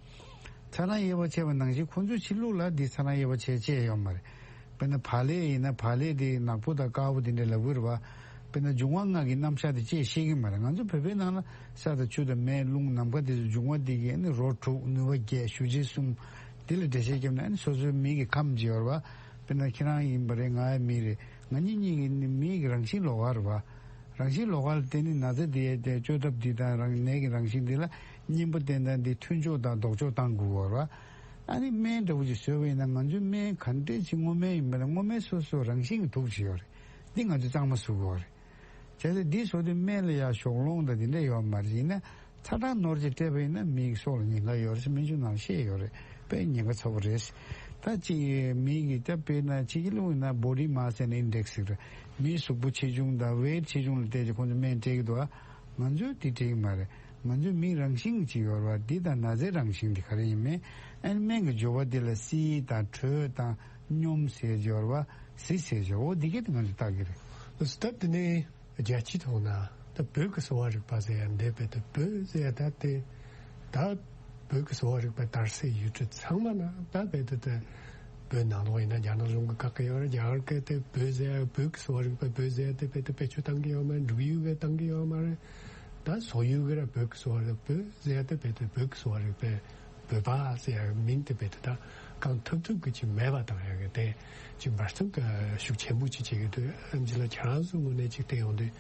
ཚ་གྲང་དབྱེ་བ་ཕྱེ་བ་ནང་བཞིན་ཁོང་ཚོའི་ཕྱི་ལུགས་ལ་འདི་ཚ་གྲང་དབྱེ་བ་ཕྱེ་བྱས་ཡོད་མ་རེད། དཔེར་ན་བག་ལེབ་ཡིན་ན་བག་ལེབ་དེ་ནག་པོ་དང་དཀར་པོ་དེ་འདྲ་ལབ་ཀྱི་རེད་བ། དཔེར་ན་འབྱུང་བ་ལྔ་གི་རྣམ་གཞག་དེ་ཅིག་ཤེས་ཀྱི་མ་རེད། ང་ཚོ་བོད་པའི་ནང་ལ་ས་དང་ཆུ་དང་མེ་རླུང་ནམ་མཁའ་དེ་ཚོ་འབྱུང་བ་དེ་གི་ཨ་ནི་རོ་དྲུག་ནུས་པ་བརྒྱད་ཞུ་རྗེས་གསུམ་དེ་ལ་འགྲེལ་བཤད་བརྒྱབ་ན་ཨ་ནི་སོ་སོའི་མི་གི་ཁམས་ཅིག་ཡོད་རེད་བ། དཔེར་ན་ཁྱེད་རང་ཡིན་པ་རེད། ང་ཡང་མི་རེད། ང་གཉིས་གཉིས་ཀྱི་ནི་མི་གི་རང་བཞིན་ལོགས་ཀ་རེད་བ། རང་བཞིན་ལོགས་ཀ་ལ་བརྟེན་ནས་ན་ཚ་དེ་ཡས་དེ་བཅོས་ཐབས་འདི་དང་རང་ནད་ཀྱི་རང་བཞིན་འདི་ལ་གཉེན་པོ་བསྟེན་སྟངས་འདི་མཐུན་ཕྱོགས་དང་ལྡོག་ཕྱོགས་བཏང་དགོས་པ་རེད་བ། ཨ་ནི་སྨན་འདྲ་བོ་ཅིག་བཟོས་པ་ཡིན་ན་ང་ཚོའི་སྨན་ག་འདྲས་ཅིག་སྔོ་སྨན་ཡིན་པ་ན་སྔོ་སྨན་སོ་སོ་རང་བཞིན་གྱི་དུག་ཅིག་ཡོད་རེད། འདི་ང་ཚོས་གཙང་མ་བཟོ་དགོས་རེད། བྱས་ཙང་འདི་བཟོ་དུས་སྨན་ལ་ཡང་ཞོགས་སློང་དང་འདི་འདྲས་ཡོད་མ་རེད། ཡིན་ན་ཚ་གྲང་ནོར་གྱིས་སྤྲད་པ་ཡིན་ན་མི་གི་སྲོག་ལ་ཉེན་ཁ་ཡོད་རེད་ཟེར་སྨན་གཞུང་ནང་བཤད་ཡོད་རེད། དཔེ་ཉེན་ཁ་ཚ་པོ་རེད། ད་ཅིག་མི་གི་ད་དཔེར་ན་ཕྱི་རྒྱལ་ལུགས་ཡིན་ན་body mass and index ཟེར་རེད། མིའི་གཟུགས་པོ་ཆེ་ཆུང་དང་weight ཆེ་ཆུང་ལ་བལྟས་ཏེ་ཁོང་ཚོ་སྨན་སྤྲད་ཀྱི་འདུག་ཨ། ང་ཚོས་འདི་སྤྲད་ཀྱི་མ་རེད། ང་ཚོའི་མིའི་རང་བཞིན་གྱི་ཡོད་རེད་བ། འདི་དང་ན་ཚའི་རང་བཞིན་འདི་ག་རེ་ཡིན་མིན། ཨ་ནི་སྨན་གྱི་སྦྱོར་བ་འདི་ལ་བསིལ་དང་དྲོད་དང་སྙོམས་ཟེར་ཡོད་རེད་བ། བསིལ་ཟེར་ཡོད། འོ་འདི་གས་དེ་ང་ཚོས་བརྟག་གི་རེད། སྟབས་དེ་ནས་རྒྱལ་སྤྱིའི་ཐོག་ན་ད་བོད་ཀྱི་གསོ་བ་རིག་པ་ཟེར་ཡ་འདི་བོད་དུ་བོད་ཟེར་ཡ་ད་དེ་ད་བོད་ཀྱི་གསོ་བ་རིག་པའི་དར་སའི་ཡུལ་གྲུ་ཚང་མ་ན་ད་བོད་དུ་ད་བོད་ནང་ལོགས་ཡིན་ན་རྒྱ་ནག་གཞུང་གི་བཀག་གི་ཡོད་རེད། རྒྱ་གར་སྐད་དེ་བོད་ཟེར་ཡ་བོད་ཀྱི་གསོ་བ་རིག་པ་བོད་ཟེར་ཡ་དེ་བོད་དུ་བེད་སྤྱོད་བཏང་གི་ཡོད་མ་རེད། འབྲུག་ཡུལ་གི་བཏང་གི་ཡོད་མ་རེད། ད་སོག་ཡུལ་གི་ར་བོད་ཀྱི་གསོ་བ་རིག་བོད་ཟེར་ཡ་དེ་བོད་དུ་བོད་ཀྱི་གསོ་བ་རིག་པའི་བོད་པ་ཟེར་ཡ་མིང་དེ་བོད་དུ་ད་གང་ཐུབ་ཐུབ་ཀྱི་ཅིག་མེད་པ་བཏང་ཡ་གི་དེ་ཅིག་འབད་བརྩོན་གྱི་ཤུགས་ཆེན་པོ་ཅིག་བྱེད་ཀྱི་འདུག་ཨ་ནི་ལ་ཁྱེད་རང་ཚོའི་ངོས་ནས་ཅིག་བལྟས་ཡོང་དུས་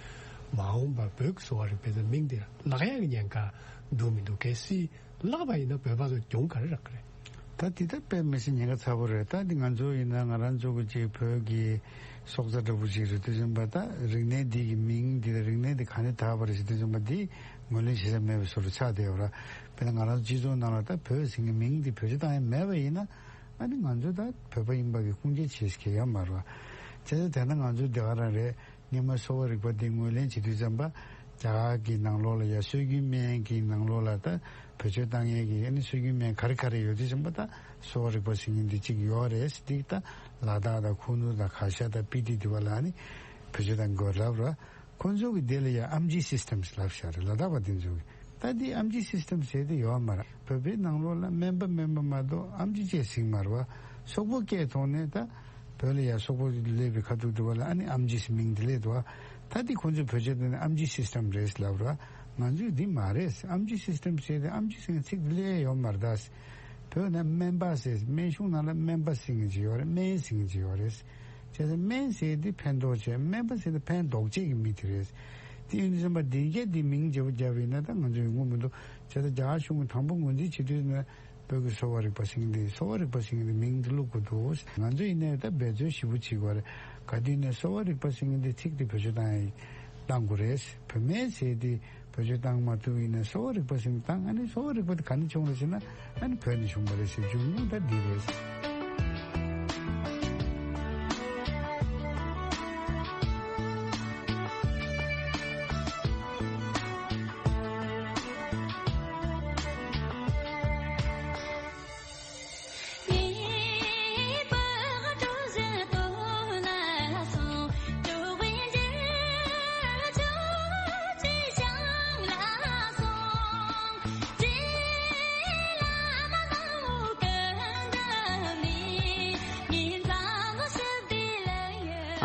མ་འོངས་པ་བོད་ཀྱི་གསོ་བ་རིག་པའི་མིང་དེ་བརླག་ཡ་གི་ཉེན་ཁ་འདུག་མི་འདུག་གལ་སྲིད་བརླག་པ་ཡིན་ན་བོད་པ་ཚོ་གྱོང་ག་རེ་རག་གི་རེད། ད་འདི་ད་དཔེ་མི་སྲིད་ཉེན་ཁ་ཚ་པོ་རེད། ད་འདི་ང་ཚོ་ཡིན་ན་ང་རང་ཚོ་གི་ཅིག་བོད་ཀྱི་སྲོག་རྩ་འདྲ་པོ་ཅིག་རེད་དུས་ཙམ་པ། ད་རིག་གནས་འདི་གི་མིང་འདི་དང་རིག་གནས་འདི་ག་ནས་དར་བ་རེད་ཟེར་དུས་ཙམ་པ་འདི་ངོས་ལེན་བྱེད་ས་མེད་པའི་བཟོ་འདྲ་ཆགས་བསྡད་ཡོད་ར། དཔེར་ན་ང་རང་ཚོ་སྤྱི་ཚོགས་ནང་ལ་ད་བོད་ཟེར་མཁན་མིང་འདི་བེད་སྤྱོད་བཏང་ཡ་མེད་པ་ཡིན་ན། ཨ་ནི་ང་ཚོ་ད་བོད་པ་ཡིན་པ་གི་ཁུངས་སྐྱེལ་བྱེད་ཀྱི་ཡོད་མ་རེད་བ། བྱས་ཙང་དེ་ན་ང་ཚོ་འདི་ག་རང་རེད། སྔོན་མ་གསོ་བ་རིག་པ་འདི་ངོས་ལེན་བྱེད་དུས་ཙམ་པ། རྒྱ་གར་གྱི་ནང་ལོགས་ལ་ཡ་སྲོལ་རྒྱུན་སྨན་གྱི་ནང་ལོགས་ལ་ད་བེད་སྤྱོད་བཏང་ཡས་ཀྱི་ཨ་ནི་སྲོལ་རྒྱུན་སྨན་ག་རེ་ག་རེ་ཡོད་དུས་ཙམ་པ། ད་གསོ་བ་རིག་པ་ཟེར་མཁན་འདི་གཅིག་ཡོད་རེད། འདི་ད་ལ་དྭགས་དང་ཁུ་ནུ་དང་གར་ཞ་དང་སྤི་ཏི་འདི་བ་ལ་ཨ་ནི་བེད་སྤྱོད་བཏང་དགོས་ལབ་ར། ཁོང་ཚོ་གི་དེ་ལ་ཡ་ཨམ་ཆི་སིས་ཊམ་ལབ་བཞག་རེད། ལ་དྭགས་པ་དེ་ཚོ་གི། ད་འདི་ཨམ་ཆི་སིས་ཊམ་ཟེར་དེ་ཡོད་མ་རེད། བོད་པའི་ནང་ལོགས་ལ་སྨན་པ་སྨན་པ་མ་གཏོགས་ཨམ་ཆི་བཅས་ཟིན་མ་རེད་བ། སོག་པོ་སྐད་ཐོག་ནས་ད་བོད་ལ་ཡ་སོག་པོ་སླེབས་པའི་ཁ་ཐུག་དུ་བ་ལ་ཨ་ནི་ཨམ་ཆི་ཟེར་མིང་དེ་སླེབས་འདུག་བ། ད་འདི་ཁོང་ཚོས་བེད་སྤྱོད་བཏང་ནས་ཨམ་ཆི་སིས་ཊམ་རེད་ལབ་ར། ང་ཚོས་འདི་མ་རེད། ཨམ་ཆི་སིས་ཊམ་ཟེར་དེ་ཨམ་ཆི་ཟེར་མཁན་ཚིག་དེ་སླེབས་ཡོད་མ་རེད་ད། བོད་ན་སྨན་པ་ཟེར། སྨན་གཞུང་ནང་ལ་སྨན་པ་ཟེར་མཁན་ཅིག་ཡོད་རེད། སྨན་ཟེར་མཁན་ཅིག་ཡོད་རེད། བྱས་ཙང་སྨན་ཟེར་དེ་ཕན་ཐོགས་བྱས། སྨན་པ་ཟེར་དེ་ཕན་འདོགས་བྱེད་ཀྱི་མི་དེ་རེད། དེ་ཡིན་དུས་ཙམ་པ་འདི་གས་འདི་མིང་བརྗེ་པོ་བརྒྱབ་པ་ཡིན་ན་ད་ང་ཚོ་ཡོང་གི་མི་འདུག་བྱས་ཙང་རྒྱ་གར་གཞུང་གིས་དང་པོ་ངོས་འཛིན་བྱེད་དུས་ན་བོད་ཀྱི་གསོ་བ་རིག་པ་ཟེར་མཁན་འདི། གསོ་བ་རིག་པ་ཟེར་མཁན་འདི་མིང་འདི་བླུག་དགོས་འདུག་ང་ཚོ་ཡིན་ནའི་ད་འབད་རྩོལ་ཞེ་པོ་བྱེད་དགོས་རེད། ག་དུས་ནས་གསོ་བ་རིག་པ་ཟེར་མཁན་འདི་ཚིག་འདི་བེད་སྤྱོད་བཏང་ཡ་བཏང་དགོས་རེད། བོད་སྨན་ཟེར་དེ་བེད་སྤྱོད་བཏང་མ་ཐུབ་ཡིན་ན་གསོ་བ་རིག་པ་ཟེར་བཏང་། ཨ་ནི་གསོ་བ་རིག་པ་དེ་ག་ནས་བྱུང་རེད་ཟེར་ན། ཨ་ནི་བོད་ནས་བྱུང་བ་རེད་ཟེར་རྒྱུ་དངོས་ད་འདི་རེད།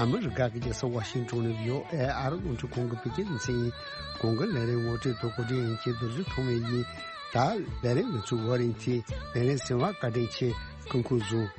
ཨ་མི་རི་ཀ་གི་རྒྱལ་ས་ཝ་ཤིང་ཏོན་ནས་བི་ཨོ་ཨེ་ཨ་རི་རླུང་འཕྲིན་ཁང་གི་བོད་སྐད་སྡེ་ཚན་ཡིན། གོང་གི་ལས་རིམ་ངོ་སྤྲོད་དང་གོ་སྒྲིག་ཡིན་གྱི་རྡོ་རྗེ་ཐོགས་མེད་ཡིན། ད་ལས་རིམ་ལ་ཚུར་བ་རིན་གྱི་ལས་རིམ་ཟིན་བ་བཀའ་དྲིན་ཆེ། སྐུ་ཁུག་བཟུང་།